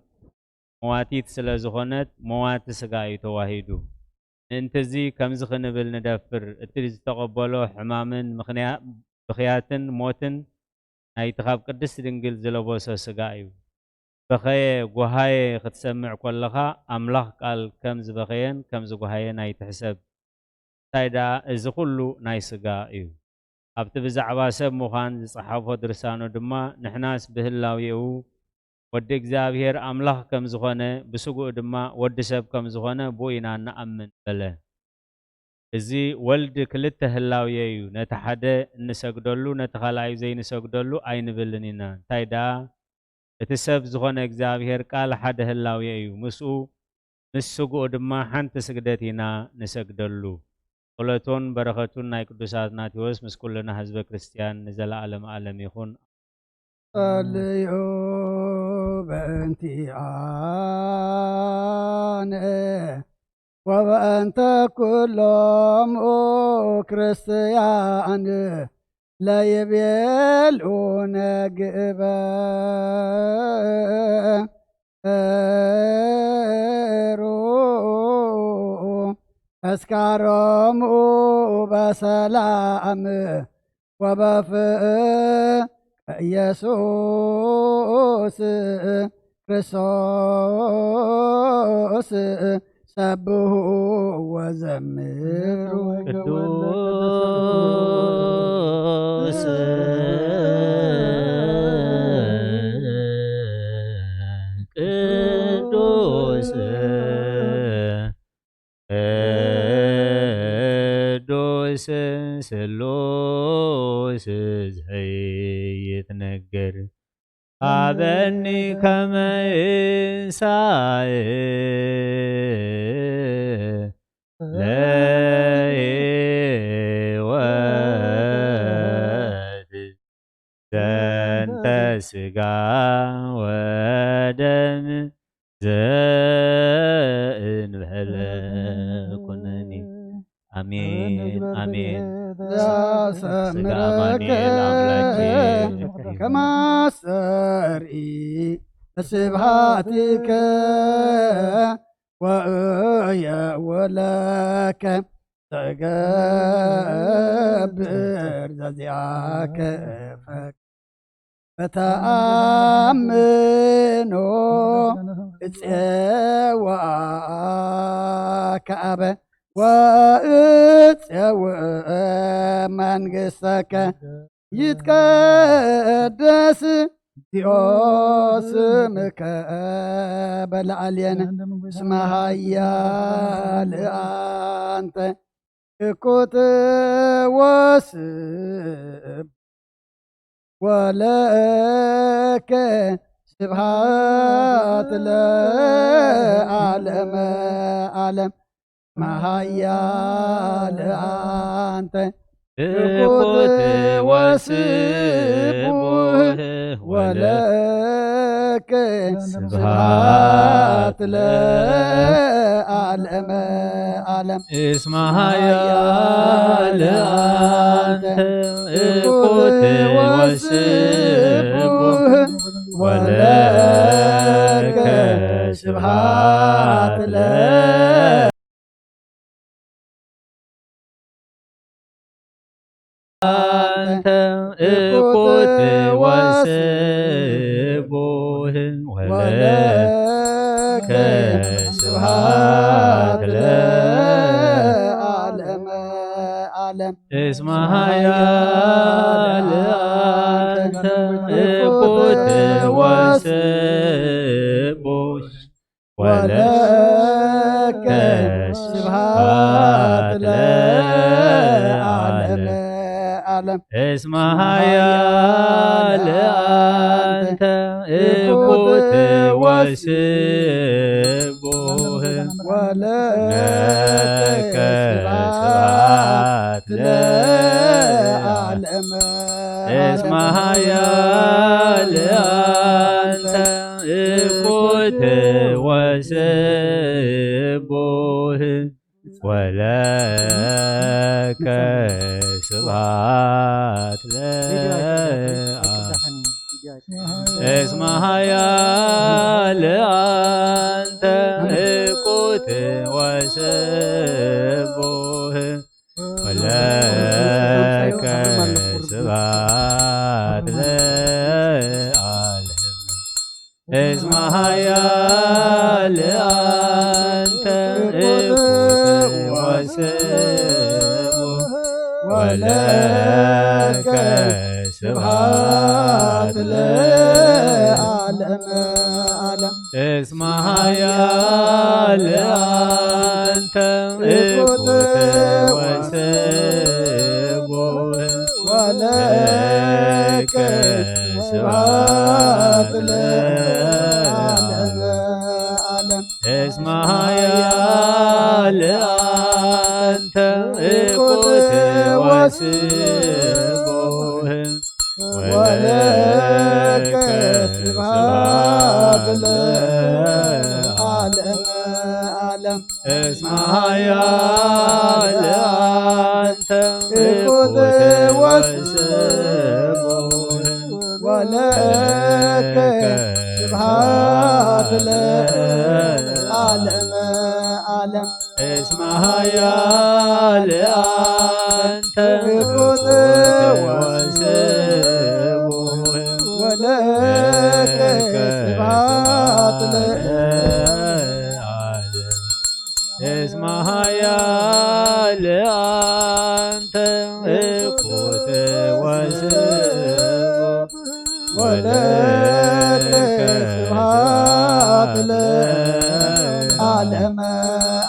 መዋቲት ስለ ዝኾነት መዋቲ ስጋ እዩ ተዋሂዱ። ምእንትዚ ከምዚ ክንብል ንደፍር፣ እቲ ዝተቐበሎ ሕማምን ምኽንያ-፣ ብኽያትን ሞትን ናይቲ ካብ ቅድስት ድንግል ዝለበሶ ስጋ እዩ። በኸየ፣ ጓሃየ ክትሰምዕ ኮለኻ፣ ኣምላኽ ቃል ከም ዝበኸየን ከም ዝጓሃየን ኣይትሕሰብ። እንታይ ደኣ፣ እዚ ኹሉ ናይ ስጋ እዩ። ኣብቲ ብዛዕባ ሰብ ምዃን ዝጸሓፎ ድርሳኑ ድማ፣ ንሕናስ ብህላዌኡ ወዲ እግዚኣብሔር ኣምላኽ ከም ዝኾነ፣ ብስግኡ ድማ ወዲ ሰብ ከም ዝኾነ ብኡ ኢና ንኣምን በለ። እዚ ወልድ ክልተ ህላዌ እዩ፣ ነቲ ሓደ እንሰግደሉ፣ ነቲ ካልኣዩ ዘይንሰግደሉ ኣይንብልን ኢና። እንታይ ደኣ፣ እቲ ሰብ ዝኾነ እግዚኣብሔር ቃል ሓደ ህላዌ እዩ። ምስኡ፣ ምስ ስግኡ ድማ ሓንቲ ስግደት ኢና ንሰግደሉ። ጸሎቱን በረኸቱን ናይ ቅዱስ ኣትናቴዎስ ምስ ኩልና ህዝበ ክርስቲያን ንዘለዓለም ዓለም ይኹን። ጸልዩ በእንቲኣነ ወበእንተ ኩሎሙ ክርስቲያን ለይቤሉ ነግበ ሩ ተስካሮሙ በሰላም ወበፍቅር ኢየሱስ ክርስቶስ ሰብሑ ወዘምሩ። ቅዱስ ቅዱስ ቅዱስ ስሉስ ዘይትነገር፣ ሀበኒ ከመ እንሳእ ለሕይወት ዘንተ ስጋ ወደም ዘእንበለ ኩነኒ። አሜን፣ አሜን። ስጋ አማኑኤል አምላኬ ከማሰሪ ስብሐትከ ወእየ ወለከ ተገብር ዘዚአከ ፈቅ በተአምኖ እጼወአከ አበ ወእጼወ መንግስተከ ይትቀደስ እግዚኦ ስምከ በለዓልየነ እስመ ኃያል አንተ እኩት ወስብ ወለከ ስብሐት ለዓለመ ዓለም። መሃያል አንተ እኩት ወስቡህ ወለከ ስብሐት ለዓለመ ዓለም። እስመ ኃያል አንተ እኩት ወስቡህ ወለከ ስብሐት ለ አንተ እኩት ወስቡህ ወለከ ስብሐት ለዓለመ ዓለም። እስመ ኃያል አንተ እኩት ወስቡህ ወለከ ስብሐት ለዓለመ ዓለም። እስመ ኃያል አንተ እኩት ወስቡህ ወስቡህ ወለከ ስብሐት ለዓለመ እስመ ኃያል አንተ እኩት ወስቡህ ወለከ ስብሐት ለአብ እስመ ኃያል አንተ እኩት ወስቡህ ወለከ ስብሐት ለዓለመ እስመ ኃያል አንተ እኩት ወስቡህ ወለከ ስብሐት ለዓለመ ዓለም። እስመ ኃያል አንተ እኩት ወስቡህ ወለከ ስብሐት ለዓለመ ዓለም። እስመ ኃያል አንተ እኩት ወስቡህ ወለከ ስብሐት ለዓለመ ዓለም። እስመ ኃያል አንተ እኩት ወስቡህ ወለከ ስብሐት ለዓለመ ዓለም። እስመ ኃያል አንተ እኩት ወስቡህ ወለከ ስብሐት ለዓለመ እስመ ኃያል አንተ እኩት ወስቡህ ወለከ ስብሐት ለዓለመ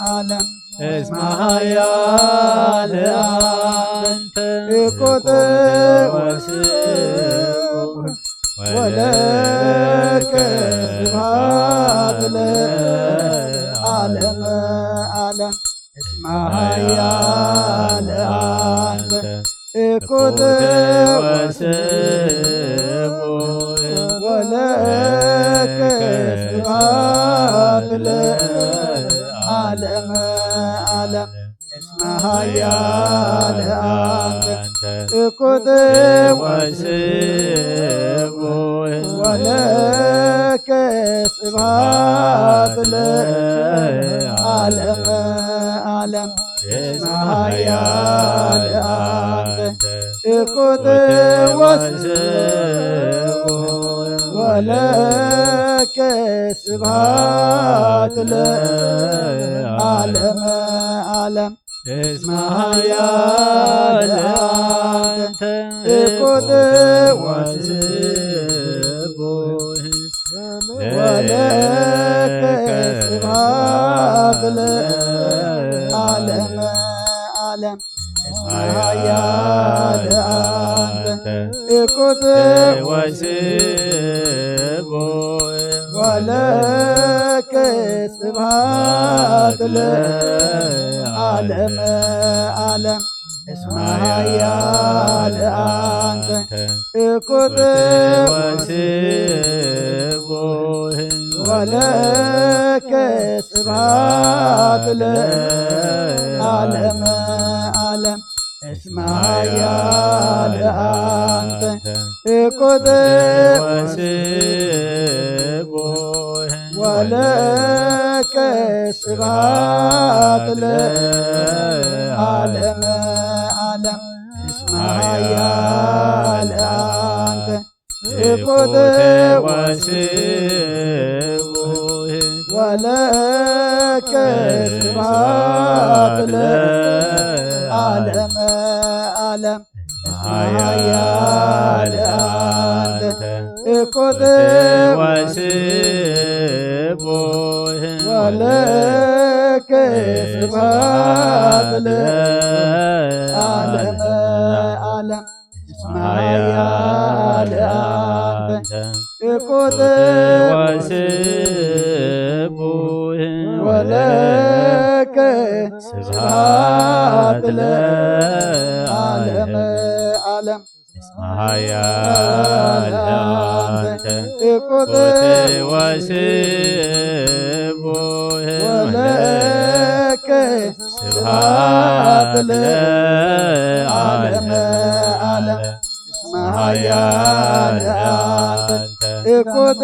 ዓለም። እስመ ኃያል አንተ እኩት ወስቡህ ወለከ ስብሐት ለዓለመ ዓለም። እስመ ኃያል አንተ እኩት ወስቡህ ወለከ ስብሐት ለዓለመ ዓለም። እስመ ኃያል አንተ እኩት ወስቡህ ወለከ ስብሐት ለዓለመ ዓለም። እስመ ኃያል አንተ እኩት ወስቡህ ወለከ ስብሐት ለዓለመ ዓለም። እስመ ኃያል አንተ እኩት ወስቡህ ወለከ ስብሐት ለዓለመ ዓለም። እስመ ኃያል አንተ እኩት ወስቡህ ወለከ ስብሐት ለዓለመ ዓለም። እስመ ኃያል አንተ እኩት ወስቡህ ወለከ ስብሐት ለዓለመ ዓለም። እስመ ኃያል አንተ እኩት ወስቡህ ወለከ ስብሐት ለዓለመ ዓለም። እስመ ኃያል አንተ እኩት ወስቡህ ወለከ ስብሐት ለዓለመ ዓለም። እስመ ኃያል አንተ እኩት ወስቡህ ወለከ ስብሐት ለዓለመ ዓለም። እስመ ኃያል አንተ እኩት ወስቡህ ስብሐት ለዓለመ ዓለም። እስመ ኃያል አንተ ትኩት ወስቡሕ ወለከ ስብሐት ለዓለመ ዓለም። እስመ ኃያል አንተ ትኩት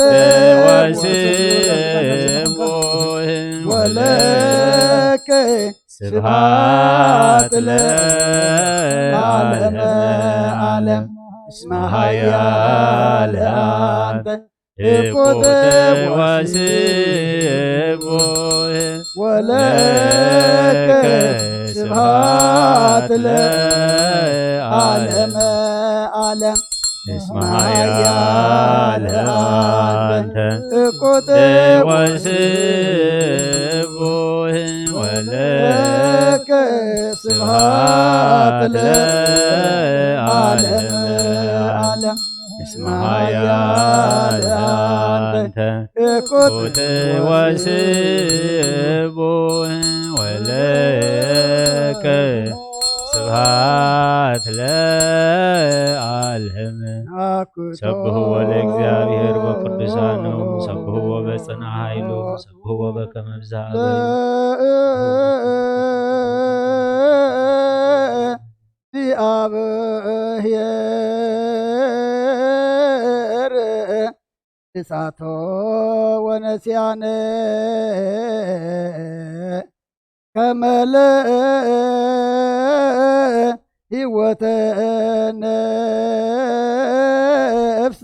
ወስቡሕ ወለከ ስብሐት ለዓለመ ዓለም። እስመ ኃያል አንተ ትኩት ወስቡሕ ወለከ ስብሐት ለዓለመ ዓለም። እስመ ኃያል አንተ ትኩት ወስቡሕ ወለከ ስብሐት ለዓለመ ዓለም። እስመ ኃያል አንተ ትኩት ወስቡሕ ወለከ ስብሐት ለዓለም። ሰብሕዎ ለእግዚኣብሔር በቅዱሳኑ፣ ሰብሕዎ በጽንዓ ኃይሉ፣ ሰብሕዎ በከመ ብዝሃበ ለእግዚኣብሔር እሳቶ ወነሲያነ ከመ ለህይወተ ነፍስ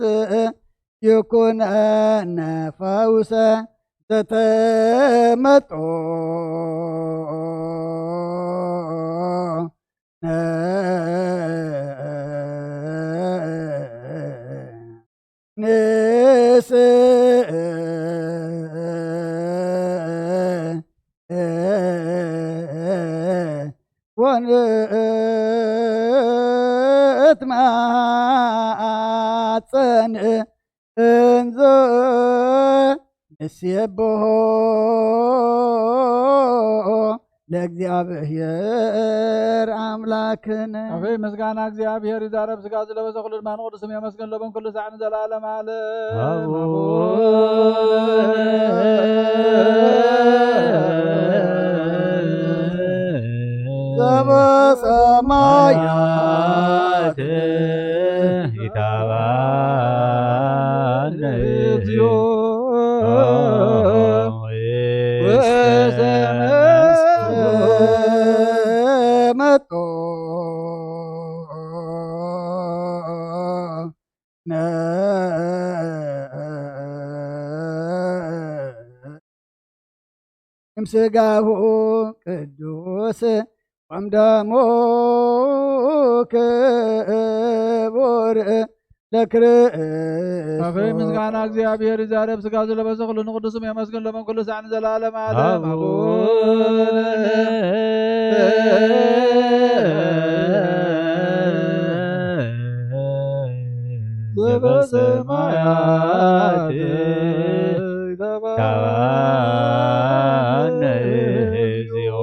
ይኩነነ ፈውሰ ዘተመጦ ንስእ ወንትማጸን እንዞ ንሴብሖ ለእግዚኣብሔር ኣምላክነ። ኣበይ ምስጋና እግዚኣብሔር ይዛረብ፣ ስጋ ዝለበሰ ኩሉ ድማ ንቅዱስ ስም የመስግን፣ ሎምን ኩሉ ሳዕ ንዘለዓለም ዓለም። አቡነ ዘበሰማያት ይትባረክ እግዚኦ ውስተ መጥቶ እምስጋሁ ቅዱስ ወምደሙ ክቡር ለክርስቶስ። ኣበይ ምስጋና እግዚኣብሔር ይዛረብ፣ ስጋ ዝለበሰ ኩሉ ንቅዱስም የመስግን፣ ሎምን ኩሉ ሳዕ ንዘለዓለም ዓለም። አቡነ ዘበሰማያት ይትባረክ እግዚኦ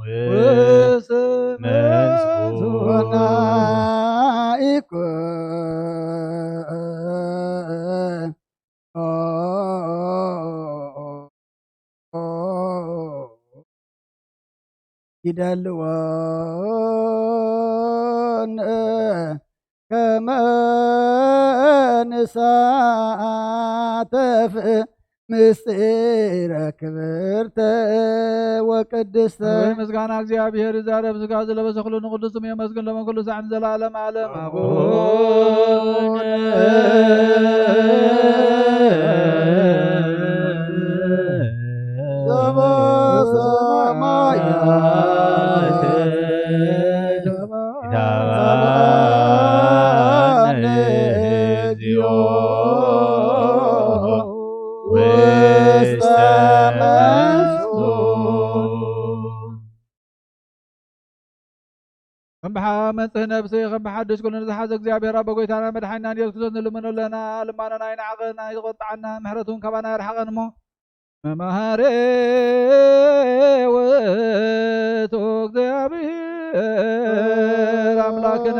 ውስተ መንግስቱ። ይደልወን ከመ ንሳተፍ ምስጢረ ክብርተ ወቅድስተ። ወይ ምስጋና እግዚኣብሔር ይዛረብ፣ ስጋ ዝለበሰ ኩሉ ንቅዱስ ስሙ የመስግን፣ ሎምን ኩሉ ሳዕ ንዘለዓለም ዓለም። አቡነ ዘበሰማያት ይትባረክ እግዚኦ ውስተ መንግስቱ። እምብሓ መንጽህ ነፍሲ፣ ከም ብሓድሽ ኩሉ ንዝሓዘ እግዚኣብሔር ኣቦ ጎይታና መድሓኒና ኢየሱስ ክርስቶስ ንልምኖ ኣለና። ልማኖና ኣይንዓቐን፣ ኣይቆጥዓና፣ ምሕረቱ እውን ካባና ኣይርሓቐን እሞ፣ መማህሬ ውእቱ እግዚኣብሔር ኣምላክነ።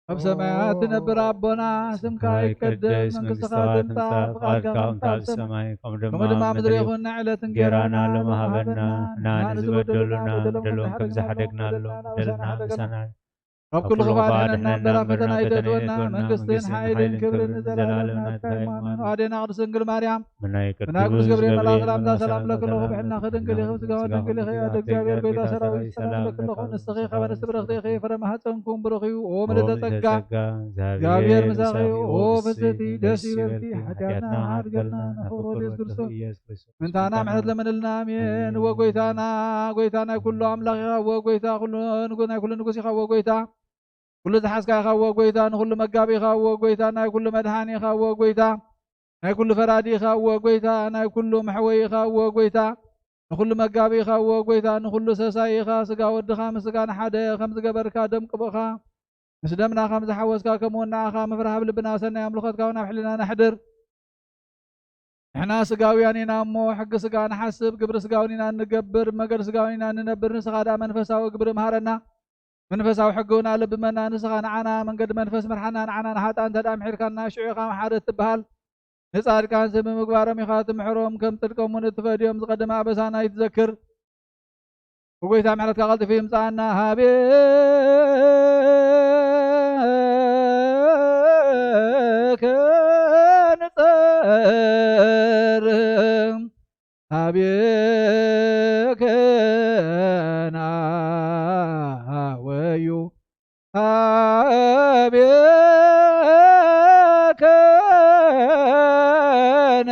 ኣብ ሰማያት ትነብር ኣቦና፣ ስምካ ይቀደስ፣ መንግስትኻ ትምጻእ፣ ፍቓድካ ከም ትምጻእ ኣብ ሰማይ፣ ከምኡ ድማ ኣብ ምድሪ ይኹን። ንዕለት እንጌራና ሎሚ ሃበና፣ ንሕና ንዝበደሉና በደሎም ከም ዝሓደግናሎም፣ በደልና ኣበሳና ካብ ኩሉ ክፉኣት ኣድሕነና እምበር፣ ናብ ፈተና ኣይተእትወና፣ መንግስትን ሓይልን ክብርን ንዘለኣለም ናትካ እዩ። ኣሜን። ኣዴና ቅድስት ድንግል ማርያም፣ ብናይ ቅዱስ ገብርኤል መልኣክ ሰላምታ ሰላም ለኪ ኣለኹ፣ ብሕልናኺ ድንግል ኢኺ፣ ብስጋኺ ድንግል ኢኺ፣ ኣደ እግዚኣብሔር ጎይታ ሰራዊት ሰላም ለኪ ኣለኹ። ንስኺ ካብ ኣንስቲ ብርኽቲ ኢኺ፣ ፍረ ማህፀንኩም ብሩኽ እዩ። ኦ ምልዕተ ጸጋ፣ እግዚኣብሔር ምሳኺ እዩ። ኦ ፍስሕቲ ደስ ይበልኪ፣ ሓጢኣትና ሓድገልና፣ ናብ ፍቕሩ ወዲ የሱስ ክርስቶስ ምንታና ምሕረት ለመነልና። ኣሜን። ወጎይታና፣ ጎይታ ናይ ኩሉ ኣምላኽ ኢኻ። ወጎይታ፣ ኩሉ ንጉ-፣ ናይ ኩሉ ንጉስ ኢኻ። ወጎይታ፣ ኩሉ ዝሓዝካ ኢኻ። ወጎይታ፣ ንኩሉ መጋቢ ኢኻ። ወጎይታ፣ ናይ ኩሉ መድሓኒ ኢኻ። ወጎይታ፣ ናይ ኩሉ ፈራዲ ኢኻ። ወጎይታ፣ ናይ ኩሉ መሕወይ ኢኻ። ወጎይታ፣ ንኩሉ መጋቢ ኢኻ። ወጎይታ፣ ንኩሉ ሰሳይ ኢኻ። ስጋ ወድኻ ምስ ስጋና ሓደ ከም ዝገበርካ፣ ደም ቅቡእኻ ምስ ደምና ከም ዝሓወስካ፣ ከምኡ ንዓኻ ምፍራህ ኣብ ልብና ሰናይ ኣምልኾትካ እውን ኣብ ሕሊና ነሕድር። ንሕና ስጋውያን ኢና እሞ፣ ሕጊ ስጋ ንሓስብ፣ ግብሪ ስጋ እውን ኢና እንገብር፣ ብመንገዲ ስጋ እውን ኢና እንነብር። ንስኻ ደኣ መንፈሳዊ ግብሪ ምሃረና፣ መንፈሳዊ ሕጊ እውን ኣለብመና። ንስኻ ንዓና መንገዲ መንፈስ ምርሓና፣ ንዓና ንሓጥኣን እንተ ደኣ ምሒርካና፣ ሽዑ ኢኻ መሓሪ እትበሃል። ንጻድቃን ስም ብምግባሮም ኢኻ ትምሕሮም፣ ከም ጽድቆም እውን እትፈድዮም። ዝቐደመ ኣበሳና ኣይትዘክር። ብጎይታ ምሕረትካ ቀልጢፉ ይምጻኣና። ሃቤከ ንጸርህ፣ ሃቤከ ናወዩ፣ ሃቤከ ን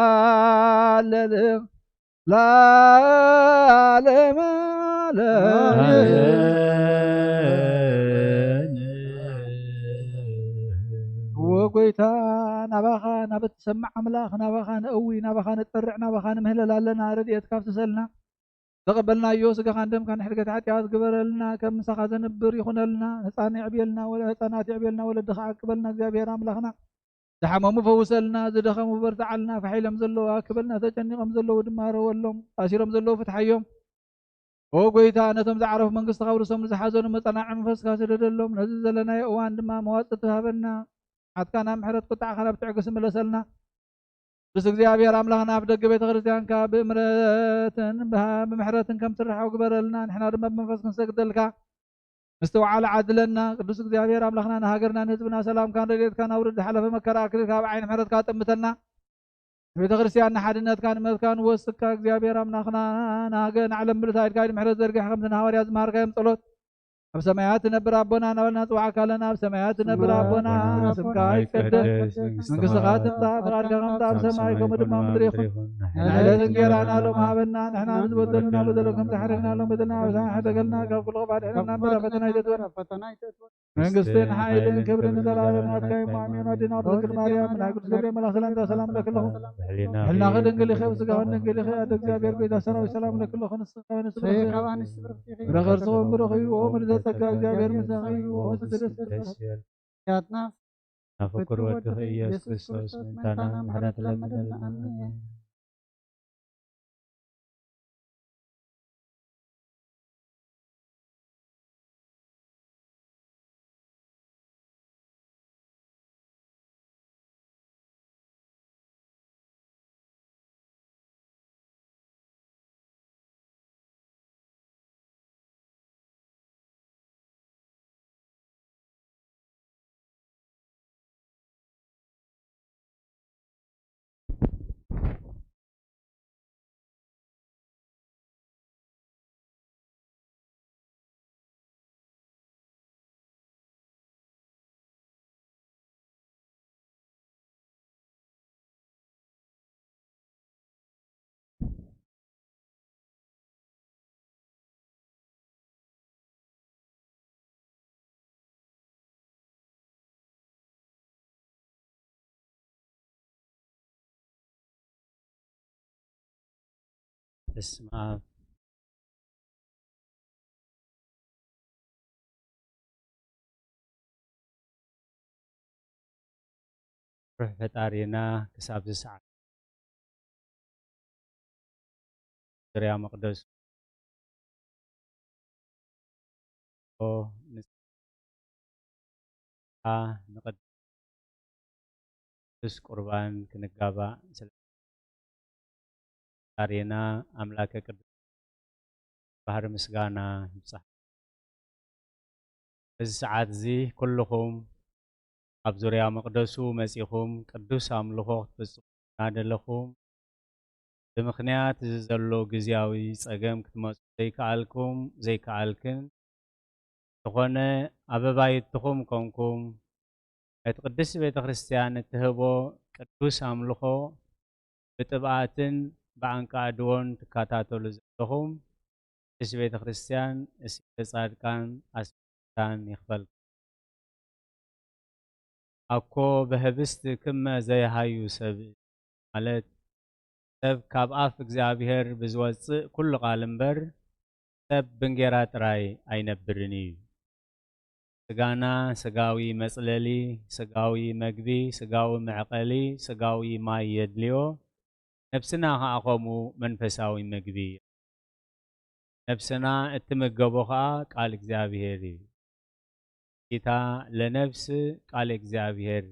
እትመሃለል ለዓለመ ዓለም። ኣሜን። እወ ጎይታ፣ ናባኻ፣ ናብ እትሰምዕ ኣምላኽ፣ ናባኻ ንእዊ፣ ናባኻ ንጠርዕ፣ ናባኻ ንምህለል ኣለና። ረድኤትካ ኣፍስሰልና። ዘቐበልናዮ ስጋኻን ደምካን ሕድገት ሓጢኣት ግበረልና። ከም ምሳኻ ዘንብር ይኹነልና። ህፃን የዕብየልና፣ ወለ-፣ ህፃናት የዕብየልና፣ ወለድኻ ዓቅበልና። እግዚኣብሔር ኣምላኽና፣ ዝሓመሙ ፈውሰልና፣ ዝደኸሙ በርትዓልና፣ ፋሕ ኢሎም ዘለዉ ኣክበልና፣ ተጨኒቖም ዘለዉ ድማ ረወሎም፣ ታሲሮም ዘለዉ ፍትሓዮም። ኦ ጎይታ፣ ነቶም ዝዓረፉ መንግስትኻ ውርሶም፣ ንዝሓዘኑ መጸናዕዒ መንፈስካ ስደደሎም። ነዚ ዘለናዮ እዋን ድማ መዋጽእቲ ሃበና። መዓትካ ናብ ምሕረት፣ ቁጣዕኻ ናብ ትዕግስቲ ምለሰልና። ቅዱስ እግዚኣብሔር ኣምላኽና፣ ኣብ ደገ ቤተ ክርስቲያንካ ብእምረትን ብሃ-፣ ብምሕረትን ከም ትርሓው ግበረልና። ንሕና ድማ ብመንፈስ ክንሰግደልካ ምስትውዓል ዓድለና። ቅዱስ እግዚኣብሔር ኣምላኽና፣ ንሃገርና ንህዝብና ሰላምካን ረድኤትካን ኣውርድ። ዝሓለፈ መከራ ኣክሊልካ ኣብ ዓይኒ ምሕረትካ ጠምተና። ንቤተ ክርስቲያን ንሓድነትካን እምነትካን ወስካ። እግዚኣብሔር ኣምላኽና፣ ንሃገ-፣ ንዓለም ምሉእ ኢድካ ኢድ ምሕረት ዘርጊሕ፣ ከምቲ ንሃዋርያ ዝመሃርካዮም ጸሎት፣ ኣብ ሰማያት ትነብር ኣቦና እናበልና ንጽውዓካ ኣለና። ኣብ ሰማያት ትነብር ኣቦና፣ ስምካ ይቀደስ፣ መንግስትኻ ትምጻእ፣ ፍቓድካ ከምቲ ኣብ ሰማይ ከምኡ ድማ ኣብ ምድሪ ይኹን። ንዕለት እንጌራና ሎም ሃበና፣ ንሕና ንዝበደሉና በደሎም ከም ዝሓረግናሎም በደልና ኣበሳና ሕደገልና፣ ካብ ኩሉ ክፋ ድሕነና እምበር ኣብ ፈተና ኣይተእትወና። መንግስትን ሓይልን ክብርን ንዘለኣለም ናትካ እዩ። ኣሜን። ኣዴና ቅድስት ድንግል ማርያም፣ ናይ ቅዱስ ገብርኤል መልኣክ ሰላምታ ሰላም ለኪ ኣለኹ። ሕልናኺ ድንግል ኢኺ፣ ስጋኺ ድንግል ኢኺ። ኣደ እግዚኣብሔር ጎይታ ሰራዊት ሰላም ለኪ ኣለኹ። ንስኺ ካብ ኣንስቲ ብርኽቲ ኢኺ፣ ፍረ ከርስኺ እውን ብሩኽ እዩ። ኦ ምልዕተ ጸጋ፣ እግዚኣብሔር ምሳኺ እዩ። ኦ ፍስሕቲ ደስ ይበልኪ። ናብ ፍቁር ወድኺ ኢየሱስ ክርስቶስ ምእንታና ምሕረት ለምነልና። ኣሜን። በስመ አብ። ሩሕ ፈጣሪና ክሳብ ዝሰዓት ዙርያ መቕደሱ ንስኻ ንቅዱስ ቁርባን ክንጋባእ ስለ ፈጣሪና ኣምላከ ቅዱስ ባህሪ ምስጋና ይብጻሕ። በዚ ሰዓት እዚ ኩልኹም ኣብ ዙርያ መቕደሱ መጺኹም ቅዱስ ኣምልኾ ክትፍጽሙ እናደለኹም፣ ብምኽንያት እዚ ዘሎ ግዝያዊ ጸገም ክትመጹ ዘይከኣልኩም፣ ዘይከኣልክን፣ ዝኾነ ኣብ ኣባይትኹም ኮንኩም ነቲ ቅድስቲ ቤተ ክርስቲያን እትህቦ ቅዱስ ኣምልኾ ብጥብኣትን ብኣንቃዕድዎን ትከታተሉ ዘለኹም ቅድስቲ ቤተ ክርስቲያን እስቲ ጻድቃን ኣስታን ይኽፈልኩም። ኣኮ በህብስት ክመ ዘይሃዩ ሰብ፣ ማለት ሰብ ካብ ኣፍ እግዚኣብሔር ብዝወጽእ ኩሉ ቃል እምበር ሰብ ብእንጌራ ጥራይ ኣይነብርን እዩ። ስጋና ስጋዊ መጽለሊ፣ ስጋዊ መግቢ፣ ስጋዊ መዕቀሊ፣ ስጋዊ ማይ የድልዮ። ነብስና ኸኣ ኸምኡ መንፈሳዊ መግቢ። ነብስና እትምገቦ ኸኣ ቃል እግዚኣብሔር እዩ። ጌታ ለነፍስ ቃል እግዚኣብሔር፣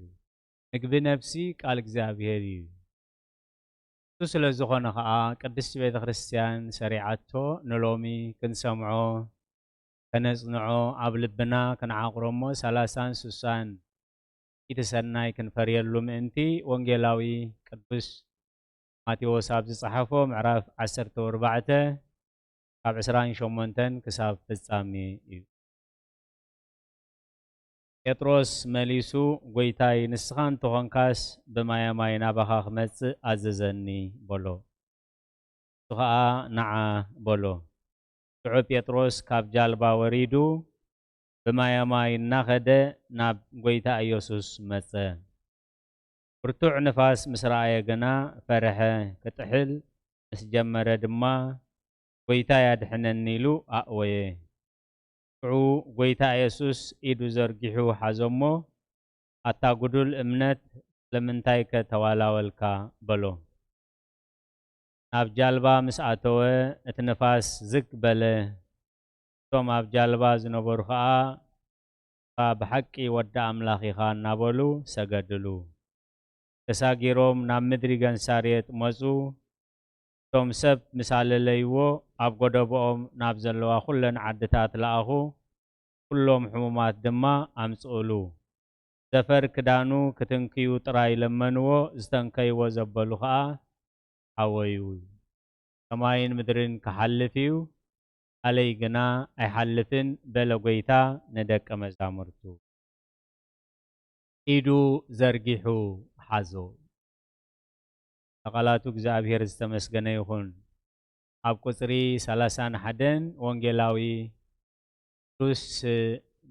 ምግቢ ነፍሲ ቃል እግዚኣብሔር እዩ። እሱ ስለ ዝኾነ ኸኣ ቅድስቲ ቤተ ክርስቲያን ሰሪዓቶ ንሎሚ ክንሰምዖ፣ ከነጽንዖ፣ ኣብ ልብና ክንዓቕሮ እሞ ሰላሳን ስሳን ኢቲ ሰናይ ክንፈርየሉ ምእንቲ ወንጌላዊ ቅዱስ ማቴዎስ ኣብ ዝጸሓፎ ምዕራፍ ዓሰርተ ኣርባዕተ ካብ ዕስራን ሸሞንተን ክሳብ ፍጻሜ እዩ። ጴጥሮስ መሊሱ፣ "ጐይታይ፣ ንስኻ እንተኾንካስ ብማየ ማይ ናባኻ ክመጽእ ኣዘዘኒ" በሎ። እሱ ኸኣ "ንዓ" በሎ። ሽዑ ጴጥሮስ ካብ ጃልባ ወሪዱ ብማየ ማይ እናኸደ ናብ ጐይታ ኢየሱስ መጸ። ብርቱዕ ንፋስ ምስ ረኣየ ግና ፈርሐ፣ ክጥሕል ምስ ጀመረ ድማ "ጐይታይ ኣድሕነኒ" ኢሉ ኣእወየ። ሽዑ ጐይታ ኢየሱስ ኢዱ ዘርጊሑ ሓዞ እሞ፣ "ኣታ ጉዱል እምነት፣ ስለምንታይከ ተዋላወልካ?" በሎ። ናብ ጃልባ ምስ ኣተወ፣ እቲ ንፋስ ዝግ በለ። እቶም ኣብ ጃልባ ዝነበሩ ኸኣ፣ "ንስኻ ብሓቂ ወዲ ኣምላኽ ኢኻ" እናበሉ ሰገድሉ። ተሳጊሮም ናብ ምድሪ ገንሳሬጥ መጹ። እቶም ሰብ ምስ ኣለለይዎ፣ ኣብ ጎደቦኦም ናብ ዘለዋ ኩለን ዓድታት ለኣኹ። ኩሎም ሕሙማት ድማ ኣምጽኡሉ። ዘፈር ክዳኑ ክትንክዩ ጥራይ ለመንዎ፣ ዝተንከይዎ ዘበሉ ኸኣ ሓወዩ። ሰማይን ምድርን ክሓልፍ እዩ፣ ቃለይ ግና ኣይሓልፍን በለ ጐይታ ንደቀ መዛሙርቱ። ኢዱ ዘርጊሑ ሓዞ። ቃላቱ እግዚኣብሔር ዝተመስገነ ይኹን። ኣብ ቁጽሪ ሰላሳን ሓደን ወንጌላዊ ቅዱስ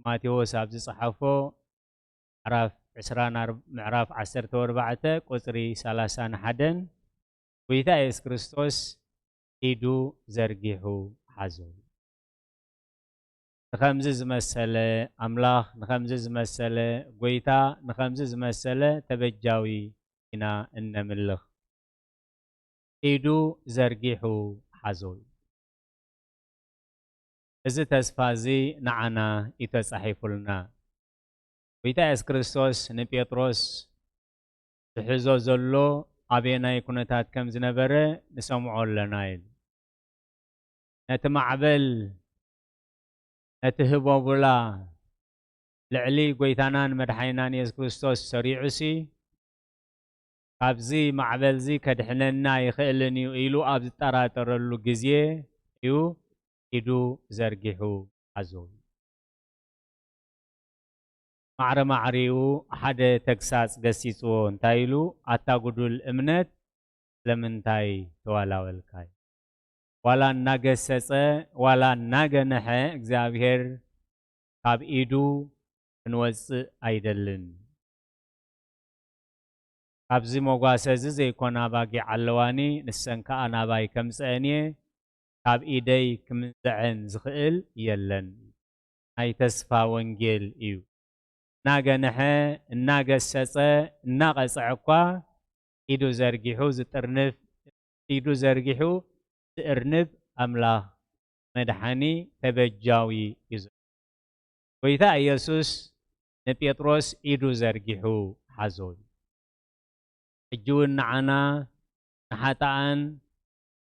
ማቴዎስ ኣብ ዝጸሓፎ ምዕራፍ ዕስራን ኣር-፣ ምዕራፍ ዓሰርተ ኣርባዕተ ቁጽሪ ሰላሳን ሓደን ጐይታ የሱስ ክርስቶስ ኢዱ ዘርጊሑ ሓዞ። ንኸምዚ ዝመሰለ ኣምላኽ፣ ንኸምዚ ዝመሰለ ጐይታ፣ ንኸምዚ ዝመሰለ ተበጃዊ ኢና እነምልኽ። ኢዱ ዘርጊሑ ሓዞ። እዚ ተስፋ እዚ ንዓና እዩ ተጻሒፉልና። ጐይታ የሱስ ክርስቶስ ንጴጥሮስ ዝሕዞ ዘሎ ኣበየናይ ኩነታት ከም ዝነበረ ንሰምዖ ኣለና ኢሉ። ነቲ ማዕበል፣ ነቲ ህቦብላ ልዕሊ ጐይታናን መድሓኒናን የሱስ ክርስቶስ ሰሪዑሲ፣ "ካብዚ ማዕበልዚ ከድሕነና ይኽእልን እዩ" ኢሉ ኣብ ዝጠራጠረሉ ግዜ እዩ ኢዱ ዘርጊሑ ሓዞ። ማዕረ ማዕሪኡ ሓደ ተግሳጽ ገሲጽዎ። እንታይ ኢሉ? "ኣታ ጉዱል እምነት፣ ስለምንታይ ተዋላወልካይ?" ዋላ እናገሰጸ፣ ዋላ እናገነሐ እግዚኣብሔር ካብ ኢዱ ክንወጽእ ኣይደልን። "ካብዚ መጓሰ እዚ ዘይኮና ኣባጊዕ ኣለዋኒ፣ ንሰን ከኣ ናባይ ከምጽአን እየ፣ ካብ ኢደይ ክምንዝዐን ዝኽእል የለን።" ናይ ተስፋ ወንጌል እዩ። እና እናገንሐ፣ እናገሰጸ፣ እናቐጽዐ እኳ ኢዱ ዘርጊሑ ዝጥርንፍ፣ ኢዱ ዘርጊሑ ዝእርንብ ኣምላኽ መድሓኒ ተበጃዊ እዩ ዘሎ። ጎይታ ኢየሱስ ንጴጥሮስ ኢዱ ዘርጊሑ ሓዞ። ሕጂ እውን ንዓና ንሓጥኣን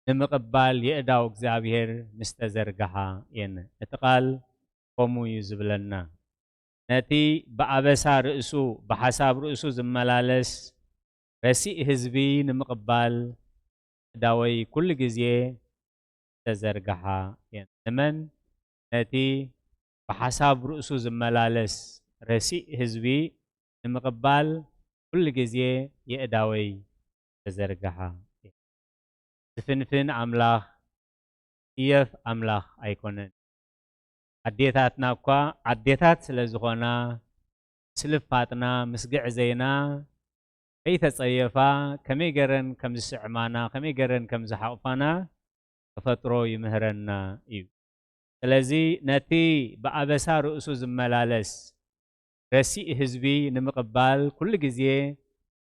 ንምቕባል የእዳው እግዚኣብሔር ምስ ተዘርግሓ እየን። እቲ ቃል ከምኡ እዩ ዝብለና። ነቲ ብኣበሳ ርእሱ፣ ብሓሳብ ርእሱ ዝመላለስ ረሲእ ህዝቢ ንምቕባል እዳወይ ኩሉ ግዜ ዝተዘርግሓ እየን። ንመን? ነቲ ብሓሳብ ርእሱ ዝመላለስ ረሲእ ህዝቢ ንምቕባል ኩሉ ግዜ የእዳወይ ዝተዘርግሓ እየን። ዝፍንፍን ኣምላኽ፣ ዝጽየፍ ኣምላኽ ኣይኮነን። ኣዴታትና እኳ ኣዴታት ስለ ዝኾና፣ ምስልፋጥና፣ ምስ ግዕዘይና ከይተጸየፋ፣ ከመይ ገረን ከም ዝስዕማና፣ ከመይ ገረን ከም ዝሓቑፋና ተፈጥሮ ይምህረና እዩ። ስለዚ ነቲ ብኣበሳ ርእሱ ዝመላለስ ረሲእ ህዝቢ ንምቕባል ኩሉ ግዜ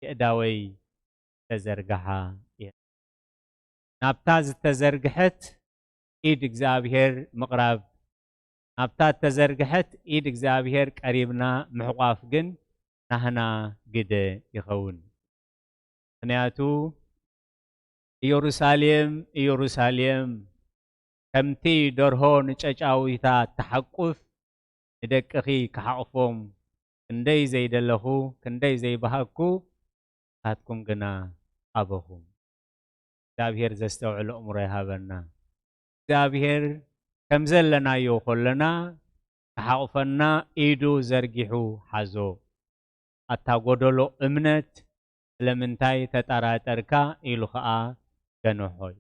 የእዳወይ ዝተዘርግሓ እየን። ናብታ ዝተዘርግሐት ኢድ እግዚኣብሔር ምቕራብ፣ ናብታ እተዘርግሐት ኢድ እግዚኣብሔር ቀሪብና ምሕቋፍ ግን ናህና ግደ ይኸውን። ምኽንያቱ፣ "ኢየሩሳሌም፣ ኢየሩሳሌም፣ ከምቲ ደርሆ ንጨጫዊታ እትሓቁፍ፣ ንደቅኺ ክሓቑፎም ክንደይ ዘይደለኹ፣ ክንደይ ዘይበሃግኩ፣ ንሳትኩም ግና ኣበኹም።" እግዚኣብሔር ዘስተውዕል ኣእምሮ ይሃበና። እግዚኣብሔር ከም ዘለናዮ ከለና ክሓቑፈና ኢዱ ዘርጊሑ ሓዞ። ኣታ ጎደሎ እምነት፣ ስለምንታይ ተጠራጠርካ? ኢሉ ኸኣ ገንሖ እዩ።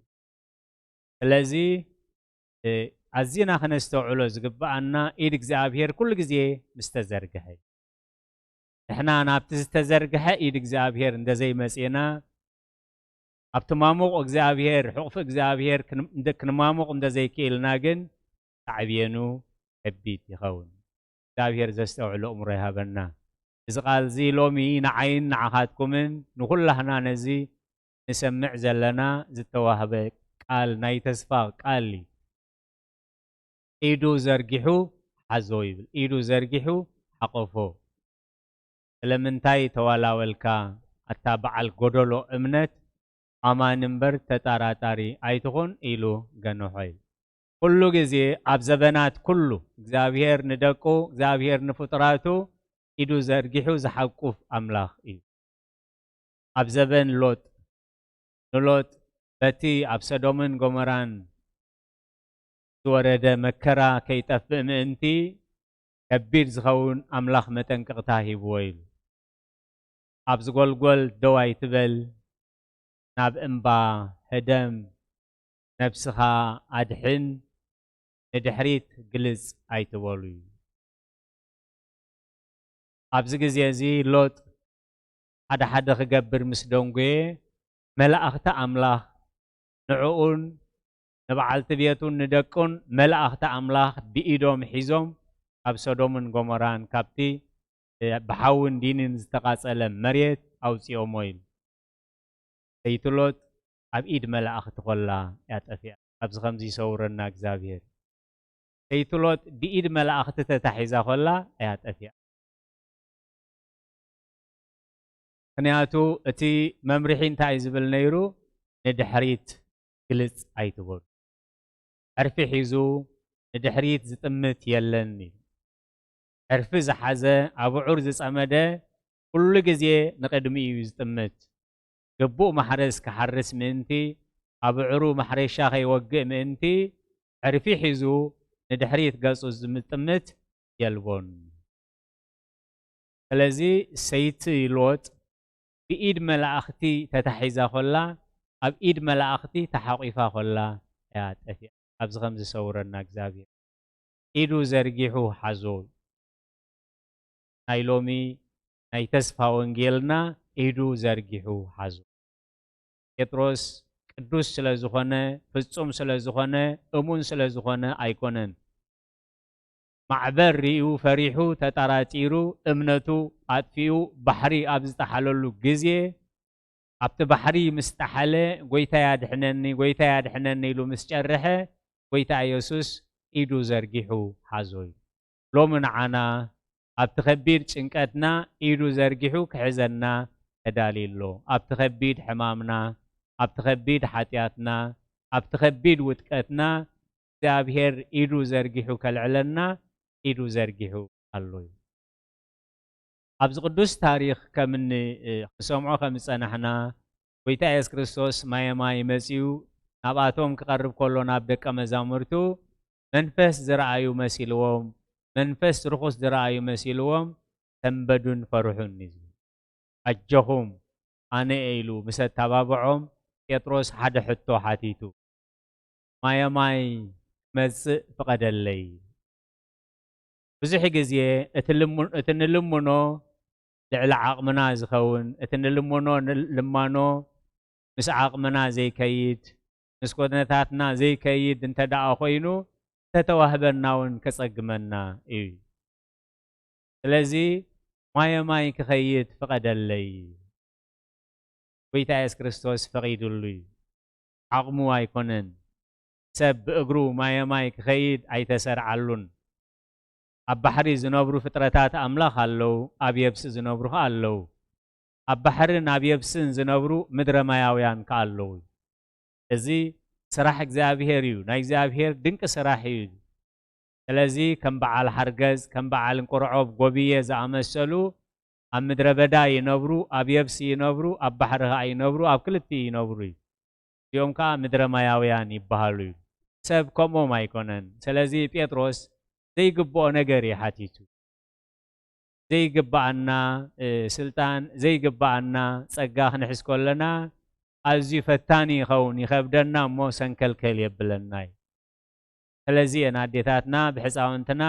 ስለዚ፣ እ፣ ኣዚና ከነስተውዕሎ ዝግብኣና፣ ኢድ እግዚኣብሔር ኩሉ ግዜ ምስ ተዘርግሐ እዩ። ንሕና ናብቲ ዝተዘርግሐ ኢድ እግዚኣብሔር እንተዘይመጺእና፣ ኣብቲ ማሙቕ እግዚኣብሔር፣ ሕቑፊ እግዚኣብሔር ክን-፣ እንደ-፣ ክንማሙቕ እንተዘይክኢልና ግን፣ ሳዕቤኑ ከቢድ ይኸውን። እግዚኣብሔር ዘስተውዕሎ ኣእምሮ ይሃበና። እዚ ቃል እዚ ሎሚ ንዓይን ንዓኻትኩምን ንኹላህና ነዚ ንሰምዕ ዘለና ዝተዋህበ ቃል ናይ ተስፋ ቃል እዩ። ኢዱ ዘርጊሑ ሓዞ ይብል። ኢዱ ዘርጊሑ ሓቆፎ። ስለምንታይ ተዋላወልካ? ኣታ በዓል ጎደሎ እምነት፣ ኣማኒ እምበር ተጣራጣሪ ኣይትኹን ኢሉ ገንሖ ኢሉ። ኩሉ ግዜ ኣብ ዘበናት ኩሉ እግዚኣብሔር ንደቁ፣ እግዚኣብሔር ንፍጡራቱ ኢዱ ዘርጊሑ ዝሓቁፍ ኣምላኽ እዩ። ኣብ ዘበን ሎጥ፣ ንሎጥ በቲ ኣብ ሰዶምን ጎሞራን ዝወረደ መከራ ከይጠፍእ ምእንቲ፣ ከቢድ ዝኸውን ኣምላኽ መጠንቀቕታ ሂብዎ ኢሉ። ኣብ ዝጎልጎል ደው ኣይትበል፣ ናብ እምባ ህደም፣ ነብስኻ ኣድሕን፣ ንድሕሪት ግልጽ ኣይትበሉ። ኣብዚ ግዜ እዚ ሎጥ ሓደ ሓደ ክገብር ምስ ደንጎየ፣ መላእኽቲ ኣምላኽ ንዕኡን ንበዓልቲ ቤቱን ንደቁን መላእኽቲ ኣምላኽ ብኢዶም ሒዞም ካብ ሰዶምን ጎሞራን ካብቲ፣ እ፣ ብሓውን ዲንን ዝተቓጸለ መሬት ኣውጺኦሞ ኢሉ። ሰይቲ ሎጥ ኣብ ኢድ መላእኽቲ ኮላ እያ ጠፊኣ። ኣብዚ ከምዚ ይሰውረና እግዚኣብሔር። ሰይቲ ሎጥ ብኢድ መላእኽቲ ተታሒዛ ኮላ እያ ጠፊኣ። ምኽንያቱ እቲ መምርሒ እንታይ እዩ ዝብል ነይሩ? ንድሕሪት ግልጽ ኣይትበሉ። ዕርፊ ሒዙ ንድሕሪት ዝጥምት የለን እዩ። ዕርፊ ዝሓዘ፣ ኣብዑር ዝጸመደ፣ ኩሉ ግዜ ንቕድሚ እዩ ዝጥምት። ግቡእ ማሕረስ ክሓርስ ምእንቲ፣ ኣብዕሩ ማሕረሻ ከይወግእ ምእንቲ፣ ዕርፊ ሒዙ ንድሕሪት ገጹ ዝምጥምት የልቦን። ስለዚ ሰይቲ ሎጥ ብኢድ መላእኽቲ ተታሒዛ ኾላ፣ ኣብ ኢድ መላእኽቲ ተሓቂፋ ኾላ እያ ጠፊኣ። ኣብዚ ከም ዝሰውረና እግዚኣብሔር ኢዱ ዘርጊሑ ሓዞ። ናይ ሎሚ ናይ ተስፋ ወንጌልና ኢዱ ዘርጊሑ ሓዞ። ጴጥሮስ ቅዱስ ስለ ዝኾነ፣ ፍጹም ስለ ዝኾነ፣ እሙን ስለ ዝኾነ ኣይኮነን። ማዕበል ርእዩ ፈሪሑ ተጠራጢሩ እምነቱ ኣጥፊኡ ባሕሪ ኣብ ዝጠሓለሉ ግዜ፣ ኣብቲ ባሕሪ ምስ ጠሓለ፣ "ጎይታይ ኣድሕነኒ፣ ጎይታይ ኣድሕነኒ" ኢሉ ምስ ጨርሐ፣ ጎይታ ኢየሱስ ኢዱ ዘርጊሑ ሓዞ እዩ። ሎሚ ንዓና ኣብቲ ከቢድ ጭንቀትና ኢዱ ዘርጊሑ ክሕዘና ተዳልዩ ኣሎ። ኣብቲ ከቢድ ሕማምና፣ ኣብቲ ከቢድ ሓጢኣትና፣ ኣብቲ ከቢድ ውድቀትና እግዚኣብሔር ኢዱ ዘርጊሑ ከልዕለና ኢዱ ዘርጊሑ ኣሎ እዩ። ኣብዚ ቅዱስ ታሪኽ ከም እን-፣ እ፣ ክንሰምዖ ከም ዝጸናሕና፣ ጎይታ የሱስ ክርስቶስ ማየ ማይ መጺኡ ናብኣቶም ክቐርብ ከሎ ናብ ደቀ መዛሙርቱ መንፈስ ዝረኣዩ መሲልዎም፣ መንፈስ ርኹስ ዝረኣዩ መሲልዎም ሰንበዱን ፈርሑን እዩ ዝብል። "ኣጆኹም ኣነ እየ" ኢሉ ምስ ኣተባብዖም ጴጥሮስ ሓደ ሕቶ ሓቲቱ፣ "ማየ ማይ ክመጽእ ፍቐደለይ?" ብዙሕ ግዜ እቲ ልሙ-፣ እቲ ንልምኖ ልዕሊ ዓቕምና ዝኸውን፣ እቲ ንልምኖ ን-፣ ልማኖ ምስ ዓቕምና ዘይከይድ፣ ምስ ኮነታትና ዘይከይድ እንተ ደኣ ኾይኑ፣ ተተዋህበና እውን ከጸግመና እዩ። ስለዚ ማየ ማይ ክኸይድ ፍቐደለይ። ጎይታ የሱስ ክርስቶስ ፈቒዱሉ እዩ። ዓቕሙ ኣይኮነን። ሰብ ብእግሩ ማየ ማይ ክኸይድ ኣይተሰርዓሉን። ኣብ ባሕሪ ዝነብሩ ፍጥረታት ኣምላኽ ኣለዉ፣ ኣብ የብሲ ዝነብሩ ኸኣ ኣለዉ። ኣብ ባሕርን ኣብ የብስን ዝነብሩ ምድረ ማያውያን ከኣ ኣለዉ። እዚ ስራሕ እግዚኣብሄር እዩ። ናይ እግዚኣብሄር ድንቂ ስራሕ እዩ። ስለዚ ከም በዓል ሓርገዝ፣ ከም በዓል እንቁርዖብ፣ ጎብየ ዝኣመሰሉ ኣብ ምድረ በዳ ይነብሩ፣ ኣብ የብሲ ይነብሩ፣ ኣብ ባሕሪ ኸኣ ይነብሩ፣ ኣብ ክልቲኡ ይነብሩ እዩ። እዚኦም ከኣ ምድረ ማያውያን ይበሃሉ እዩ። ሰብ ከምኦም ኣይኮነን። ስለዚ ጴጥሮስ ዘይግብኦ ነገር እዩ ሓቲቱ። ዘይግብኣና፣ እ፣ ስልጣን፣ ዘይግብኣና ጸጋ ክንሕዝ ከለና ኣዝዩ ፈታኒ ይኸውን፣ ይኸብደና እሞ ሰንከልከል የብለና እዩ። ስለዚ እየን ኣዴታትና ብሕፃውንትና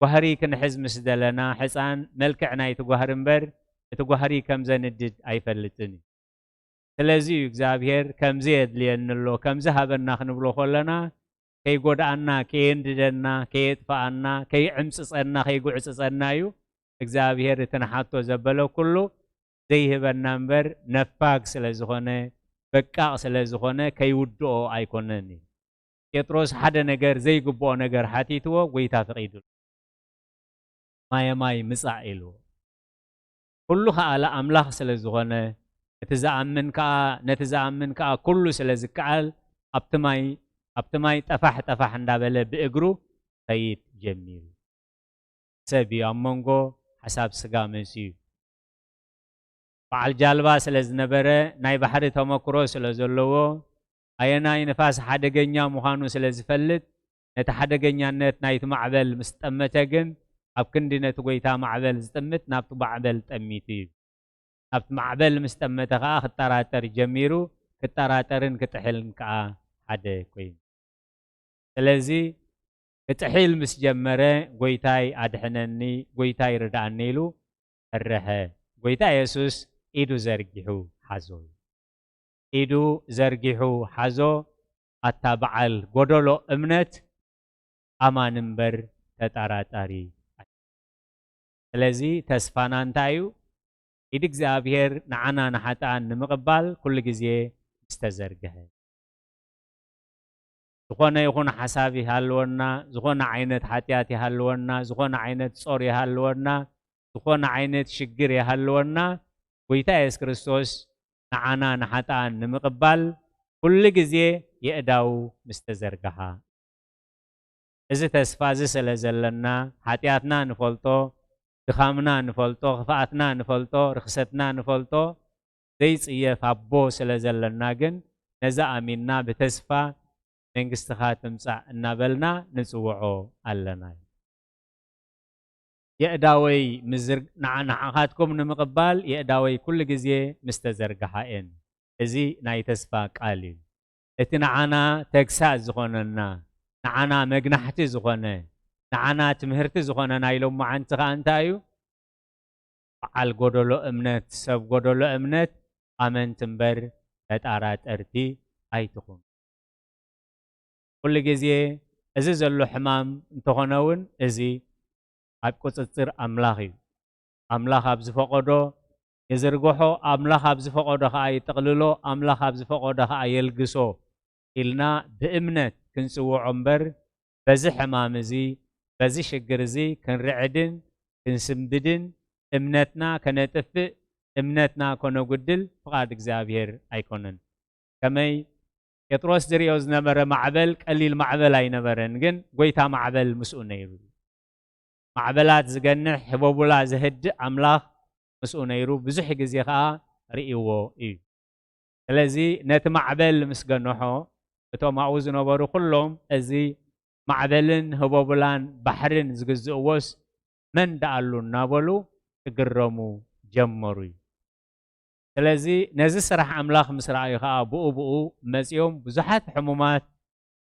ጓህሪ ክንሕዝ ምስ ደለና፣ ሕፃን መልክዕ ናይቲ ጓህሪ እምበር እቲ ጓህሪ ከም ዘንድድ ኣይፈልጥን እዩ። ስለዚ እዩ እግዚኣብሔር ከምዚ የድልየኒ ኣሎ፣ ከምዚ ሃበና ክንብሎ ከለና፣ ከይጎድኣና፣ ከየንድደና፣ ከየጥፍኣና፣ ከይዕምፅፀና፣ ከይጉዕፅፀና እዩ። እግዚኣብሔር እቲ ንሓቶ ዘበለ ኩሉ ዘይህበና እምበር፣ ነፋግ ስለ ዝኾነ፣ በቃቕ ስለ ዝኾነ፣ ከይውድኦ ኣይኮነን እዩ። ጴጥሮስ ሓደ ነገር፣ ዘይግብኦ ነገር ሓቲትዎ፣ ጎይታ ፈቒዱ። "ማየ ማይ ምጻእ" ኢልዎ። ኩሉ ከኣለ ኣምላኽ ስለ ዝኾነ፣ እቲ ዝኣምን ከኣ፣ ነቲ ዝኣምን ከኣ ኩሉ ስለ ዝከኣል፣ ኣብቲ ማይ፣ ኣብቲ ማይ ጠፋሕ ጠፋሕ እንዳበለ ብእግሩ ኸይድ ጀሚሩ። ሰብ እዩ ኣብ መንጎ ሓሳብ ስጋ መጺኡ። በዓል ጃልባ ስለ ዝነበረ፣ ናይ ባሕሪ ተመክሮ ስለ ዘለዎ፣ ኣየናይ ንፋስ ሓደገኛ ምዃኑ ስለ ዝፈልጥ፣ ነቲ ሓደገኛነት ናይቲ ማዕበል ምስ ጠመተ ግን፣ ኣብ ክንዲ ነቲ ጎይታ ማዕበል ዝጥምት፣ ናብቲ ማዕበል ጠሚቱ እዩ። ናብቲ ማዕበል ምስ ጠመተ ኸኣ ክጠራጠር ጀሚሩ፣ ክጠራጠርን ክጥሕልን ከኣ ሓደ ኮይኑ። ስለዚ ክጥሒል ምስ ጀመረ፣ "ጎይታይ ኣድሕነኒ፣ ጎይታይ ርድኣኒ" ኢሉ ፈርሐ። ጎይታ የሱስ ኢዱ ዘርጊሑ ሓዞ። ኢዱ ዘርጊሑ ሓዞ። ኣታ በዓል ጎደሎ እምነት፣ ኣማኒ እምበር ተጠራጣሪ። ስለዚ ተስፋና እንታይ እዩ? ኢድ እግዚኣብሔር ንዓና ንሓጥኣን ንምቕባል ኩሉ ግዜ ምስ ተዘርግሐ። ዝኾነ ይኹን ሓሳብ ይሃልወና፣ ዝኾነ ዓይነት ሓጢኣት ይሃልወና፣ ዝኾነ ዓይነት ጾር ይሃልወና፣ ዝኾነ ዓይነት ሽግር ይሃልወና፣ ጎይታ የሱስ ክርስቶስ ንዓና ንሓጥኣን ንምቕባል ኩሉ ግዜ የእዳዉ ምስ ተዘርግሓ። እዚ ተስፋ እዚ ስለ ዘለና፣ ሓጢኣትና ንፈልጦ፣ ድኻምና ንፈልጦ፣ ክፍኣትና ንፈልጦ፣ ርኽሰትና ንፈልጦ፣ ዘይጽየፍ ኣቦ ስለ ዘለና ግን፣ ነዚ ኣሚንና ብተስፋ መንግስትኻ ትምጻእ እናበልና ንጽውዖ ኣለና። የእዳወይ ምዝር-፣ ንዓ-፣ ንዓኻትኩም ንምቕባል የእዳወይ ኩሉ ግዜ ምስ ተዘርግሓ እየን። እዚ ናይ ተስፋ ቃል እዩ። እቲ ንዓና ተግሳጽ ዝኾነና፣ ንዓና መግናሕቲ ዝኾነ፣ ንዓና ትምህርቲ ዝኾነ ናይ ሎማዓንቲ ከኣ እንታይ እዩ? በዓል ጎደሎ እምነት፣ ሰብ ጎደሎ እምነት፣ ኣመንቲ እምበር ተጣራጠርቲ ኣይትኹኑ። ኩሉ ግዜ እዚ ዘሎ ሕማም እንተኾነ እውን እዚ ኣብ ቁጽጽር ኣምላኽ እዩ። ኣምላኽ ኣብ ዝፈቐዶ ይዝርግሖ፣ ኣምላኽ ኣብ ዝፈቐዶ ኸኣ ይጥቕልሎ፣ ኣምላኽ ኣብ ዝፈቐዶ ኸኣ የልግሶ ኢልና ብእምነት ክንጽውዖ እምበር፣ በዚ ሕማም እዚ፣ በዚ ሽግር እዚ ክንርዕድን ክንስንብድን፣ እምነትና ከነጥፍእ፣ እምነትና ከነጉድል ፍቓድ እግዚኣብሔር ኣይኮነን። ከመይ ጴጥሮስ ዝርእዮ ዝነበረ ማዕበል ቀሊል ማዕበል ኣይነበረን፣ ግን ጐይታ ማዕበል ምስኡ ነይሩ። ማዕበላት ዝገንሕ፣ ህቦቡላ ዘህድእ ኣምላኽ ምስኡ ነይሩ፣ ብዙሕ ግዜ ኸኣ ርእይዎ እዩ። ስለዚ ነቲ ማዕበል ምስ ገንሖ፣ እቶም ኣብኡ ዝነበሩ ኹሎም፣ እዚ ማዕበልን ህቦቡላን ባሕርን ዝግዝእዎስ መን ደኣሉ እናበሉ ክግረሙ ጀመሩ እዩ። ስለዚ ነዚ ስራሕ ኣምላኽ ምስ ረኣዩ ኸኣ ብኡ ብኡ መጺኦም ብዙሓት ሕሙማት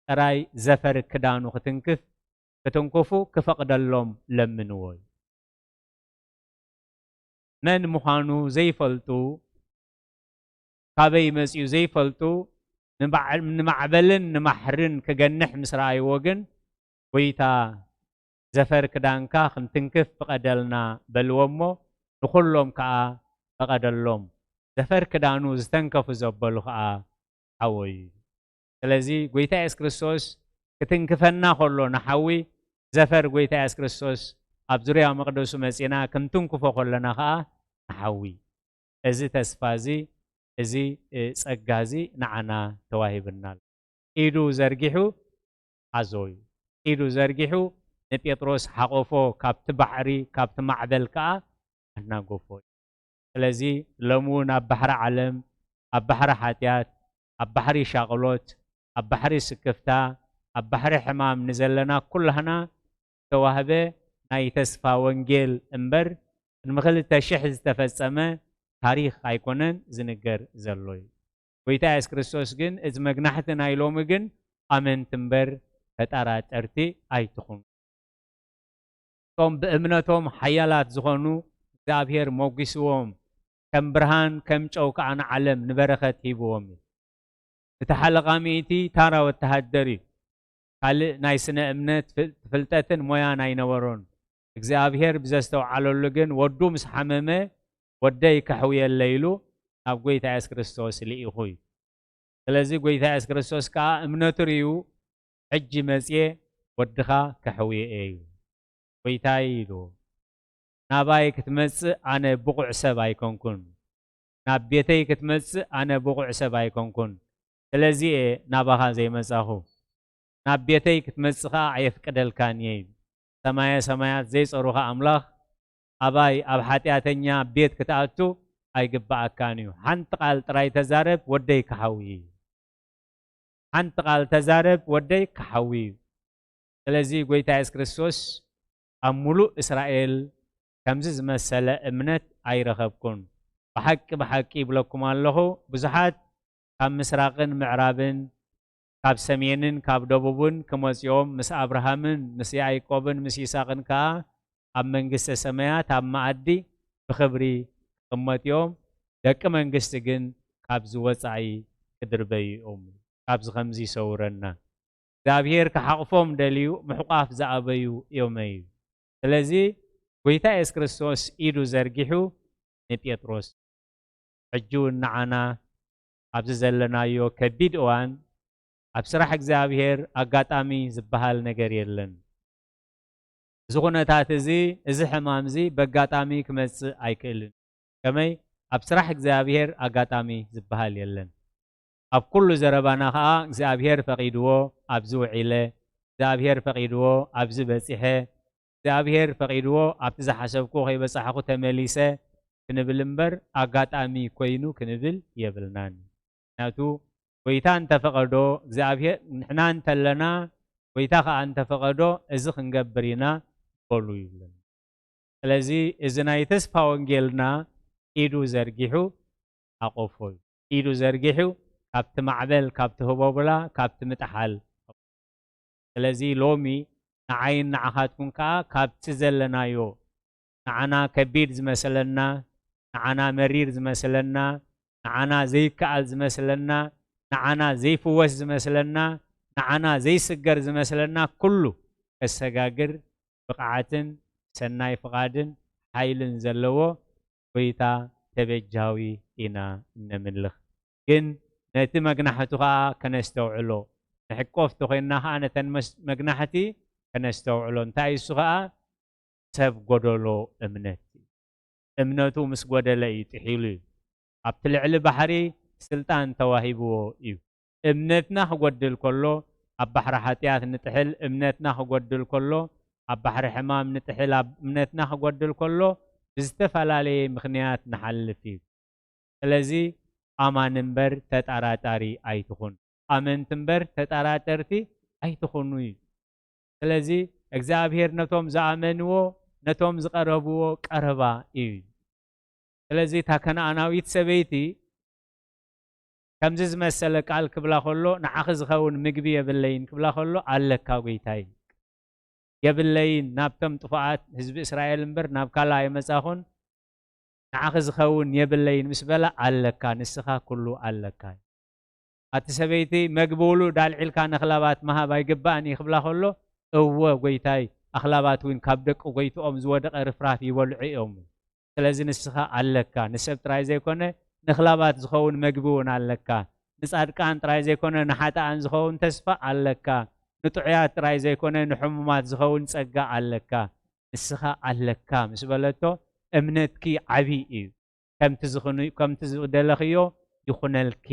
ጥራይ ዘፈር ክዳኑ ክትንክፍ ክትንክፉ ክፈቕደሎም ለምንዎ እዩ። መን ምዃኑ ዘይፈልጡ፣ ካበይ መጺኡ ዘይፈልጡ፣ ንባዕ-፣ ንማዕበልን ንማሕርን ክገንሕ ምስ ረኣይዎ ግን፣ "ጐይታ፣ ዘፈር ክዳንካ ክንትንክፍ ፍቐደልና" በልዎ እሞ፣ ንኹሎም ከኣ ፈቐደሎም። ዘፈር ክዳኑ ዝተንከፉ ዘበሉ ከኣ ሓወዩ። ስለዚ ጐይታ የሱስ ክርስቶስ ክትንክፈና ከሎ ንሓዊ፣ ዘፈር ጐይታ የሱስ ክርስቶስ ኣብ ዙርያ መቕደሱ መጺና ክንትንክፎ ከለና ከኣ ንሓዊ። እዚ ተስፋ እዚ፣ እዚ፣ እ፣ ጸጋ እዚ ንዓና ተዋሂብና ኣሎ። ኢዱ ዘርጊሑ ሓዞ እዩ። ኢዱ ዘርጊሑ ንጴጥሮስ ሓቖፎ፣ ካብቲ ባሕሪ፣ ካብቲ ማዕበል ከኣ ኣናገፎ እዩ። ስለዚ ሎሚ እውን ኣብ ባሕሪ ዓለም፣ ኣብ ባሕሪ ሓጢኣት፣ ኣብ ባሕሪ ሻቕሎት፣ ኣብ ባሕሪ ስክፍታ፣ ኣብ ባሕሪ ሕማም ንዘለና ኩላህና ዝተዋህበ ናይ ተስፋ ወንጌል እምበር፣ ቅድሚ ክልተ ሽሕ ዝተፈጸመ ታሪኽ ኣይኮነን ዝንገር ዘሎ እዩ። ጐይታ የሱስ ክርስቶስ ግን፣ "እቲ መግናሕቲ ናይ ሎሚ ግን ኣመንቲ እምበር ተጠራጠርቲ ኣይትኹኑ።" እቶም ብእምነቶም ሓያላት ዝኾኑ እግዚኣብሔር ሞጒስዎም፣ ከም ብርሃን ከም ጨው ከኣ ንዓለም ንበረኸት ሂብዎም እዩ። እቲ ሓለቓ ሚእቲ ታራ ወተሃደር እዩ። ካልእ ናይ ስነ እምነት ፍል-፣ ፍልጠትን ሞያን ኣይነበሮን። እግዚኣብሔር ብዘስተውዓለሉ ግን ወዱ ምስ ሓመመ፣ "ወደይ ከሕውየለይ" ኢሉ ናብ ጐይታ የሱስ ክርስቶስ ልኢኹ እዩ። ስለዚ ጐይታ የሱስ ክርስቶስ ከኣ እምነቱ ርእዩ፣ "ሕጂ መጽየ ወድኻ ከሕውየ እየ" ኢሉ። ጐይታይ ኢሉ፣ "ናባይ ክትመጽእ ኣነ ብቑዕ ሰብ ኣይኮንኩን። ናብ ቤተይ ክትመጽእ ኣነ ብቑዕ ሰብ ኣይኮንኩን። ስለዚ እየ ናባኻ ዘይመጻኹ። ናብ ቤተይ ክትመጽእ ኸኣ ኣየፍቅደልካን እየ" ኢሉ። ሰማየ ሰማያት ዘይጸሩኻ ኣምላኽ ኣባይ ኣብ ሓጢኣተኛ ቤት ክትኣቱ ኣይግብኣካን እዩ። ሓንቲ ቃል ጥራይ ተዛረብ፣ ወደይ ክሓዊ እዩ። ሓንቲ ቃል ተዛረብ፣ ወደይ ክሓዊ እዩ። ስለዚ ጐይታ የሱስ ክርስቶስ ኣብ ሙሉእ እስራኤል ከምዚ ዝመሰለ እምነት ኣይረኸብኩን። ብሓቂ፣ ብሓቂ ይብለኩም ኣለኹ፣ ብዙሓት ካብ ምስራቕን ምዕራብን፣ ካብ ሰሜንን ካብ ደቡብን ክመጽኦም፣ ምስ ኣብርሃምን ምስ ያዕቆብን ምስ ይስሐቅን ከኣ ኣብ መንግስተ ሰማያት ኣብ መኣዲ ብኽብሪ ክቕመጡ እዮም። ደቂ መንግስቲ ግን ካብዚ ወጻኢ ክድርበዩ እዮም። ካብዚ ከምዚ ይሰውረና። እግዚኣብሔር ክሓቕፎም ደልዩ ምሕቋፍ ዝኣበዩ እዮም እዩ። ስለዚ ጐይታ የሱስ ክርስቶስ ኢዱ ዘርጊሑ ንጴጥሮስ፣ ሕጂ እውን ንዓና ኣብዚ ዘለናዮ ከቢድ እዋን ኣብ ስራሕ እግዚኣብሔር ኣጋጣሚ ዝበሃል ነገር የለን። እዚ ኩነታት እዚ፣ እዚ ሕማም እዚ በጋጣሚ ክመጽእ ኣይክእልን። ከመይ? ኣብ ስራሕ እግዚኣብሔር ኣጋጣሚ ዝበሃል የለን። ኣብ ኩሉ ዘረባና ኸኣ እግዚኣብሔር ፈቒድዎ ኣብዚ ውዒለ፣ እግዚኣብሔር ፈቒድዎ ኣብዚ በጺሐ፣ እግዚኣብሔር ፈቒድዎ ኣብቲ ዝሓሰብኩ ከይበጻሕኩ ተመሊሰ ክንብል እምበር፣ ኣጋጣሚ ኮይኑ ክንብል የብልናን። ምኽንያቱ፣ ጐይታ እንተፈቐዶ እግዚኣብሔር፣ ንሕና እንተለና፣ ጐይታ ኸኣ እንተፈቐዶ፣ እዚ ክንገብር ኢና በሉ ይብለና። ስለዚ፣ እዚ ናይ ተስፋ ወንጌልና ኢዱ ዘርጊሑ ሓቆፎ እዩ። ኢዱ ዘርጊሑ ካብቲ ማዕበል፣ ካብቲ ህቦብላ፣ ካብቲ ምጥሓል። ስለዚ፣ ሎሚ ንዓይን ንዓኻትኩን ከኣ ካብቲ ዘለናዮ ንዓና ከቢድ ዝመስለና፣ ንዓና መሪር ዝመስለና፣ ንዓና ዘይከኣል ዝመስለና፣ ንዓና ዘይፍወስ ዝመስለና፣ ንዓና ዘይስገር ዝመስለና ኩሉ ከሰጋግር ብቕዓትን ሰናይ ፍቓድን ሓይልን ዘለዎ ጎይታ ተበጃዊ ኢና እነምልኽ። ግን ነቲ መግናሕቱ ኸኣ ከነስተውዕሎ፣ ንሕቆፍ ተኾይንና ኸኣ ነተን መስ-፣ መግናሕቲ ከነስተውዕሎ። እንታይ እሱ ኸኣ ሰብ ጎደሎ እምነት እዩ። እምነቱ ምስ ጎደለ እዩ ጥሒሉ እዩ። ኣብቲ ልዕሊ ባሕሪ ስልጣን ተዋሂብዎ እዩ። እምነትና ክጎድል ከሎ ኣብ ባሕሪ ሓጢኣት ንጥሕል፣ እምነትና ክጎድል ከሎ ኣብ ባሕሪ ሕማም ንጥሕል፣ ኣብ እምነትና ክጎድል ከሎ ብዝተፈላለየ ምኽንያት ንሓልፍ እዩ። ስለዚ ኣማን እምበር ተጠራጣሪ ኣይትኹን። ኣመንቲ እምበር ተጠራጠርቲ ኣይትኹኑ እዩ። ስለዚ እግዚኣብሔር ነቶም ዝኣመንዎ፣ ነቶም ዝቐረብዎ ቀረባ እዩ። ስለዚ እታ ከነኣናዊት ሰበይቲ ከምዚ ዝመሰለ ቃል ክብላ ከሎ፣ "ንዓኺ ዝኸውን ምግቢ የብለይን" ክብላ ከሎ፣ "ኣለካ ጎይታይ፣ የብለይን፣ ናብቶም ጥፉኣት ህዝቢ እስራኤል እምበር ናብ ካልእ ኣይመጻኹን፣ ንዓኺ ዝኸውን የብለይን" ምስ በላ፣ "ኣለካ፣ ንስኻ ኩሉ ኣለካ እዩ። ኣቲ ሰበይቲ፣ መግቢ ውሉድ ኣልዒልካ ነኽላባት ምሃብ ኣይግባእን እዩ" ክብላ ከሎ፣ "እወ ጎይታይ፣ ኣኽላባት እውን ካብ ደቂ ጎይትኦም ዝወደቐ ርፍራፍ ይበልዑ እዮም። ስለዚ ንስኻ ኣለካ፣ ንሰብ ጥራይ ዘይኮነ ንኽላባት ዝኸውን መግቢ እውን ኣለካ። ንጻድቃን ጥራይ ዘይኮነ ንሓጥኣን ዝኸውን ተስፋ ኣለካ። ንጥዑያት ጥራይ ዘይኮነ ንሕሙማት ዝኸውን ጸጋ ኣለካ። ንስኻ ኣለካ" ምስ በለቶ፣ "እምነትኪ ዓቢ እዩ። ከምቲ ዝኽኑ-፣ ከምቲ ዝደለኽዮ ይኹነልኪ።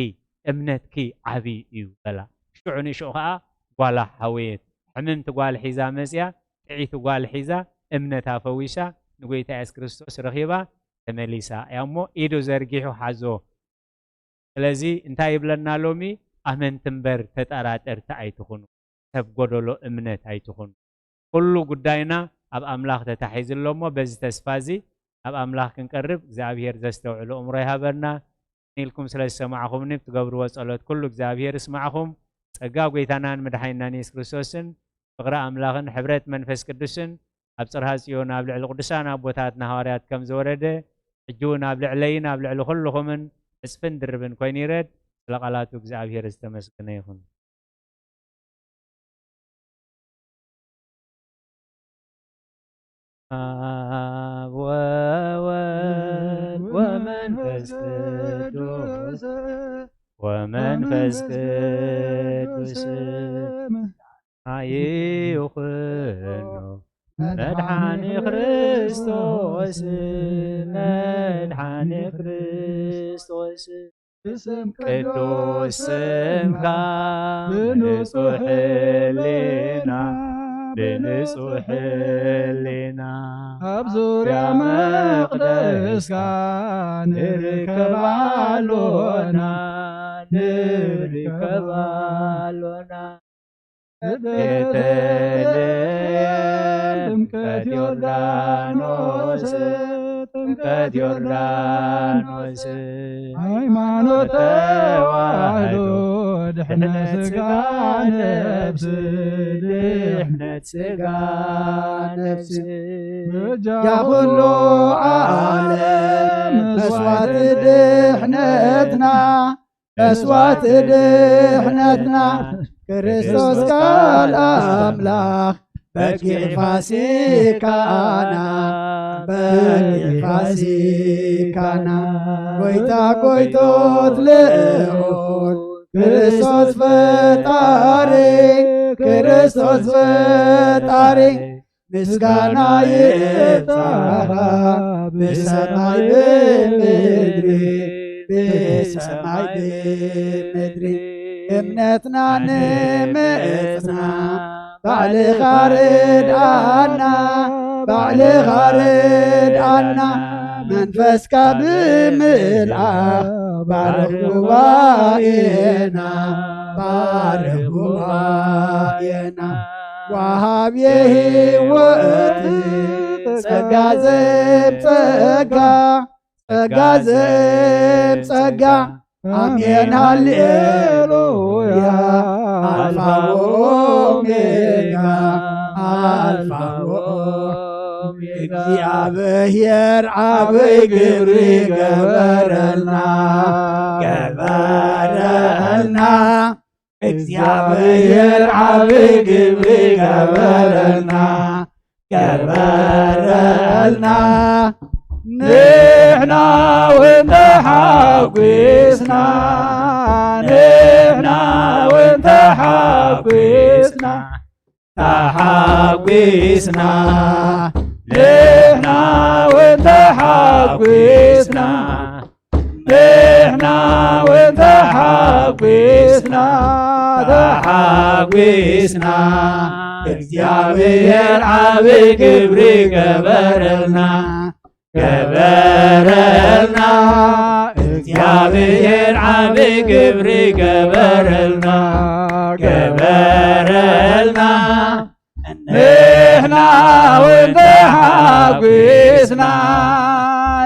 እምነትኪ ዓቢ እዩ" በላ። ሽዑ ንሽዑ ኸኣ ጓላ ሓወየት። ሕምምቲ ጓል ሒዛ መጽያ፣ ጥዕይቲ ጓል ሒዛ፣ እምነታ ፈዊሳ፣ ንጎይታ የሱስ ክርስቶስ ረኺባ ተመሊሳ እያ እሞ፣ ኢዱ ዘርጊሑ ሓዞ። ስለዚ እንታይ ይብለና ሎሚ? ኣመንቲ እምበር ተጠራጠርቲ ኣይትኹኑ። ሰብ ጎደሎ እምነት ኣይትኹኑ። ኩሉ ጉዳይና ኣብ ኣምላኽ ተታሒዙ ኣሎ እሞ፣ በዚ ተስፋ እዚ ናብ ኣምላኽ ክንቀርብ እግዚኣብሔር ዘስተውዕል ኣእምሮ ይሃበና። ኢልኩም ስለ ዝሰማዕኹምኒ፣ ብትገብርዎ ጸሎት ኩሉ እግዚኣብሔር ይስማዕኹም። ጸጋ ጐይታናን መድሓኒናን የሱስ ክርስቶስን ፍቕሪ ኣምላኽን ሕብረት መንፈስ ቅዱስን ኣብ ጽርሃ ጽዮን ኣብ ልዕሊ ቅዱሳን ኣቦታትና ሃዋርያት ከም ዝወረደ፣ ሕጂ እውን ኣብ ልዕለይን ኣብ ልዕሊ ኩልኹምን ዕጽፍን ድርብን ኮይኑ ይረድ። ስለ ቃላቱ እግዚኣብሔር ዝተመስገነ ይኹን። ኣብ ወወልድ ወመንፈስ ቅዱስ፣ ወመንፈስ ቅዱስ ይኹኖ መድሓኒ ክርስቶስ፣ መድሓኒ ክርስቶስ። ቅዱስ ስምካ ብንጹሕ ሕሊና፣ ብንጹሕ ሕሊና ኣብ ዙርያ መቕደስካ ንርከብ ኣሎና፣ ንርከብ ኣሎና። ቤተልሔም ጥምቀት ዮርዳኖስ፣ ጥምቀት ዮርዳኖስ። ሃይማኖት ተዋህዶ ድሕነት ስጋ ነብስ፣ ድሕነት ስጋ ነብስ። በጃ ኩሉ ዓለም መስዋዕቲ ድሕነትና፣ መስዋዕቲ ድሕነትና፣ ክርስቶስ ቃል ኣምላኽ በጊዕ ፋሲካና፣ በጊዕ ፋሲካና። ጎይታ ጎይቶት ልዑል ክርስቶስ ፈጣሪ፣ ክርስቶስ ፈጣሪ፣ ምስጋና ይብጻሕኻ ብሰማይ ብምድሪ፣ ብሰማይ ብምድሪ። እምነትና ንምጽና ባዕልኻ ርድኣና፣ ባዕልኻ ርድኣና። መንፈስካ ብምልኣኽ ባርኽ ጉባኤና፣ ባርኽ ጉባኤና። ወሃብየ ህይወት ጸጋ ዘም ጸጋ፣ ጸጋ ዘም ጸጋ። ኣሜን ሃሌሉያ። ኣልፋ ወኦሜጋ፣ ኣልፋ ወኦሜጋ። እግዚኣብሔር ዓብይ ግብሪ ገበረልና፣ ገበረልና። እግዚኣብሔር ዓቢ ግብሪ ገበረልና፣ ገበረልና። ንሕና እውን ተሓጒስና፣ ንሕና እውን ተሓጒስና፣ ተሓጒስና። ንሕና እውን ተሓጒስና፣ ንሕና እውን ተሓጒስና፣ ተሓጒስና። እግዚኣብሔር ዓቢ ግብሪ ገበረልና፣ ገበረልና። እግዚኣብሔር ዓቢ ግብሪ ገበረልና፣ ገበረልና። ንሕና እውን ተሓጒስና፣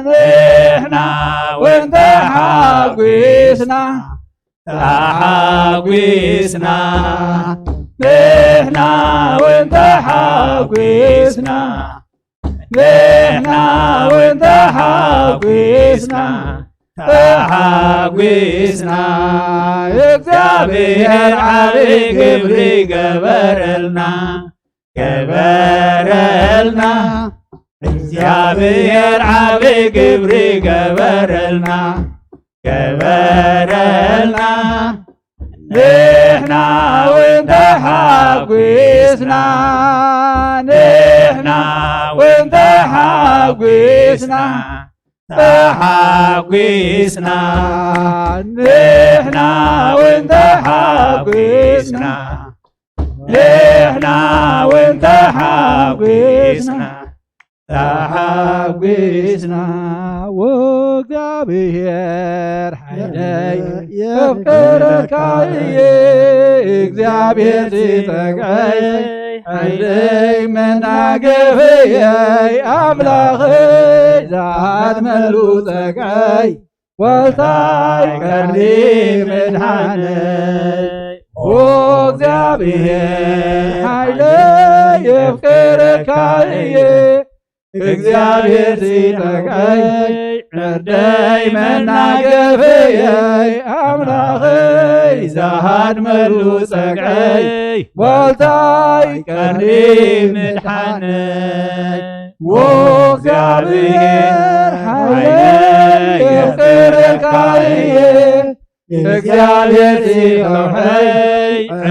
ንሕና እውን ተሓጒስና፣ ተሓጒስና። ንሕና እውን ተሓጒስና፣ ንሕና እውን ተሓጒስና፣ ተሓጒስና። እግዚኣብሔር ዓቢ ግብሪ ገበረልና፣ ገበረልና። እግዚኣብሔር ዓቢ ግብሪ ገበረልና፣ ገበረልና። ንሕና እውን ተሓጒስና፣ ንሕና እውን ተሓጒስና፣ ተሓጒስና። ንሕና እውን ተሓጒስና፣ ንሕና እውን ተሓጒስና፣ ተሓጒስና። ወእግዚኣብሔር ሓይለይ የፍቅረካ እየ፣ እግዚኣብሔር ዝጠቅዐይ ሓይለይ መናገፍየይ ኣምላኸይ ዝሃድመሉ ጸግዐይ ዋልታይ ቀንዲ መድሓነይ። ኦ እግዚኣብሔር ሓይለይ የፍቅረካ እየ፣ እግዚኣብሔር ዝጠቅዐይ ዕርደይ መናገፍየይ ኣምላኸይ ዝሃድመሉ ጸግዐይ ዋልታይ ቀንዲ መድሓነይ። ኦ እግዚኣብሔር ሓይለይ የፍቅረካ እየ፣ እግዚኣብሔር ዝኸውሐይ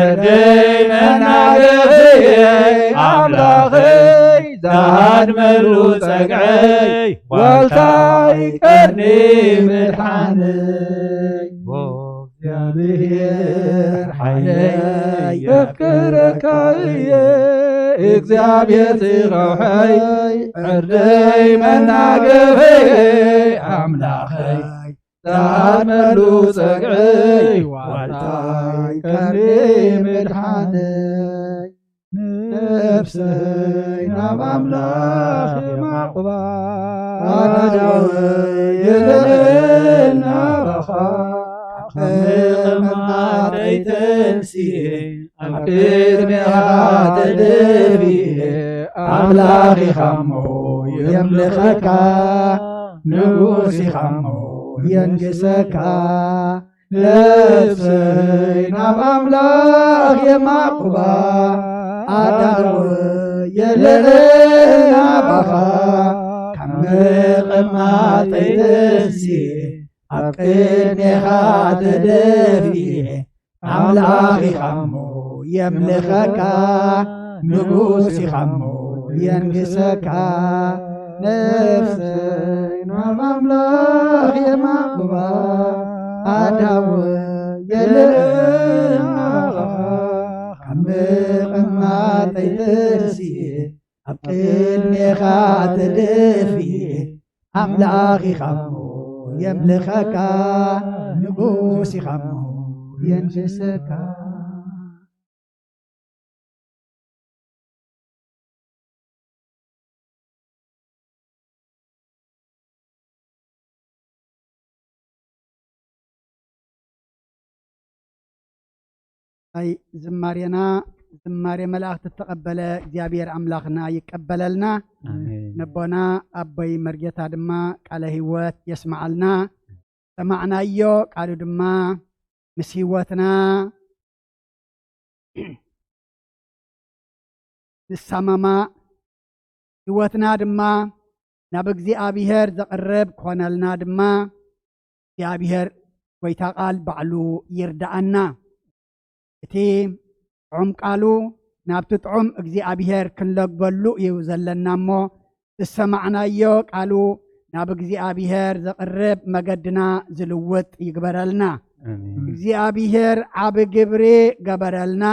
ዕደይ መናገፍየይ ኣምላኸይ ዝሃድመሉ ጸግዐይ ዋልታይ ቀርኒ መድሓነይ። ኦ እግዚኣብሔር ሓይለይ የፍቅረካ እየ፣ እግዚኣብሔር ዝኸውሐይ ዕርደይ መናገፍየይ ኣምላኸይ ዝሃድመሉ ጸግዐይ ዋልታይ ቀርኒ መድሓነይ። ነፍሰይ ናብ ኣምላኽ የማዕቁባ፣ ኣእዳወይ የልዕል ናባኻ፣ ካብ ምቕማጠይ ተንሲኤ ኣብ ቅድሜኻ ተደፊኤ፣ ኣምላኽ ኢኻ እሞ የምልኸካ፣ ንጉስ ኢኻ እሞ የንግሰካ። ነፍሰይ ናብ ኣምላኽ የማዕቁባ፣ ኣእዳወይ የልዕል ናባኻ፣ ካብ ምቕማጠይ ተንሲኤ ኣብ ቅድሜኻ ተደፊኤ፣ ኣምላኽ ኢኻ እሞ የምልኸካ፣ ንጉስ ኢኻ እሞ የንግሰካ። ነፍሰይ ናብ ኣምላኽ የማዕቁባ፣ ኣእዳወይ የልዕል ናባኻ፣ ካብ ምቕማጠይ ተንሲኤ ኣብ ቅድሜኻ ተደፊኤ፣ ኣምላኽ ኢኻ እሞ የምልኸካ፣ ንጉስ ኢኻ እሞ የንግሰካ። ኣይ ዝማሬና ዝማሬ መላእኽቲ እተቐበለ እግዚኣብሔር ኣምላኽና ይቀበለልና። ኣሜን። ነቦና ኣቦይ መርጌታ ድማ ቃለ ህይወት የስምዓልና። ሰማዕናዮ ቃሉ ድማ ምስ ህይወትና ንሰማማዕ፣ ህይወትና ድማ ናብ እግዚኣብሔር ዘቕርብ ክኾነልና ድማ እግዚኣብሔር ጎይታ ቃል ባዕሉ ይርድኣና። እቲ ጥዑም ቃሉ ናብቲ ጥዑም እግዚኣብሔር ክንለግበሉ እዩ ዘለና እሞ፣ ዝሰማዕናዮ ቃሉ ናብ እግዚኣብሔር ዘቕርብ መገድና ዝልውጥ ይግበረልና። እግዚኣብሔር ዓቢ ግብሪ ገበረልና፣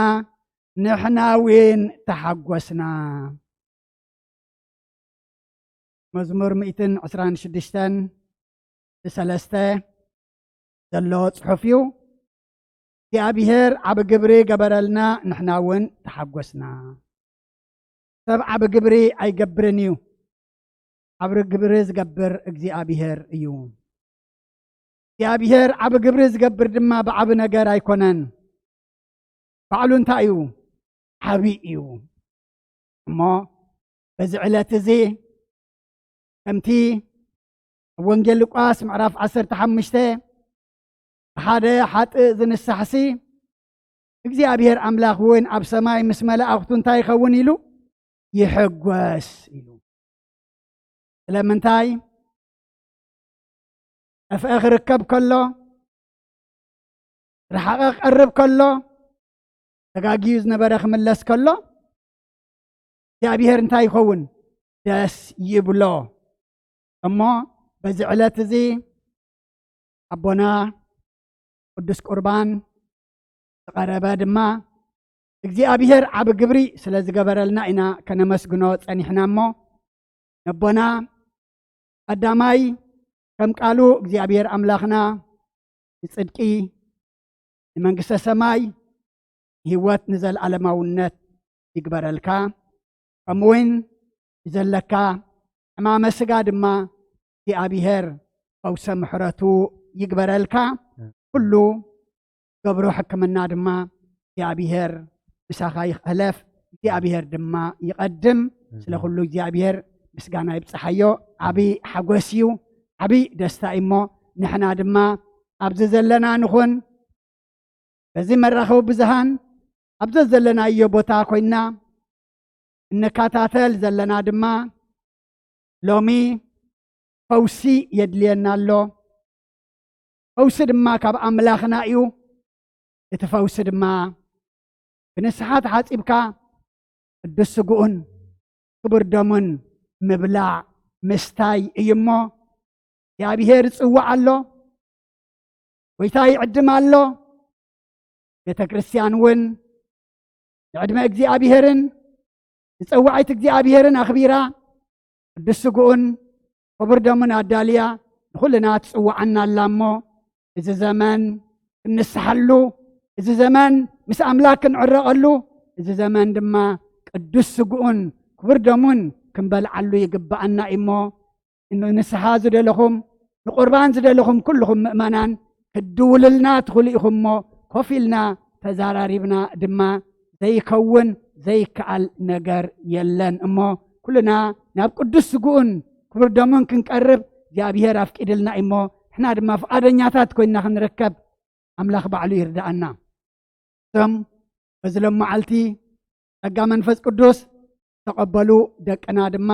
ንሕና እውን ተሓጎስና። መዝሙር ሚእትን ዕስራን ሽዱሽተን ብሰለስተ ዘሎ ጽሑፍ እዩ። እግዚኣብሔር ዓቢ ግብሪ ገበረልና፣ ንሕና እውን ተሓጎስና። ሰብ ዓቢ ግብሪ ኣይገብርን እዩ፣ ዓቢ ግብሪ ዝገብር እግዚኣብሔር እዩ። እግዚኣብሔር ዓቢ ግብሪ ዝገብር ድማ ብዓቢ ነገር ኣይኮነን። ባዕሉ እንታይ እዩ? ዓቢ እዩ። እሞ በዚ ዕለት እዚ ከምቲ ኣብ ወንጌል ሉቃስ ምዕራፍ ዓሰርተ ሓሙሽተ፣ ሓደ ሓጥእ ዝንሳሕሲ እግዚኣብሔር ኣምላኽ እውን ኣብ ሰማይ ምስ መላእኽቱ እንታይ ይኸውን ኢሉ? ይሕጎስ ኢሉ። ስለምንታይ? ጠፍአ ክርከብ ከሎ፣ ርሓቐ ክቐርብ ከሎ፣ ተጋግዩ ዝነበረ ክምለስ ከሎ፣ እግዚኣብሔር እንታይ ይኸውን? ደስ ይብሎ። እሞ በዚ ዕለት እዚ ኣቦና ቅዱስ ቁርባን ዝቐረበ ድማ እግዚኣብሔር ዓቢ ግብሪ ስለ ዝገበረልና ኢና ከነመስግኖ ጸኒሕና። እሞ ነቦና ቀዳማይ ከም ቃሉ እግዚኣብሔር ኣምላኽና ንጽድቂ፣ ንመንግስተ ሰማይ፣ ንህይወት፣ ንዘለኣለማውነት ይግበረልካ። ከምኡውን ንዘለካ ሕማመ ስጋ ድማ እግዚኣብሔር ፈውሰ ምሕረቱ ይግበረልካ። ኩሉ ገብሮ ሕክምና ድማ እግዚኣብሔር ምሳኻ ይኽለፍ፣ እግዚኣብሔር ድማ ይቐድም። ስለ ኩሉ እግዚኣብሔር ምስጋና ይብጽሓዮ። ዓቢ ሓጎስ እዩ፣ ዓቢ ደስታ እዩ። እሞ ንሕና ድማ ኣብዚ ዘለና ንኹን፣ በዚ መራኸቢ ብዙሃን ኣብ ዘዘለናዮ ቦታ ኮይንና እንከታተል ዘለና ድማ ሎሚ ፈውሲ የድልየና ኣሎ። ፈውሲ ድማ ካብ ኣምላኽና እዩ። እቲ ፈውሲ ድማ ብንስሓ ተሓጺብካ ቅዱስ ስግኡን ክቡር ደሙን ምብላዕ ምስታይ እዩ። እሞ እግዚኣብሔር ይጽዋዕ ኣሎ፣ ጎይታ ይዕድም ኣሎ። ቤተ ክርስቲያን እውን ንዕድመ እግዚኣብሔርን ንጸዋዒት እግዚኣብሔርን ኣኽቢራ ቅዱስ ስግኡን ክቡር ደሙን ኣዳልያ ንኹልና ትጽውዓና ኣላ። እሞ እዚ ዘመን ክንስሓሉ፣ እዚ ዘመን ምስ ኣምላኽ ክንዕረቐሉ፣ እዚ ዘመን ድማ ቅዱስ ስግኡን ክቡር ደሙን ክንበልዓሉ ይግብኣና እዩ። እሞ ንስሓ ዝደለኹም፣ ንቁርባን ዝደለኹም ኩልኹም ምእመናን ክትድውሉልና ትኽእሉ ኢኹም። እሞ ኮፍ ኢልና ተዛራሪብና ድማ ዘይከውን ዘይከኣል ነገር የለን። እሞ ኩልና ናብ ቅዱስ ስግኡን ክቡር ደሙን ክንቀርብ እግዚኣብሔር ኣፍቂድልና እዩ። እሞ ንሕና ድማ ፍቓደኛታት ኮይንና ክንርከብ ኣምላኽ ባዕሉ ይርድኣና። እቶም በዚ ሎም መዓልቲ ጸጋ መንፈስ ቅዱስ ተቐበሉ ደቅና ድማ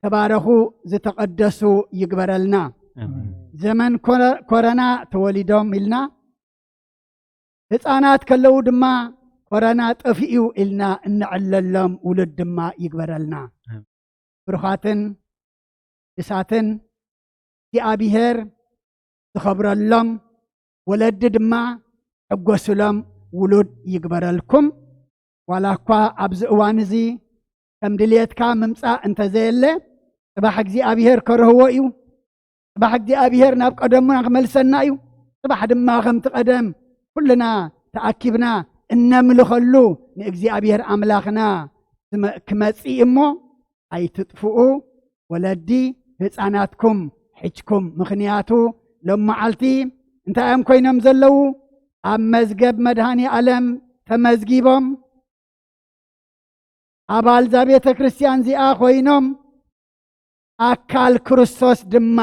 ተባረኹ፣ ዝተቐደሱ ይግበረልና። ኣሜን። ዘመን ኮረ-፣ ኮረና ተወሊዶም ኢልና፣ ህፃናት ከለዉ ድማ ኮረና ጠፊኡ ኢልና እንዕለሎም ውሉድ ድማ ይግበረልና። ኣሜን። ብሩኻትን ቅዱሳትን እግዚኣብሔር ዝኸብረሎም፣ ወለዲ ድማ ሕጎስሎም ውሉድ ይግበረልኩም። ዋላ እኳ ኣብዚ እዋን እዚ ከም ድልየትካ ምምጻእ እንተዘየለ፣ ጽባሕ እግዚኣብሔር ከርህዎ እዩ። ጽባሕ እግዚኣብሔር ናብ ቀደሙና ክመልሰና እዩ። ጽባሕ ድማ ከምቲ ቀደም ኩልና ተኣኪብና እነምልኸሉ ንእግዚኣብሔር ኣምላኽና ዝመ-፣ ክመጽእ እሞ ኣይትጥፍኡ፣ ወለዲ ህፃናትኩም ሕጅኩም። ምኽንያቱ ሎም መዓልቲ እንታይ እዮም ኮይኖም ዘለዉ? ኣብ መዝገብ መድኃኔ ዓለም ተመዝጊቦም፣ ኣባል እዛ ቤተ ክርስቲያን እዚኣ ኮይኖም፣ ኣካል ክርስቶስ ድማ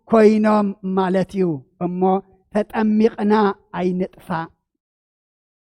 ኮይኖም ማለት እዩ። እሞ ተጠሚቕና ኣይንጥፋእ።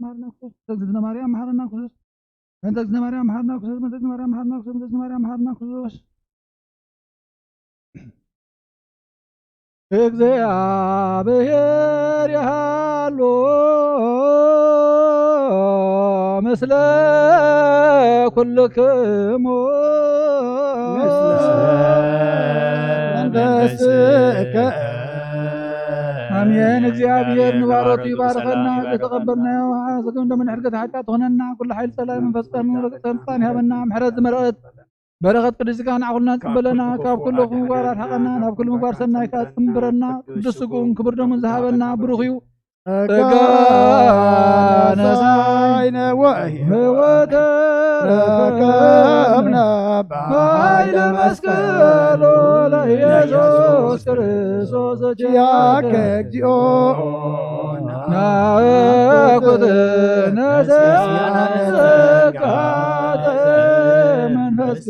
መሓረና ክርስቶስ፣ በእንተ እግዝእትነ ማርያም መሓረና ክርስቶስ፣ በእንተ እግዝእትነ ማርያም መሓረና ክርስቶስ፣ በእንተ እግዝእትነ ማርያም መሓረና ክርስቶስ፣ በእንተ እግዝእትነ ማርያም መሓረና ክርስቶስ። እግዚኣብሔር ይሃሉ ምስለ ኩልክሙ። ምስለ መንፈስከ። ኣሜን። እግዚኣብሔር ንባሮቱ ይባርከና። ዝተቐበልናዮ ሓዘግም ደመን ሕድገት ሓጢኣት ትኾነና። ኩሉ ሓይሊ ጸላይ መንፈስ ቅዱስ ረግጸን ስልጣን ይሃበና። ምሕረት ዝመልአት በረኸት ቅድስቲ ቃና ኩልና ትቀበለና። ካብ ኩሉ ምግባር ኣርሓቐና፣ ናብ ኩሉ ምግባር ሰናይ ከኣ ጽንብረና። ቅዱስ ስግኡን ክቡር ደሙን ዝሃበና ብሩኽ እዩ። ጸጋ ነሳይነ ወህይወተ ረከብና በኃይለ መስቀሉ ለኢየሱስ ክርስቶስ ኪያከ እግዚኦ ናኩትነ ጸጋ መንፈስ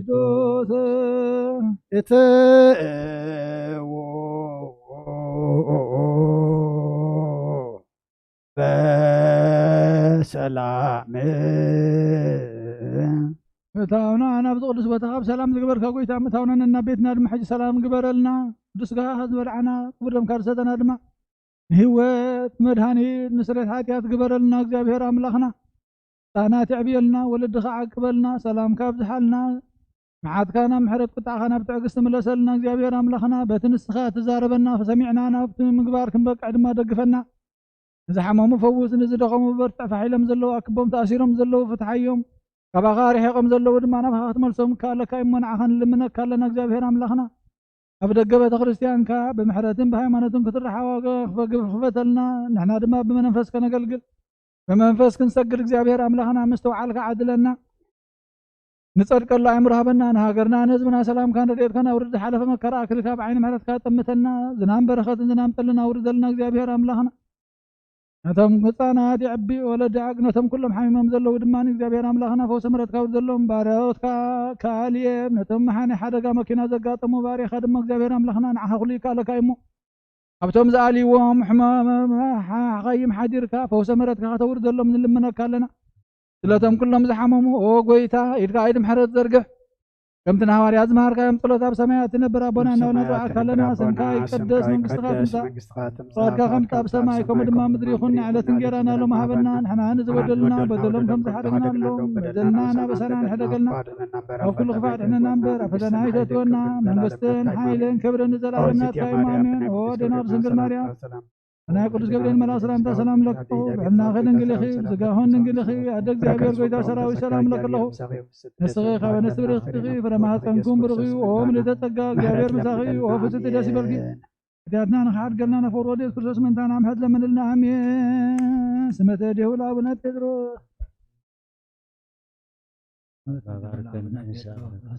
ቅዱስ። እትዎ በሰላም። ምእታውና ናብዚ ቅዱስ ቦታ ካብ ሰላም ዝገበርካ ጎይታ፣ ምእታውና ነና ቤትና ድማ ሕጂ ሰላም ግበረልና። ቅዱስ ስጋኻ ዝበልዓና፣ ክቡር ደምካ ዝሰተና ድማ ንህይወት መድኃኒት ንስርየት ሓጢኣት ግበረልና። እግዚኣብሔር ኣምላኽና ጻና ትዕብየልና፣ ወለድኻ ዓቅበልና፣ ሰላምካ ኣብዝሓልና፣ መዓትካ ናብ ምሕረት፣ ቁጣዕኻ ናብ ትዕግስቲ ምለሰልና። እግዚኣብሔር ኣምላኽና በቲ ንስኻ ትዛረበና ሰሚዕና ናብቲ ምግባር ክንበቅዕ ድማ ደግፈና። ንዝሓመሙ ፈውስ፣ ንዝደኸሙ በርትዕ፣ ፋሕ ኢሎም ዘለዉ ኣክቦም፣ ተኣሲሮም ዘለዉ ፍትሓዮም፣ ካባኻ ርሒቖም ዘለዉ ድማ ናባኻ ክትመልሶም ይከኣለካ እሞ ንዓኻ ንልምነካ ኣለና። እግዚኣብሔር ኣምላኽና ኣብ ደገ ቤተ ክርስቲያንካ ብምሕረትን ብሃይማኖትን ክትረሓዋገ ክፈተልና፣ ንሕና ድማ ብመንፈስ ከነገልግል ብመንፈስ ክንሰግድ እግዚኣብሔር ኣምላኽና ምስትውዓልካ ዓድለና። ንጸድቀሉ ኣእምሮ ሃበና። ንሃገርና ንህዝብና ሰላምካን ረድኤትካን ኣውርድ። ዝሓለፈ መከራ ኣክሊልካ ብዓይኒ ምሕረትካ ጠምተና። ዝናም በረኸትን ዝናም ጠልን ኣውርደልና እግዚኣብሔር ኣምላኽና። ነቶም ህፃናት የዕቢ ወለዲ ዓግ፣ ነቶም ኩሎም ሓሚሞም ዘለዉ ድማ እግዚኣብሔር ኣምላኽና ፈውሲ ምሕረትካ ውርደሎም። ባርያዎትካ ከኣልየም ነቶም መሓኒ ሓደጋ መኪና ዘጋጠሞ ባርያኻ ድማ እግዚኣብሔር ኣምላኽና ንዓኻ ኩሉ ይከኣለካ እዩ እሞ ኣብቶም ዝኣልይዎም ሕማም ሓኻይም ሓዲርካ ፈውሲ ምሕረትካ ከተውርደሎም ንልምነካ ኣለና። ስለቶም ኩሎም ዝሓመሙ ኦ ጎይታ ኢድካ ኣይድ ምሕረት ዘርግሕ። ከምቲ ንሃዋርያት ዝመሃርካዮም ጸሎት ኣብ ሰማያት ትነብር ኣቦና እናበልና ንጽውዓካ ኣለና። ስምካ ይቀደስ፣ መንግስትኻ ትምጻእ፣ ፍቓድካ ከምቲ ኣብ ሰማይ ከምኡ ድማ ምድሪ ይኹን። ንዕለት እንጌራና ሎም ሃበና። ንሕና ንዝበደሉና በደሎም ከም ዝሓደግናሎም በደልና እናበሳና ንሕደገልና። ካብ ኩሉ ክፋእ ድሕነና እምበር ኣብ ፈተና ኣይተእትወና። መንግስትን ሓይልን ክብርን ንዘለኣለም ናትካ እዩ። ኣሜን። ኦ ኣዴና ቅድስት ድንግል ማርያም ናይ ቅዱስ ገብርኤል መልኣክ ሰላምታ ሰላም ለክኹ። ብሕልናኺ ድንግል ኢኺ፣ ብስጋኹን ድንግል ኢኺ። ኣደ እግዚኣብሔር ጎይታ ሰራዊት ሰላም ለክ ኣለኹ። ንስኺ ካብ ኣንስቲ ብርኽቲ ኢኺ፣ ፍረ ማህፀንኩም ብሩኽ እዩ። ኦ ምልዕተ ጸጋ እግዚኣብሔር ምሳኺ እዩ። ኦ ፍጽቲ ደስ ይበልኪ። ኃጢአትና ንኽሓድገልና ነፈር ወዴት ክርስቶስ መንታና ምሕረት ለምንልና። ኣሜን። ስመተ ዲሁ ለአቡነ ጴጥሮስ። ባርክን እንሻአላህ።